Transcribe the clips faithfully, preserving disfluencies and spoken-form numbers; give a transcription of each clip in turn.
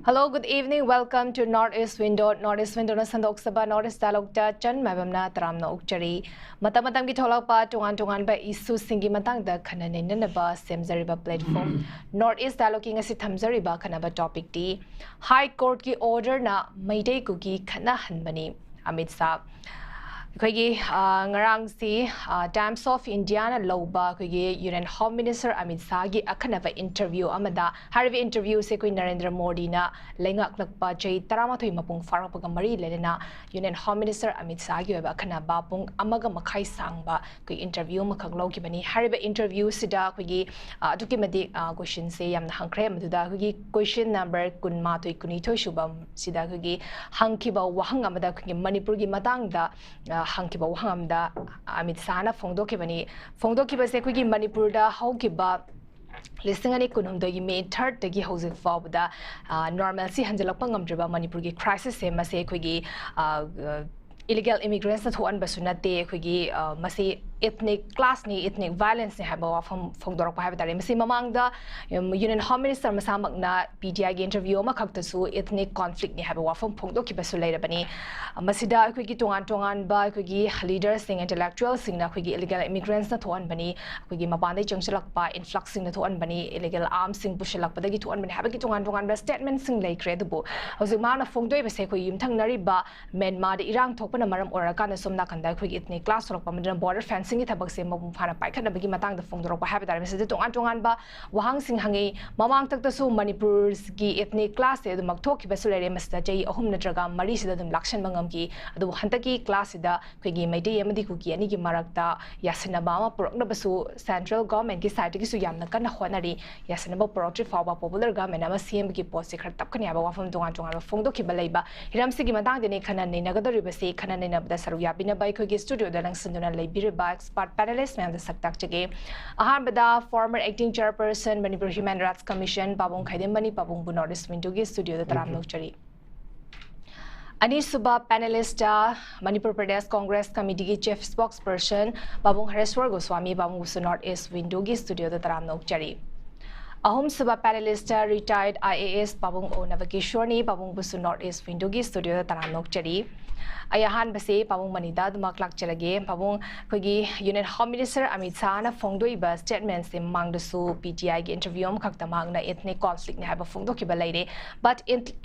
Hello, good evening. Welcome to North East Window. North East Window ꯅ ꯁꯟꯗꯣꯛꯆꯕ North East Dialogue ꯇ ꯆꯟ ꯃꯥꯏꯕꯝꯅ ꯇꯔꯥꯝꯅ ꯑꯣꯛꯆꯔꯤ꯫ ꯃꯇꯝ ꯃꯇꯝꯒꯤ ꯊꯣꯛꯂꯛꯄ ꯇꯣꯉꯥꯟ ꯇꯣꯉꯥꯟꯕ ꯏꯁꯨꯁꯤꯡꯒꯤ ꯃꯇꯥꯡꯗ ꯈꯟꯅ ꯅꯩꯅꯅꯕ ꯁꯦꯝꯖꯔꯤꯕ platform North East Dialogue ꯀꯤ ꯉꯁꯤ ꯊꯝꯖꯔꯤꯕ ꯈꯟꯅꯕ topic ꯇꯤ High Court ꯀꯤ order ꯅ ꯃꯩꯇꯩ ꯀꯨꯀꯤ ꯈꯠꯅꯍꯟꯕꯅꯤ꯫ ꯑꯃꯤꯠ ꯁꯥꯍ꯫ ꯑꯩꯈꯣꯏꯒꯤ, ꯑ, ꯉꯔꯥꯡꯁꯤ, ꯑ, Times of India ꯅ ꯂꯧꯕ ꯑꯩꯈꯣꯏꯒꯤ Union Home Minister ꯑꯃꯤꯠ ꯁꯥꯍꯒꯤ ꯑꯈꯟꯅꯕ interview ꯑꯃꯗ, ꯍꯥꯏꯔꯤꯕ interview ꯁꯦ ꯑꯩꯈꯣꯏ ꯅꯔꯦꯟꯗ꯭ꯔ ꯃꯣꯗꯤꯅ ꯂꯩꯉꯥꯛꯂꯛꯄ ꯆꯍꯤ ꯇꯔꯥꯃꯥꯊꯣꯏ ꯃꯄꯨꯡ ꯐꯥꯔꯛꯄꯒ ꯃꯔꯤ ꯂꯩꯅꯅ Union Home Minister ꯑꯃꯤꯠ ꯁꯥꯍꯒꯤ ꯑꯣꯏꯕ ꯑꯈꯟꯅꯕ ꯄꯨꯡ ꯑꯃꯒ ꯃꯈꯥꯏ ꯁꯥꯡꯕ ꯑꯩꯈꯣꯏ interview ꯑꯃꯈꯛ ꯂꯧꯈꯤꯕꯅꯤ꯫ ꯍꯥꯏꯔꯤꯕ interview ꯁꯤꯗ ꯑꯩꯈꯣꯏꯒꯤ, ꯑ, ꯑꯗꯨꯛꯀꯤ ꯃꯇꯤꯛ, ꯑ, question ꯁꯦ ꯌꯥꯝꯅ ꯍꯪꯈ꯭ꯔꯦ꯫ ꯃꯗꯨꯗ ꯑꯩꯈꯣꯏꯒꯤ question number ꯀꯨꯟꯃꯥꯊꯣꯏ, ꯀꯨꯟꯅꯤꯊꯣꯏ ꯁꯨꯕ ꯁꯤꯗ ꯑꯩꯈꯣꯏꯒꯤ ꯍꯪꯈꯤꯕ ꯋꯥꯍꯪ ꯑꯃꯗ ꯑꯩꯈꯣꯏꯒꯤ ꯃꯅꯤꯄꯨꯔꯒꯤ ꯃꯇꯥꯡꯗ, ꯑ, ꯍꯪꯈꯤꯕ ꯋꯥꯍꯪ ꯑꯃꯗ ꯑꯃꯤꯠ ꯁꯥꯍꯅ ꯐꯣꯡꯗꯣꯛꯈꯤꯕꯅꯤ꯫ ꯐꯣꯡꯗꯣꯛꯈꯤꯕꯁꯦ ꯑꯩꯈꯣꯏꯒꯤ ꯃꯅꯤꯄꯨꯔꯗ ꯍꯧꯈꯤꯕ ꯂꯤꯁꯤꯡ ꯑꯅꯤ ꯀꯨꯟꯍꯨꯝꯗꯣꯏꯒꯤ May third ꯇꯒꯤ ꯍꯧꯖꯤꯛ ꯐꯥꯎꯕꯗ, ꯑ, normalcy ꯍꯟꯖꯤꯜꯂꯛꯄ ꯉꯝꯗ꯭ꯔꯤꯕ ꯃꯅꯤꯄꯨꯔꯒꯤ crisis ꯁꯦ ꯃꯁꯦ ꯑꯩꯈꯣꯏꯒꯤ, ꯑ, ꯑ, illegal immigrants ꯅ ꯊꯣꯛꯍꯟꯕꯁꯨ ꯅꯠꯇꯦ, ꯑꯩꯈꯣꯏꯒꯤ, ꯑ, ꯃꯁꯤ ethnic clash ꯅꯤ, ethnic violence ꯅꯤ ꯍꯥꯏꯕ ꯋꯥꯐꯝ ꯐꯣꯡꯗꯣꯔꯛꯄ ꯍꯥꯏꯕ ꯇꯥꯔꯦ꯫ ꯃꯁꯤ ꯃꯃꯥꯡꯗ, ꯎꯝ, Union Home Minister ꯃꯁꯥꯃꯛꯅ P T I ꯒꯤ interview ꯑꯃꯈꯛꯇꯁꯨ ethnic conflict ꯅꯤ ꯍꯥꯏꯕ ꯋꯥꯐꯝ ꯐꯣꯡꯗꯣꯛꯈꯤꯕꯁꯨ ꯂꯩꯔꯕꯅꯤ꯫ ꯃꯁꯤꯗ ꯑꯩꯈꯣꯏꯒꯤ ꯇꯣꯉꯥꯟ ꯇꯣꯉꯥꯟꯕ ꯑꯩꯈꯣꯏꯒꯤ leader ꯁꯤꯡ, intellectual ꯁꯤꯡꯅ ꯑꯩꯈꯣꯏꯒꯤ illegal immigrants ꯅ ꯊꯣꯛꯍꯟꯕꯅꯤ, ꯑꯩꯈꯣꯏꯒꯤ ꯃꯄꯥꯟꯗꯒꯤ ꯆꯪꯁꯤꯜꯂꯛꯄ influx ꯁꯤꯡꯅ ꯊꯣꯛꯍꯟꯕꯅꯤ, illegal arms ꯁꯤꯡ ꯄꯨꯁꯤꯜꯂꯛꯄꯗꯒꯤ ꯊꯣꯛꯍꯟꯕꯅꯤ ꯍꯥꯏꯕꯒꯤ ꯇꯣꯉꯥꯟ ꯇꯣꯉꯥꯟꯕ statement ꯁꯤꯡ ꯂꯩꯈ꯭ꯔꯦ꯫ ꯑꯗꯨꯕꯨ ꯍꯧꯖꯤꯛ ꯃꯥꯅ ꯐꯣꯡꯗꯣꯛꯏꯕꯁꯦ ꯑꯩꯈꯣꯏ ꯌꯨꯝꯊꯪꯅꯔꯤꯕ ꯃ꯭ꯌꯥꯟꯃꯥꯔꯗ ꯏꯔꯥꯡ ꯊꯣꯛꯄꯅ ꯃꯔꯝ ꯑꯣꯏꯔꯀꯥꯟꯗ ꯁꯣꯝ ꯅꯥꯀꯟꯗ ꯑꯩꯈꯣꯏꯒꯤ ethnic clash ꯊꯣꯛꯂꯛꯄ ꯑꯃꯗꯨꯅ border fencing ꯁꯤꯡꯒꯤ ꯊꯕꯛꯁꯦ ꯃꯄꯨꯡ ꯐꯥꯅ ꯄꯥꯏꯈꯠꯅꯕꯒꯤ ꯃꯇꯥꯡꯗ ꯐꯣꯡꯗꯣꯔꯛꯄ ꯍꯥꯏꯕ ꯇꯥꯔꯦ꯫ ꯃꯁꯤꯗ ꯇꯣꯉꯥꯟ ꯇꯣꯉꯥꯟꯕ ꯋꯥꯍꯪꯁꯤꯡ ꯍꯪꯉꯤ꯫ ꯃꯃꯥꯡꯊꯛꯇꯁꯨ ꯃꯅꯤꯄꯨꯔꯒꯤ ethnic class ꯁꯦ ꯑꯗꯨꯃꯛ ꯊꯣꯛꯈꯤꯕꯁꯨ ꯂꯩꯔꯦ꯫ ꯃꯁꯤꯗ ꯆꯍꯤ ꯑꯍꯨꯝ ꯅꯠꯇ꯭ꯔꯒ ꯃꯔꯤꯁꯤꯗ ꯑꯗꯨꯝ ꯂꯥꯛꯁꯟꯕ ꯉꯝꯈꯤ꯫ ꯑꯗꯨꯕꯨ ꯍꯟꯗꯛꯀꯤ class ꯁꯤꯗ ꯑꯩꯈꯣꯏꯒꯤ ꯃꯩꯇꯩ ꯑꯃꯗꯤ ꯀꯨꯀꯤ ꯑꯅꯤꯒꯤ ꯃꯔꯛꯇ ꯌꯥꯁꯤꯟꯅꯕ ꯑꯃ ꯄꯨꯔꯛꯅꯕꯁꯨ central government ꯀꯤ side ꯇꯒꯤꯁꯨ ꯌꯥꯝꯅ ꯀꯟꯅ ꯍꯣꯠꯅꯔꯤ꯫ ꯌꯥꯁꯤꯟꯅꯕ ꯄꯨꯔꯛꯇ꯭ꯔꯤ ꯐꯥꯎꯕ popular government ꯑꯃ ꯁꯦꯝꯕꯒꯤ ꯄꯣꯠꯁꯤ ꯈꯔ ꯇꯞꯀꯅꯤ ꯍꯥꯏꯕ ꯋꯥꯐꯝ ꯇꯣꯉꯥꯟ ꯇꯣꯉꯥꯟꯕ ꯐꯣꯡꯗꯣꯛꯈꯤꯕ ꯂꯩꯕ꯫ ꯍꯤꯔꯝꯁꯤꯒꯤ ꯃꯇꯥꯡꯗꯅꯤ ꯈꯟꯅ ꯅꯩꯅꯒꯗꯧꯔꯤꯕꯁꯤ꯫ ꯈꯟꯅ ꯅꯩꯅꯕꯗ ꯁꯔꯨꯛ ꯌꯥꯕꯤꯅꯕ ꯑꯩꯈꯣꯏꯒꯤ studio ꯗ ꯂꯪꯁꯤꯟꯗꯨꯅ ꯂꯩꯕꯤꯔꯤꯕ expert panelist ꯃꯌꯥꯝꯗ ꯁꯛ ꯇꯥꯛꯆꯒꯦ꯫ ꯑꯍꯥꯟꯕꯗ former acting chairperson Manipur Human Rights Commission ꯄꯥꯕꯨꯡ ꯈꯥꯏꯗꯦꯝꯕꯅꯤ, ꯄꯥꯕꯨꯡꯕꯨ North East Window ꯒꯤ studio ꯗ ꯇꯔꯥꯝꯅ ꯑꯣꯛꯆꯔꯤ꯫ ꯑꯅꯤꯁꯨꯕ panelist Manipur Pradesh Congress ꯀꯃꯤꯇꯤꯒꯤ chief spokesperson ꯄꯥꯕꯨꯡ ꯍꯔꯦꯁ꯭ꯋꯔ ꯒꯣꯁ꯭ꯋꯥꯃꯤ, ꯄꯥꯕꯨꯡꯕꯨꯁꯨ North East Window ꯒꯤ studio ꯗ ꯇꯔꯥꯝꯅ ꯑꯣꯛꯆꯔꯤ꯫ ꯑꯍꯨꯝꯁꯨꯕ panelist retired I A S ꯄꯥꯕꯨꯡ ꯑꯣ ꯅꯕꯀꯤꯁꯣꯔꯅꯤ, ꯄꯥꯕꯨꯡꯕꯨꯁꯨ North East Window ꯒꯤ studio ꯗ ꯇꯔꯥꯝꯅ ꯑꯣꯛꯆꯔꯤ꯫ ꯑꯩ ꯑꯍꯥꯟꯕꯁꯤ ꯄꯥꯕꯨꯡ ꯃꯅꯤꯗ ꯑꯗꯨꯃꯛ ꯂꯥꯛꯆꯔꯒꯦ꯫ ꯄꯥꯕꯨꯡ, ꯑꯩꯈꯣꯏꯒꯤ Union Home Minister Amit ꯁꯥꯍꯅ ꯐꯣꯡꯗꯣꯛꯏꯕ statement ꯁꯦ ꯃꯃꯥꯡꯗꯁꯨ P T I ꯒꯤ interview ꯑꯃꯈꯛꯇ ꯃꯍꯥꯛꯅ ethnic conflict ꯅꯤ ꯍꯥꯏꯕ ꯐꯣꯡꯗꯣꯛꯈꯤꯕ ꯂꯩꯔꯦ꯫ But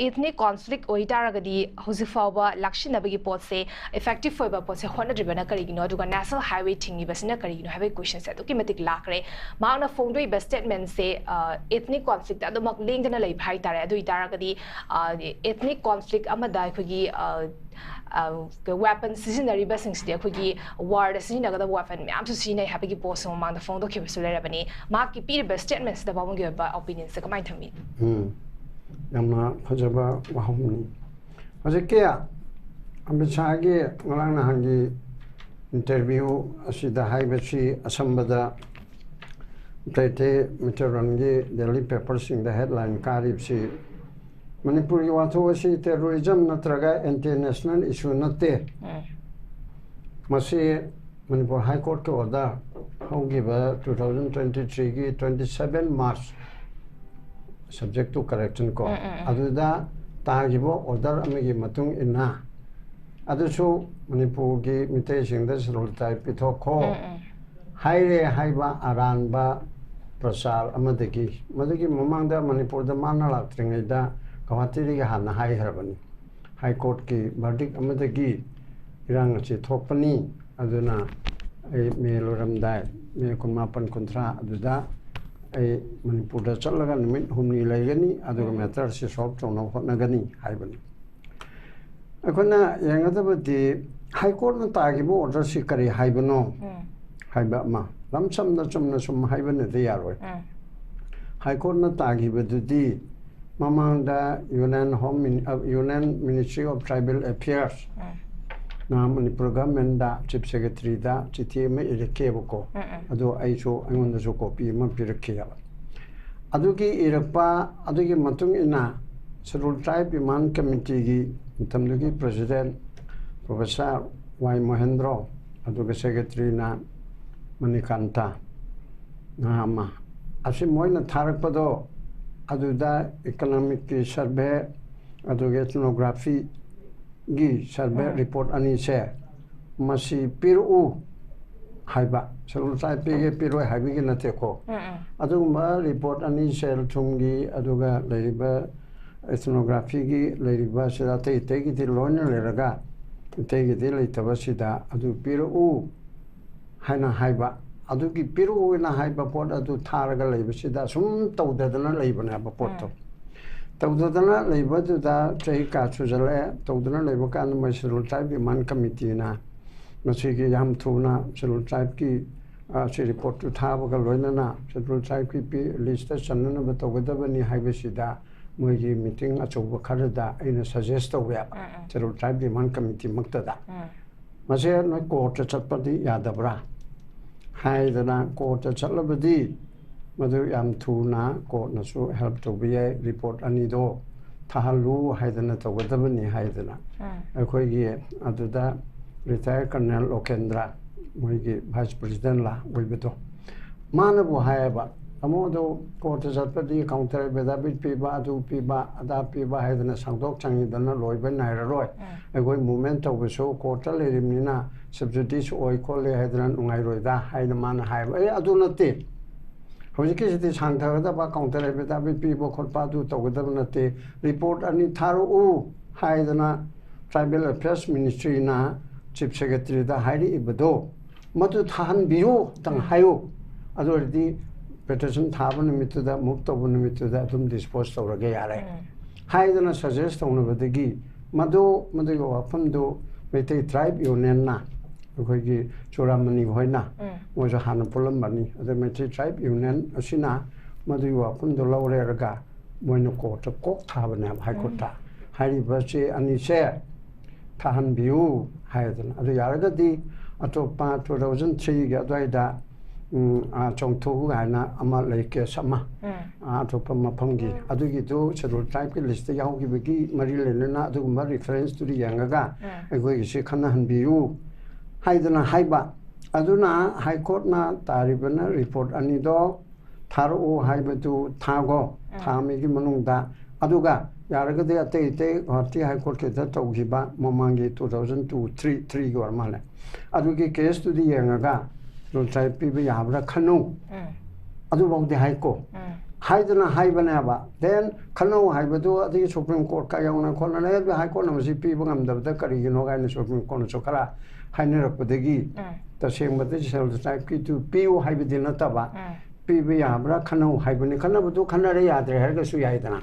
ethnic conflict ꯑꯣꯏꯇꯥꯔꯒꯗꯤ ꯍꯧꯖꯤꯛ ꯐꯥꯎꯕ ꯂꯥꯛꯁꯤꯟꯅꯕꯒꯤ ꯄꯣꯠꯁꯦ effective ꯑꯣꯏꯕ ꯄꯣꯠꯁꯦ ꯍꯣꯠꯅꯗ꯭ꯔꯤꯕꯅ ꯀꯔꯤꯒꯤꯅꯣ, ꯑꯗꯨꯒ national highway ꯊꯤꯡꯉꯤꯕꯁꯤꯅ ꯀꯔꯤꯒꯤꯅꯣ ꯍꯥꯏꯕꯒꯤ question ꯁꯦ ꯑꯗꯨꯛꯀꯤ ꯃꯇꯤꯛ ꯂꯥꯛꯈ꯭ꯔꯦ꯫ ꯃꯍꯥꯛꯅ ꯐꯣꯡꯗꯣꯛꯏꯕ statement ꯁꯦ, ꯑ, ethnic conflict ꯑꯗꯨꯃꯛ ꯂꯦꯡꯗꯅ ꯂꯩꯕ ꯍꯥꯏꯇꯥꯔꯦ꯫ ꯑꯗꯨ ꯑꯣꯏꯇꯥꯔꯒꯗꯤ, ꯑ, ethnic conflict ꯑꯃꯗ ꯑꯩꯈꯣꯏꯒꯤ, ꯑ, ꯑ, weapon ꯁꯤꯖꯤꯟꯅꯔꯤꯕꯁꯤꯡꯁꯤꯗꯤ ꯑꯩꯈꯣꯏꯒꯤ war ꯗ ꯁꯤꯖꯤꯟꯅꯒꯗꯕ weapon ꯃꯌꯥꯝꯁꯨ ꯁꯤꯖꯤꯟꯅꯩ ꯍꯥꯏꯕꯒꯤ ꯄꯣꯠꯁꯨ ꯃꯃꯥꯡꯗ ꯐꯣꯡꯗꯣꯛꯈꯤꯕꯁꯨ ꯂꯩꯔꯕꯅꯤ꯫ ꯃꯍꯥꯛꯀꯤ ꯄꯤꯔꯤꯕ statement ꯁꯤꯗ ꯄꯥꯕꯨꯡꯒꯤ ꯑꯣꯏꯕ opinion ꯁꯦ ꯀꯃꯥꯏꯅ ꯊꯝꯕꯤ? ꯎꯝ, ꯌꯥꯝꯅ ꯐꯖꯕ ꯋꯥꯍꯪꯅꯤ꯫ ꯍꯧꯖꯤꯛꯀꯤ ꯑꯃꯤꯠ ꯁꯥꯍꯒꯤ ꯉꯔꯥꯡ ꯅꯍꯥꯟꯒꯤ interview ꯑꯁꯤꯗ ꯍꯥꯏꯕꯁꯤ ꯑꯁꯝꯕꯗ ꯑꯇꯩ ꯑꯇꯩ ꯃꯤꯇꯔꯣꯟꯒꯤ daily paper ꯁꯤꯡꯗ headline ꯀꯥꯔꯤꯕꯁꯤ ꯃꯅꯤꯄꯨꯔꯒꯤ ꯋꯥꯊꯣꯛ ꯑꯁꯤ terrorism ꯅꯠꯇ꯭ꯔꯒ anti national issue ꯅꯠꯇꯦ꯫ ꯎꯝ꯫ ꯃꯁꯤ ꯃꯅꯤꯄꯨꯔ High Court ꯀꯤ order ꯍꯧꯈꯤꯕ two thousand twenty three ꯒꯤ twenty seven March, subject to correction ꯀꯣ, ꯎꯝ, ꯎꯝ, ꯎꯝ꯫ ꯑꯗꯨꯗ ꯇꯥꯈꯤꯕ order ꯑꯃꯒꯤ ꯃꯇꯨꯡ ꯏꯟꯅ, ꯑꯗꯨꯁꯨ ꯃꯅꯤꯄꯨꯔꯒꯤ ꯃꯤꯇꯩꯁꯤꯡꯗ ꯁꯦꯂꯨꯜ ꯇ꯭ꯔꯥꯏꯕ ꯄꯤꯊꯣꯛꯈꯣ ꯎꯝ, ꯎꯝ꯫ ꯍꯥꯏꯔꯦ ꯍꯥꯏꯕ ꯑꯔꯥꯟꯕ ꯄ꯭ꯔꯆꯥꯔ ꯑꯃꯗꯒꯤ, ꯃꯗꯨꯒꯤ ꯃꯃꯥꯡꯗ ꯃꯅꯤꯄꯨꯔꯗ ꯃꯥꯅ ꯂꯥꯛꯇ꯭ꯔꯤꯉꯩꯗ ꯒꯧꯍꯥꯇꯤꯗꯒꯤ ꯍꯥꯟꯅ ꯍꯥꯏꯈ꯭ꯔꯕꯅꯤ꯫ High Court ꯀꯤ verdict ꯑꯃꯗꯒꯤ ꯏꯔꯥꯡ ꯑꯁꯤ ꯊꯣꯛꯄꯅꯤ꯫ ꯑꯗꯨꯅ ꯑꯩ ꯃꯦ ꯂꯣꯏꯔꯝꯗꯥꯏ, ꯃꯦ ꯀꯨꯟꯃꯥꯄꯟ ꯀꯨꯟꯊ꯭ꯔꯥ ꯑꯗꯨꯗ ꯑꯩ ꯃꯅꯤꯄꯨꯔꯗ ꯆꯠꯂꯒ ꯅꯨꯃꯤꯠ ꯍꯨꯝꯅꯤ ꯂꯩꯒꯅꯤ, ꯑꯗꯨꯒ ꯃꯦꯇꯔꯁꯤ ꯁꯣꯜꯕ ꯇꯧꯅꯕ ꯍꯣꯠꯅꯒꯅꯤ ꯍꯥꯏꯕꯅꯤ꯫ ꯑꯩꯈꯣꯏꯅ ꯌꯦꯡꯒꯗꯕꯗꯤ ꯍꯥꯏ ꯀꯣꯔꯠꯅ ꯇꯥꯈꯤꯕ ꯑꯣꯔꯗꯔꯁꯤ ꯀꯔꯤ ꯍꯥꯏꯕꯅꯣ ꯍꯥꯏꯕ ꯑꯃ꯫ ꯂꯝ ꯁꯝꯅ ꯆꯨꯝꯅ ꯁꯨꯝ ꯍꯥꯏꯕꯅꯗꯤ ꯌꯥꯔꯣꯏ꯫ ꯍꯥꯏ ꯀꯣꯔꯠꯅ ꯇꯥꯈꯤꯕꯗꯨꯗꯤ ꯃꯃꯥꯡꯗ Union Home Min-, ꯑ, Union Ministry of Tribal Affairs ꯅ ꯃꯅꯤꯄꯨꯔ ꯒꯚꯔꯟꯃꯦꯟꯗ ꯆꯤꯐ ꯁꯦꯀ꯭ꯔꯦꯇꯔꯤꯗ ꯆꯤꯊꯤ ꯑꯃ ꯏꯔꯛꯈꯤꯕꯀꯣ꯫ ꯑꯗꯣ ꯑꯩꯁꯨ, ꯑꯩꯉꯣꯟꯗꯁꯨ ꯀꯣꯄꯤ ꯑꯃ ꯄꯤꯔꯛꯈꯤꯑꯕ꯫ ꯑꯗꯨꯒꯤ ꯏꯔꯛꯄ, ꯑꯗꯨꯒꯤ ꯃꯇꯨꯡ ꯏꯟꯅ ꯁꯦꯗꯨꯜ ꯇ꯭ꯔꯥꯏꯕ ꯗꯤꯃꯥꯟ ꯀꯃꯤꯇꯤꯒꯤ ꯃꯇꯝꯗꯨꯒꯤ ꯄ꯭ꯔꯦꯁꯤꯗꯦꯟ ꯄ꯭ꯔꯣꯐꯦꯁꯔ ꯋꯥꯏ ꯃꯣꯍꯦꯟꯗ꯭ꯔꯣ, ꯑꯗꯨꯒ ꯁꯦꯀ꯭ꯔꯦꯇꯔꯤꯅ ꯃꯅꯤꯀꯥꯟꯇ ꯅꯍꯥꯃ, ꯑꯁꯤ ꯃꯣꯏꯅ ꯊꯥꯔꯛꯄꯗꯣ, ꯑꯗꯨꯗ ꯏꯀꯣꯅꯣꯃꯤꯛꯀꯤ ꯁꯔꯚꯦ, ꯑꯗꯨꯒ ꯏꯊꯅꯣꯒ꯭ꯔꯥꯐꯤꯒꯤ ꯁꯔꯚꯦ ꯔꯤꯄꯣꯔꯠ ꯑꯅꯤꯁꯦ ꯃꯁꯤ ꯄꯤꯔꯛꯎ ꯍꯥꯏꯕ, ꯁꯦꯗꯨꯜ ꯇ꯭ꯔꯥꯏꯕ ꯄꯤꯒꯦ ꯄꯤꯔꯣꯏ ꯍꯥꯏꯕꯒꯤ ꯅꯠꯇꯦꯀꯣ꯫ ꯑꯗꯨꯒꯨꯝꯕ ꯔꯤꯄꯣꯔꯠ ꯑꯅꯤ, ꯁꯦꯜ ꯊꯨꯝꯒꯤ, ꯑꯗꯨꯒ ꯂꯩꯔꯤꯕ ꯏꯊꯅꯣꯒ꯭ꯔꯥꯐꯤꯒꯤ ꯂꯩꯔꯤꯕ ꯁꯤꯗ ꯑꯇꯩ ꯑꯇꯩꯒꯤꯗꯤ ꯂꯣꯏꯅ ꯂꯩꯔꯒ, ꯑꯇꯩꯒꯤꯗꯤ ꯂꯩꯇꯕꯁꯤꯗ ꯑꯗꯨ ꯄꯤꯔꯛꯎ ꯍꯥꯏꯅ ꯍꯥꯏꯕ꯫ ꯑꯗꯨꯒꯤ ꯄꯤꯔꯛꯎꯅ ꯍꯥꯏꯕ ꯄꯣꯠ ꯑꯗꯨ ꯊꯥꯔꯒ ꯂꯩꯕꯁꯤꯗ ꯁꯨꯝ ꯇꯧꯗꯗꯅ ꯂꯩꯕꯅꯦꯕ ꯄꯣꯠꯇꯣ꯫ ꯇꯧꯗꯗꯅ ꯂꯩꯕꯗꯨꯗ ꯆꯍꯤ ꯀꯌꯥ ꯁꯨꯖꯜꯂꯛꯑꯦ꯫ ꯇꯧꯗꯅ ꯂꯩꯕ ꯀꯥꯟꯗ ꯃꯣꯏ ꯁꯦꯗꯨꯜ ꯇ꯭ꯔꯥꯏꯕ ꯗꯤꯃꯥꯟ ꯀꯃꯤꯇꯤꯅ ꯃꯁꯤꯒꯤ ꯌꯥꯝ ꯊꯨꯅ ꯁꯦꯗꯨꯜ ꯇ꯭ꯔꯥꯏꯕꯀꯤ, ꯑ, ꯁꯤ ꯔꯤꯄꯣꯔꯠꯇꯨ ꯊꯥꯕꯒ ꯂꯣꯏꯅꯅ ꯁꯦꯗꯨꯜ ꯇ꯭ꯔꯥꯏꯕꯀꯤ ꯄꯤ-, ꯂꯤꯁꯇ ꯆꯟꯅꯅꯕ ꯇꯧꯒꯗꯕꯅꯤ ꯍꯥꯏꯕꯁꯤꯗ ꯃꯣꯏꯒꯤ ꯃꯤꯇꯤꯡ ꯑꯆꯧꯕ ꯈꯔꯗ ꯑꯩꯅ ꯁꯖꯦꯁ ꯇꯧꯋꯦꯕ, ꯁꯦꯗꯨꯜ ꯇ꯭ꯔꯥꯏꯕ ꯗꯤꯃꯥꯟ ꯀꯃꯤꯇꯤꯃꯛꯇꯗ꯫ ꯃꯁꯦ ꯅꯣꯏ ꯀꯣꯔꯠꯇ ꯆꯠꯄꯗꯤ ꯌꯥꯗꯕ꯭ꯔꯥ ꯍꯥꯏꯗꯅ, ꯀꯣꯔꯠꯇ ꯆꯠꯂꯕꯗꯤ ꯃꯗꯨ ꯌꯥꯝ ꯊꯨꯅ ꯀꯣꯔꯠꯅꯁꯨ ꯍꯦꯜꯞ ꯇꯧꯕ ꯌꯥꯏ, ꯔꯤꯄꯣꯔꯠ ꯑꯅꯤꯗꯣ ꯊꯥꯍꯜꯂꯨ ꯍꯥꯏꯗꯅ ꯇꯧꯒꯗꯕꯅꯤ ꯍꯥꯏꯗꯅ꯫ ꯑꯩꯈꯣꯏꯒꯤ ꯑꯗꯨꯗ ꯔꯤꯇꯥꯌꯔ ꯀꯔꯅꯦꯜ ꯂꯣꯀꯦꯟꯗ꯭ꯔ, ꯃꯣꯏꯒꯤ ꯚꯥꯏꯁ ꯄ꯭ꯔꯦꯁꯤꯗꯦꯟꯂ ꯑꯣꯏꯕꯗꯣ, ꯃꯥꯅꯕꯨ ꯍꯥꯏꯌꯦꯕ, "ꯇꯥꯃꯣ, ꯑꯗꯣ ꯀꯣꯔꯠꯇ ꯆꯠꯄꯗꯤ ꯀꯥꯎꯟꯇꯔ ꯑꯦꯐꯤꯗꯥꯚꯤꯠ ꯄꯤꯕ, ꯑꯗꯨ ꯄꯤꯕ, ꯑꯗꯥ ꯄꯤꯕ" ꯍꯥꯏꯗꯅ ꯁꯥꯡꯗꯣꯛ ꯁꯥꯡꯖꯤꯟꯗꯅ ꯂꯣꯏꯕ ꯅꯥꯏꯔꯔꯣꯏ꯫ ꯑꯩꯈꯣꯏ ꯃꯨꯚꯃꯦꯟ ꯇꯧꯕꯁꯨ ꯀꯣꯔꯠꯇ ꯂꯩꯔꯤꯕꯅꯤꯅ ꯁꯕꯖꯨꯗꯤꯁ ꯑꯣꯏ ꯈꯣꯠꯂꯦ ꯍꯥꯏꯗꯅ ꯅꯨꯡꯉꯥꯏꯔꯣꯏꯗ ꯍꯥꯏꯅ ꯃꯥꯅ ꯍꯥꯏꯕ꯫ ꯑꯦ, ꯑꯗꯨ ꯅꯠꯇꯦ꯫ ꯍꯧꯖꯤꯛꯀꯤꯁꯤꯗꯤ ꯁꯥꯡꯊꯒꯗꯕ, ꯀꯥꯎꯟꯇꯔ ꯑꯦꯐꯤꯗꯥꯚꯤꯠ ꯄꯤꯕ ꯈꯣꯠꯄ ꯑꯗꯨ ꯇꯧꯒꯗꯕ ꯅꯠꯇꯦ꯫ ꯔꯤꯄꯣꯔꯠ ꯑꯅꯤ ꯊꯥꯔꯛꯎ ꯍꯥꯏꯗꯅ ꯇ꯭ꯔꯥꯏꯕꯦꯜ ꯑꯦꯐꯤꯌꯔꯁ ꯃꯤꯅꯤꯁꯇ꯭ꯔꯤꯅ ꯆꯤꯐ ꯁꯦꯀ꯭ꯔꯦꯇꯔꯤꯗ ꯍꯥꯏꯔꯛꯏꯕꯗꯣ, ꯃꯗꯨ ꯊꯥꯍꯟꯕꯤꯌꯨ ꯑꯝꯇꯪ ꯍꯥꯏꯌꯨ, ꯑꯗꯨ ꯑꯣꯏꯔꯗꯤ ꯄꯦꯇꯤꯁꯟ ꯊꯥꯕ ꯅꯨꯃꯤꯠꯇꯨꯗ, ꯃꯨꯚ ꯇꯧꯕ ꯅꯨꯃꯤꯠꯇꯨꯗ ꯑꯗꯨꯝ ꯗꯤꯁꯄꯣꯖ ꯇꯧꯔꯒꯦ ꯌꯥꯔꯦ ꯍꯥꯏꯗꯅ ꯁꯖꯦꯁ ꯇꯧꯅꯕꯗꯒꯤ ꯃꯗꯨ, ꯃꯗꯨꯒꯤ ꯋꯥꯐꯝꯗꯨ ꯃꯩꯇꯩ ꯇ꯭ꯔꯥꯏꯕ ꯌꯨꯅꯤꯌꯟꯅ, ꯑꯩꯈꯣꯏꯒꯤ ꯆꯨꯔꯥꯃꯅꯤ ꯍꯣꯏꯅ, ꯃꯣꯏꯁꯨ ꯍꯥꯟꯅ ꯄꯨꯜꯂꯝꯕꯅꯤ, ꯑꯗ ꯃꯩꯇꯩ ꯇ꯭ꯔꯥꯏꯕ ꯌꯨꯅꯤꯌꯟ ꯑꯁꯤꯅ ꯃꯗꯨꯒꯤ ꯋꯥꯐꯝꯗꯨ ꯂꯧꯔꯦꯔꯒ ꯃꯣꯏꯅ ꯀꯣꯔꯠꯇ ꯀꯣꯛ ꯊꯥꯕꯅꯦꯕ, ꯍꯥꯏ ꯀꯣꯔꯠꯇ꯫ ꯍꯥꯏꯔꯤꯕ ꯆꯦ ꯑꯅꯤꯁꯦ ꯊꯥꯍꯟꯕꯤꯌꯨ ꯍꯥꯏꯗꯅ꯫ ꯑꯗꯨ ꯌꯥꯔꯒꯗꯤ ꯑꯇꯣꯞꯄ two thousand threeꯒꯤ ꯑꯗꯨꯋꯥꯏꯗ, ꯎꯝ, ꯑꯥ, ꯆꯣꯡꯊꯣꯛꯎ ꯍꯥꯏꯅ ꯑꯃ ꯂꯩ, ꯀꯦꯁ ꯑꯃ, ꯑꯥ, ꯑꯇꯣꯞꯄ ꯃꯐꯝꯒꯤ, ꯑꯗꯨꯒꯤꯗꯨ ꯁꯦꯗꯨꯜ ꯇ꯭ꯔꯥꯏꯕꯀꯤ ꯂꯤꯁꯇ ꯌꯥꯎꯈꯤꯕꯒꯤ ꯃꯔꯤ ꯂꯩꯅꯅ ꯑꯗꯨꯒꯨꯝꯕ ꯔꯤꯐꯔꯦꯟꯁꯇꯨꯗ ꯌꯦꯡꯉꯒ ꯑꯩꯈꯣꯏꯒꯤꯁꯤ ꯈꯟꯅꯍꯟꯕꯤꯌꯨ ꯍꯥꯏꯗꯅ ꯍꯥꯏꯕ꯫ ꯑꯗꯨꯅ ꯍꯥꯏ ꯀꯣꯔꯠꯅ ꯇꯥꯔꯤꯕꯅ ꯔꯤꯄꯣꯔꯠ ꯑꯅꯤꯗꯣ ꯊꯥꯔꯛꯎ ꯍꯥꯏꯕꯗꯨ ꯊꯥꯒꯣ, ꯊꯥ ꯑꯃꯒꯤ ꯃꯅꯨꯡꯗ꯫ ꯑꯗꯨꯒ ꯌꯥꯔꯒꯗꯤ ꯑꯇꯩ ꯑꯇꯩ ꯒꯨꯋꯥꯍꯥꯇꯤ ꯍꯥꯏ ꯀꯣꯔꯠꯀꯤꯗ ꯇꯧꯈꯤꯕ ꯃꯃꯥꯡꯒꯤ two thousand two, three, threeꯒꯤ ꯑꯣꯏꯔ ꯃꯥꯜꯂꯦ, ꯑꯗꯨꯒꯤ ꯀꯦꯁꯇꯨꯗꯤ ꯌꯦꯡꯉꯒ ꯁꯦꯗꯨꯜ ꯇ꯭ꯔꯥꯏꯕ ꯄꯤꯕ ꯌꯥꯕ꯭ꯔꯥ ꯈꯟꯅꯧ꯫ ꯑꯗꯨꯐꯥꯎꯗꯤ ꯍꯥꯏꯀꯣ ꯍꯥꯏꯗꯅ ꯍꯥꯏꯕꯅꯦꯕ꯫ ꯗꯦꯟ ꯈꯟꯅꯧ ꯍꯥꯏꯕꯗꯨ ꯑꯗꯒꯤ ꯁꯨꯄ꯭ꯔꯤꯝ ꯀꯣꯔꯠꯀ ꯌꯧꯅ ꯈꯣꯠꯅ ꯂꯩꯔꯕꯗꯤ ꯍꯥꯏ ꯀꯣꯔꯠꯅ ꯃꯁꯤ ꯄꯤꯕ ꯉꯝꯗꯕꯗ ꯀꯔꯤꯒꯤꯅꯣ ꯀꯥꯏꯅ ꯁꯨꯄ꯭ꯔꯤꯝ ꯀꯣꯔꯠꯅꯁꯨ ꯈꯔ ꯍꯥꯏꯅꯔꯛꯄꯗꯒꯤ ꯇꯁꯦꯡꯕꯗꯤ ꯁꯦꯗꯨꯜ ꯇ꯭ꯔꯥꯏꯕꯀꯤꯗꯨ ꯄꯤꯌꯨ ꯍꯥꯏꯕꯗꯤ ꯅꯠꯇꯕ, ꯄꯤꯕ ꯌꯥꯕ꯭ꯔꯥ ꯈꯟꯅꯧ ꯍꯥꯏꯕꯅꯤ꯫ ꯈꯟꯅꯕꯗꯨ ꯈꯟꯅꯔꯦ, ꯌꯥꯗ꯭ꯔꯦ ꯍꯥꯏꯔꯒꯁꯨ ꯌꯥꯏꯗꯅ꯫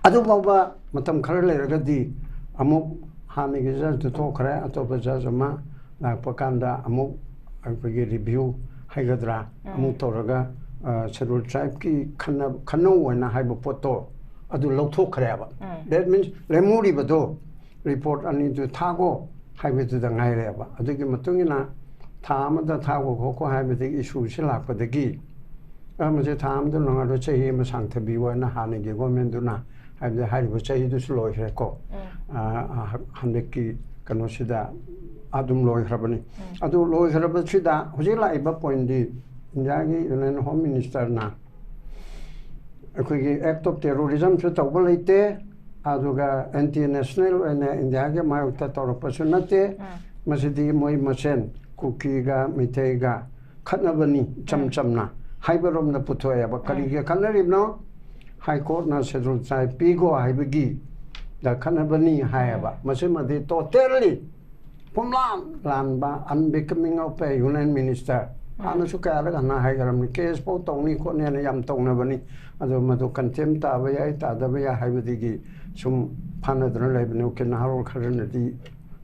ꯑꯗꯨ ꯐꯥꯎꯕ ꯃꯇꯝ ꯈꯔ ꯂꯩꯔꯒꯗꯤ ꯑꯃꯨꯛ ꯍꯥꯟꯅꯒꯤ ꯖꯖꯇꯨ ꯊꯣꯛꯈ꯭ꯔꯦ, ꯑꯇꯣꯞꯄ ꯖꯖ ꯑꯃ ꯂꯥꯛꯄ ꯀꯥꯟꯗ ꯑꯃꯨꯛ ꯑꯩꯈꯣꯏꯒꯤ ꯔꯤꯚ꯭ꯌꯨ ꯍꯥꯏꯒꯗ꯭ꯔꯥ, ꯑꯃꯨꯛ ꯇꯧꯔꯒ, ꯑ, ꯁꯦꯗꯨꯜ ꯇ꯭ꯔꯥꯏꯕꯀꯤ ꯈꯟꯅ-, ꯈꯟꯅꯧ ꯑꯣꯏꯅ ꯍꯥꯏꯕ ꯄꯣꯠꯇꯣ ꯑꯗꯨ ꯂꯧꯊꯣꯛꯈ꯭ꯔꯦꯕ꯫ That means ꯂꯦꯝꯍꯧꯔꯤꯕꯗꯣ ꯔꯤꯄꯣꯔꯠ ꯑꯅꯤꯗꯨ ꯊꯥꯒꯣ ꯍꯥꯏꯕꯗꯨꯗ ꯉꯥꯏꯔꯦꯕ꯫ ꯑꯗꯨꯒꯤ ꯃꯇꯨꯡ ꯏꯟꯅ ꯊꯥ ꯑꯃꯗ ꯊꯥꯒꯣ ꯈꯣꯠꯀꯣ ꯍꯥꯏꯕꯗꯒꯤ ꯏꯁꯨꯁꯤ ꯂꯥꯛꯄꯗꯒꯤ, ꯑ, ꯃꯁꯤ ꯊꯥ ꯑꯃꯗ ꯂꯣꯏꯉꯥꯏꯔꯣꯏ, ꯆꯍꯤ ꯑꯃ ꯁꯥꯡꯊꯕꯤꯌꯨ ꯍꯥꯏꯅ ꯍꯥꯟꯅꯒꯤ ꯒꯣꯔꯃꯦꯟꯗꯨꯅ, ꯍꯥꯏꯕꯗꯤ ꯍꯥꯏꯔꯤꯕ ꯆꯍꯤꯗꯨꯁꯨ ꯂꯣꯏꯈ꯭ꯔꯦꯀꯣ꯫ ꯑ, ꯑ, ꯍꯟꯗꯛꯀꯤ ꯀꯩꯅꯣꯁꯤꯗ ꯑꯗꯨꯝ ꯂꯣꯏꯈ꯭ꯔꯕꯅꯤ꯫ ꯑꯗꯨ ꯂꯣꯏꯈ꯭ꯔꯕꯁꯤꯗ ꯍꯧꯖꯤꯛ ꯂꯥꯛꯏꯕ ꯄꯣꯏꯟꯗꯤ ꯏꯟꯗꯤꯌꯥꯒꯤ ꯌꯨꯅꯤꯌꯟ ꯍꯣꯝ ꯃꯤꯅꯤꯁꯇꯔꯅ ꯑꯩꯈꯣꯏꯒꯤ act of terrorismꯁꯨ ꯇꯧꯕ ꯂꯩꯇꯦ, ꯑꯗꯨꯒ ꯑꯦꯟꯇꯤ ꯅꯦꯁꯅꯦꯜ ꯑꯣꯏꯅ ꯏꯟꯗꯤꯌꯥꯒꯤ ꯃꯥꯌꯣꯛꯇ ꯇꯧꯔꯛꯄꯁꯨ ꯅꯠꯇꯦ꯫ ꯃꯁꯤꯗꯤ ꯃꯣꯏ ꯃꯁꯦꯟ ꯀꯨꯀꯤꯒ ꯃꯩꯇꯩꯒ ꯈꯠꯅꯕꯅꯤ, ꯏꯆꯝ ꯆꯝꯅ ꯍꯥꯏꯕꯔꯣꯝꯗ ꯄꯨꯊꯣꯛꯑꯦꯕ꯫ ꯀꯔꯤꯒꯤ ꯈꯠꯅꯔꯤꯕꯅꯣ? ꯍꯥꯏ ꯀꯣꯔꯠꯅ ꯁꯦꯗꯨꯜ ꯇ꯭ꯔꯥꯏꯕ ꯄꯤꯈꯣ ꯍꯥꯏꯕꯒꯤ ꯗ ꯈꯠꯅꯕꯅꯤ ꯍꯥꯏꯌꯦꯕ꯫ ꯃꯁꯤꯃꯗꯤ totally ꯄꯨꯝꯂꯥꯟ ꯂꯥꯟꯕ, unbecoming of a union minister꯫ ꯍꯥꯟꯅꯁꯨ ꯀꯌꯥꯔꯛ ꯍꯟꯅ ꯍꯥꯏꯈ꯭ꯔꯕꯅꯤ, ꯀꯦꯁ ꯐꯥꯎ ꯇꯧꯅꯤ ꯈꯣꯠꯅꯤꯅ ꯌꯥꯝ ꯇꯧꯅꯕꯅꯤ꯫ ꯑꯗꯣ ꯃꯗꯨ ꯀꯟꯇꯦꯝ ꯇꯥꯕ ꯌꯥꯏ, ꯇꯥꯗꯕ ꯌꯥꯏ ꯍꯥꯏꯕꯗꯒꯤ ꯁꯨꯝ ꯐꯥꯅꯗꯨꯅ ꯂꯩꯕꯅꯤ꯫ ꯎꯀꯤꯜ ꯅꯍꯥꯔꯣꯜ ꯈꯔꯅꯗꯤ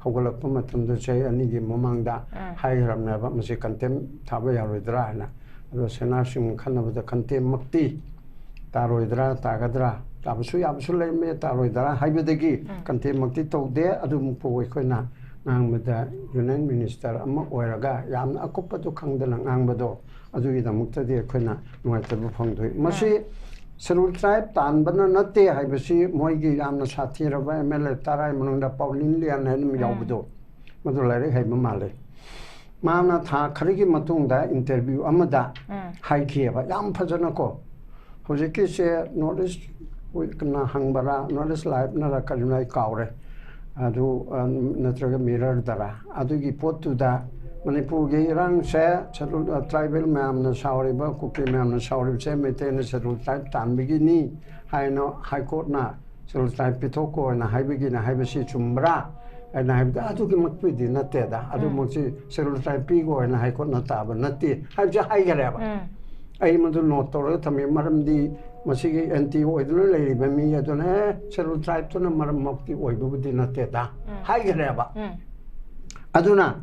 ꯍꯧꯒꯠꯂꯛꯄ ꯃꯇꯝꯗ ꯆꯍꯤ ꯑꯅꯤꯒꯤ ꯃꯃꯥꯡꯗ ꯍꯥꯏꯈ꯭ꯔꯕꯅꯦꯕ, ꯃꯁꯤ ꯀꯟꯇꯦꯝ ꯊꯥꯕ ꯌꯥꯔꯣꯏꯗ꯭ꯔꯥ ꯍꯥꯏꯅ꯫ ꯑꯗꯣ ꯁꯦꯅꯥꯔꯁꯤꯡ ꯈꯟꯅꯕꯗ ꯀꯟꯇꯦꯝꯃꯛꯇꯤ ꯇꯥꯔꯣꯏꯗ꯭ꯔꯥ, ꯇꯥꯒꯗ꯭ꯔꯥ, ꯇꯥꯕꯁꯨ ꯌꯥꯕꯁꯨ ꯂꯩꯔꯝꯃꯦ, ꯇꯥꯔꯣꯏꯗ꯭ꯔꯥ ꯍꯥꯏꯕꯗꯒꯤ ꯀꯟꯇꯦꯝꯃꯛꯇꯤ ꯇꯧꯗꯦ꯫ ꯑꯗꯨꯕꯨ ꯑꯩꯈꯣꯏꯅ ꯉꯥꯡꯕꯗ ꯌꯨꯅꯤꯌꯟ ꯃꯤꯅꯤꯁꯇꯔ ꯑꯃ ꯑꯣꯏꯔꯒ ꯌꯥꯝꯅ ꯑꯀꯨꯞꯄꯗꯨ ꯈꯪꯗꯅ ꯉꯥꯡꯕꯗꯣ, ꯑꯗꯨꯒꯤꯗꯃꯛꯇꯗꯤ ꯑꯩꯈꯣꯏꯅ ꯅꯨꯡꯉꯥꯏꯇꯕ ꯐꯣꯡꯗꯣꯛꯏ꯫ ꯃꯁꯤ ꯁꯦꯗꯨꯜ ꯇ꯭ꯔꯥꯏꯕ ꯇꯥꯟꯕꯅ ꯅꯠꯇꯦ ꯍꯥꯏꯕꯁꯤ ꯃꯣꯏꯒꯤ ꯌꯥꯝꯅ ꯁꯥꯊꯤꯔꯕ ꯑꯦꯝ ꯑꯦꯜ ꯑꯦ ꯇꯔꯥꯒꯤ ꯃꯅꯨꯡꯗ ꯄꯥꯎꯂꯤꯟ ꯂꯤꯌꯥꯟ ꯍꯥꯏꯅ ꯑꯃ ꯌꯥꯎꯕꯗꯣ, ꯃꯗꯨ ꯂꯥꯏꯔꯤꯛ ꯍꯩꯕ ꯃꯥꯜꯂꯦ꯫ ꯃꯥꯅ ꯊꯥ ꯈꯔꯒꯤ ꯃꯇꯨꯡꯗ ꯏꯟꯇꯔꯚ꯭ꯌꯨ ꯑꯃꯗ ꯍꯥꯏꯈꯤꯑꯕ, ꯌꯥꯝ ꯐꯖꯅꯀꯣ꯫ ꯍꯧꯖꯤꯛꯀꯤꯁꯦ ꯅꯣꯔꯠ ꯏꯁ ꯋꯤꯛꯅ ꯍꯪꯕꯔꯥ, ꯅꯣꯔꯠ ꯏꯁ ꯂꯥꯏꯐꯅꯔ ꯀꯔꯤꯅꯣ ꯑꯩ ꯀꯥꯎꯔꯦ꯫ ꯑꯗꯨ, ꯑ, ꯅꯠꯇ꯭ꯔꯒ ꯃꯤꯔꯔꯗꯔ, ꯑꯗꯨꯒꯤ ꯄꯣꯠꯇꯨꯗ ꯃꯅꯤꯄꯨꯔꯒꯤ ꯏꯔꯥꯡꯁꯦ ꯁꯦꯗꯨꯜ, ꯑ, ꯇ꯭ꯔꯥꯏꯕꯦꯜ ꯃꯌꯥꯝꯅ ꯁꯥꯎꯔꯤꯕ, ꯀꯨꯀꯤ ꯃꯌꯥꯝꯅ ꯁꯥꯎꯔꯤꯕꯁꯦ ꯃꯩꯇꯩꯅ ꯁꯦꯗꯨꯜ ꯇ꯭ꯔꯥꯏꯕ ꯇꯥꯟꯕꯒꯤꯅꯤ ꯍꯥꯏꯅ ꯍꯥꯏ ꯀꯣꯔꯠꯅ ꯁꯦꯗꯨꯜ ꯇ꯭ꯔꯥꯏꯕ ꯄꯤꯊꯣꯛꯈꯣꯅ ꯍꯥꯏꯕꯒꯤꯅ ꯍꯥꯏꯕꯁꯤ ꯆꯨꯝꯕ꯭ꯔꯥ? ꯑꯩꯅ ꯍꯥꯏꯕꯗ ꯑꯗꯨꯒꯤꯃꯛꯇꯨꯗꯤ ꯅꯠꯇꯦꯗ, ꯑꯗꯨꯃꯛꯁꯤ ꯁꯦꯗꯨꯜ ꯇ꯭ꯔꯥꯏꯕ ꯄꯤꯈꯣꯅ ꯍꯥꯏ ꯀꯣꯔꯠꯅ ꯇꯥꯕ ꯅꯠꯇꯦ ꯍꯥꯏꯕꯁꯤ ꯍꯥꯏꯈꯔꯦꯕ꯫ ꯑꯩ ꯃꯗꯨ ꯅꯣꯠ ꯇꯧꯔꯒ ꯊꯝꯃꯤ, ꯃꯔꯝꯗꯤ ꯃꯁꯤꯒꯤ ꯑꯦꯟꯇꯤ ꯑꯣꯏꯗꯨꯅ ꯂꯩꯔꯤꯕ ꯃꯤ ꯑꯗꯨꯅ, "ꯑꯦ, ꯁꯦꯗꯨꯜ ꯇ꯭ꯔꯥꯏꯕꯇꯨꯅ ꯃꯔꯝꯃꯛꯇꯤ ꯑꯣꯏꯕꯕꯨꯗꯤ ꯅꯠꯇꯦꯗ" ꯍꯥꯏꯈꯔꯦꯕ꯫ ꯑꯗꯨꯅ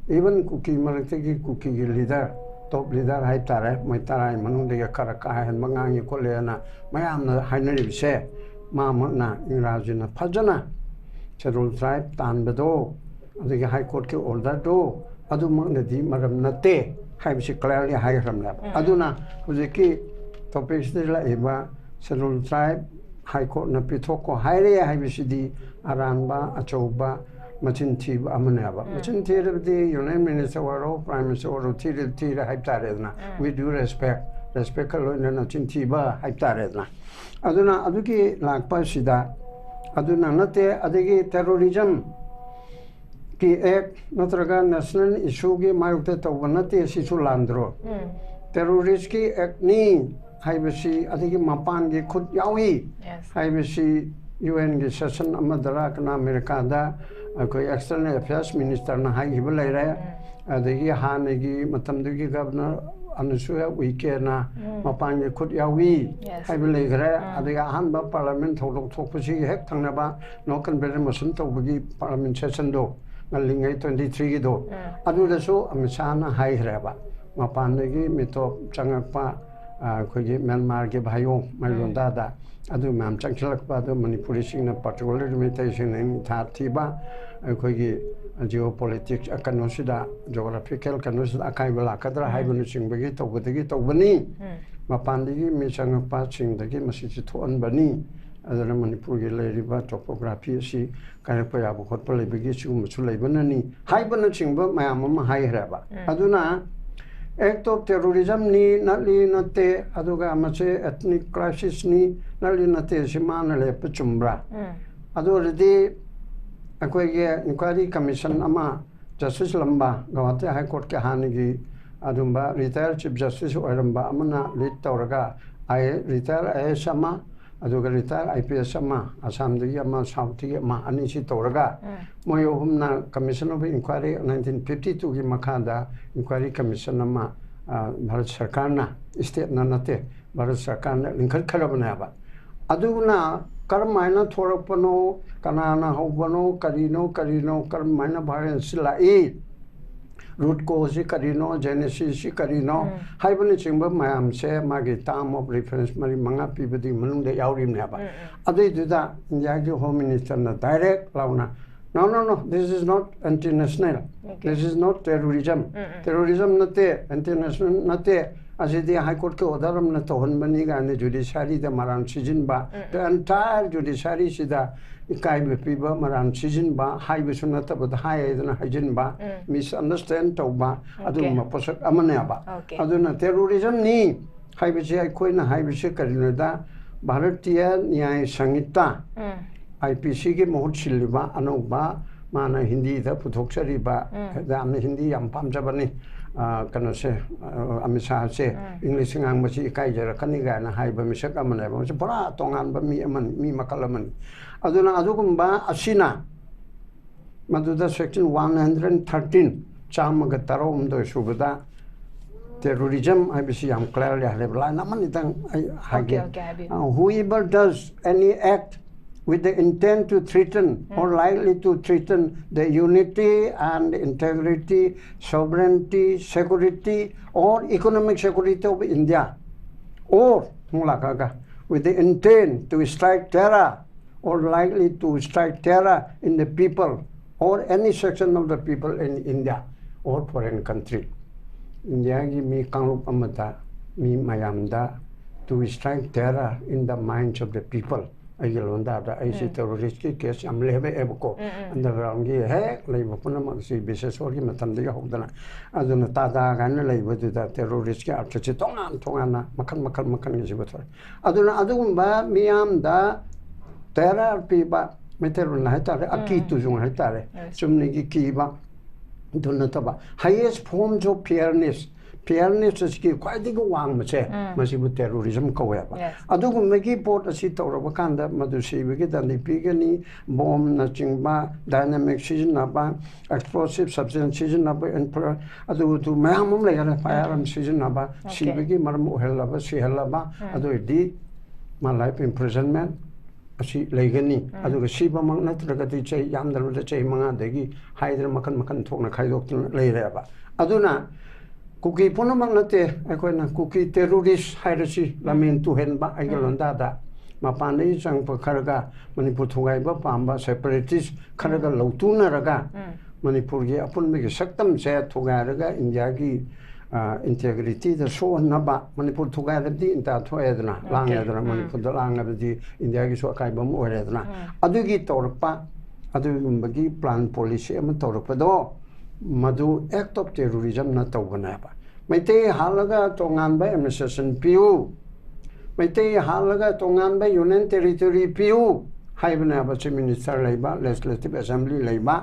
ꯏꯚꯟ ꯀꯨꯀꯤ ꯃꯔꯛꯇꯒꯤ ꯀꯨꯀꯤꯒꯤ ꯂꯤꯗꯔ, ꯇꯣꯞ ꯂꯤꯗꯔ ꯍꯥꯏꯇꯥꯔꯦ, ꯃꯣꯏ ꯇꯔꯥꯒꯤ ꯃꯅꯨꯡꯗꯒꯤ ꯈꯔ ꯀꯥ ꯍꯦꯟꯕ ꯉꯥꯡꯉꯤ ꯈꯣꯠꯂꯦꯅ ꯃꯌꯥꯝꯅ ꯍꯥꯏꯅꯔꯤꯕꯁꯦ, ꯃꯥꯃꯛꯅ ꯏꯪꯒ꯭ꯔꯥꯖꯤꯅ ꯐꯖꯅ ꯁꯦꯗꯨꯜ ꯇ꯭ꯔꯥꯏꯕ ꯇꯥꯟꯕꯗꯣ, ꯑꯗꯒꯤ ꯍꯥꯏ ꯀꯣꯔꯠꯀꯤ ꯑꯣꯔꯗꯔꯗꯣ, ꯑꯗꯨꯃꯛꯅꯗꯤ ꯃꯔꯝ ꯅꯠꯇꯦ ꯍꯥꯏꯕꯁꯤ ꯀ꯭ꯂꯤꯌꯥꯔꯂꯤ ꯍꯥꯏꯈ꯭ꯔꯕꯅꯦꯕ꯫ ꯑꯗꯨꯅ ꯍꯧꯖꯤꯛꯀꯤ ꯇꯣꯄꯤꯛꯁꯤꯗ ꯂꯥꯛꯏꯕ ꯁꯦꯗꯨꯜ ꯇ꯭ꯔꯥꯏꯕ ꯍꯥꯏ ꯀꯣꯔꯠꯅ ꯄꯤꯊꯣꯛꯈꯣ ꯍꯥꯏꯔꯦ ꯍꯥꯏꯕꯁꯤꯗꯤ ꯑꯔꯥꯟꯕ, ꯑꯆꯧꯕ, ꯃꯆꯤꯟ ꯊꯤꯕ ꯑꯃꯅꯦꯕ꯫ ꯃꯆꯤꯟ ꯊꯤꯔꯕꯗꯤ ꯌꯨꯅꯤꯌꯟ ꯃꯤꯅꯤꯁꯇꯔ ꯑꯣꯏꯔꯣ, ꯄ꯭ꯔꯥꯏꯝ ꯃꯤꯅꯤꯁꯇꯔ ꯑꯣꯏꯔꯣ, ꯊꯤꯔ ꯊꯤꯔꯦ ꯍꯥꯏꯕ ꯇꯥꯔꯦꯗꯅ꯫ With due respect, ꯔꯦꯁꯄꯦꯛꯀ ꯂꯣꯏꯅꯅ ꯆꯤꯟ ꯊꯤꯕ ꯍꯥꯏꯕ ꯇꯥꯔꯦꯗꯅ꯫ ꯑꯗꯨꯅ ꯑꯗꯨꯒꯤ ꯂꯥꯛꯄ ꯑꯁꯤꯗ, ꯑꯗꯨꯅ ꯅꯠꯇꯦ, ꯑꯗꯒꯤ ꯇꯦꯔꯣꯔꯤꯖꯝ ꯀꯤ ꯑꯦꯛ ꯅꯠꯇ꯭ꯔꯒ ꯅꯦꯁꯅꯦꯜ ꯏꯁꯨꯒꯤ ꯃꯥꯌꯣꯛꯇ ꯇꯧꯕ ꯅꯠꯇꯦ, ꯁꯤꯁꯨ ꯂꯥꯟꯗ꯭ꯔꯣ? ꯇꯦꯔꯣꯔꯤꯁꯀꯤ ꯑꯦꯛꯅꯤ ꯍꯥꯏꯕꯁꯤ, ꯑꯗꯒꯤ ꯃꯄꯥꯟꯒꯤ ꯈꯨꯠ ꯌꯥꯎꯏ ꯍꯥꯏꯕꯁꯤ ꯌꯨ ꯑꯦꯟꯒꯤ ꯁꯦꯁꯟ ꯑꯃꯗꯔ ꯀꯅꯥ ꯑꯃꯦꯔꯤꯀꯥꯗ ꯑꯩꯈꯣꯏ ꯑꯦꯛꯁꯇꯔꯅꯦꯜ ꯑꯦꯐꯤꯌꯔꯁ ꯃꯤꯅꯤꯁꯇꯔꯅ ꯍꯥꯏꯈꯤꯕ ꯂꯩꯔꯦ꯫ ꯑꯗꯒꯤ ꯍꯥꯟꯅꯒꯤ ꯃꯇꯝꯗꯨꯒꯤ ꯒꯕꯅꯔ ꯑꯅꯁꯨꯌꯥ ꯎꯏꯀꯦꯅ ꯃꯄꯥꯟꯒꯤ ꯈꯨꯠ ꯌꯥꯎꯏ Yes. ꯍꯥꯏꯕ ꯂꯩꯈ꯭ꯔꯦ꯫ ꯑꯗꯒꯤ ꯑꯍꯥꯟꯕ ꯄꯥꯔꯂꯥꯃꯦꯟ ꯊꯧꯗꯣꯛ ꯊꯣꯛꯄꯁꯤꯒꯤ ꯍꯦꯛ ꯊꯪꯅꯕ ꯅꯣ ꯀꯟꯐꯤꯗꯦꯟꯁ ꯃꯣꯁꯟ ꯇꯧꯕꯒꯤ ꯄꯥꯔꯂꯥꯃꯦꯟ ꯁꯦꯁꯟꯗꯣ ꯉꯜꯂꯤꯉꯩ ꯇ꯭ꯋꯦꯟꯇꯤ ꯊ꯭ꯔꯤꯒꯤꯗꯣ ꯑꯗꯨꯗꯁꯨ ꯑꯃꯤꯠ ꯁꯥꯍꯅ ꯍꯥꯏꯈ꯭ꯔꯦꯕ, ꯃꯄꯥꯟꯗꯒꯤ ꯃꯤꯇꯣꯞ ꯆꯪꯉꯛꯄ, ꯑ, ꯑꯩꯈꯣꯏꯒꯤ ꯃ꯭ꯌꯥꯟꯃꯥꯔꯒꯤ ꯚꯥꯏꯌꯣꯡ ꯃꯥꯏꯂꯣꯟꯗꯥꯗ ꯑꯗꯨ ꯃꯌꯥꯝ ꯆꯪꯁꯤꯜꯂꯛꯄ, ꯑꯗꯨ ꯃꯅꯤꯄꯨꯔꯤꯁꯤꯡꯅ, ꯄꯥꯔꯇꯤꯀꯨꯂꯔꯂꯤ ꯃꯩꯇꯩꯁꯤꯡꯅ ꯅꯤꯡꯊꯥ ꯊꯤꯕ, ꯑꯩꯈꯣꯏꯒꯤ ꯖꯤꯑꯣ ꯄꯣꯂꯤꯇꯤꯛꯁ ꯀꯩꯅꯣꯁꯤꯗ, ꯖꯤꯑꯣꯒ꯭ꯔꯥꯐꯤꯀꯦꯜ ꯀꯩꯅꯣꯁꯤꯗ ꯑꯀꯥꯏꯕ ꯂꯥꯛꯀꯗ꯭ꯔꯥ ꯍꯥꯏꯕꯅꯆꯤꯡꯕꯒꯤ ꯇꯧꯕꯗꯒꯤ ꯇꯧꯕꯅꯤ꯫ ꯃꯄꯥꯟꯗꯒꯤ ꯃꯤ ꯆꯪꯉꯛꯄꯁꯤꯡꯗꯒꯤ ꯃꯁꯤꯁꯤ ꯊꯣꯛꯍꯟꯕꯅꯤ꯫ ꯑꯗꯨꯅ ꯃꯅꯤꯄꯨꯔꯒꯤ ꯂꯩꯔꯤꯕ ꯇꯣꯄꯣꯒ꯭ꯔꯥꯐꯤ ꯑꯁꯤ ꯀꯥꯏꯔꯛꯄ ꯌꯥꯕ ꯈꯣꯠꯄ ꯂꯩꯕꯒꯤ ꯁꯤꯒꯨꯝꯕꯁꯨ ꯂꯩꯕꯅꯅꯤ ꯍꯥꯏꯕꯅꯆꯤꯡꯕ ꯃꯌꯥꯝ ꯑꯃ ꯍꯥꯏꯈ꯭ꯔꯦꯕ꯫ ꯑꯗꯨꯅ act of terrorismꯅꯤ, ꯅꯠꯂꯤ ꯅꯠꯇꯦ, ꯑꯗꯨꯒ ꯃꯁꯤ ethnic crisisꯅꯤ, ꯅꯠꯂꯤ ꯅꯠꯇꯦ, ꯁꯤ ꯃꯥꯅ ꯂꯦꯞꯄ ꯆꯨꯝꯕ꯭ꯔꯥ? ꯑꯗꯨ ꯑꯣꯏꯔꯗꯤ ꯑꯩꯈꯣꯏꯒꯤ ꯏꯟꯀ꯭ꯋꯥꯏꯔꯤ ꯀꯃꯤꯁꯟ ꯑꯃ ꯖꯁꯇꯤꯁ ꯂꯝꯕꯥ, ꯒꯧꯍꯥꯇꯤ ꯍꯥꯏ ꯀꯣꯔꯠꯀꯤ ꯍꯥꯟꯅꯒꯤ ꯑꯗꯨꯝꯕ ꯔꯤꯇꯥꯌꯔ ꯆꯤꯐ ꯖꯁꯇꯤꯁ ꯑꯣꯏꯔꯝꯕ ꯑꯃꯅ ꯂꯤꯗ ꯇꯧꯔꯒ, ꯑꯥꯏ ꯔꯤꯇꯥꯌꯔ ꯑꯥꯏ ꯑꯦꯁ ꯑꯃ, ꯑꯗꯨꯒ ꯔꯤꯇꯥꯌꯔ ꯑꯥꯏ ꯄꯤ ꯑꯦꯁ ꯑꯃ, ꯑꯁꯥꯝꯗꯒꯤ ꯑꯃ, ꯁꯥꯎꯠꯇꯒꯤ ꯑꯃ, ꯑꯅꯤꯁꯤ ꯇꯧꯔꯒ ꯃꯣꯏ ꯑꯍꯨꯝꯅ Commission of Inquiry nineteen fifty twoꯒꯤ ꯃꯈꯥꯗ ꯏꯟꯀ꯭ꯋꯥꯏꯔꯤ ꯀꯃꯤꯁꯟ ꯑꯃ, ꯑ, ꯚꯥꯔꯠ ꯁꯔꯀꯥꯔꯅ, ꯁ꯭ꯇꯦꯠꯅ ꯅꯠꯇꯦ, ꯚꯥꯔꯠ ꯁꯔꯀꯥꯔꯅ ꯂꯤꯡꯈꯠꯈ꯭ꯔꯕꯅꯦꯕ꯫ ꯑꯗꯨꯅ ꯀꯔꯝ ꯍꯥꯏꯅ ꯊꯣꯔꯛꯄꯅꯣ, ꯀꯅꯥꯅ ꯍꯧꯕꯅꯣ, ꯀꯔꯤꯅꯣ, ꯀꯔꯤꯅꯣ, ꯀꯔꯝ ꯍꯥꯏꯅ violence ꯂꯥꯛꯏ, root causeꯁꯤ ꯀꯔꯤꯅꯣ, genesisꯁꯤ ꯀꯔꯤꯅꯣ ꯍꯥꯏꯕꯅꯆꯤꯡꯕ ꯃꯌꯥꯝꯁꯦ ꯃꯥꯒꯤ term of reference ꯃꯔꯤ ꯃꯉꯥ ꯄꯤꯕꯗꯨꯒꯤ ꯃꯅꯨꯡꯗ ꯌꯥꯎꯔꯤꯕꯅꯦꯕ꯫ ꯑꯗꯨꯏꯗꯨꯗ ꯏꯟꯗꯤꯌꯥꯒꯤ ꯍꯣꯝ ꯃꯤꯅꯤꯁꯇꯔꯅ ꯗꯥꯏꯔꯦꯛ ꯂꯥꯎꯅ, "No, no, no, this is not international, this is not terrorism, terrorism ꯅꯠꯇꯦ, international ꯅꯠꯇꯦ, ꯑꯁꯤꯗꯤ ꯍꯥꯏ ꯀꯣꯔꯠꯀꯤ ꯑꯣꯔꯗꯔ ꯑꯃꯅ ꯇꯧꯍꯟꯕꯅꯤ" ꯀꯥꯏꯅ ꯖꯨꯗꯤꯁꯥꯔꯤꯗ ꯃꯔꯥꯟ ꯁꯤꯖꯤꯟꯕ, the entire ꯖꯨꯗꯤꯁꯥꯔꯤꯁꯤꯗ ꯏꯀꯥꯏꯕ ꯄꯤꯕ, ꯃꯔꯥꯟ ꯁꯤꯖꯤꯟꯕ, ꯍꯥꯏꯕꯁꯨ ꯅꯠꯇꯕꯗ ꯍꯥꯏ ꯍꯥꯏꯗꯅ ꯍꯥꯏꯖꯤꯟꯕ, misunderstand ꯇꯧꯕ, ꯑꯗꯨꯒꯨꯝꯕ ꯄꯣꯠꯁꯛ ꯑꯃꯅꯦꯕ꯫ Okay. ꯑꯗꯨꯅ terrorismꯅꯤ ꯍꯥꯏꯕꯁꯤ ꯑꯩꯈꯣꯏꯅ ꯍꯥꯏꯕꯁꯤ ꯀꯔꯤꯅꯣꯗ, ꯚꯥꯔꯇꯤꯌ ꯅ꯭ꯌꯥꯌ ꯁꯪꯍꯤꯇꯥ, IPCꯒꯤ ꯃꯍꯨꯠ ꯁꯤꯜꯂꯤꯕ ꯑꯅꯧꯕ, ꯃꯥꯅ ꯍꯤꯟꯗꯤꯗ ꯄꯨꯊꯣꯛꯆꯔꯤꯕ, ꯌꯥꯝꯅ ꯍꯤꯟꯗꯤ ꯌꯥꯝ ꯄꯥꯝꯖꯕꯅꯤ, ꯑ, ꯀꯩꯅꯣꯁꯦ, ꯑ, ꯑꯃꯤꯠ ꯁꯥꯍꯁꯦ ꯏꯪꯂꯤꯁ ꯉꯥꯡꯕꯁꯤ ꯏꯀꯥꯏꯖꯔꯛꯀꯅꯤ ꯀꯥꯏꯅ ꯍꯥꯏꯕ ꯃꯤꯁꯛ ꯑꯃꯅꯦꯕ꯫ ꯃꯁꯤ ꯄꯨꯔꯥ ꯇꯣꯉꯥꯟꯕ ꯃꯤ ꯑꯃꯅꯤ, ꯃꯤ ꯃꯈꯜ ꯑꯃꯅꯤ꯫ ꯑꯗꯨꯅ ꯑꯗꯨꯒꯨꯝꯕ ꯑꯁꯤꯅ ꯃꯗꯨꯗ section one hundred thirteen, ꯆꯥꯝꯃꯒ ꯇꯔꯥꯍꯨꯝꯗꯣꯏ ꯁꯨꯕꯗ terrorism ꯍꯥꯏꯕꯁꯤ ꯌꯥꯝ clearly ꯍꯥꯏꯔꯦꯕ꯫ Line ꯑꯃꯅꯤꯗꯪ ꯑꯩ ꯍꯥꯏꯒꯦ꯫ Okay, ꯍꯥꯏꯕꯤꯌꯨ꯫ Uh, whoever does any act with the intent to threaten or likely to threaten the unity and integrity, sovereignty, security, or economic security of India, or, ꯑꯃꯨꯛ ꯂꯥꯛꯀꯒ, with the intent to strike terror or likely to strike terror in the people or any section of the people in India or foreign country. ꯏꯟꯗꯤꯌꯥꯒꯤ ꯃꯤ ꯀꯥꯡꯂꯨꯞ ꯑꯃꯗ, ꯃꯤ ꯃꯌꯥꯝꯗ, to strike terror in the minds of the people. ꯑꯩꯒꯤ ꯂꯣꯟꯗꯥꯗ ꯑꯩꯁꯤ terrorist ꯀꯤ case ꯌꯥꯝ ꯂꯩꯕꯛꯑꯦꯕꯀꯣ꯫ Underground ꯒꯤ ꯍꯦꯛ ꯂꯩꯕ ꯄꯨꯝꯅꯃꯛꯁꯤ ꯕꯤꯁꯦꯁꯣꯔꯒꯤ ꯃꯇꯝꯗꯒꯤ ꯍꯧꯗꯅ꯫ ꯑꯗꯨꯅ ꯇꯥꯗꯥ ꯀꯥꯏꯅ ꯂꯩꯕꯗꯨꯗ terrorist ꯀꯤ ꯑꯔꯊꯁꯤ ꯇꯣꯉꯥꯟ ꯇꯣꯉꯥꯟꯅ ꯃꯈꯜ ꯃꯈꯜ ꯃꯈꯜꯒꯤꯁꯤ ꯄꯨꯊꯣꯔꯛꯑꯦ꯫ ꯑꯗꯨꯅ ꯑꯗꯨꯒꯨꯝꯕ ꯃꯤꯌꯥꯝꯗ terror ꯄꯤꯕ, ꯃꯩꯇꯩꯂꯣꯟꯅ ꯍꯥꯏꯇꯥꯔꯦ, ꯑꯀꯤ ꯇꯨꯖꯨꯡ ꯍꯥꯏꯇꯥꯔꯦ, Yes. ꯆꯨꯝꯅꯒꯤ ꯀꯤꯕ, ꯑꯗꯨ ꯅꯠꯇꯕ highest forms of fairness, fairness ꯑꯁꯤꯒꯤ ꯈ꯭ꯋꯥꯏꯗꯒꯤ ꯋꯥꯡꯕꯁꯦ, ꯃꯁꯤꯕꯨ terrorism ꯀꯧꯋꯦꯕ꯫ Yes. ꯑꯗꯨꯒꯨꯝꯕꯒꯤ ꯄꯣꯠ ꯑꯁꯤ ꯇꯧꯔꯕ ꯀꯥꯟꯗ ꯃꯗꯨ ꯁꯤꯕꯒꯤ ꯗꯟꯗꯤ ꯄꯤꯒꯅꯤ, ꯕꯣꯝꯅꯆꯤꯡꯕ, dynamic ꯁꯤꯖꯤꯟꯅꯕ, explosive substance ꯁꯤꯖꯤꯟꯅꯕ, infra-, ꯑꯗꯨ ꯑꯗꯨ ꯃꯌꯥꯝ ꯑꯃ ꯂꯩꯈꯔꯦ, firearm ꯁꯤꯖꯤꯟꯅꯕ, Okay. ꯁꯤꯕꯒꯤ ꯃꯔꯝ ꯑꯣꯏꯍꯜꯂꯕ, ꯁꯤꯍꯜꯂꯕ, ꯑꯗꯨ ꯑꯣꯏꯔꯗꯤ ꯃꯥ life imprisonment ꯑꯁꯤ ꯂꯩꯒꯅꯤ꯫ ꯑꯗꯨꯒ ꯁꯤꯕꯃꯛ ꯅꯠꯇ꯭ꯔꯒꯗꯤ ꯆꯍꯤ ꯌꯥꯝꯗ꯭ꯔꯕꯗ ꯆꯍꯤ ꯃꯉꯥꯗꯒꯤ ꯍꯥꯏꯗꯅ ꯃꯈꯜ ꯃꯈꯜ ꯊꯣꯛꯅ ꯈꯥꯏꯗꯣꯛꯇꯨꯅ ꯂꯩꯔꯦꯕ꯫ ꯑꯗꯨꯅ ꯀꯨꯀꯤ ꯄꯨꯝꯅꯃꯛ ꯅꯠꯇꯦ, ꯑꯩꯈꯣꯏꯅ ꯀꯨꯀꯤ terrorist ꯍꯥꯏꯔꯁꯤ, ꯂꯝꯍꯦꯟ ꯇꯨꯍꯦꯟꯕ ꯑꯩꯒꯤ ꯂꯣꯟꯗꯥꯗ ꯃꯄꯥꯟꯗꯒꯤ ꯆꯪꯉꯛꯄ ꯈꯔꯒ ꯃꯅꯤꯄꯨꯔ ꯊꯨꯒꯥꯏꯕ ꯄꯥꯝꯕ separatist ꯈꯔꯒ ꯂꯧꯇꯨꯅꯔꯒ ꯃꯅꯤꯄꯨꯔꯒꯤ ꯑꯄꯨꯟꯕꯒꯤ ꯁꯛꯇꯝꯁꯦ ꯊꯨꯒꯥꯏꯔꯒ ꯏꯟꯗꯤꯌꯥꯒꯤ, ꯑ, integrity ꯗ ꯁꯣꯛꯍꯟꯅꯕ, ꯃꯅꯤꯄꯨꯔ ꯊꯨꯒꯥꯏꯔꯕꯗꯤ ꯏꯟꯗꯤꯌꯥ ꯊꯣꯛꯑꯦꯗꯅ, ꯂꯥꯡꯉꯦꯗꯅ, ꯃꯅꯤꯄꯨꯔꯗ ꯂꯥꯡꯉꯕꯗꯤ ꯏꯟꯗꯤꯌꯥꯒꯤꯁꯨ ꯑꯀꯥꯏꯕ ꯑꯃ ꯑꯣꯏꯔꯦꯗꯅ꯫ ꯑꯗꯨꯒꯤ ꯇꯧꯔꯛꯄ ꯑꯗꯨꯒꯨꯝꯕꯒꯤ plan policy ꯑꯃ ꯇꯧꯔꯛꯄꯗꯣ ꯃꯗꯨ act of terrorism ꯅ ꯇꯧꯕꯅꯦꯕ꯫ ꯃꯩꯇꯩ ꯍꯥꯠꯂꯒ ꯇꯣꯉꯥꯟꯕ administration ꯄꯤꯌꯨ, ꯃꯩꯇꯩ ꯍꯥꯠꯂꯒ ꯇꯣꯉꯥꯟꯕ union territory ꯄꯤꯌꯨ ꯍꯥꯏꯕꯅꯦꯕ ꯆꯤꯐ ꯃꯤꯅꯤꯁꯇꯔ ꯂꯩꯕ, ꯂꯦꯖꯤꯁꯂꯦꯇꯤꯚ ꯑꯦꯁꯦꯝꯕ꯭ꯂꯤ ꯂꯩꯕ,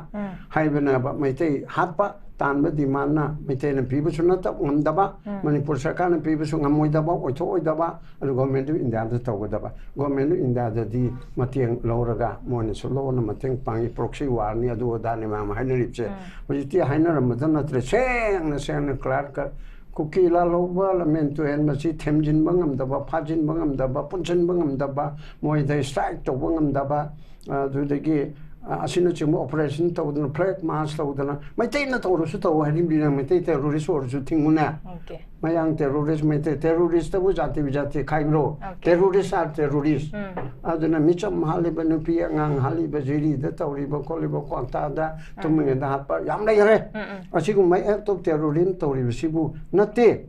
ꯍꯥꯏꯕꯅꯦꯕ ꯃꯩꯇꯩ ꯍꯥꯠꯄ ꯇꯥꯟꯕ ꯗꯤꯃꯥꯟꯅ ꯃꯩꯇꯩꯅ ꯄꯤꯕꯁꯨ ꯅꯠꯇꯕ ꯉꯝꯗꯕ, ꯃꯅꯤꯄꯨꯔ ꯁꯔꯀꯥꯔꯅ ꯄꯤꯕꯁꯨ ꯉꯝꯃꯣꯏꯗꯕ, ꯑꯣꯏꯊꯣꯛꯑꯣꯏꯗꯕ, ꯑꯗꯨ ꯒꯣꯔꯃꯦꯟ ꯑꯣꯐ ꯏꯟꯗꯤꯌꯥꯗ ꯇꯧꯒꯗꯕ꯫ ꯒꯣꯔꯃꯦꯟ ꯑꯣꯐ ꯏꯟꯗꯤꯌꯥꯗꯗꯤ ꯃꯇꯦꯡ ꯂꯧꯔꯒ ꯃꯣꯏꯅꯁꯨ ꯂꯣꯟꯅ ꯃꯇꯦꯡ ꯄꯥꯡꯉꯤ, ꯄ꯭ꯔꯣꯛꯁꯤ ꯋꯥꯔꯅꯤ, ꯑꯗꯨ ꯑꯗꯥꯅꯤ ꯃꯌꯥꯝ ꯍꯥꯏꯅꯔꯤꯕꯁꯦ꯫ ꯍꯧꯖꯤꯛꯇꯤ ꯍꯥꯏꯅꯔꯝꯕꯗ ꯅꯠꯇ꯭ꯔꯦ, ꯁꯦꯡꯅ ꯁꯦꯡꯅ ꯀ꯭ꯂꯥꯔꯛꯀ ꯀꯨꯀꯤ ꯂꯥꯜꯍꯧꯕ ꯂꯝꯃꯦꯟ ꯇꯨꯔꯦꯟ ꯃꯁꯤ ꯊꯦꯝꯖꯤꯟꯕ ꯉꯝꯗꯕ, ꯐꯥꯖꯤꯟꯕ ꯉꯝꯗꯕ, ꯄꯨꯟꯁꯤꯟꯕ ꯉꯝꯗꯕ, ꯃꯣꯏꯗ ꯁ꯭ꯇ꯭ꯔꯥꯏꯛ ꯇꯧꯕ ꯉꯝꯗꯕ, ꯑꯗꯨꯗꯒꯤ ꯑ, ꯑꯁꯤꯅꯆꯤꯡꯕ ꯑꯣꯄꯔꯦꯁꯟ ꯇꯧꯗꯅ, ꯐ꯭ꯂꯦꯒ ꯃꯥꯔꯆ ꯇꯧꯗꯅ, ꯃꯩꯇꯩꯅ ꯇꯧꯔꯁꯨ ꯇꯧ ꯍꯥꯏꯔꯤꯕꯅꯤꯅ, ꯃꯩꯇꯩ ꯇꯦꯔꯣꯔꯤꯁ ꯑꯣꯏꯔꯁꯨ ꯊꯤꯡꯉꯨꯅꯦ꯫ Okay. ꯃꯌꯥꯡ ꯇꯦꯔꯣꯔꯤꯁ, ꯃꯩꯇꯩ ꯇꯦꯔꯣꯔꯤꯁꯇꯕꯨ ꯖꯥꯇꯤ ꯕꯤꯖꯥꯇꯤ ꯈꯥꯏꯕ꯭ꯔꯣ? Okay. Terrorists are terrorists. ꯎꯝ. ꯑꯗꯨꯅ ꯃꯤꯆꯝ ꯍꯥꯠꯂꯤꯕ ꯅꯨꯄꯤ ꯑꯉꯥꯡ ꯍꯥꯠꯂꯤꯕ ꯖꯤꯔꯤꯗ ꯇꯧꯔꯤꯕ ꯈꯣꯠꯂꯤꯕ ꯀ꯭ꯋꯥꯛꯇꯥꯗ ꯇꯨꯝꯃꯤꯉꯩꯗ ꯍꯥꯠꯄ ꯌꯥꯝ ꯂꯩꯈ꯭ꯔꯦ꯫ ꯎꯝ, ꯎꯝ. ꯑꯁꯤꯒꯨꯝꯕ act of terrorism ꯇꯧꯔꯤꯕꯁꯤꯕꯨ ꯅꯠꯇꯦ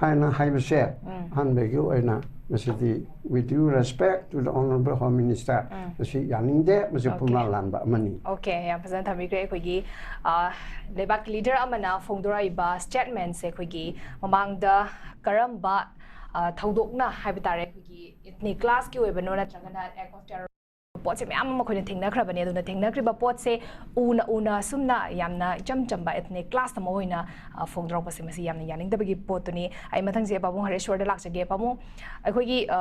ꯍꯥꯏꯅ ꯍꯥꯏꯕꯁꯦ ꯎꯝ. ꯑꯍꯥꯟꯕꯒꯤ ꯑꯣꯏꯅ ꯃꯁꯤꯗꯤ with due respect to the honourable Home Minister, ꯎꯝ. ꯃꯁꯤ ꯌꯥꯅꯤꯡꯗꯦ, ꯃꯁꯤ Okay. ꯄꯨꯝꯂꯥ ꯂꯥꯟꯕ ꯑꯃꯅꯤ꯫ Okay, ꯌꯥꯝ ꯐꯖꯅ ꯊꯝꯕꯤꯈ꯭ꯔꯦ꯫ ꯑꯩꯈꯣꯏꯒꯤ ꯑ, ꯂꯩꯕꯥꯛꯀꯤ ꯂꯤꯗꯔ ꯑꯃꯅ ꯐꯣꯡꯗꯣꯔꯛꯏꯕ ꯁ꯭ꯇꯦꯠꯃꯦꯟꯁꯦ ꯑꯩꯈꯣꯏꯒꯤ ꯃꯃꯥꯡꯗ ꯀꯔꯝꯕ ꯑ, ꯊꯧꯗꯣꯛꯅ ꯍꯥꯏꯕ ꯇꯥꯔꯦ, ꯑꯩꯈꯣꯏꯒꯤ ꯏꯊꯅꯤꯛ ꯀ꯭ꯂꯥꯁꯀꯤ ꯑꯣꯏꯕꯅꯣ ꯅꯠꯇ꯭ꯔꯒꯅ act of terror ꯄꯣꯠꯁꯦ ꯃꯌꯥꯝ ꯑꯃ ꯑꯩꯈꯣꯏꯅ ꯊꯦꯡꯅꯈ꯭ꯔꯕꯅꯦ꯫ ꯑꯗꯨꯅ ꯊꯦꯡꯅꯈ꯭ꯔꯤꯕ ꯄꯣꯠꯁꯦ ꯎꯅ ꯎꯅ ꯑꯁꯨꯝꯅ ꯌꯥꯝꯅ ꯏꯆꯝ ꯆꯝꯕ ꯏꯊꯅꯤꯛ ꯀ꯭ꯂꯥꯁ ꯑꯃ ꯑꯣꯏꯅ ꯑ, ꯐꯣꯡꯗꯣꯔꯛꯄꯁꯦ ꯃꯁꯤ ꯌꯥꯝꯅ ꯌꯥꯅꯤꯡꯗꯕꯒꯤ ꯄꯣꯠꯇꯨꯅꯤ꯫ ꯑꯩ ꯃꯊꯪꯁꯦ ꯄꯥꯕꯨꯡ ꯍꯔꯦꯁꯣꯔꯗ ꯂꯥꯛꯆꯒꯦ꯫ ꯄꯥꯕꯨꯡ, ꯑꯩꯈꯣꯏꯒꯤ ꯑ,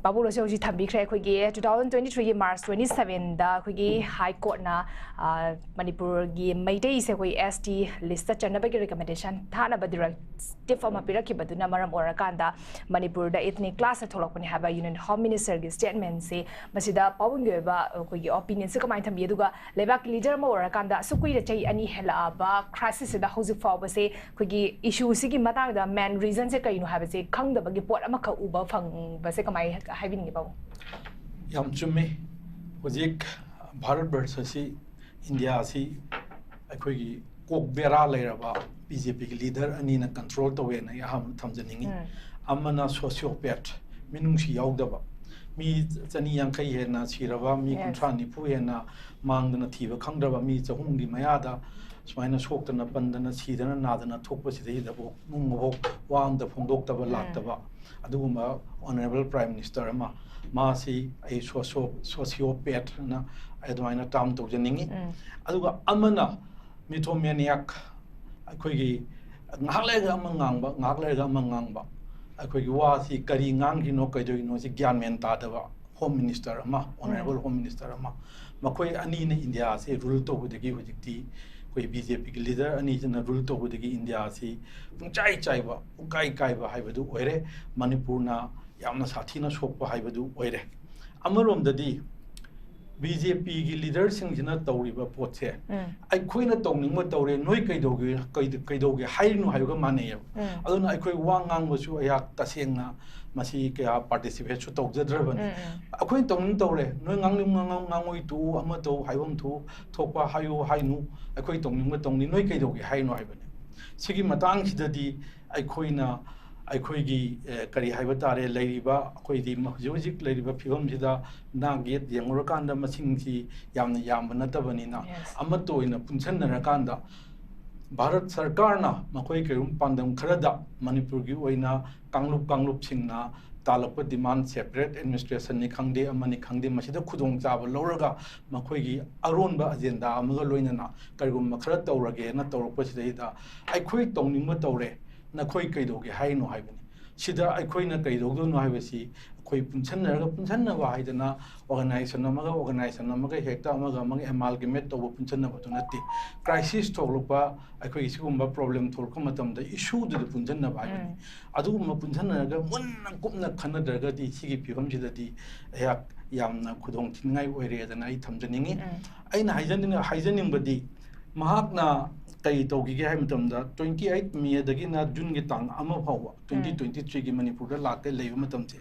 ꯄꯥꯕꯨꯡꯅꯁꯨ ꯍꯧꯖꯤꯛ ꯊꯝꯕꯤꯈ꯭ꯔꯦ, ꯑꯩꯈꯣꯏꯒꯤ two thousand twenty three ꯒꯤ March twenty seven ꯗ ꯑꯩꯈꯣꯏꯒꯤ ꯍꯥꯏ ꯀꯣꯔꯠꯅ ꯑ, ꯃꯅꯤꯄꯨꯔꯒꯤ ꯃꯩꯇꯩꯁꯦ ꯑꯩꯈꯣꯏ S T list ꯇ ꯆꯟꯅꯕꯒꯤ ꯔꯤꯀꯃꯦꯟꯗꯦꯁꯟ ꯊꯥꯅꯕ ꯗꯤꯔꯦꯛꯇꯤꯞ ꯑꯃ ꯄꯤꯔꯛꯈꯤꯕꯗꯨꯅ ꯃꯔꯝ ꯑꯣꯏꯔꯀꯥꯟꯗ ꯃꯅꯤꯄꯨꯔꯗ ꯏꯊꯅꯤꯛ ꯀ꯭ꯂꯥꯁ ꯊꯣꯛꯂꯛꯄꯅꯤ ꯍꯥꯏꯕ ꯌꯨꯅꯤꯌꯟ ꯍꯣꯝ ꯃꯤꯅꯤꯁꯇꯔꯒꯤ ꯁ꯭ꯇꯦꯠꯃꯦꯟꯁꯦ, ꯃꯁꯤꯗ ꯄꯥꯕꯨꯡꯒꯤ ꯑꯣꯏꯕ ꯑꯩꯈꯣꯏꯒꯤ ꯑꯣꯄꯤꯅꯤꯌꯟꯁꯦ ꯀꯃꯥꯏꯅ ꯊꯝꯕꯤ? ꯑꯗꯨꯒ ꯂꯩꯕꯥꯛꯀꯤ ꯂꯤꯗꯔ ꯑꯃ ꯑꯣꯏꯔꯀꯥꯟꯗ ꯑꯁꯨꯛ ꯀꯨꯏꯅ ꯆꯍꯤ ꯑꯅꯤ ꯍꯦꯜꯂꯛꯑꯕ ꯀ꯭ꯔꯥꯏꯁꯤꯁꯁꯤꯗ ꯍꯧꯖꯤꯛ ꯐꯥꯎꯕꯁꯦ ꯑꯩꯈꯣꯏꯒꯤ ꯏꯁꯨꯁꯤꯒꯤ ꯃꯇꯥꯡꯗ ꯃꯦꯟ ꯔꯤꯖꯟꯁꯦ ꯀꯩꯅꯣ ꯍꯥꯏꯕꯁꯦ ꯈꯪꯗꯕꯒꯤ ꯄꯣꯠ ꯑꯃꯈꯛ ꯎꯕ ꯐꯪꯕꯁꯦ ꯀꯃꯥꯏꯅ ꯍꯥꯏꯕꯤꯅꯤꯡꯉꯤ ꯄꯥꯕꯨꯡ? ꯌꯥꯝ ꯆꯨꯝꯃꯤ꯫ ꯍꯧꯖꯤꯛ ꯚꯥꯔꯠ ꯕꯔꯁ ꯑꯁꯤ, ꯏꯟꯗꯤꯌꯥ ꯑꯁꯤ ꯑꯩꯈꯣꯏꯒꯤ ꯀꯣꯛ ꯕꯦꯔꯥ ꯂꯩꯔꯕ ꯕꯤ ꯖꯦ ꯄꯤꯒꯤ ꯂꯤꯗꯔ ꯑꯅꯤꯅ ꯀꯟꯇ꯭ꯔꯣꯜ ꯇꯧꯋꯦꯅ ꯑꯩ ꯑꯍꯥꯟꯕꯗ ꯊꯝꯖꯅꯤꯡꯉꯤ꯫ ꯎꯝ. ꯑꯃꯅ ꯁꯣꯁꯤꯌꯣꯄꯦꯠ, ꯃꯤꯅꯨꯡꯁꯤ ꯌꯥꯎꯗꯕ, ꯃꯤ ꯆꯅꯤ ꯌꯥꯡꯈꯩ ꯍꯦꯟꯅ ꯁꯤꯔꯕ, ꯃꯤ Yes. ꯀꯨꯟꯊ꯭ꯔꯥ ꯅꯤꯐꯨ ꯍꯦꯟꯅ ꯃꯥꯡꯗꯅ ꯊꯤꯕ ꯈꯪꯗ꯭ꯔꯕ, ꯃꯤ ꯆꯍꯨꯝꯒꯤ ꯃꯌꯥꯗ ꯁꯨꯃꯥꯏꯅ ꯁꯣꯛꯇꯅ ꯄꯟꯗꯅ ꯁꯤꯗꯅ ꯅꯥꯗꯅ ꯊꯣꯛꯄꯁꯤꯗꯩꯗꯐꯥꯎ ꯅꯣꯡꯃꯐꯥꯎ ꯋꯥ ꯑꯝꯇ ꯐꯣꯡꯗꯣꯛꯇꯕ ꯎꯝ꯫ ꯂꯥꯛꯇꯕ ꯑꯗꯨꯒꯨꯝꯕ honourable Prime Minister ꯑꯃ, ꯃꯥꯁꯤ ꯑꯩ socio-, sociopath ꯅ ꯑꯗꯨꯃꯥꯏꯅ term ꯇꯧꯖꯅꯤꯡꯉꯤ꯫ ꯎꯝ꯫ ꯑꯗꯨꯒ ꯑꯃꯅ mythomaniac, ꯑꯩꯈꯣꯏꯒꯤ ꯉꯥꯏꯍꯥꯛ ꯂꯩꯔꯒ ꯑꯃ ꯉꯥꯡꯕ, ꯉꯥꯏꯍꯥꯛ ꯂꯩꯔꯒ ꯑꯃ ꯉꯥꯡꯕ, ꯑꯩꯈꯣꯏꯒꯤ ꯋꯥꯁꯤ ꯀꯔꯤ ꯉꯥꯡꯈꯤꯅꯣ ꯀꯩꯗꯧꯔꯤꯅꯣ ꯁꯤ ꯒ꯭ꯌꯥꯟ ꯃꯦꯟ ꯇꯥꯗꯕ Home Minister ꯑꯃ, honourable ꯎꯝ꯫ Home Minister ꯑꯃ, ꯃꯈꯣꯏ ꯑꯅꯤꯅ ꯏꯟꯗꯤꯌꯥꯁꯦ rule ꯇꯧꯕꯗꯒꯤ ꯍꯧꯖꯤꯛꯇꯤ ꯑꯩꯈꯣꯏ BJP ꯒꯤ leader ꯑꯅꯤꯁꯤꯅ rule ꯇꯧꯕꯗꯒꯤ ꯏꯟꯗꯤꯌꯥꯁꯤ ꯄꯨꯡꯆꯥꯏ ꯆꯥꯏꯕ, ꯄꯨꯡꯀꯥꯏ ꯀꯥꯏꯕ ꯍꯥꯏꯕꯗꯨ ꯑꯣꯏꯔꯦ꯫ ꯃꯅꯤꯄꯨꯔꯅ ꯌꯥꯝꯅ ꯁꯥꯊꯤꯅ ꯁꯣꯛꯄ ꯍꯥꯏꯕꯗꯨ ꯑꯣꯏꯔꯦ꯫ ꯑꯃꯔꯣꯝꯗꯗꯤ BJP ꯒꯤ leader ꯁꯤꯡꯁꯤꯅ ꯇꯧꯔꯤꯕ ꯄꯣꯠꯁꯦ ꯎꯝ꯫ ꯑꯩꯈꯣꯏꯅ ꯇꯧꯅꯤꯡꯕ ꯇꯧꯔꯦ, ꯅꯣꯏ ꯀꯩꯗꯧꯒꯦ, ꯀꯩꯗ-, ꯀꯩꯗꯧꯒꯦ ꯍꯥꯏꯔꯤꯅꯣ ꯍꯥꯏꯕꯒ ꯃꯥꯟꯅꯩꯌꯦꯕ꯫ ꯎꯝ꯫ ꯑꯗꯨꯅ ꯑꯩꯈꯣꯏ ꯋꯥ ꯉꯥꯡꯕꯁꯨ ꯑꯩꯍꯥꯛ ꯇꯁꯦꯡꯅ ꯃꯁꯤ ꯀꯌꯥ participate ꯁꯨ ꯇꯧꯖꯗ꯭ꯔꯕꯅꯤ꯫ ꯎꯝ, ꯎꯝ꯫ ꯑꯩꯈꯣꯏꯅ ꯇꯧꯅꯤꯡ ꯇꯧꯔꯦ, ꯅꯣꯏ ꯉꯥꯡꯅꯤꯡ ꯉꯥꯡ-, ꯉꯥꯡꯉꯣꯏ ꯇꯣꯛꯎ, ꯑꯃ ꯇꯧ, ꯍꯥꯏꯐꯝ ꯊꯣꯛ-, ꯊꯣꯛꯄ ꯍꯥꯏꯌꯨ ꯍꯥꯏꯅꯨ, ꯑꯩꯈꯣꯏ ꯇꯧꯅꯤꯡꯕ ꯇꯧꯅꯤ, ꯅꯣꯏ ꯀꯩꯗꯧꯒꯦ ꯍꯥꯏꯅꯣ ꯍꯥꯏꯕꯅꯤ꯫ ꯁꯤꯒꯤ ꯃꯇꯥꯡꯁꯤꯗꯗꯤ ꯑꯩꯈꯣꯏꯅ, ꯑꯩꯈꯣꯏꯒꯤ, ꯑꯦ, ꯀꯔꯤ ꯍꯥꯏꯕ ꯇꯥꯔꯦ, ꯂꯩꯔꯤꯕ, ꯑꯩꯈꯣꯏꯗꯤ ꯃ-, ꯍꯧꯖꯤꯛ ꯍꯧꯖꯤꯛ ꯂꯩꯔꯤꯕ ꯐꯤꯕꯝꯁꯤꯗ ꯅꯥꯛ ꯌꯦꯠ ꯌꯦꯡꯉꯨꯔꯀꯥꯟꯗ ꯃꯁꯤꯡꯁꯤ ꯌꯥꯝꯅ ꯌꯥꯝꯕ ꯅꯠꯇꯕꯅꯤꯅ, Yes. ꯑꯃꯠꯇ ꯑꯣꯏꯅ ꯄꯨꯟꯁꯤꯟꯅꯔꯀꯥꯟꯗ ꯚꯥꯔꯠ ꯁꯔꯀꯥꯔꯅ ꯃꯈꯣꯏ ꯀꯔꯤꯒꯨꯝꯕ ꯄꯥꯟꯗꯝ ꯈꯔꯗ ꯃꯅꯤꯄꯨꯔꯒꯤ ꯑꯣꯏꯅ ꯀꯥꯡꯂꯨꯞ ꯀꯥꯡꯂꯨꯞꯁꯤꯡꯅ ꯇꯥꯜꯂꯛꯄ demand, separate administration ꯅꯤ ꯈꯪꯗꯦ, ꯑꯃꯅꯤ ꯈꯪꯗꯦ, ꯃꯁꯤꯗ ꯈꯨꯗꯣꯡꯆꯥꯕ ꯂꯧꯔꯒ ꯃꯈꯣꯏꯒꯤ ꯑꯔꯣꯟꯕ agenda ꯑꯃꯒ ꯂꯣꯏꯅꯅ ꯀꯔꯤꯒꯨꯝꯕ ꯈꯔ ꯇꯧꯔꯒꯦꯅ ꯇꯧꯔꯛꯄꯁꯤꯗꯩꯗ ꯑꯩꯈꯣꯏ ꯇꯧꯅꯤꯡꯕ ꯇꯧꯔꯦ, ꯅꯈꯣꯏ ꯀꯩꯗꯧꯒꯦ ꯍꯥꯏꯔꯤꯅꯣ ꯍꯥꯏꯕꯅꯤ꯫ ꯁꯤꯗ ꯑꯩꯈꯣꯏꯅ ꯀꯩꯗꯧꯗꯣꯏꯅꯣ ꯍꯥꯏꯕꯁꯤ ꯑꯩꯈꯣꯏ ꯄꯨꯟꯁꯟꯅꯔꯒ, ꯄꯨꯟꯁꯟꯅꯕ ꯍꯥꯏꯗꯅ organization ꯑꯃꯒ organization ꯑꯃꯒ ꯍꯦꯛꯇ ꯑꯃꯒ ꯑꯃꯒ amalgamate ꯇꯧꯕ ꯄꯨꯟꯁꯟꯅꯕꯗꯨ ꯅꯠꯇꯦ꯫ Crisis ꯊꯣꯛꯂꯛꯄ, ꯑꯩꯈꯣꯏꯒꯤ ꯁꯤꯒꯨꯝꯕ problem ꯊꯣꯛꯂꯛꯄ ꯃꯇꯝꯗ issue ꯗꯨꯗ ꯄꯨꯟꯁꯟꯅꯕ ꯍꯥꯏꯕꯅꯤ꯫ ꯎꯝ꯫ ꯑꯗꯨꯒꯨꯝꯕ ꯄꯨꯟꯁꯟꯅꯔꯒ ꯃꯨꯟꯅ ꯀꯨꯞꯅ ꯈꯟꯅꯗ꯭ꯔꯒꯗꯤ ꯁꯤꯒꯤ ꯐꯤꯕꯝꯁꯤꯗꯗꯤ ꯑꯩꯍꯥꯛ ꯌꯥꯝꯅ ꯈꯨꯗꯣꯡ ꯊꯤꯅꯤꯡꯉꯥꯏ ꯑꯣꯏꯔꯦꯗꯅ ꯑꯩ ꯊꯝꯖꯅꯤꯡꯉꯤ꯫ ꯎꯝ꯫ ꯑꯩꯅ ꯍꯥꯏꯖꯅꯤꯡ-, ꯍꯥꯏꯖꯅꯤꯡꯕꯗꯤ ꯃꯍꯥꯛꯅ ꯀꯔꯤ ꯇꯧꯈꯤꯒꯦ ꯍꯥꯏꯕ ꯃꯇꯝꯗ, twenty eight May ꯗꯒꯤꯅ June ꯒꯤ ꯇꯥꯡ ꯑꯃ ꯐꯥꯎꯕ, ꯎꯝ꯫ Twenty twenty three ꯒꯤ ꯃꯅꯤꯄꯨꯔꯗ ꯂꯥꯛꯀꯦ ꯂꯩꯕ ꯃꯇꯝꯁꯦ,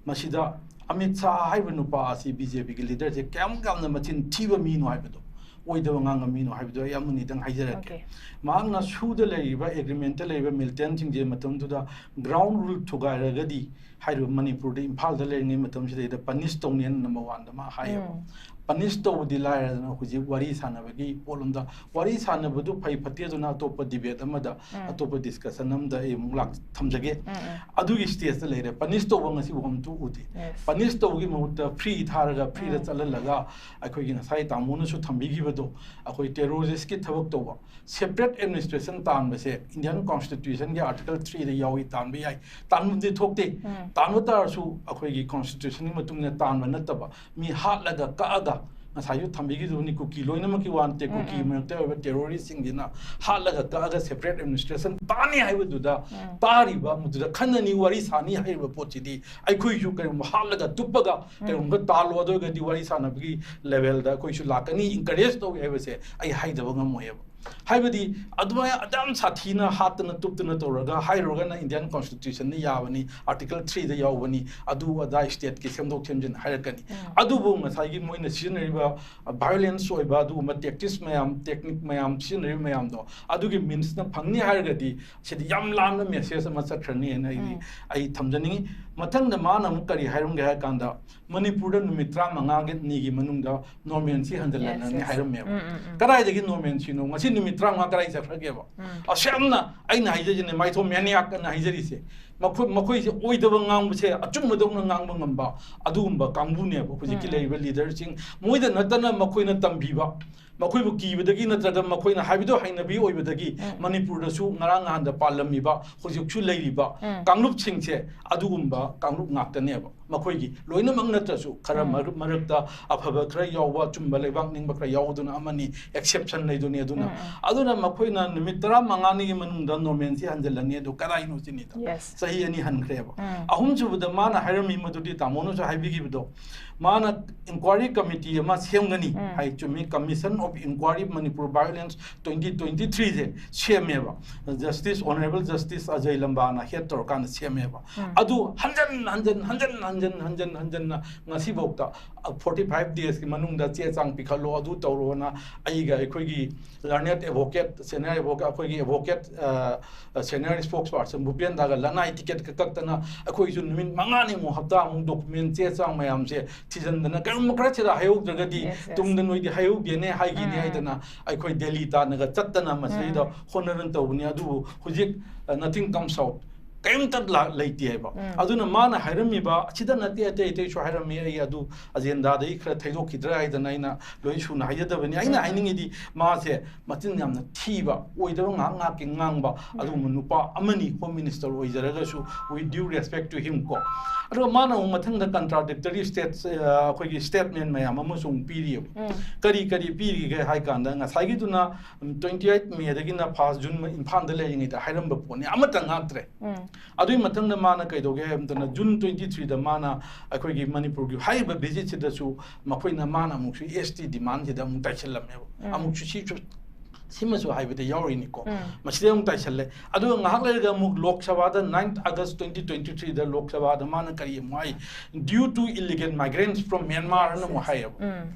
ꯃꯁꯤꯗ ꯑꯃꯤꯠ ꯁꯥꯍ ꯍꯥꯏꯕ ꯅꯨꯄꯥ ꯑꯁꯤ BJP ꯒꯤ leader ꯁꯦ ꯀꯌꯥꯝ ꯌꯥꯝꯅ ꯃꯆꯤꯟ ꯊꯤꯕ ꯃꯤꯅꯣ ꯍꯥꯏꯕꯗꯣ, ꯑꯣꯏꯗꯕ ꯉꯥꯡꯕ ꯃꯤꯅꯣ ꯍꯥꯏꯕꯗꯣ ꯑꯩ ꯑꯃꯅꯤꯗꯪ ꯍꯥꯏꯖꯔꯛꯀꯦ꯫ Okay. ꯃꯍꯥꯛꯅ ꯁꯨꯗ ꯂꯩꯔꯤꯕ, agreement ꯇ ꯂꯩꯔꯤꯕ militant ꯁꯤꯡꯁꯦ ꯃꯇꯝꯗꯨꯗ ground rule ꯊꯨꯒꯥꯏꯔꯒꯗꯤ ꯍꯥꯏꯔꯤꯕ ꯃꯅꯤꯄꯨꯔꯗ, ꯏꯝꯐꯥꯜꯗ ꯂꯩꯔꯤꯉꯩ ꯃꯇꯝꯁꯤꯗꯩꯗ ꯄꯅꯤꯁ ꯇꯧꯅꯦꯅ ꯅꯝꯕꯔ ꯋꯥꯟꯗ ꯃꯥ ꯍꯥꯏꯌꯦꯕ꯫ ꯎꯝ. ꯄꯅꯤꯁ ꯇꯧꯕꯗꯤ ꯂꯥꯏꯔꯗꯅ ꯍꯧꯖꯤꯛ ꯋꯥꯔꯤ ꯁꯥꯟꯅꯕꯒꯤ ꯄꯣꯠꯂꯣꯝꯗ, ꯋꯥꯔꯤ ꯁꯥꯟꯅꯕꯗꯨ ꯐꯩ ꯐꯠꯇꯦ ꯑꯗꯨꯅ ꯑꯇꯣꯞꯄ ꯗꯤꯕꯦꯠ ꯑꯃꯗ, ꯎꯝ. ꯑꯇꯣꯞꯄ ꯗꯤꯁꯀꯁꯟ ꯑꯃꯗ ꯑꯩ ꯑꯃꯨꯛ ꯂꯥꯛ ꯊꯝꯖꯒꯦ꯫ ꯎꯝ, ꯎꯝ. ꯑꯗꯨꯒꯤ ꯁ꯭ꯇꯦꯖꯇ ꯂꯩꯔꯦ꯫ ꯄꯅꯤꯁ ꯇꯧꯕ ꯉꯁꯤꯐꯥꯎ ꯑꯝꯇ ꯎꯗꯦ꯫ Yes. ꯄꯅꯤꯁ ꯇꯧꯕꯒꯤ ꯃꯍꯨꯠꯇ ꯐ꯭ꯔꯤ ꯊꯥꯔꯒ ꯐ꯭ꯔꯤꯗ ꯎꯝ. ꯆꯠꯍꯜꯂꯒ ꯑꯩꯈꯣꯏꯒꯤ ꯉꯁꯥꯏ ꯇꯥꯃꯣꯅꯁꯨ ꯊꯝꯕꯤꯈꯤꯕꯗꯣ, ꯑꯩꯈꯣꯏ ꯇꯦꯔꯣꯔꯤꯁꯀꯤ ꯊꯕꯛ ꯇꯧꯕ, ꯁꯦꯄꯔꯦꯠ ꯑꯦꯗꯃꯤꯅꯤꯁꯇ꯭ꯔꯦꯁꯟ ꯇꯥꯟꯕꯁꯦ ꯏꯟꯗꯤꯌꯥꯟ ꯀꯣꯟꯁꯇꯤꯇ꯭ꯌꯨꯁꯟꯒꯤ ꯑꯥꯔꯇꯤꯀꯜ ꯊ꯭ꯔꯤꯗ ꯌꯥꯎꯏ, ꯇꯥꯟꯕ ꯌꯥꯏ, ꯇꯥꯟꯕꯗꯤ ꯊꯣꯛꯇꯦ꯫ ꯎꯝ. ꯇꯥꯟꯕ ꯇꯥꯔꯁꯨ ꯑꯩꯈꯣꯏꯒꯤ ꯀꯣꯟꯁꯇꯤꯇ꯭ꯌꯨꯁꯟꯒꯤ ꯃꯇꯨꯡ ꯏꯟꯅ ꯇꯥꯟꯕ ꯅꯠꯇꯕ, ꯃꯤ ꯍꯥꯠꯂꯒ ꯀꯛꯑꯒ, ꯉꯁꯥꯏꯁꯨ ꯊꯝꯕꯤꯈꯤꯗꯨꯅꯤ, ꯀꯨꯀꯤ ꯂꯣꯏꯅꯃꯛꯀꯤ ꯋꯥ ꯅꯠꯇꯦ, ꯎꯝ, ꯀꯨꯀꯤ ꯎꯝ. ꯃꯔꯛꯇ ꯑꯣꯏꯕ ꯇꯦꯔꯣꯔꯤꯁꯁꯤꯡꯁꯤꯅ ꯍꯥꯠꯂꯒ ꯀꯛꯑꯒ ꯁꯦꯄꯔꯦꯠ ꯑꯦꯗꯃꯤꯅꯤꯁꯇ꯭ꯔꯦꯁꯟ ꯇꯥꯅꯤ ꯍꯥꯏꯕꯗꯨꯗ ꯎꯝ. ꯇꯥꯔꯤꯕ, ꯃꯗꯨꯗ ꯈꯟꯅꯅꯤ, ꯋꯥꯔꯤ ꯁꯥꯅꯤ ꯍꯥꯏꯔꯤꯕ ꯄꯣꯠꯁꯤꯗꯤ ꯑꯩꯈꯣꯏꯁꯨ ꯀꯔꯤꯒꯨꯝꯕ ꯍꯥꯠꯂꯒ ꯇꯨꯞꯄꯒ ꯎꯝ. ꯀꯔꯤꯒꯨꯝꯕ ꯇꯥꯜꯂꯣ, ꯑꯗꯨ ꯑꯣꯏꯔꯒꯗꯤ ꯋꯥꯔꯤ ꯁꯥꯟꯅꯕꯒꯤ ꯂꯦꯚꯦꯜꯗ ꯑꯩꯈꯣꯏꯁꯨ ꯂꯥꯛꯀꯅꯤ, ꯏꯟꯀꯔꯦꯖ ꯇꯧꯏ ꯍꯥꯏꯕꯁꯦ ꯑꯩ ꯍꯥꯏꯗꯕ ꯉꯝꯃꯣꯏꯕ꯫ ꯍꯥꯏꯕꯗꯤ ꯑꯗꯨꯃꯥꯏꯅ ꯑꯗꯨꯌꯥꯝ ꯁꯥꯊꯤꯅ ꯍꯥꯠꯇꯅ ꯇꯨꯞꯇꯅ ꯇꯧꯔꯒ ꯍꯥꯏꯔꯨꯔꯒꯅ ꯏꯟꯗꯤꯌꯥꯟ ꯀꯣꯟꯁꯇꯤꯇ꯭ꯌꯨꯁꯟꯅ ꯌꯥꯕꯅꯤ, ꯑꯥꯔꯇꯤꯀꯜ ꯊ꯭ꯔꯤꯗ ꯌꯥꯎꯕꯅꯤ, ꯑꯗꯨ ꯑꯗꯥ ꯁ꯭ꯇꯦꯠꯀꯤ ꯁꯦꯝꯗꯣꯛ ꯁꯦꯝꯖꯤꯟ ꯍꯥꯏꯔꯛꯀꯅꯤ꯫ ꯎꯝ. ꯑꯗꯨꯕꯨ ꯉꯁꯥꯏꯒꯤ ꯃꯣꯏꯅ ꯁꯤꯖꯤꯟꯅꯔꯤꯕ ꯚꯥꯏꯑꯣꯂꯦꯟꯁ ꯑꯣꯏꯕ ꯑꯗꯨꯒꯨꯝꯕ ꯇꯦꯛꯇꯤꯛꯁ ꯃꯌꯥꯝ, ꯇꯦꯛꯅꯤꯛ ꯃꯌꯥꯝ ꯁꯤꯖꯤꯟꯅꯔꯤꯕ ꯃꯌꯥꯝꯗꯣ, ꯑꯗꯨꯒꯤ ꯃꯤꯟꯁꯅ ꯐꯪꯅꯤ ꯍꯥꯏꯔꯒꯗꯤ ꯁꯤꯗꯤ ꯌꯥꯝ ꯂꯥꯟꯕ ꯃꯦꯁꯦꯖ ꯑꯃ ꯆꯠꯈ꯭ꯔꯅꯤ ꯍꯥꯏꯅ ꯑꯩꯗꯤ, ꯎꯝ. ꯑꯩ ꯊꯝꯖꯅꯤꯡꯉꯤ꯫ ꯃꯊꯪꯗ ꯃꯥꯅ ꯑꯃꯨꯛ ꯀꯔꯤ ꯍꯥꯏꯔꯝꯒꯦ ꯍꯥꯏ ꯀꯥꯟꯗ, ꯃꯅꯤꯄꯨꯔꯗ ꯅꯨꯃꯤꯠ ꯇꯔꯥꯃꯉꯥꯒꯤ ꯅꯤꯒꯤ ꯃꯅꯨꯡꯗ ꯅꯣꯔꯃꯦꯟꯁꯤ ꯍꯟꯖꯤꯜꯂꯅꯤ Yes, yes. ꯍꯥꯏꯔꯝꯃꯦꯕ꯫ ꯎꯝ, ꯎꯝ, ꯎꯝ. ꯀꯗꯥꯏꯗꯒꯤ ꯅꯣꯔꯃꯦꯟꯁꯤꯅꯣ? ꯉꯁꯤ ꯅꯨꯃꯤꯠ ꯇꯔꯥꯃꯉꯥ ꯀꯗꯥꯏ ꯆꯠꯈ꯭ꯔꯒꯦꯕ? ꯎꯝ. ꯑꯁꯨꯛ ꯌꯥꯝꯅ ꯑꯩꯅ ꯍꯥꯏꯖꯔꯤꯁꯤꯅꯦ, ꯃꯥꯏꯊꯣ ꯃꯦꯅꯤꯌꯥꯛ ꯑꯅ ꯍꯥꯏꯖꯔꯤꯁꯦ꯫ ꯃꯈꯣꯏ, ꯃꯈꯣꯏꯁꯦ ꯑꯣꯏꯗꯕ ꯉꯥꯡꯕꯁꯦ ꯑꯆꯨꯝꯕꯗꯧꯅ ꯉꯥꯡꯕ ꯉꯝꯕ ꯑꯗꯨꯒꯨꯝꯕ ꯀꯥꯡꯕꯨꯅꯦꯕ ꯍꯧꯖꯤꯛꯀꯤ ꯎꯝ, ꯎꯝ. ꯂꯩꯔꯤꯕ ꯂꯤꯗꯔꯁꯤꯡ꯫ ꯃꯣꯏꯗ ꯅꯠꯇꯅ ꯃꯈꯣꯏꯅ ꯇꯝꯕꯤꯕ, ꯃꯈꯣꯏꯕꯨ ꯀꯤꯕꯗꯒꯤ ꯅꯠꯇ꯭ꯔꯒ ꯃꯈꯣꯏꯅ ꯍꯥꯏꯕꯗꯣ ꯍꯩꯅꯕꯤ ꯑꯣꯏꯕꯗꯒꯤ ꯎꯝ. ꯃꯅꯤꯄꯨꯔꯗꯁꯨ ꯉꯔꯥꯡ ꯅꯍꯥꯟꯗ ꯄꯥꯜꯂꯝꯃꯤꯕ, ꯍꯧꯖꯤꯛꯁꯨ ꯂꯩꯔꯤꯕ ꯎꯝ. ꯀꯥꯡꯂꯨꯞꯁꯤꯡꯁꯦ ꯑꯗꯨꯒꯨꯝꯕ ꯀꯥꯡꯂꯨꯞ ꯉꯥꯛꯇꯅꯦꯕ꯫ ꯃꯈꯣꯏꯒꯤ ꯂꯣꯏꯅꯃꯛ ꯅꯠꯇ꯭ꯔꯁꯨ ꯈꯔ ꯎꯝ. ꯃꯔꯛ-, ꯃꯔꯛꯇ ꯑꯐꯕ ꯈꯔ ꯌꯥꯎꯕ, ꯑꯆꯨꯝꯕ ꯂꯩꯕꯥꯛ ꯅꯤꯡꯕ ꯈꯔ ꯌꯥꯎꯕꯗꯨꯅ ꯑꯃꯅꯤ, ꯑꯦꯛꯁꯦꯞꯁꯟ ꯂꯩꯗꯨꯅꯤ꯫ ꯑꯗꯨꯅ, ꯎꯝ, ꯎꯝ. ꯑꯗꯨꯅ ꯃꯈꯣꯏꯅ ꯅꯨꯃꯤꯠ ꯇꯔꯥꯃꯉꯥꯅꯤꯒꯤ ꯃꯅꯨꯡꯗ ꯅꯣꯔꯃꯦꯟꯁꯤ ꯍꯟꯖꯤꯜꯂꯅꯤ, ꯑꯗꯨ ꯀꯗꯥꯏꯅꯣ ꯁꯤꯅꯤꯗ꯫ Yes. ꯆꯍꯤ ꯑꯅꯤ ꯍꯟꯈ꯭ꯔꯦꯕ꯫ ꯎꯝ. ꯑꯍꯨꯝꯁꯨꯕꯗ ꯃꯥꯅ ꯍꯥꯏꯔꯝꯃꯤ ꯃꯗꯨꯗꯤ ꯇꯥꯃꯣꯅꯁꯨ ꯍꯥꯏꯕꯤꯈꯤꯕꯗꯣ, ꯃꯥꯅ ꯏꯟꯀ꯭ꯋꯥꯏꯔꯤ ꯀꯃꯤꯇꯤ ꯑꯃ ꯁꯦꯝꯒꯅꯤ ꯎꯝ. ꯍꯥꯏ, ꯆꯨꯝꯃꯤ, Commission of Inquiry Manipur Violence twenty twenty-threeꯁꯦ ꯁꯦꯝꯃꯦꯕ꯫ ꯖꯁꯇꯤꯁ, ꯑꯣꯅꯔꯦꯕꯜ ꯖꯁꯇꯤꯁ ꯑꯖꯌ ꯂꯝꯕꯥꯅ ꯍꯦꯗ ꯇꯧꯔꯀꯥꯟꯗ ꯁꯦꯝꯃꯦꯕ꯫ ꯎꯝ. ꯑꯗꯨ ꯍꯟꯖꯟ ꯍꯟꯖꯟ ꯍꯟꯖꯟ ꯍꯟꯖꯟ ꯍꯟꯖꯟ ꯍꯟꯖꯟꯅ ꯉꯁꯤꯐꯥꯎꯗ forty five daysꯀꯤ ꯃꯅꯨꯡꯗ ꯆꯦ ꯆꯥꯡ ꯄꯤꯈꯠꯂꯣ, ꯑꯗꯨ ꯇꯧꯔꯣꯅ ꯑꯩꯒ ꯑꯩꯈꯣꯏꯒꯤ learned advocate, senior advocate, ꯑꯩꯈꯣꯏꯒꯤ advocate, ꯑ, senior spokesperson ꯚꯨꯄꯦꯟꯗꯥꯒ ꯂꯅꯥꯏ ꯇꯤꯀꯦꯠꯀ ꯀꯛꯇꯅ ꯑꯩꯈꯣꯏꯁꯨ ꯅꯨꯃꯤꯠ ꯃꯉꯥꯅꯤꯃꯨꯛ, ꯍꯞꯇꯥꯃꯨꯛ ꯗꯣꯀꯨꯃꯦꯟ ꯆꯦ ꯆꯥꯡ ꯃꯌꯥꯝꯁꯦ ꯊꯤꯖꯤꯟꯗꯅ, ꯀꯔꯤꯒꯨꯝꯕ ꯈꯔ ꯁꯤꯗ ꯍꯥꯏꯍꯧꯗ꯭ꯔꯒꯗꯤ Yes, yes. ꯇꯨꯡꯗ ꯅꯣꯏꯗꯤ ꯍꯥꯏꯍꯧꯗꯦꯅꯦ ꯍꯥꯏꯈꯤꯅꯦ ꯎꯝ. ꯍꯥꯏꯗꯅ ꯑꯩꯈꯣꯏ ꯗꯦꯜꯂꯤ ꯇꯥꯟꯅꯒ ꯆꯠꯇꯅ ꯃꯁꯤꯗꯩꯗ ꯎꯝ. ꯍꯣꯠꯅꯗꯅ ꯇꯧꯕꯅꯤ꯫ ꯑꯗꯨꯕꯨ ꯍꯧꯖꯤꯛ, ꯑ, nothing comes out, ꯀꯔꯤꯝꯇ ꯂꯥ- ꯂꯩꯇꯦ ꯍꯥꯏꯕ꯫ ꯎꯝ. ꯑꯗꯨꯅ ꯃꯥꯅ ꯍꯥꯏꯔꯝꯃꯤꯕ ꯑꯁꯤꯗ ꯅꯠꯇꯦ, ꯑꯇꯩ ꯑꯇꯩꯁꯨ ꯍꯥꯏꯔꯝꯃꯤ, ꯑꯩ ꯑꯗꯨ ꯑꯖꯦꯟꯗꯥꯗꯒꯤ ꯈꯔ ꯊꯩꯗꯣꯛꯈꯤꯗ꯭ꯔꯥ ꯍꯥꯏꯗꯅ ꯑꯩꯅ ꯂꯣꯏ ꯁꯨꯅ ꯍꯥꯏꯖꯗꯕꯅꯤ꯫ ꯑꯩꯅ ꯎꯝ. ꯍꯥꯏꯅꯤꯡꯉꯤꯗꯤ ꯃꯥꯁꯦ ꯃꯆꯤꯟ ꯌꯥꯝꯅ ꯊꯤꯕ, ꯑꯣꯏꯗꯕ ꯉꯥꯏꯍꯥꯛ ꯉꯥꯏꯍꯥꯛꯀꯤ ꯉꯥꯡꯕ, ꯑꯗꯨꯒꯨꯝꯕ ꯅꯨꯄꯥ ꯑꯃꯅꯤ꯫ Home Minister ꯑꯣꯏꯖꯔꯒꯁꯨ, with due respect to him ꯀꯣ꯫ ꯑꯗꯨꯒ ꯃꯥꯅ ꯑꯃꯨꯛ ꯃꯊꯪꯗ contradictory states, ꯑ, ꯑꯩꯈꯣꯏꯒꯤ statement ꯃꯌꯥꯝ ꯑꯃꯁꯨ ꯑꯃꯨꯛ ꯄꯤꯔꯤꯑꯕ꯫ ꯎꯝ. ꯀꯔꯤ ꯀꯔꯤ ꯄꯤꯔꯤꯒꯦ ꯍꯥꯏ ꯀꯥꯟꯗ, ꯉꯁꯥꯏꯒꯤꯗꯨꯅ twenty eight May ꯗꯒꯤꯅ first June ꯏꯝꯐꯥꯜꯗ ꯂꯩꯔꯤꯉꯩꯗ ꯍꯥꯏꯔꯝꯕ ꯄꯣꯠꯅꯤ, ꯑꯃꯠꯇ ꯉꯥꯛꯇ꯭ꯔꯦ꯫ ꯎꯝ. ꯑꯗꯨꯒꯤ ꯃꯊꯪꯗ ꯃꯥꯅ ꯀꯩꯗꯧꯒꯦ ꯍꯥꯏꯕ ꯃꯇꯝꯗ, June twenty three ꯗ ꯃꯥꯅ ꯑꯩꯈꯣꯏꯒꯤ ꯃꯅꯤꯄꯨꯔꯒꯤ ꯍꯥꯏꯔꯤꯕ visit ꯁꯤꯗꯁꯨ ꯃꯈꯣꯏꯅ, ꯃꯥꯅ ꯑꯃꯨꯛꯁꯨ S T demand ꯁꯤꯗ ꯑꯃꯨꯛ ꯇꯥꯏꯁꯤꯜꯂꯝꯃꯦꯕ꯫ ꯎꯝ. ꯑꯃꯨꯛꯁꯨ ꯁꯤꯁꯨ, ꯁꯤꯃꯁꯨ ꯍꯥꯏꯕꯗ ꯌꯥꯎꯔꯤꯅꯤꯀꯣ꯫ ꯎꯝ. ꯃꯁꯤꯗ ꯑꯃꯨꯛ ꯇꯥꯏꯁꯜꯂꯦ꯫ ꯑꯗꯨꯒ ꯉꯥꯏꯍꯥꯛ ꯂꯩꯔꯒ ꯑꯃꯨꯛ ꯂꯣꯛ ꯁꯚꯥꯗ, ninth August twenty twenty three ꯗ ꯂꯣꯛ ꯁꯚꯥꯗ ꯃꯥꯅ ꯀꯔꯤ ꯑꯃꯨꯛ ꯍꯥꯏ? "Due to illegal migrants from Myanmar" ꯑꯅ ꯑꯃꯨꯛ ꯍꯥꯏꯌꯦꯕ꯫ ꯎꯝ.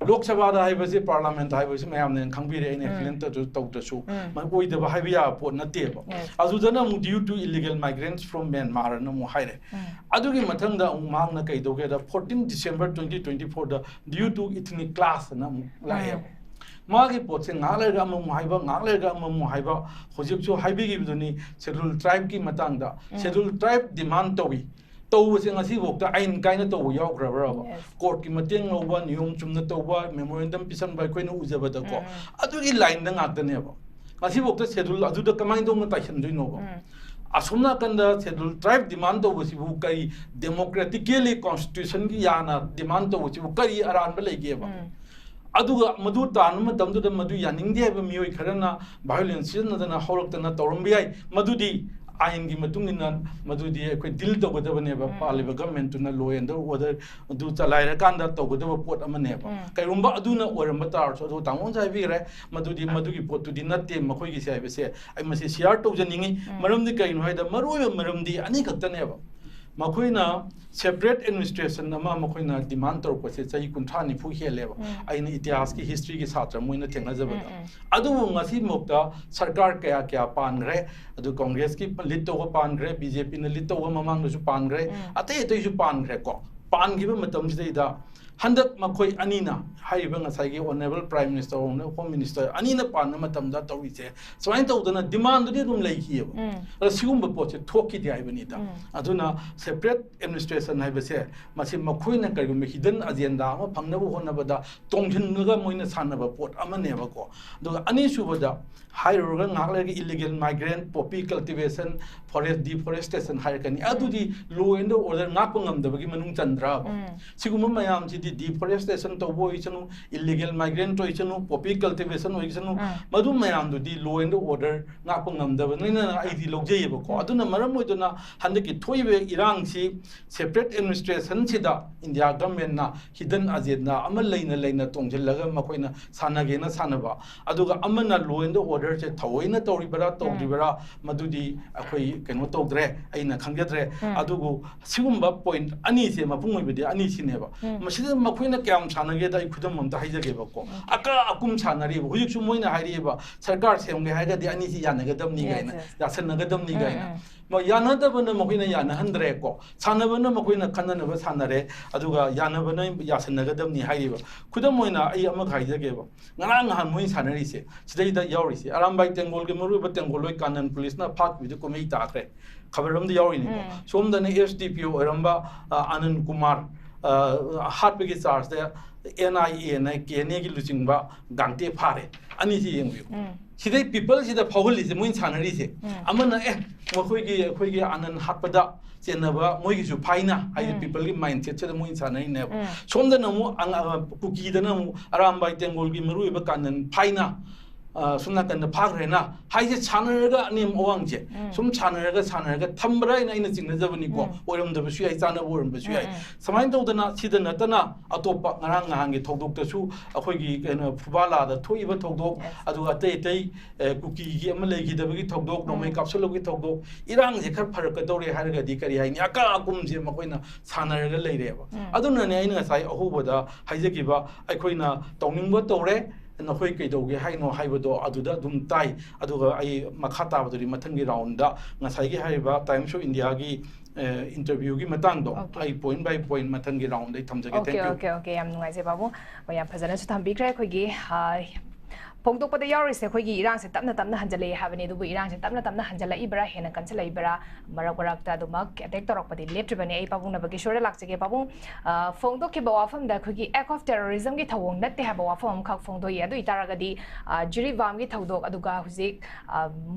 ꯂꯣꯛ ꯁꯚꯥꯗ ꯍꯥꯏꯕꯁꯤ, parliament ꯍꯥꯏꯕꯁꯤ ꯃꯌꯥꯝꯅ ꯍꯦꯟꯅ ꯈꯪꯕꯤꯔꯦ, ꯑꯩꯅ ꯎꯝ. explain ꯇꯧꯗ꯭ꯔꯁꯨ, ꯇꯧꯗ꯭ꯔꯁꯨ ꯎꯝ. ꯃ-, ꯑꯣꯏꯗꯕ ꯍꯥꯏꯕ ꯌꯥꯕ ꯄꯣꯠ ꯅꯠꯇꯦꯕ꯫ Yes. ꯑꯗꯨꯗꯅ ꯑꯃꯨꯛ "due to illegal migrants from Myanmar" ꯑꯅ ꯑꯃꯨꯛ ꯍꯥꯏꯔꯦ꯫ ꯎꯝ. ꯑꯗꯨꯒꯤ ꯃꯊꯪꯗ ꯑꯃꯨꯛ ꯃꯍꯥꯛꯅ ꯀꯩꯗꯧꯒꯦꯗ, fourteen December twenty twenty four the "due to ethnic clash" ꯑꯅ ꯑꯃꯨꯛ ꯂꯥꯛꯑꯦꯕ꯫ ꯃꯥꯒꯤ ꯄꯣꯠꯁꯦ ꯉꯥꯏꯍꯥꯛ ꯂꯩꯔꯒ ꯑꯃꯃꯨꯛ ꯍꯥꯏꯕ, ꯉꯥꯏꯍꯥꯛ ꯂꯩꯔꯒ ꯑꯃꯃꯨꯛ ꯍꯥꯏꯕ꯫ ꯍꯧꯖꯤꯛꯁꯨ ꯍꯥꯏꯕꯤꯈꯤꯕꯗꯨꯅꯤ, schedule tribe ꯀꯤ ꯃꯇꯥꯡꯗ꯫ ꯎꯝ. Schedule tribe demand ꯇꯧꯏ꯫ ꯇꯧꯕꯁꯦ ꯉꯁꯤꯐꯥꯎꯗ ꯑꯥꯏꯟ ꯀꯥꯏꯅ ꯇꯧꯕ ꯌꯥꯎꯈ꯭ꯔꯕ꯭ꯔꯕ? Yes. Court ꯀꯤ ꯃꯇꯦꯡ ꯂꯧꯕ, ꯅꯤꯌꯣꯝ ꯆꯨꯝꯅ ꯇꯧꯕ, memorandum ꯄꯤꯁꯟꯕ ꯑꯩꯈꯣꯏꯅ ꯎꯖꯕꯗꯀꯣ꯫ ꯎꯝ. ꯑꯗꯨꯒꯤ line ꯗ ꯉꯥꯛꯇꯅꯦꯕ꯫ ꯉꯁꯤꯐꯥꯎꯗ schedule ꯑꯗꯨꯗ ꯀꯃꯥꯏꯅ ꯇꯧꯅ ꯇꯥꯏꯁꯟꯗꯣꯏꯅꯣꯕ? ꯎꯝ. ꯑꯁꯣꯝ ꯅꯥꯀꯟꯗ schedule tribe demand ꯇꯧꯕꯁꯤꯕꯨ ꯀꯔꯤ democratically constitution ꯒꯤ ꯌꯥꯅ demand ꯇꯧꯕꯁꯤꯕꯨ ꯀꯔꯤ ꯑꯔꯥꯟꯕ ꯂꯩꯒꯦꯕ? ꯎꯝ. ꯑꯗꯨꯒ ꯃꯗꯨ ꯇꯥꯟꯕ ꯃꯇꯝꯗꯨꯗ ꯃꯗꯨ ꯌꯥꯅꯤꯡꯗꯦ ꯍꯥꯏꯕ ꯃꯤꯑꯣꯏ ꯈꯔꯅ violence ꯁꯤꯖꯤꯟꯅꯗꯅ ꯍꯧꯔꯛꯇꯅ ꯇꯧꯔꯝꯕ ꯌꯥꯏ꯫ ꯃꯗꯨꯗꯤ ꯑꯥꯏꯟꯒꯤ ꯃꯇꯨꯡ ꯏꯟꯅ ꯃꯗꯨꯗꯤ ꯑꯩꯈꯣꯏ deal ꯇꯧꯒꯗꯕꯅꯦꯕ꯫ ꯎꯝ. ꯄꯥꯜꯂꯤꯕ government ꯇꯨꯅ law and order ꯑꯗꯨ ꯆꯂꯥꯏꯔꯀꯥꯟꯗ ꯇꯧꯒꯗꯕ ꯄꯣꯠ ꯑꯃꯅꯦꯕ꯫ ꯎꯝ. ꯀꯩꯒꯨꯝꯕ ꯑꯗꯨꯅ ꯑꯣꯏꯔꯝꯕ ꯇꯥꯔꯁꯨ, ꯑꯗꯨ ꯇꯥꯃꯣꯅꯁꯨ ꯍꯥꯏꯕꯤꯈ꯭ꯔꯦ, ꯃꯗꯨꯗꯤ ꯃꯗꯨꯒꯤ ꯄꯣꯠꯇꯨꯗꯤ ꯅꯠꯇꯦ ꯃꯈꯣꯏꯒꯤꯁꯦ ꯍꯥꯏꯕꯁꯦ ꯑꯩ ꯃꯁꯤ share ꯇꯧꯖꯅꯤꯡꯉꯤ꯫ ꯎꯝ. ꯃꯔꯝꯗꯤ ꯀꯩꯅꯣ ꯍꯥꯏꯗ, ꯃꯔꯨꯑꯣꯏꯕ ꯃꯔꯝꯗꯤ ꯑꯅꯤꯈꯛꯇꯅꯦꯕ꯫ ꯃꯈꯣꯏꯅ separate administration ꯑꯃ ꯃꯈꯣꯏꯅ demand ꯇꯧꯔꯛꯄꯁꯦ ꯆꯍꯤ ꯀꯨꯟꯊ꯭ꯔꯥ ꯅꯤꯐꯨ ꯍꯦꯜꯂꯦꯕ꯫ ꯑꯩꯅ ꯏꯇꯤꯍꯥꯁꯀꯤ, historyꯒꯤ ꯁꯥꯇ꯭ꯔ ꯑꯃ ꯑꯣꯏꯅ ꯊꯦꯡꯅꯖꯕꯗ꯫ ꯑꯗꯨꯕꯨ ꯉꯁꯤꯃꯛꯇ ꯁꯔꯀꯥꯔ ꯀꯌꯥ ꯀꯌꯥ ꯄꯥꯟꯈ꯭ꯔꯦ꯫ ꯑꯗꯨ ꯀꯣꯡꯒ꯭ꯔꯦꯁꯀꯤ lead ꯇꯧꯕ ꯄꯥꯟꯈ꯭ꯔꯦ, BJPꯅ lead ꯇꯧꯕ ꯃꯃꯥꯡꯗꯁꯨ ꯄꯥꯟꯈ꯭ꯔꯦ, ꯑꯇꯩ ꯑꯇꯩꯁꯨ ꯄꯥꯟꯈ꯭ꯔꯦꯀꯣ꯫ ꯄꯥꯟꯈꯤꯕ ꯃꯇꯝꯁꯤꯗꯩꯗ ꯍꯟꯗꯛ ꯃꯈꯣꯏ ꯑꯅꯤꯅ, ꯍꯥꯏꯔꯤꯕ ꯉꯁꯥꯏꯒꯤ Honourable Prime Minister, Honourable Home Minister ꯑꯅꯤꯅ ꯄꯥꯟꯕ ꯃꯇꯝꯗ ꯇꯧꯔꯤꯁꯦ, ꯁꯨꯃꯥꯏꯅ ꯇꯧꯗꯅ demandꯗꯨꯗꯤ ꯑꯗꯨꯝ ꯂꯩꯈꯤꯑꯕ꯫ ꯑꯗ ꯁꯤꯒꯨꯝꯕ ꯄꯣꯠꯁꯦ ꯊꯣꯛꯈꯤꯗꯦ ꯍꯥꯏꯕꯅꯤꯗ꯫ ꯑꯗꯨꯅ separate administration ꯍꯥꯏꯕꯁꯦ, ꯃꯁꯤ ꯃꯈꯣꯏꯅ ꯀꯔꯤꯒꯨꯝꯕ hidden agenda ꯑꯃ ꯐꯪꯅꯕ ꯍꯣꯠꯅꯕꯗ ꯇꯣꯡꯁꯤꯟꯂꯒ ꯃꯣꯏꯅ ꯁꯥꯟꯅꯕ ꯄꯣꯠ ꯑꯃꯅꯦꯕꯀꯣ꯫ ꯑꯗꯨꯒ ꯑꯅꯤꯁꯨꯕꯗ, ꯍꯥꯏꯔꯨꯔꯒ ꯉꯥꯏꯍꯥꯛ ꯂꯩꯔꯒ illegal migrant, poppy cultivation, forest deforestation ꯍꯥꯏꯔꯛꯀꯅꯤ꯫ ꯑꯗꯨꯗꯤ law and order ꯉꯥꯛꯄ ꯉꯝꯗꯕꯒꯤ ꯃꯅꯨꯡ ꯆꯟꯗ꯭ꯔꯕ? ꯁꯤꯒꯨꯝꯕ ꯃꯌꯥꯝꯁꯤꯗꯤ, deforestation ꯇꯧꯕ ꯑꯣꯏꯁꯅꯨ, illegal migrant ꯑꯣꯏꯁꯅꯨ, poppy cultivation ꯑꯣꯏꯁꯅꯨ, ꯃꯗꯨ ꯃꯌꯥꯝꯗꯨꯗꯤ law and order ꯉꯥꯛꯄ ꯉꯝꯗꯕꯅꯤꯅ ꯑꯩꯗꯤ ꯂꯧꯖꯩꯌꯦꯕꯀꯣ꯫ ꯑꯗꯨꯅ ꯃꯔꯝ ꯑꯣꯏꯗꯨꯅ ꯍꯟꯗꯛꯀꯤ ꯊꯣꯛꯏꯕ ꯏꯔꯥꯡꯁꯤ separate administrationꯁꯤꯗ India governmentꯅ hidden agenda ꯑꯃ ꯂꯩꯅ ꯂꯩꯅ ꯇꯣꯡꯁꯤꯜꯂꯒ ꯃꯈꯣꯏꯅ ꯁꯥꯟꯅꯒꯦꯅ ꯁꯥꯟꯅꯕ, ꯑꯗꯨꯒ ꯑꯃꯅ law and orderꯁꯦ ꯊꯑꯣꯏꯅ ꯇꯧꯔꯤꯕꯔꯥ ꯇꯧꯗ꯭ꯔꯤꯕꯔꯥ, ꯃꯗꯨꯗꯤ ꯑꯩꯈꯣꯏ ꯀꯩꯅꯣ ꯇꯧꯗ꯭ꯔꯦ, ꯑꯩꯅ ꯈꯪꯖꯗ꯭ꯔꯦ꯫ ꯑꯗꯨꯕꯨ ꯁꯤꯒꯨꯝꯕ point ꯑꯅꯤꯁꯦ, ꯃꯄꯨꯡ ꯑꯣꯏꯕꯗꯤ ꯑꯅꯤꯁꯤꯅꯦꯕ꯫ ꯃꯁꯤꯗ ꯃꯈꯣꯏꯅ ꯀꯌꯥꯝ ꯁꯥꯟꯅꯒꯦꯗ ꯑꯩ ꯈꯨꯗꯝ ꯑꯝꯇ ꯍꯥꯏꯖꯒꯦꯕꯀꯣ꯫ ꯑꯀꯥ ꯑꯀꯨꯝ ꯁꯥꯟꯅꯔꯤꯕ, ꯍꯧꯖꯤꯛꯁꯨ ꯃꯣꯏꯅ ꯍꯥꯏꯔꯤꯕ ꯁꯔꯀꯥꯔ ꯁꯦꯝꯒꯦ ꯍꯥꯏꯔꯒꯗꯤ ꯑꯅꯤꯁꯤ ꯌꯥꯅꯒꯗꯕꯅꯤ ꯀꯥꯏꯅ, ꯌꯥꯁꯟꯅꯒꯗꯕꯅꯤ ꯀꯥꯏꯅ꯫ ꯃ-, ꯌꯥꯅꯗꯕꯅ ꯃꯈꯣꯏꯅ ꯌꯥꯅꯍꯟꯗ꯭ꯔꯦꯀꯣ, ꯁꯥꯟꯅꯕꯅ ꯃꯈꯣꯏꯅ ꯈꯟꯅꯅꯕ ꯁꯥꯟꯅꯔꯦ, ꯑꯗꯨꯒ ꯌꯥꯅꯕꯅ ꯌꯥꯁꯟꯅꯒꯗꯕꯅꯤ ꯍꯥꯏꯔꯤꯕ꯫ ꯈꯨꯗꯝ ꯑꯣꯏꯅ ꯑꯩ ꯑꯃꯈꯛ ꯍꯥꯏꯖꯒꯦꯕ, ꯉꯔꯥꯡ ꯅꯍꯥꯟ ꯃꯣꯏꯅ ꯁꯥꯟꯅꯔꯤꯁꯦ, ꯁꯤꯗꯩꯗ ꯌꯥꯎꯔꯤꯁꯦ, ꯑꯔꯥꯝꯕꯥꯏ ꯇꯦꯡꯒꯣꯜꯒꯤ ꯃꯔꯨꯑꯣꯏꯕ ꯇꯦꯡꯒꯣꯜꯂꯣꯏ ꯀꯥꯅꯟ ꯄꯨꯂꯤꯁꯅ ꯐꯥꯠꯈꯤꯕꯗꯨ ꯀꯨꯝꯍꯩ ꯇꯥꯈ꯭ꯔꯦ, ꯈꯕꯔ ꯑꯃꯗ ꯌꯥꯎꯔꯤꯅꯤꯀꯣ꯫ ꯁꯣꯝꯗꯅ S D P O ꯑꯣꯏꯔꯝꯕ, ꯑ, ꯑꯅꯟ ꯀꯨꯃꯥꯔ, ꯑ, ꯍꯥꯠꯄꯒꯤ ꯆꯥꯔꯖꯇ N I Aꯅ, K N Aꯒꯤ ꯂꯨꯆꯤꯡꯕ ꯒꯥꯡꯇꯦ ꯐꯥꯔꯦ꯫ ꯑꯅꯤꯁꯤ ꯌꯦꯡꯕꯤꯌꯨ꯫ ꯁꯤꯗꯩ peopleꯁꯤꯗ ꯐꯥꯎꯍꯜꯂꯤꯁꯦ, ꯃꯣꯏꯅ ꯁꯥꯟꯅꯔꯤꯁꯦ꯫ ꯑꯃꯅ, "ꯑꯦ, ꯃꯈꯣꯏꯒꯤ, ꯑꯩꯈꯣꯏꯒꯤ ꯑꯅꯟ ꯍꯥꯠꯄꯗ ꯆꯦꯟꯅꯕ ꯃꯣꯏꯒꯤꯁꯨ ꯐꯥꯏꯅ" ꯍꯥꯏꯗꯤ peopleꯒꯤ mindsetꯁꯤꯗ ꯃꯣꯏꯅ ꯁꯥꯟꯅꯔꯤꯅꯦꯕ꯫ ꯁꯣꯝꯗꯅ ꯑꯃꯨꯛ ꯑꯉ-, ꯑ, ꯀꯨꯀꯤꯗꯅ ꯑꯃꯨꯛ ꯑꯔꯥꯝꯕꯥꯏ ꯇꯦꯡꯒꯣꯜꯒꯤ ꯃꯔꯨꯑꯣꯏꯕ ꯀꯥꯅꯟ ꯐꯥꯏꯅ꯫ ꯑ, ꯁꯣꯝ ꯅꯥꯀꯟꯗ ꯐꯥꯈ꯭ꯔꯦꯅ ꯍꯥꯏꯁꯦ ꯁꯥꯟꯅꯔꯒ ꯑꯅꯦꯝ ꯑꯋꯥꯡꯁꯦ ꯎꯝ꯫ ꯁꯨꯝ ꯁꯥꯟꯅꯔꯒ ꯁꯥꯟꯅꯔꯒ ꯊꯝꯕ꯭ꯔꯥ ꯍꯥꯏꯅ ꯑꯩꯅ ꯆꯤꯡꯅꯖꯕꯅꯤꯀꯣ꯫ ꯎꯝ꯫ ꯑꯣꯏꯔꯝꯗꯕꯁꯨ ꯌꯥꯏ, ꯆꯥꯟꯅꯕ ꯑꯣꯏꯔꯝꯕꯁꯨ ꯎꯝ, ꯌꯥꯏ꯫ ꯎꯝ꯫ ꯁꯨꯃꯥꯏꯅ ꯇꯧꯗꯅ ꯁꯤꯗ ꯅꯠꯇꯅ ꯑꯇꯣꯞꯄ ꯉꯔꯥꯡ ꯅꯍꯥꯟꯒꯤ ꯊꯧꯗꯣꯛꯇꯁꯨ ꯑꯩꯈꯣꯏꯒꯤ ꯀꯩꯅꯣ ꯐꯨꯕꯥꯂꯥꯗ ꯊꯣꯛꯏꯕ ꯊꯧꯗꯣꯛ, Yes꯫ ꯑꯗꯨꯒ ꯑꯇꯩ ꯑꯇꯩ, ꯑꯦ, ꯀꯨꯀꯤꯒꯤ ꯑꯃ ꯂꯩꯈꯤꯗꯕꯒꯤ ꯊꯧꯗꯣꯛ, ꯅꯣꯡꯃꯩ ꯎꯝ꯫ ꯀꯥꯞꯁꯤꯜꯂꯨꯕꯒꯤ ꯊꯧꯗꯣꯛ, ꯏꯔꯥꯡꯁꯦ ꯈꯔ ꯐꯔꯛꯀꯗꯧꯔꯦ ꯍꯥꯏꯔꯒꯗꯤ ꯀꯔꯤ ꯍꯥꯏꯅꯤ, ꯑꯀꯥ ꯑꯀꯨꯝꯁꯦ ꯃꯈꯣꯏꯅ ꯁꯥꯟꯅꯔꯒ ꯂꯩꯔꯦꯕ꯫ ꯎꯝ꯫ ꯑꯗꯨꯅꯅꯦ ꯑꯩꯅ ꯉꯁꯥꯏ ꯑꯍꯧꯕꯗ ꯍꯥꯏꯖꯈꯤꯕ, ꯑꯩꯈꯣꯏꯅ ꯇꯧꯅꯤꯡꯕ ꯇꯧꯔꯦ, ꯅꯈꯣꯏ ꯀꯩꯗꯧꯒꯦ ꯍꯥꯏꯅꯣ ꯍꯥꯏꯕꯗꯣ ꯑꯗꯨꯗ ꯑꯗꯨꯝ ꯇꯥꯏ꯫ ꯑꯗꯨꯒ ꯑꯩ ꯃꯈꯥ ꯇꯥꯕꯗꯨꯗꯤ ꯃꯊꯪꯒꯤ ꯔꯥꯎꯟꯗ ꯉꯁꯥꯏꯒꯤ ꯍꯥꯏꯔꯤꯕ Times of Indiaꯒꯤ, ꯑ, interviewꯒꯤ ꯃꯇꯥꯡꯗꯣ Okay꯫ ꯑꯩ point by point ꯃꯊꯪꯒꯤ ꯔꯥꯎꯟꯗ ꯑꯩ ꯊꯝꯖꯒꯦ꯫ Thank Okay, you꯫ Okay, okay, ꯌꯥꯝ ꯅꯨꯡꯉꯥꯏꯖꯩ ꯄꯥꯕꯨꯡ꯫ ꯍꯣꯏ, ꯌꯥꯝ ꯐꯖꯅꯁꯨ ꯊꯝꯕꯤꯈ꯭ꯔꯦ꯫ ꯑꯩꯈꯣꯏꯒꯤ, ꯑ, ꯐꯣꯡꯗꯣꯛꯄꯗ ꯌꯥꯎꯔꯤꯁꯦ ꯑꯩꯈꯣꯏꯒꯤ ꯏꯔꯥꯡꯁꯦ ꯇꯞꯅ ꯇꯞꯅ ꯍꯟꯖꯜꯂꯛꯑꯦ ꯍꯥꯏꯕꯅꯤ, ꯑꯗꯨꯕꯨ ꯏꯔꯥꯡꯁꯦ ꯇꯞꯅ ꯇꯞꯅ ꯍꯟꯖꯜꯂꯛꯏꯕ꯭ꯔꯥ, ꯍꯦꯟꯅ ꯀꯟꯁꯤꯜꯂꯛꯏꯕ꯭ꯔꯥ, ꯃꯔꯛ ꯃꯔꯛꯇ ꯑꯗꯨꯃꯛ attack ꯇꯧꯔꯛꯄꯗꯤ ꯂꯦꯞꯇ꯭ꯔꯤꯕꯅꯤ꯫ ꯑꯩ ꯄꯥꯕꯨꯡ ꯅꯕꯀꯤꯁꯣꯔꯗ ꯂꯥꯛꯆꯒꯦ꯫ ꯄꯥꯕꯨꯡ, ꯑ, ꯐꯣꯡꯗꯣꯛꯈꯤꯕ ꯋꯥꯐꯝꯗ ꯑꯩꯈꯣꯏꯒꯤ act of terrorismꯒꯤ ꯊꯧꯑꯣꯡ ꯅꯠꯇꯦ ꯍꯥꯏꯕ ꯋꯥꯐꯝ ꯑꯃꯈꯛ ꯐꯣꯡꯗꯣꯛꯏ꯫ ꯑꯗꯨ ꯑꯣꯏꯇꯥꯔꯒꯗꯤ, ꯑ, ꯖꯤꯔꯤꯕꯥꯝꯒꯤ ꯊꯧꯗꯣꯛ, ꯑꯗꯨꯒ ꯍꯧꯖꯤꯛ, ꯑ,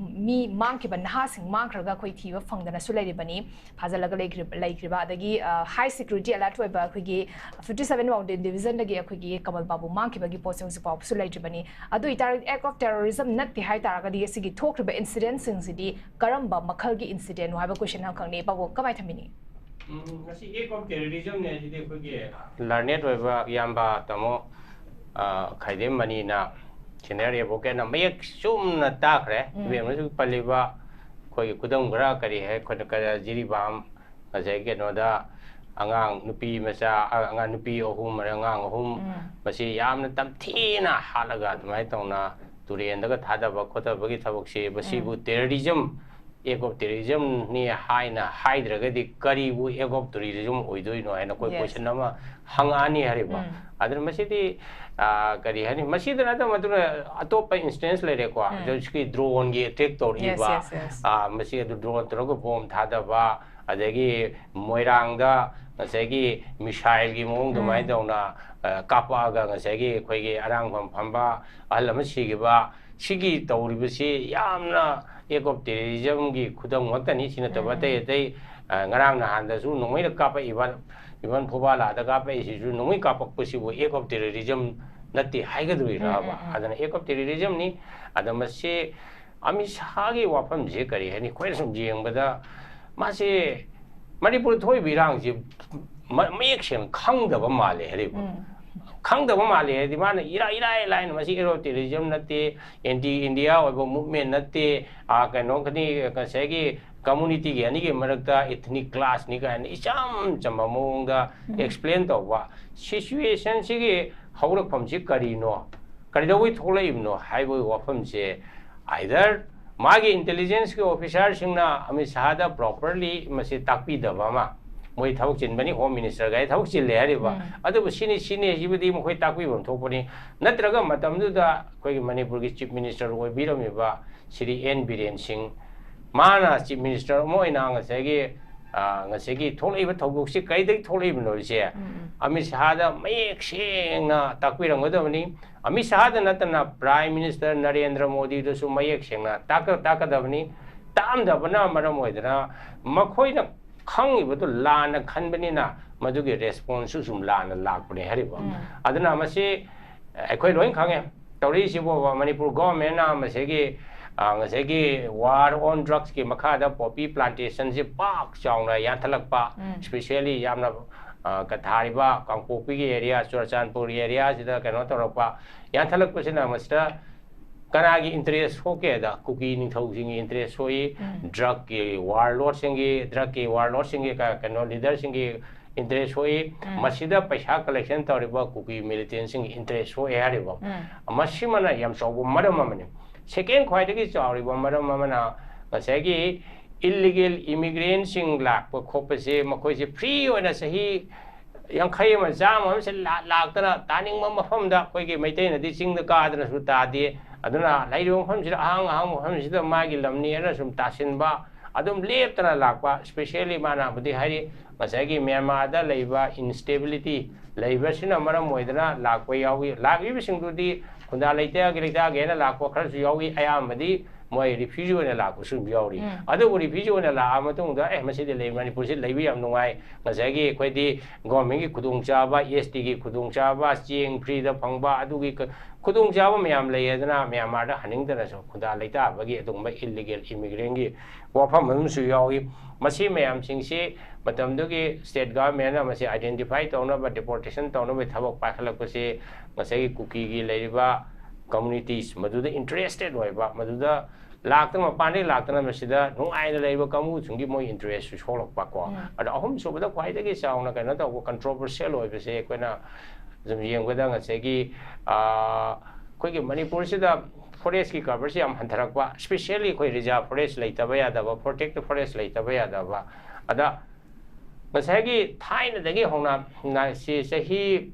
ꯃꯤ ꯃꯥꯡꯈꯤꯕ, ꯅꯍꯥꯁꯤꯡ ꯃꯥꯡꯈ꯭ꯔꯒ ꯑꯩꯈꯣꯏ ꯊꯤꯕ ꯐꯪꯗꯅꯁꯨ ꯂꯩꯔꯤꯕꯅꯤ, ꯐꯥꯖꯤꯜꯂꯒ ꯂꯩꯈ꯭ꯔꯤꯕ, ꯂꯩꯈ꯭ꯔꯤꯕ, ꯑꯗꯒꯤ, ꯑ, high security alert ꯑꯣꯏꯕ ꯑꯩꯈꯣꯏꯒꯤ fifty seven Mountain Divisionꯗꯒꯤ ꯑꯩꯈꯣꯏꯒꯤ ꯀꯃꯜ ꯕꯥꯕꯨ ꯃꯥꯡꯈꯤꯕꯒꯤ ꯄꯣꯠꯁꯦ ꯍꯧꯖꯤꯛ ꯐꯥꯎꯕꯁꯨ ꯂꯩꯇ꯭ꯔꯤꯕꯅꯤ꯫ ꯑꯗꯨ ꯑꯣꯏꯇꯥꯔꯒꯗꯤ act of terrorism ꯅꯠꯇꯦ ꯍꯥꯏ ꯇꯥꯔꯒꯗꯤ ꯑꯁꯤꯒꯤ ꯊꯣꯛꯈ꯭ꯔꯤꯕ incidentꯁꯤꯡꯁꯤꯗꯤ ꯀꯔꯝꯕ ꯃꯈꯜꯒꯤ incidentꯅꯣ ꯍꯥꯏꯕ question ꯑꯃꯈꯛꯅꯤ꯫ ꯄꯥꯕꯨꯡ, ꯀꯃꯥꯏꯅ ꯊꯝꯕꯤꯅꯤ? ꯎꯝ, ꯃꯁꯤ act of terrorismꯅꯦ ꯁꯤꯗꯤ ꯑꯩꯈꯣꯏꯒꯤ learned ꯑꯣꯏꯕ ꯏꯌꯥꯝꯕ ꯇꯥꯃꯣ, ꯑ, ꯈꯥꯏꯗꯦꯝ ꯃꯅꯤꯅ, senior advocateꯅ ꯃꯌꯦꯛ ꯆꯨꯝꯅ ꯇꯥꯛꯈ꯭ꯔꯦ꯫ ꯎꯝ꯫ ꯏꯕꯦꯝꯃꯁꯨ ꯄꯜꯂꯤꯕ ꯑꯩꯈꯣꯏꯒꯤ ꯈꯨꯗꯝ ꯈꯔ ꯀꯔꯤ ꯍꯥꯏ, ꯑꯩꯈꯣꯏꯅ ꯀꯔꯤ, ꯖꯤꯔꯤꯕꯥꯝ, ꯉꯁꯥꯏ ꯀꯩꯅꯣꯗ ꯑꯉꯥꯡ ꯅꯨꯄꯤ ꯃꯆꯥ, ꯑ-, ꯑꯉꯥꯡ ꯅꯨꯄꯤ ꯑꯍꯨꯝ, ꯑꯉꯥꯡ ꯑꯍꯨꯝ, ꯎꯝ꯫ ꯃꯁꯤ ꯌꯥꯝꯅ ꯇꯝꯊꯤꯅ ꯍꯥꯠꯂꯒ ꯑꯗꯨꯃꯥꯏꯅ ꯇꯧꯅ ꯇꯨꯔꯦꯟꯗꯒ ꯊꯥꯗꯕ ꯈꯣꯠꯊꯕꯒꯤ ꯊꯕꯛꯁꯤ, ꯃꯁꯤꯕꯨ ꯎꯝ꯫ terrorism, act of terrorismꯅꯤ ꯍꯥꯏꯅ ꯍꯥꯏꯗ꯭ꯔꯒꯗꯤ ꯀꯔꯤꯕꯨ act of terrorism ꯑꯣꯏꯗꯣꯏꯅꯣ ꯍꯥꯏꯅ ꯑꯩꯈꯣꯏ Yes꯫ question ꯑꯃ ꯍꯪꯉꯛꯑꯅꯤ ꯍꯥꯏꯔꯤꯕ꯫ ꯎꯝ꯫ ꯑꯗꯨꯅ ꯃꯁꯤꯗꯤ, ꯑ, ꯀꯔꯤ ꯍꯥꯏꯅꯤ, ꯃꯁꯤꯗ ꯅꯠꯇꯕ ꯃꯗꯨꯅ ꯑꯇꯣꯞꯄ instance ꯂꯩꯔꯦꯀꯣ꯫ ꯎꯝ꯫ ꯍꯧꯖꯤꯛꯀꯤ droneꯒꯤ attack ꯇꯧꯔꯛꯏꯕ, Yes, yes, yes꯫ ꯑ, ꯃꯁꯤ ꯑꯗꯨ drone ꯇꯧꯔꯒ bomb ꯊꯥꯗꯕ, ꯑꯗꯒꯤ ꯃꯣꯏꯔꯥꯡꯗ ꯉꯁꯥꯏꯒꯤ missileꯒꯤ ꯃꯑꯣꯡ ꯑꯗꯨꯃꯥꯏꯅ ꯎꯝ꯫ ꯇꯧꯅ, ꯑ, ꯀꯥꯞꯄꯛꯑꯒ ꯉꯁꯥꯏꯒꯤ ꯑꯩꯈꯣꯏꯒꯤ ꯑꯔꯥꯡꯐꯝ ꯐꯝꯕ ꯑꯍꯜ ꯑꯃ ꯁꯤꯈꯤꯕ, ꯁꯤꯒꯤ ꯇꯧꯔꯤꯕꯁꯤ ꯌꯥꯝꯅ act of terrorismꯒꯤ ꯈꯨꯗꯝ ꯉꯥꯛꯇꯅꯤ꯫ ꯁꯤ ꯅꯠꯇꯕ ꯎꯝ꯫ ꯑꯇꯩ ꯑꯇꯩ, ꯑ, ꯉꯔꯥꯡ ꯅꯍꯥꯟꯗꯁꯨ ꯅꯣꯡꯃꯩꯅ ꯀꯥꯞꯄꯛꯏꯕ, even ꯐꯨꯕꯥꯂꯥꯗ ꯀꯥꯞꯄꯛꯏꯁꯤꯁꯨ ꯅꯣꯡꯃꯩ ꯀꯥꯞꯄꯛꯄꯁꯤꯕꯨ act of terrorism ꯅꯠꯇꯦ ꯍꯥꯏꯒꯗꯣꯔꯤꯔꯕ? ꯑꯗꯨꯅ act of terrorism ꯅꯤ꯫ ꯑꯗ ꯃꯁꯤ ꯑꯃꯤꯠ ꯁꯥꯍꯒꯤ ꯋꯥꯐꯝꯁꯦ ꯀꯔꯤ ꯍꯥꯏꯅꯤ? ꯑꯩꯈꯣꯏꯅ ꯁꯨꯝ ꯌꯦꯡꯕꯗ ꯃꯥꯁꯦ ꯃꯅꯤꯄꯨꯔ ꯊꯣꯛꯏꯕ ꯏꯔꯥꯡꯁꯦ ꯃ-, ꯃꯌꯦꯛ ꯁꯦꯡꯅ ꯈꯪꯗꯕ ꯃꯥꯜꯂꯦ ꯍꯥꯏꯔꯤꯕ꯫ ꯈꯪꯗꯕ ꯃꯥꯜꯂꯦ ꯍꯥꯏꯗꯤ ꯃꯥꯅ ꯏꯔꯥꯏ, ꯏꯔꯥꯏ ꯂꯥꯏꯅ ꯃꯁꯤ act of terrorism ꯅꯠꯇꯦ, anti India ꯑꯣꯏꯕ movement ꯅꯠꯇꯦ, ꯑꯥ, ꯀꯩꯅꯣ ꯈꯛꯇꯅꯤ, ꯉꯁꯥꯏꯒꯤ community ꯒꯤ ꯑꯅꯤꯒꯤ ꯃꯔꯛꯇ ethnic clash ꯅꯤ ꯀꯥꯏꯅ ꯏꯆꯝ ꯆꯝꯕ ꯃꯑꯣꯡꯗ explain ꯇꯧꯕ꯫ Situation ꯁꯤꯒꯤ ꯍꯧꯔꯛꯐꯝꯁꯤ ꯀꯔꯤꯅꯣ, ꯀꯔꯤꯗꯧꯕꯩ ꯊꯣꯛꯂꯛꯏꯕꯅꯣ ꯍꯥꯏꯕꯒꯤ ꯋꯥꯐꯝꯁꯦ either ꯃꯥꯒꯤ intelligence ꯀꯤ officer ꯁꯤꯡꯅ ꯑꯃꯤꯠ ꯁꯥꯍꯗ properly ꯃꯁꯤ ꯇꯥꯛꯄꯤꯗꯕ ꯑꯃ, ꯃꯣꯏ ꯊꯕꯛ ꯆꯤꯟꯕꯅꯤ, Home Minister ꯒꯥꯏ ꯊꯕꯛ ꯆꯤꯜꯂꯦ ꯍꯥꯏꯔꯤꯕ, ꯑꯗꯨꯕꯨ ꯁꯤꯅꯤ, ꯁꯤꯅꯤ ꯍꯥꯏꯁꯤꯕꯨꯗꯤ ꯃꯈꯣꯏ ꯇꯥꯛꯄꯤꯐꯝ ꯊꯣꯛꯄꯅꯤ꯫ ꯅꯠꯇ꯭ꯔꯒ ꯃꯇꯝꯗꯨꯗ ꯑꯩꯈꯣꯏꯒꯤ ꯃꯅꯤꯄꯨꯔꯒꯤ Chief Minister ꯑꯣꯏꯕꯤꯔꯝꯃꯤꯕ ꯁ꯭ꯔꯤ ꯑꯦꯟ ꯕꯤꯔꯦꯟ ꯁꯤꯡ, ꯃꯥꯅ Chief Minister ꯑꯃ ꯑꯣꯏꯅ ꯉꯁꯥꯏꯒꯤ, ꯑ, ꯉꯁꯥꯏꯒꯤ ꯊꯣꯛꯂꯛꯏꯕ ꯊꯧꯗꯣꯛꯁꯤ ꯀꯔꯤꯗꯒꯤ ꯊꯣꯛꯂꯛꯏꯕꯅꯣ ꯍꯥꯏꯁꯦ ꯑꯃꯤꯠ ꯁꯥꯍꯗ ꯃꯌꯦꯛ ꯁꯦꯡꯅ ꯇꯥꯛꯄꯤꯔꯝꯒꯗꯕꯅꯤ꯫ ꯑꯃꯤꯠ ꯁꯥꯍꯗ ꯅꯠꯇꯅ Prime Minister ꯅꯔꯦꯟꯗ꯭ꯔ ꯃꯣꯗꯤꯗꯁꯨ ꯃꯌꯦꯛ ꯁꯦꯡꯅ ꯇꯥꯛꯀ-, ꯇꯥꯛꯀꯗꯕꯅꯤ꯫ ꯇꯥꯛꯑꯝꯗꯕꯅ ꯃꯔꯝ ꯑꯣꯏꯗꯅ ꯃꯈꯣꯏꯅ ꯈꯪꯉꯤꯕꯗꯨ ꯂꯥꯟꯅ ꯈꯟꯕꯅꯤꯅ ꯃꯗꯨꯒꯤ response ꯁꯨ ꯁꯨꯝ ꯂꯥꯟꯅ ꯂꯥꯛꯄꯅꯦ ꯍꯥꯏꯔꯤꯕ꯫ ꯑꯗꯨꯅ ꯃꯁꯤ ꯑꯩꯈꯣꯏ ꯂꯣꯏ ꯈꯪꯉꯦ꯫ ꯇꯧꯔꯤꯁꯤꯕꯨꯕ ꯃꯅꯤꯄꯨꯔ government ꯅ ꯃꯁꯤꯒꯤ, ꯑ, ꯉꯁꯥꯏꯒꯤ war on drugs ꯀꯤ ꯃꯈꯥꯗ poppy plantation ꯁꯤ ꯄꯥꯛ ꯆꯥꯎꯅ ꯌꯥꯟꯊꯠꯂꯛꯄ, especially ꯌꯥꯝꯅ, ꯑ, ꯀ-, ꯊꯥꯔꯤꯕ ꯀꯥꯡꯄꯣꯛꯄꯤꯒꯤ area, ꯆꯨꯔꯆꯥꯟꯄꯨꯔ area ꯁꯤꯗ ꯀꯩꯅꯣ ꯇꯧꯔꯛꯄ, ꯌꯥꯟꯊꯠꯂꯛꯄꯁꯤꯅ ꯃꯁꯤꯗ ꯀꯅꯥꯒꯤ interest ꯁꯣꯛꯀꯦꯗ? ꯀꯨꯀꯤ ꯅꯤꯡꯊꯧꯁꯤꯡꯒꯤ interest ꯁꯣꯛꯏ, drug ꯀꯤ warlord ꯁꯤꯡꯒꯤ, drug ꯀꯤ warlord ꯁꯤꯡꯒꯤ ꯀ-, ꯀꯩꯅꯣ leader ꯁꯤꯡꯒꯤ interest ꯁꯣꯛꯏ, ꯃꯁꯤꯗ ꯄꯩꯁꯥ collection ꯇꯧꯔꯤꯕ ꯀꯨꯀꯤ militant ꯁꯤꯡꯒꯤ interest ꯁꯣꯛꯑꯦ ꯍꯥꯏꯔꯤꯕ꯫ ꯃꯁꯤꯃꯅ ꯌꯥꯝ ꯆꯥꯎꯕ ꯃꯔꯝ ꯑꯃꯅꯤ꯫ Second ꯈ꯭ꯋꯥꯏꯗꯒꯤ ꯆꯥꯎꯔꯤꯕ ꯃꯔꯝ ꯑꯃꯅ ꯉꯁꯥꯏꯒꯤ illegal immigrant ꯁꯤꯡ ꯂꯥꯛꯄ ꯈꯣꯠꯄꯁꯦ ꯃꯈꯣꯏꯁꯦ free ꯑꯣꯏꯅ ꯆꯍꯤ ꯌꯥꯡꯈꯩ ꯑꯃ, ꯆꯥꯝꯃ ꯑꯃꯁꯦ ꯂꯥ-, ꯂꯥꯛꯇꯅ ꯇꯥꯅꯤꯡꯕ ꯃꯐꯝꯗ ꯑꯩꯈꯣꯏꯒꯤ ꯃꯩꯇꯩꯅꯗꯤ ꯆꯤꯡꯗ ꯀꯥꯗꯅꯁꯨ ꯇꯥꯗꯦ꯫ ꯑꯗꯨꯅ ꯂꯩꯔꯤꯕ ꯃꯐꯝꯁꯤꯗ ꯑꯍꯥꯡ ꯑꯍꯥꯡꯕ ꯃꯐꯝꯁꯤꯗ ꯃꯥꯒꯤ ꯂꯝꯅꯤ ꯍꯥꯏꯅ ꯁꯨꯝ ꯇꯥꯁꯤꯟꯕ, ꯑꯗꯨꯝ ꯂꯦꯞꯇꯅ ꯂꯥꯛꯄ, specially ꯃꯥꯅꯕꯨꯗꯤ ꯍꯥꯏꯔꯤ ꯉꯁꯥꯏꯒꯤ ꯃ꯭ꯌꯥꯟꯃꯥꯔꯗ ꯂꯩꯕ instability ꯂꯩꯕꯁꯤꯅ ꯃꯔꯝ ꯑꯣꯏꯗꯅ ꯂꯥꯛꯄ ꯌꯥꯎꯏ꯫ ꯂꯥꯛꯂꯤꯕꯁꯤꯡꯗꯨꯗꯤ ꯈꯨꯟꯗꯥ ꯂꯩꯇꯥꯒꯤ ꯂꯩꯇꯥꯒꯦꯅ ꯂꯥꯛꯄ ꯈꯔꯁꯨ ꯌꯥꯎꯏ, ꯑꯌꯥꯝꯕꯗꯤ ꯃꯣꯏ ꯔꯤꯐ꯭ꯌꯨꯖꯤ ꯑꯣꯏꯅ ꯂꯥꯛꯄꯁꯨ ꯑꯗꯨꯝ ꯌꯥꯎꯔꯤ꯫ ꯎꯝ. ꯑꯗꯨꯕꯨ ꯔꯤꯐ꯭ꯌꯨꯖꯤ ꯑꯣꯏꯅ ꯂꯥꯛꯑ ꯃꯇꯨꯡꯗ, ꯑꯦ, ꯃꯁꯤꯗꯤ ꯂꯩ, ꯃꯅꯤꯄꯨꯔꯁꯤ ꯂꯩꯕ ꯌꯥꯝ ꯅꯨꯡꯉꯥꯏ, ꯉꯁꯥꯏꯒꯤ ꯑꯩꯈꯣꯏꯗꯤ ꯒꯣꯔꯃꯦꯟꯒꯤ ꯈꯨꯗꯣꯡꯆꯥꯕ, ꯑꯦꯁ ꯇꯤꯒꯤ ꯈꯨꯗꯣꯡꯆꯥꯕ, ꯆꯦꯡ ꯐ꯭ꯔꯤꯗ ꯐꯪꯕ, ꯑꯗꯨꯒꯤ ꯈꯨꯗꯣꯡꯆꯥꯕ ꯃꯌꯥꯝ ꯂꯩ꯫ ꯑꯗꯨꯅ ꯃ꯭ꯌꯥꯟꯃꯥꯔꯗ ꯍꯟꯅꯤꯡꯗꯅꯁꯨ ꯈꯨꯟꯗꯥ ꯂꯩꯇꯥꯕꯒꯤ ꯑꯗꯨꯒꯨꯝꯕ ꯏꯜꯂꯤꯒꯦꯜ ꯏꯃꯤꯒ꯭ꯔꯦꯟꯒꯤ ꯋꯥꯐꯝ ꯑꯃꯁꯨ ꯌꯥꯎꯏ꯫ ꯃꯁꯤ ꯃꯌꯥꯝꯁꯤꯡꯁꯤ ꯃꯇꯝꯗꯨꯒꯤ ꯁ꯭ꯇꯦꯠ ꯒꯚꯔꯟꯃꯦꯟꯅ ꯃꯁꯤ ꯑꯥꯏꯗꯦꯟꯇꯤꯐꯥꯏ ꯇꯧꯅꯕ, ꯗꯤꯄꯣꯔꯇꯦꯁꯟ ꯇꯧꯅꯕꯒꯤ ꯊꯕꯛ ꯄꯥꯏꯈꯠꯂꯛꯄꯁꯤ ꯉꯁꯥꯏꯒꯤ ꯀꯨꯀꯤꯒꯤ ꯂꯩꯔꯤꯕ ꯀꯝꯃꯨꯅꯤꯇꯤꯁ ꯃꯗꯨꯗ ꯏꯟꯇꯔꯦꯁꯇꯦꯠ ꯑꯣꯏꯕ, ꯃꯗꯨꯗ ꯂꯥꯛꯇꯅ, ꯃꯄꯥꯟꯗꯒꯤ ꯂꯥꯛꯇꯅ ꯃꯁꯤꯗ ꯅꯨꯡꯉꯥꯏꯅ ꯂꯩꯔꯤꯕ ꯀꯥꯡꯕꯨꯁꯤꯡꯒꯤ ꯃꯣꯏ ꯏꯟꯇꯔꯦꯁꯁꯨ ꯁꯣꯛꯂꯛꯄ ꯀꯣ꯫ ꯎꯝ. ꯑꯗꯣ ꯑꯍꯨꯝꯁꯨꯕꯗ ꯈ꯭ꯋꯥꯏꯗꯒꯤ ꯆꯥꯎꯅ ꯀꯩꯅꯣ ꯇꯧꯕ, ꯀꯟꯇ꯭ꯔꯣꯚꯔꯁꯤꯌꯦꯜ ꯑꯣꯏꯕꯁꯦ ꯑꯩꯈꯣꯏꯅ ꯁꯨꯝ ꯌꯦꯡꯕꯗ ꯉꯁꯥꯏꯒꯤ, ꯑꯥ, ꯑꯩꯈꯣꯏꯒꯤ ꯃꯅꯤꯄꯨꯔꯁꯤꯗ ꯐꯣꯔꯦꯁꯀꯤ ꯀꯚꯔꯁꯤ ꯌꯥꯝ ꯍꯟꯊꯔꯛꯄ, ꯁ꯭ꯄꯦꯁꯤꯌꯦꯜꯂꯤ ꯑꯩꯈꯣꯏ ꯔꯤꯖꯥꯔꯚ ꯐꯣꯔꯦꯁ ꯂꯩꯇꯕ ꯌꯥꯗꯕ, ꯄ꯭ꯔꯣꯇꯦꯛꯇꯦꯗ ꯐꯣꯔꯦꯁ ꯂꯩꯇꯕ ꯌꯥꯗꯕ꯫ ꯑꯗ ꯉꯁꯥꯏꯒꯤ ꯊꯥꯏꯅꯗꯒꯤ ꯍꯧꯅ, ꯅ-, ꯁꯤ ꯆꯍꯤ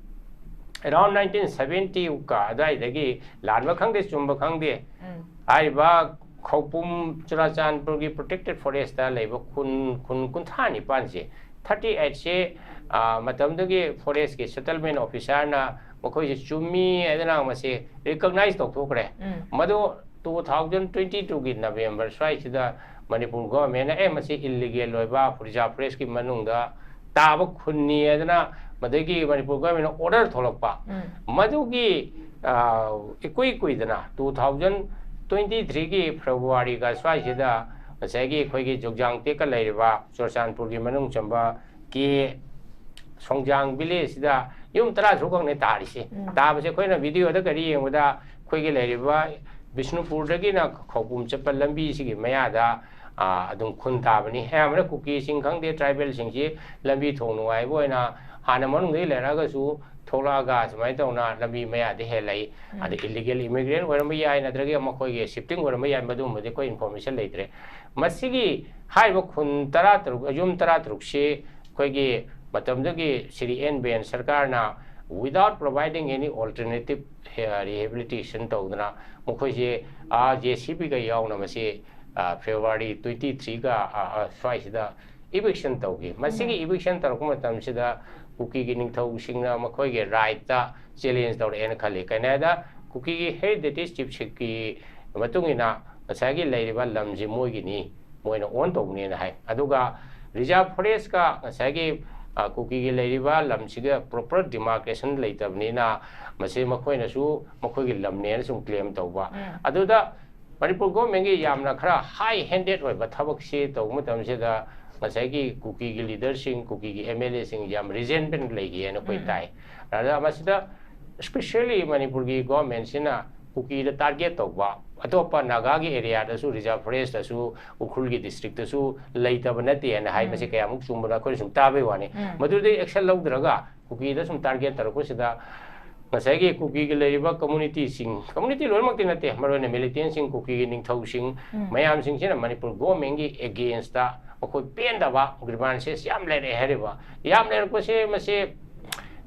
ꯑꯦꯔꯥꯎꯟ ꯅꯥꯏꯟꯇꯤꯟ ꯁꯕꯦꯟꯇꯤꯒ ꯑꯗꯨꯋꯥꯏꯗꯒꯤ, ꯂꯥꯟꯕ ꯈꯪꯗꯦ, ꯆꯨꯝꯕ ꯈꯪꯗꯦ, ꯎꯝ. ꯍꯥꯏꯔꯤꯕ ꯈꯧꯄꯨꯝ ꯆꯨꯔꯥꯆꯥꯟꯄꯨꯔꯒꯤ ꯄ꯭ꯔꯣꯇꯦꯛꯇꯦꯗ ꯐꯣꯔꯦꯁꯇ ꯂꯩꯕ ꯈꯨꯟ, ꯈꯨꯟ ꯀꯨꯟꯊ꯭ꯔꯥ ꯅꯤꯄꯥꯟꯁꯦ, ꯊꯥꯔꯇꯤ ꯑꯩꯠꯁꯦ, ꯑ, ꯃꯇꯝꯗꯨꯒꯤ ꯐꯣꯔꯦꯁꯀꯤ ꯁꯦꯇꯜꯃꯦꯟ ꯑꯣꯐꯤꯁꯥꯔꯅ ꯃꯈꯣꯏꯁꯦ ꯆꯨꯝꯃꯤ ꯍꯥꯏꯗꯅ ꯃꯁꯤ ꯔꯤꯀꯣꯛꯅꯥꯏꯖ ꯇꯧꯊꯣꯛꯈ꯭ꯔꯦ꯫ ꯎꯝ. ꯃꯗꯨ ꯇꯨ ꯊꯥꯎꯖꯟ ꯇ꯭ꯋꯦꯟꯇꯤ ꯇꯨꯒꯤ ꯅꯕꯦꯝꯕꯔ ꯁ꯭ꯋꯥꯏꯁꯤꯗ ꯃꯅꯤꯄꯨꯔ ꯒꯣꯚꯔꯟꯃꯦꯟꯅ, "ꯑꯦ, ꯃꯁꯤ ꯏꯜꯂꯤꯒꯦꯜ ꯑꯣꯏꯕ ꯔꯤꯖꯥꯔꯚ ꯐꯣꯔꯦꯁꯀꯤ ꯃꯅꯨꯡꯗ ꯇꯥꯕ ꯈꯨꯟꯅꯤ" ꯍꯥꯏꯗꯅ ꯃꯗꯒꯤ ꯃꯅꯤꯄꯨꯔ ꯒꯣꯚꯔꯟꯃꯦꯟꯅ ꯑꯣꯔꯗꯔ ꯊꯣꯛꯂꯛꯄ꯫ ꯎꯝ. ꯃꯗꯨꯒꯤ, ꯑ, ꯏꯀꯨꯏ ꯀꯨꯏꯗꯅ ꯇꯨ ꯊꯥꯎꯖꯟ ꯇ꯭ꯋꯦꯟꯇꯤ ꯊ꯭ꯔꯤꯒꯤ ꯐꯦꯕ꯭ꯔꯨꯋꯥꯔꯤꯒ ꯁ꯭ꯋꯥꯏꯁꯤꯗ ꯉꯁꯥꯏꯒꯤ ꯑꯩꯈꯣꯏꯒꯤ ꯖꯨꯛꯖꯥꯡ ꯇꯦꯛꯀ ꯂꯩꯔꯤꯕ ꯆꯨꯔꯆꯥꯟꯄꯨꯔꯒꯤ ꯃꯅꯨꯡ ꯆꯟꯕ ꯀꯦ ꯁꯣꯡꯖꯥꯡ ꯚꯤꯂꯦꯖꯁꯤꯗ ꯌꯨꯝ ꯇꯔꯥ ꯇꯔꯨꯛ ꯈꯛꯅꯦ ꯇꯥꯔꯤꯁꯦ꯫ ꯎꯝ. ꯇꯥꯕꯁꯦ ꯑꯩꯈꯣꯏꯅ ꯚꯤꯗꯤꯑꯣꯗ ꯀꯔꯤ ꯌꯦꯡꯕꯗ ꯑꯩꯈꯣꯏꯒꯤ ꯂꯩꯔꯤꯕ ꯕꯤꯁꯅꯨꯄꯨꯔꯗꯒꯤꯅ ꯈꯧꯄꯨꯝ ꯆꯠꯄ ꯂꯝꯕꯤꯁꯤꯒꯤ ꯃꯌꯥꯗ, ꯑ, ꯑꯗꯨꯝ ꯈꯨꯟ ꯇꯥꯕꯅꯤ꯫ ꯑꯌꯥꯝꯕꯅ ꯀꯨꯀꯤꯁꯤꯡ ꯈꯪꯗꯦ, ꯇ꯭ꯔꯥꯏꯕꯦꯜꯁꯤꯡꯁꯤ ꯂꯝꯕꯤ ꯊꯣꯡ ꯅꯨꯡꯉꯥꯏꯕ ꯑꯣꯏꯅ ꯍꯥꯟꯅ ꯃꯅꯨꯡꯗꯒꯤ ꯂꯩꯔꯛꯑꯒꯁꯨ ꯊꯣꯛꯂꯛꯑꯒ ꯁꯨꯃꯥꯏꯅ ꯇꯧꯅ ꯂꯝꯕꯤ ꯃꯌꯥꯗ ꯍꯦꯛ ꯂꯩ꯫ ꯎꯝ. ꯑꯗ ꯏꯜꯂꯤꯒꯦꯜ ꯏꯃꯤꯒ꯭ꯔꯦꯟ ꯑꯣꯏꯔꯝꯕ ꯌꯥꯏ, ꯅꯠꯇ꯭ꯔꯒ ꯃꯈꯣꯏꯒꯤ ꯁꯤꯐꯇꯤꯡ ꯑꯣꯏꯔꯝꯕ ꯌꯥꯏ, ꯃꯗꯨꯒꯨꯝꯕꯗꯤ ꯑꯩꯈꯣꯏ ꯏꯟꯐꯣꯔꯃꯦꯁꯟ ꯂꯩꯇ꯭ꯔꯦ꯫ ꯃꯁꯤꯒꯤ ꯍꯥꯏꯔꯤꯕ ꯈꯨꯟ ꯇꯔꯥ ꯇꯔꯨꯛ, ꯌꯨꯝ ꯇꯔꯥ ꯇꯔꯨꯛꯁꯤ ꯑꯩꯈꯣꯏꯒꯤ ꯃꯇꯝꯗꯨꯒꯤ ꯁ꯭ꯔꯤ ꯑꯦꯟ ꯕꯤꯔꯦꯟ ꯁꯔꯀꯥꯔꯅ without providing any alternative rehabilitation ꯇꯧꯗꯅ ꯃꯈꯣꯏꯁꯦ, ꯑꯥ, ꯖꯦ ꯁꯤ ꯕꯤꯒ ꯌꯥꯎꯅ ꯃꯁꯤ, ꯑꯥ, ꯐꯦꯕ꯭ꯔꯨꯋꯥꯔꯤ ꯇ꯭ꯋꯦꯟꯇꯤ ꯊ꯭ꯔꯤꯒ, ꯑꯥ, ꯑꯥ, ꯁ꯭ꯋꯥꯏꯁꯤꯗ ꯏꯚꯤꯛꯁꯟ ꯇꯧꯈꯤ꯫ ꯃꯁꯤꯒꯤ ꯎꯝ. ꯏꯚꯤꯛꯁꯟ ꯇꯧꯔꯛꯄ ꯃꯇꯝꯁꯤꯗ ꯀꯨꯀꯤꯒꯤ ꯅꯤꯡꯊꯧꯁꯤꯡꯅ ꯃꯈꯣꯏꯒꯤ ꯔꯥꯏꯠꯇ ꯆꯦꯂꯦꯟꯖ ꯇꯧꯔꯛꯑꯦꯅ ꯈꯜꯂꯤ꯫ ꯀꯩꯅꯣ ꯍꯥꯏꯗ ꯀꯨꯀꯤꯒꯤ ꯍꯦꯔꯤꯗꯦꯇꯦꯖ ꯆꯤꯐꯁꯤꯞꯀꯤ ꯃꯇꯨꯡ ꯏꯟꯅ ꯉꯁꯥꯏꯒꯤ ꯂꯩꯔꯤꯕ ꯂꯝꯁꯤ ꯃꯣꯏꯒꯤꯅꯤ, ꯃꯣꯏꯅ ꯑꯣꯟ ꯇꯧꯕꯅꯦꯅ ꯍꯥꯏ꯫ ꯑꯗꯨꯒ ꯔꯤꯖꯥꯔꯚ ꯐꯣꯔꯦꯁꯀ ꯉꯁꯥꯏꯒꯤ, ꯑ, ꯀꯨꯀꯤꯒꯤ ꯂꯩꯔꯤꯕ ꯂꯝꯁꯤꯒ ꯄ꯭ꯔꯣꯄꯔ ꯗꯤꯃꯥꯔꯀꯦꯁꯟ ꯂꯩꯇꯕꯅꯤꯅ ꯃꯁꯤ ꯃꯈꯣꯏꯅꯁꯨ ꯃꯈꯣꯏꯒꯤ ꯂꯝꯅꯦꯅ ꯁꯨꯝ ꯀ꯭ꯂꯦꯝ ꯇꯧꯕ꯫ ꯎꯝ꯫ ꯑꯗꯨꯗ ꯃꯅꯤꯄꯨꯔ ꯒꯣꯔꯃꯦꯟꯒꯤ ꯌꯥꯝꯅ ꯈꯔ ꯍꯥꯏ ꯍꯦꯟꯗꯦꯠ ꯑꯣꯏꯕ ꯊꯕꯛꯁꯤ ꯇꯧꯕ ꯃꯇꯝꯁꯤꯗ ꯉꯁꯥꯏꯒꯤ ꯀꯨꯀꯤꯒꯤ ꯂꯤꯗꯔꯁꯤꯡ, ꯀꯨꯀꯤꯒꯤ ꯑꯦꯝ ꯑꯦꯜ ꯑꯦꯁꯤꯡ ꯌꯥꯝ ꯔꯤꯖꯦꯟꯃꯦꯟ ꯂꯩꯈꯤꯑꯅ ꯑꯩꯈꯣꯏ ꯎꯝ꯫ ꯇꯥꯏ꯫ ꯑꯗ ꯃꯁꯤꯗ ꯏꯁꯄꯤꯁꯦꯜꯂꯤ ꯃꯅꯤꯄꯨꯔꯒꯤ ꯒꯣꯔꯃꯦꯟꯁꯤꯅ ꯀꯨꯀꯤꯗ ꯇꯥꯔꯒꯦꯠ ꯇꯧꯕ, ꯑꯇꯣꯞꯄ ꯅꯥꯒꯥꯒꯤ ꯑꯦꯔꯤꯌꯥꯗꯁꯨ, ꯔꯤꯖꯥꯔꯚ ꯐꯣꯔꯦꯁꯇꯁꯨ, ꯎꯈ꯭ꯔꯨꯜꯒꯤ ꯗꯤꯁꯇ꯭ꯔꯤꯛꯇꯁꯨ ꯂꯩꯇꯕ ꯅꯠꯇꯦꯅ ꯍꯥꯏ꯫ ꯎꯝ꯫ ꯃꯁꯤ ꯀꯌꯥꯃꯨꯛ ꯆꯨꯝꯕꯅꯣ ꯑꯩꯈꯣꯏꯅ ꯁꯨꯝ ꯇꯥꯕꯩ ꯋꯥꯅꯤ꯫ ꯎꯝ꯫ ꯃꯗꯨꯗꯩ ꯑꯦꯛꯁꯟ ꯂꯧꯗ꯭ꯔꯒ ꯀꯨꯀꯤꯗ ꯁꯨꯝ ꯇꯥꯔꯒꯦꯠ ꯇꯧꯔꯛꯄꯁꯤꯗ ꯉꯁꯥꯏꯒꯤ ꯀꯨꯀꯤꯒꯤ ꯂꯩꯔꯤꯕ ꯀꯝꯃꯨꯅꯤꯇꯤꯁꯤꯡ, ꯀꯝꯃꯨꯅꯤꯇꯤ ꯂꯣꯏꯅꯃꯛꯇꯤ ꯅꯠꯇꯦ, ꯃꯔꯨꯑꯣꯏꯅ ꯃꯤꯂꯤꯇꯦꯟꯁꯤꯡ, ꯀꯨꯀꯤꯒꯤ ꯅꯤꯡꯊꯧꯁꯤꯡ ꯎꯝ꯫ ꯃꯌꯥꯝꯁꯤꯡꯁꯤꯅ ꯃꯅꯤꯄꯨꯔ ꯒꯣꯔꯃꯦꯟꯒꯤ ꯑꯦꯒꯦꯟꯁꯇ ꯃꯈꯣꯏ ꯄꯦꯟꯗꯕ grievances ꯌꯥꯝ ꯂꯩꯔꯛꯑꯦ ꯍꯥꯏꯔꯤꯕ꯫ ꯌꯥꯝ ꯂꯩꯔꯛꯄꯁꯦ ꯃꯁꯤ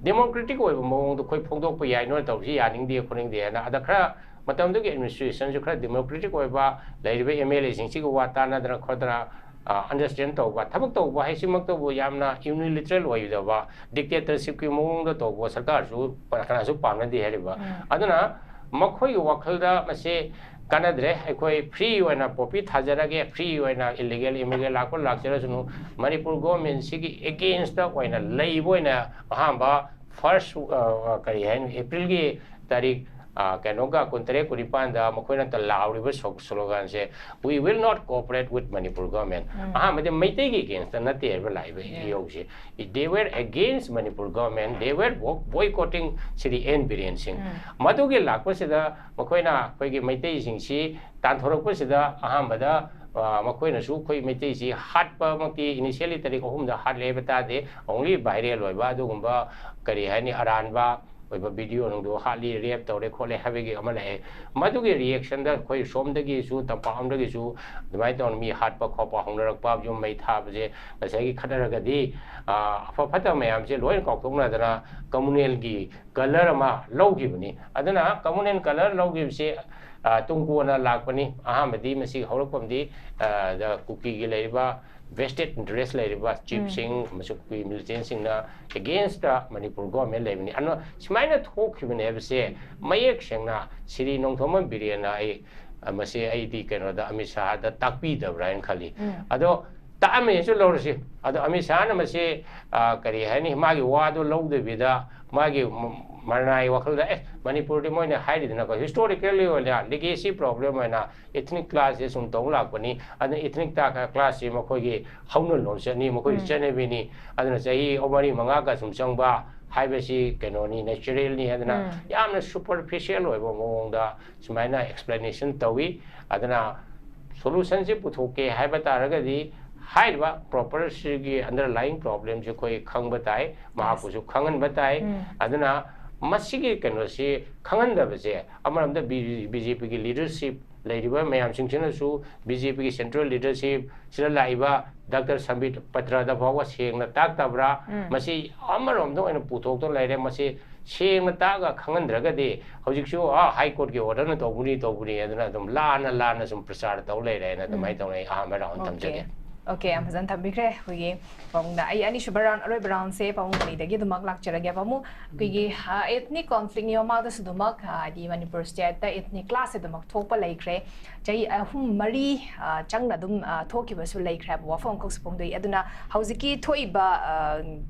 ꯗꯦꯃꯣꯀ꯭ꯔꯦꯇꯤꯛ ꯑꯣꯏꯕ ꯃꯑꯣꯡꯗ ꯑꯩꯈꯣꯏ ꯐꯣꯡꯗꯣꯛꯄ ꯌꯥꯏ, ꯅꯣꯏꯅ ꯇꯧꯕꯁꯤ ꯌꯥꯅꯤꯡꯗꯦ ꯈꯣꯠꯅꯤꯡꯗꯦ ꯍꯥꯏꯅ꯫ ꯑꯗ ꯈꯔ ꯃꯇꯝꯗꯨꯒꯤ ꯑꯦꯗꯃꯤꯅꯤꯁꯇ꯭ꯔꯦꯁꯟꯁꯨ ꯈꯔ ꯗꯦꯃꯣꯀ꯭ꯔꯦꯇꯤꯛ ꯑꯣꯏꯕ, ꯂꯩꯔꯤꯕ ꯑꯦꯝ ꯑꯦꯜ ꯑꯦꯁꯤꯡꯁꯤꯒ ꯋꯥ ꯇꯥꯟꯅꯗꯅ ꯈꯣꯠꯇꯅ, ꯑ, ꯑꯟꯗꯔꯁ꯭ꯇꯦꯟ ꯇꯧꯕ, ꯊꯕꯛ ꯇꯧꯕ ꯍꯥꯏꯁꯤꯃꯛꯇꯕꯨ ꯌꯥꯝꯅ ꯌꯨꯅꯤꯂꯤꯇꯔꯦꯜ ꯑꯣꯏꯗꯕ, ꯗꯤꯛꯇꯦꯇꯔꯁꯤꯞꯀꯤ ꯃꯑꯣꯡꯗ ꯇꯧꯕ ꯁꯔꯀꯥꯔꯁꯨ ꯀꯅꯥꯁꯨ ꯄꯥꯝꯅꯗꯦ ꯍꯥꯏꯔꯤꯕ꯫ ꯎꯝ꯫ ꯑꯗꯨꯅ ꯃꯈꯣꯏꯒꯤ ꯋꯥꯈꯜꯗ ꯃꯁꯤ ꯀꯥꯟꯅꯗ꯭ꯔꯦ, ꯑꯩꯈꯣꯏ ꯐ꯭ꯔꯤ ꯑꯣꯏꯅ ꯄꯣꯄꯤ ꯊꯥꯖꯔꯒꯦ, ꯐ꯭ꯔꯤ ꯑꯣꯏꯅ ꯏꯂꯤꯒꯦꯜ ꯏꯃꯤꯒ꯭ꯔꯦꯟ ꯂꯥꯛꯄ ꯂꯥꯛꯆꯔꯁꯅꯨ, ꯃꯅꯤꯄꯨꯔ ꯒꯣꯔꯃꯦꯟꯁꯤꯒꯤ ꯑꯦꯒꯦꯟꯁꯇ ꯑꯣꯏꯅ ꯂꯩꯕ ꯑꯣꯏꯅ ꯑꯍꯥꯟꯕ ꯐꯥꯔꯁ, ꯑ, ꯑ, ꯀꯔꯤ ꯍꯥꯏꯅꯤ, ꯑꯦꯄ꯭ꯔꯤꯜꯒꯤ ꯇꯥꯔꯤꯛ, ꯑ, ꯀꯩꯅꯣꯒ ꯀꯨꯟꯇꯔꯦꯠ, ꯀꯨꯟꯅꯤꯄꯥꯟꯗ ꯃꯈꯣꯏꯅ ꯇ ꯂꯥꯎꯔꯤꯕ ꯁꯣ-, ꯁ꯭ꯂꯣꯒꯥꯟꯁꯦ, "We will not cooperate with Manipur government"꯫ ꯎꯝ꯫ ꯑꯍꯥꯟꯕꯗ ꯃꯩꯇꯩꯒꯤ ꯑꯦꯒꯦꯟꯁꯇ ꯅꯠꯇꯦ ꯍꯥꯏꯕ ꯂꯥꯛꯏꯕ Yeah. ꯏꯍꯧꯁꯦ꯫ They were against Manipur government, they were bo-, boycotting Shri N Biren Singh. Um. ꯃꯗꯨꯒꯤ ꯂꯥꯛꯄꯁꯤꯗ ꯃꯈꯣꯏꯅ ꯑꯩꯈꯣꯏꯒꯤ ꯃꯩꯇꯩꯁꯤꯡꯁꯤ ꯇꯥꯟꯊꯣꯔꯛꯄꯁꯤꯗ ꯑꯍꯥꯟꯕꯗ, ꯑ, ꯃꯈꯣꯏꯅꯁꯨ ꯑꯩꯈꯣꯏ ꯃꯩꯇꯩꯁꯤ ꯍꯥꯠꯄꯃꯛꯇꯤ initially ꯇꯥꯔꯤꯛ ꯑꯍꯨꯝꯗ ꯍꯥꯠꯂꯦ ꯍꯥꯏꯕ ꯇꯥꯗꯦ, only viral ꯑꯣꯏꯕ ꯑꯗꯨꯒꯨꯝꯕ, ꯀꯔꯤ ꯍꯥꯏꯅꯤ, ꯑꯔꯥꯟꯕ ꯑꯣꯏꯕ ꯚꯤꯗꯤꯑꯣ ꯅꯨꯡꯗꯣ ꯍꯥꯠꯂꯤ, ꯔꯦꯞ ꯇꯧꯔꯦ ꯈꯣꯠꯂꯦ ꯍꯥꯏꯕꯒꯤ ꯑꯃ ꯂꯥꯛꯑꯦ꯫ ꯃꯗꯨꯒꯤ ꯔꯤꯌꯦꯛꯁꯟꯗ ꯑꯩꯈꯣꯏ ꯁꯣꯝꯗꯒꯤꯁꯨ, ꯇꯝꯄꯥꯛꯂꯣꯝꯗꯒꯤꯁꯨ ꯑꯗꯨꯃꯥꯏꯅ ꯇꯧꯅ ꯃꯤ ꯍꯥꯠꯄ ꯈꯣꯠꯄ ꯍꯧꯅꯔꯛꯄ, ꯌꯨꯝ ꯃꯩ ꯊꯥꯕꯁꯦ ꯉꯁꯥꯏꯒꯤ ꯈꯠꯅꯔꯒꯗꯤ, ꯑ, ꯑꯐ ꯐꯠꯇꯕ ꯃꯌꯥꯝꯁꯦ ꯂꯣꯏꯅ ꯀꯥꯎꯊꯣꯛꯅꯗꯅ ꯀꯝꯃꯨꯅꯦꯜꯒꯤ ꯀꯂꯔ ꯑꯃ ꯂꯧꯈꯤꯕꯅꯤ꯫ ꯑꯗꯨꯅ ꯀꯝꯃꯨꯅꯦꯜ ꯀꯂꯔ ꯂꯧꯈꯤꯕꯁꯦ, ꯑ, ꯇꯨꯡ ꯀꯣꯟꯅ ꯂꯥꯛꯄꯅꯤ꯫ ꯑꯍꯥꯟꯕꯗꯤ ꯃꯁꯤ ꯍꯧꯔꯛꯐꯝꯗꯤ, ꯑ, ꯗ ꯀꯨꯀꯤꯒꯤ ꯂꯩꯔꯤꯕ vested interest ꯂꯩꯔꯤꯕ ꯆꯤꯐꯁꯤꯡ ꯑꯃꯁꯨꯡ ꯀꯨꯀꯤ ꯃꯤꯂꯤꯇꯦꯟꯁꯤꯡꯅ ꯑꯦꯒꯦꯟꯁꯇ ꯃꯅꯤꯄꯨꯔ ꯒꯣꯔꯃꯦꯟ ꯂꯩꯕꯅꯤ꯫ ꯑꯗꯨꯅ ꯁꯨꯃꯥꯏꯅ ꯊꯣꯛꯈꯤꯕꯅꯦ ꯍꯥꯏꯕꯁꯦ ꯃꯌꯦꯛ ꯁꯦꯡꯅ ꯁ꯭ꯔꯤ ꯅꯣꯡꯊꯣꯝꯕꯝ ꯕꯤꯔꯦꯟꯅ ꯑꯩ, ꯑ, ꯃꯁꯤ ꯑꯩꯗꯤ ꯀꯩꯅꯣꯗ, ꯑꯃꯤꯠ ꯁꯥꯍꯗ ꯇꯥꯛꯄꯤꯗꯕ꯭ꯔꯥ ꯍꯥꯏꯅ ꯈꯜꯂꯤ꯫ ꯑꯗꯣ ꯇꯥꯛꯑꯝꯃꯦꯁꯨ ꯂꯧꯔꯁꯤ꯫ ꯑꯗꯣ ꯑꯃꯤꯠ ꯁꯥꯍꯅ ꯃꯁꯤ, ꯑ, ꯀꯔꯤ ꯍꯥꯏꯅꯤ, ꯃꯥꯒꯤ ꯋꯥꯗꯣ ꯂꯧꯗꯕꯤꯗ ꯃꯥꯒꯤ ꯃ-, ꯃꯔꯅꯥꯏ ꯋꯥꯈꯜꯗ, "ꯑꯦ, ꯃꯅꯤꯄꯨꯔꯗꯤ ꯃꯣꯏꯅ ꯍꯥꯏꯔꯤꯗꯅꯀꯣ, historically ꯑꯣꯏꯅ legacy problem ꯑꯣꯏꯅ ethnic class ꯁꯦ ꯁꯨꯝ ꯇꯧ ꯂꯥꯛꯄꯅꯤ꯫ ꯑꯗꯨꯅ ethnic ꯇ-, class ꯁꯤ ꯃꯈꯣꯏꯒꯤ ꯍꯧꯅ ꯂꯣꯟꯆꯠꯅꯤ, ꯃꯈꯣꯏꯒꯤ ꯆꯠꯅꯕꯤꯅꯤ꯫ ꯑꯗꯨꯅ ꯆꯍꯤ ꯃꯔꯤ ꯃꯉꯥꯒ ꯁꯨꯝ ꯆꯪꯕ ꯍꯥꯏꯕꯁꯤ ꯀꯩꯅꯣꯅꯤ, natural ꯅꯤ" ꯍꯥꯏꯗꯅ ꯌꯥꯝꯅ superficial ꯑꯣꯏꯕ ꯃꯑꯣꯡꯗ ꯁꯨꯃꯥꯏꯅ explanation ꯇꯧꯏ꯫ ꯑꯗꯨꯅ solution ꯁꯤ ꯄꯨꯊꯣꯛꯀꯦ ꯍꯥꯏꯕ ꯇꯥꯔꯒꯗꯤ ꯍꯥꯏꯔꯤꯕ proper ꯁꯤꯒꯤ underlying problem ꯁꯤ ꯑꯩꯈꯣꯏ ꯈꯪꯕ ꯇꯥꯏ, ꯃꯍꯥꯛꯄꯨꯁꯨ ꯈꯪꯍꯟꯕ ꯇꯥꯏ꯫ ꯑꯗꯨꯅ ꯃꯁꯤꯒꯤ ꯀꯩꯅꯣꯁꯤ ꯈꯪꯍꯟꯗꯕꯁꯦ ꯑꯃꯔꯣꯝꯗ ꯕꯤ-, BJP ꯒꯤ leadership ꯂꯩꯔꯤꯕ ꯃꯌꯥꯝꯁꯤꯡꯁꯤꯅꯁꯨ, BJP ꯒꯤ central leadership ꯁꯤꯗ ꯂꯥꯛꯏꯕ ꯗꯥꯛꯇꯔ ꯁꯝꯕꯤꯠ ꯄꯇ꯭ꯔꯗ ꯐꯥꯎꯕ ꯁꯦꯡꯅ ꯇꯥꯛꯇꯕ꯭ꯔꯥ? ꯃꯁꯤ ꯑꯃꯔꯣꯝꯗ ꯑꯣꯏꯅ ꯄꯨꯊꯣꯛꯇꯨꯅ ꯂꯩꯔꯦ꯫ ꯃꯁꯤ ꯁꯦꯡꯅ ꯇꯥꯛꯑꯒ ꯈꯪꯍꯟꯗ꯭ꯔꯒꯗꯤ ꯍꯧꯖꯤꯛꯁꯨ, "ꯑꯥ, High Court ꯀꯤ order ꯅ ꯇꯧꯕꯅꯤ, ꯇꯧꯕꯅꯤ" ꯑꯗꯨꯅ ꯑꯗꯨꯝ ꯂꯥꯟꯅ ꯂꯥꯟꯅ ꯁꯨꯝ ꯄ꯭ꯔꯆꯥꯔ ꯇꯧ ꯂꯩꯔꯦ ꯍꯥꯏꯅ ꯑꯗꯨꯃꯥꯏꯅ ꯇꯧꯅ ꯑꯩ ꯑꯍꯥꯟꯕ round ꯊꯝꯖꯒꯦ꯫ Okay, ꯌꯥꯝ ꯐꯖꯅ ꯊꯝꯕꯤꯈ꯭ꯔꯦ ꯑꯩꯈꯣꯏꯒꯤ ꯄꯥꯕꯨꯡꯗ꯫ ꯑꯩ ꯑꯅꯤꯁꯨꯕ round, ꯑꯔꯣꯏꯕ round ꯁꯦ ꯄꯥꯕꯨꯡ ꯃꯅꯤꯗꯒꯤ ꯑꯗꯨꯃꯛ ꯂꯥꯛꯆꯔꯒꯦ꯫ ꯄꯥꯕꯨꯡ, ꯑꯩꯈꯣꯏꯒꯤ, ꯑ, ethnic conflict ꯅꯤ ꯃꯃꯥꯡꯗꯁꯨ ꯑꯗꯨꯃꯛ, ꯑ, ꯍꯥꯏꯗꯤ ꯃꯅꯤꯄꯨꯔ state ꯇ ethnic clash ꯁꯦ ꯑꯗꯨꯃꯛ ꯊꯣꯛꯄ ꯂꯩꯈ꯭ꯔꯦ꯫ ꯆꯍꯤ ꯑꯍꯨꯝ ꯃꯔꯤ, ꯑ, ꯆꯪꯅ ꯑꯗꯨꯝ, ꯑ, ꯊꯣꯛꯈꯤꯕꯁꯨ ꯂꯩꯈ꯭ꯔꯦ ꯍꯥꯏꯕ ꯋꯥꯐꯝ ꯑꯃꯈꯛꯁꯨ ꯐꯣꯡꯗꯣꯛꯏ꯫ ꯑꯗꯨꯅ ꯍꯧꯖꯤꯛꯀꯤ ꯊꯣꯛꯏꯕ, ꯑ,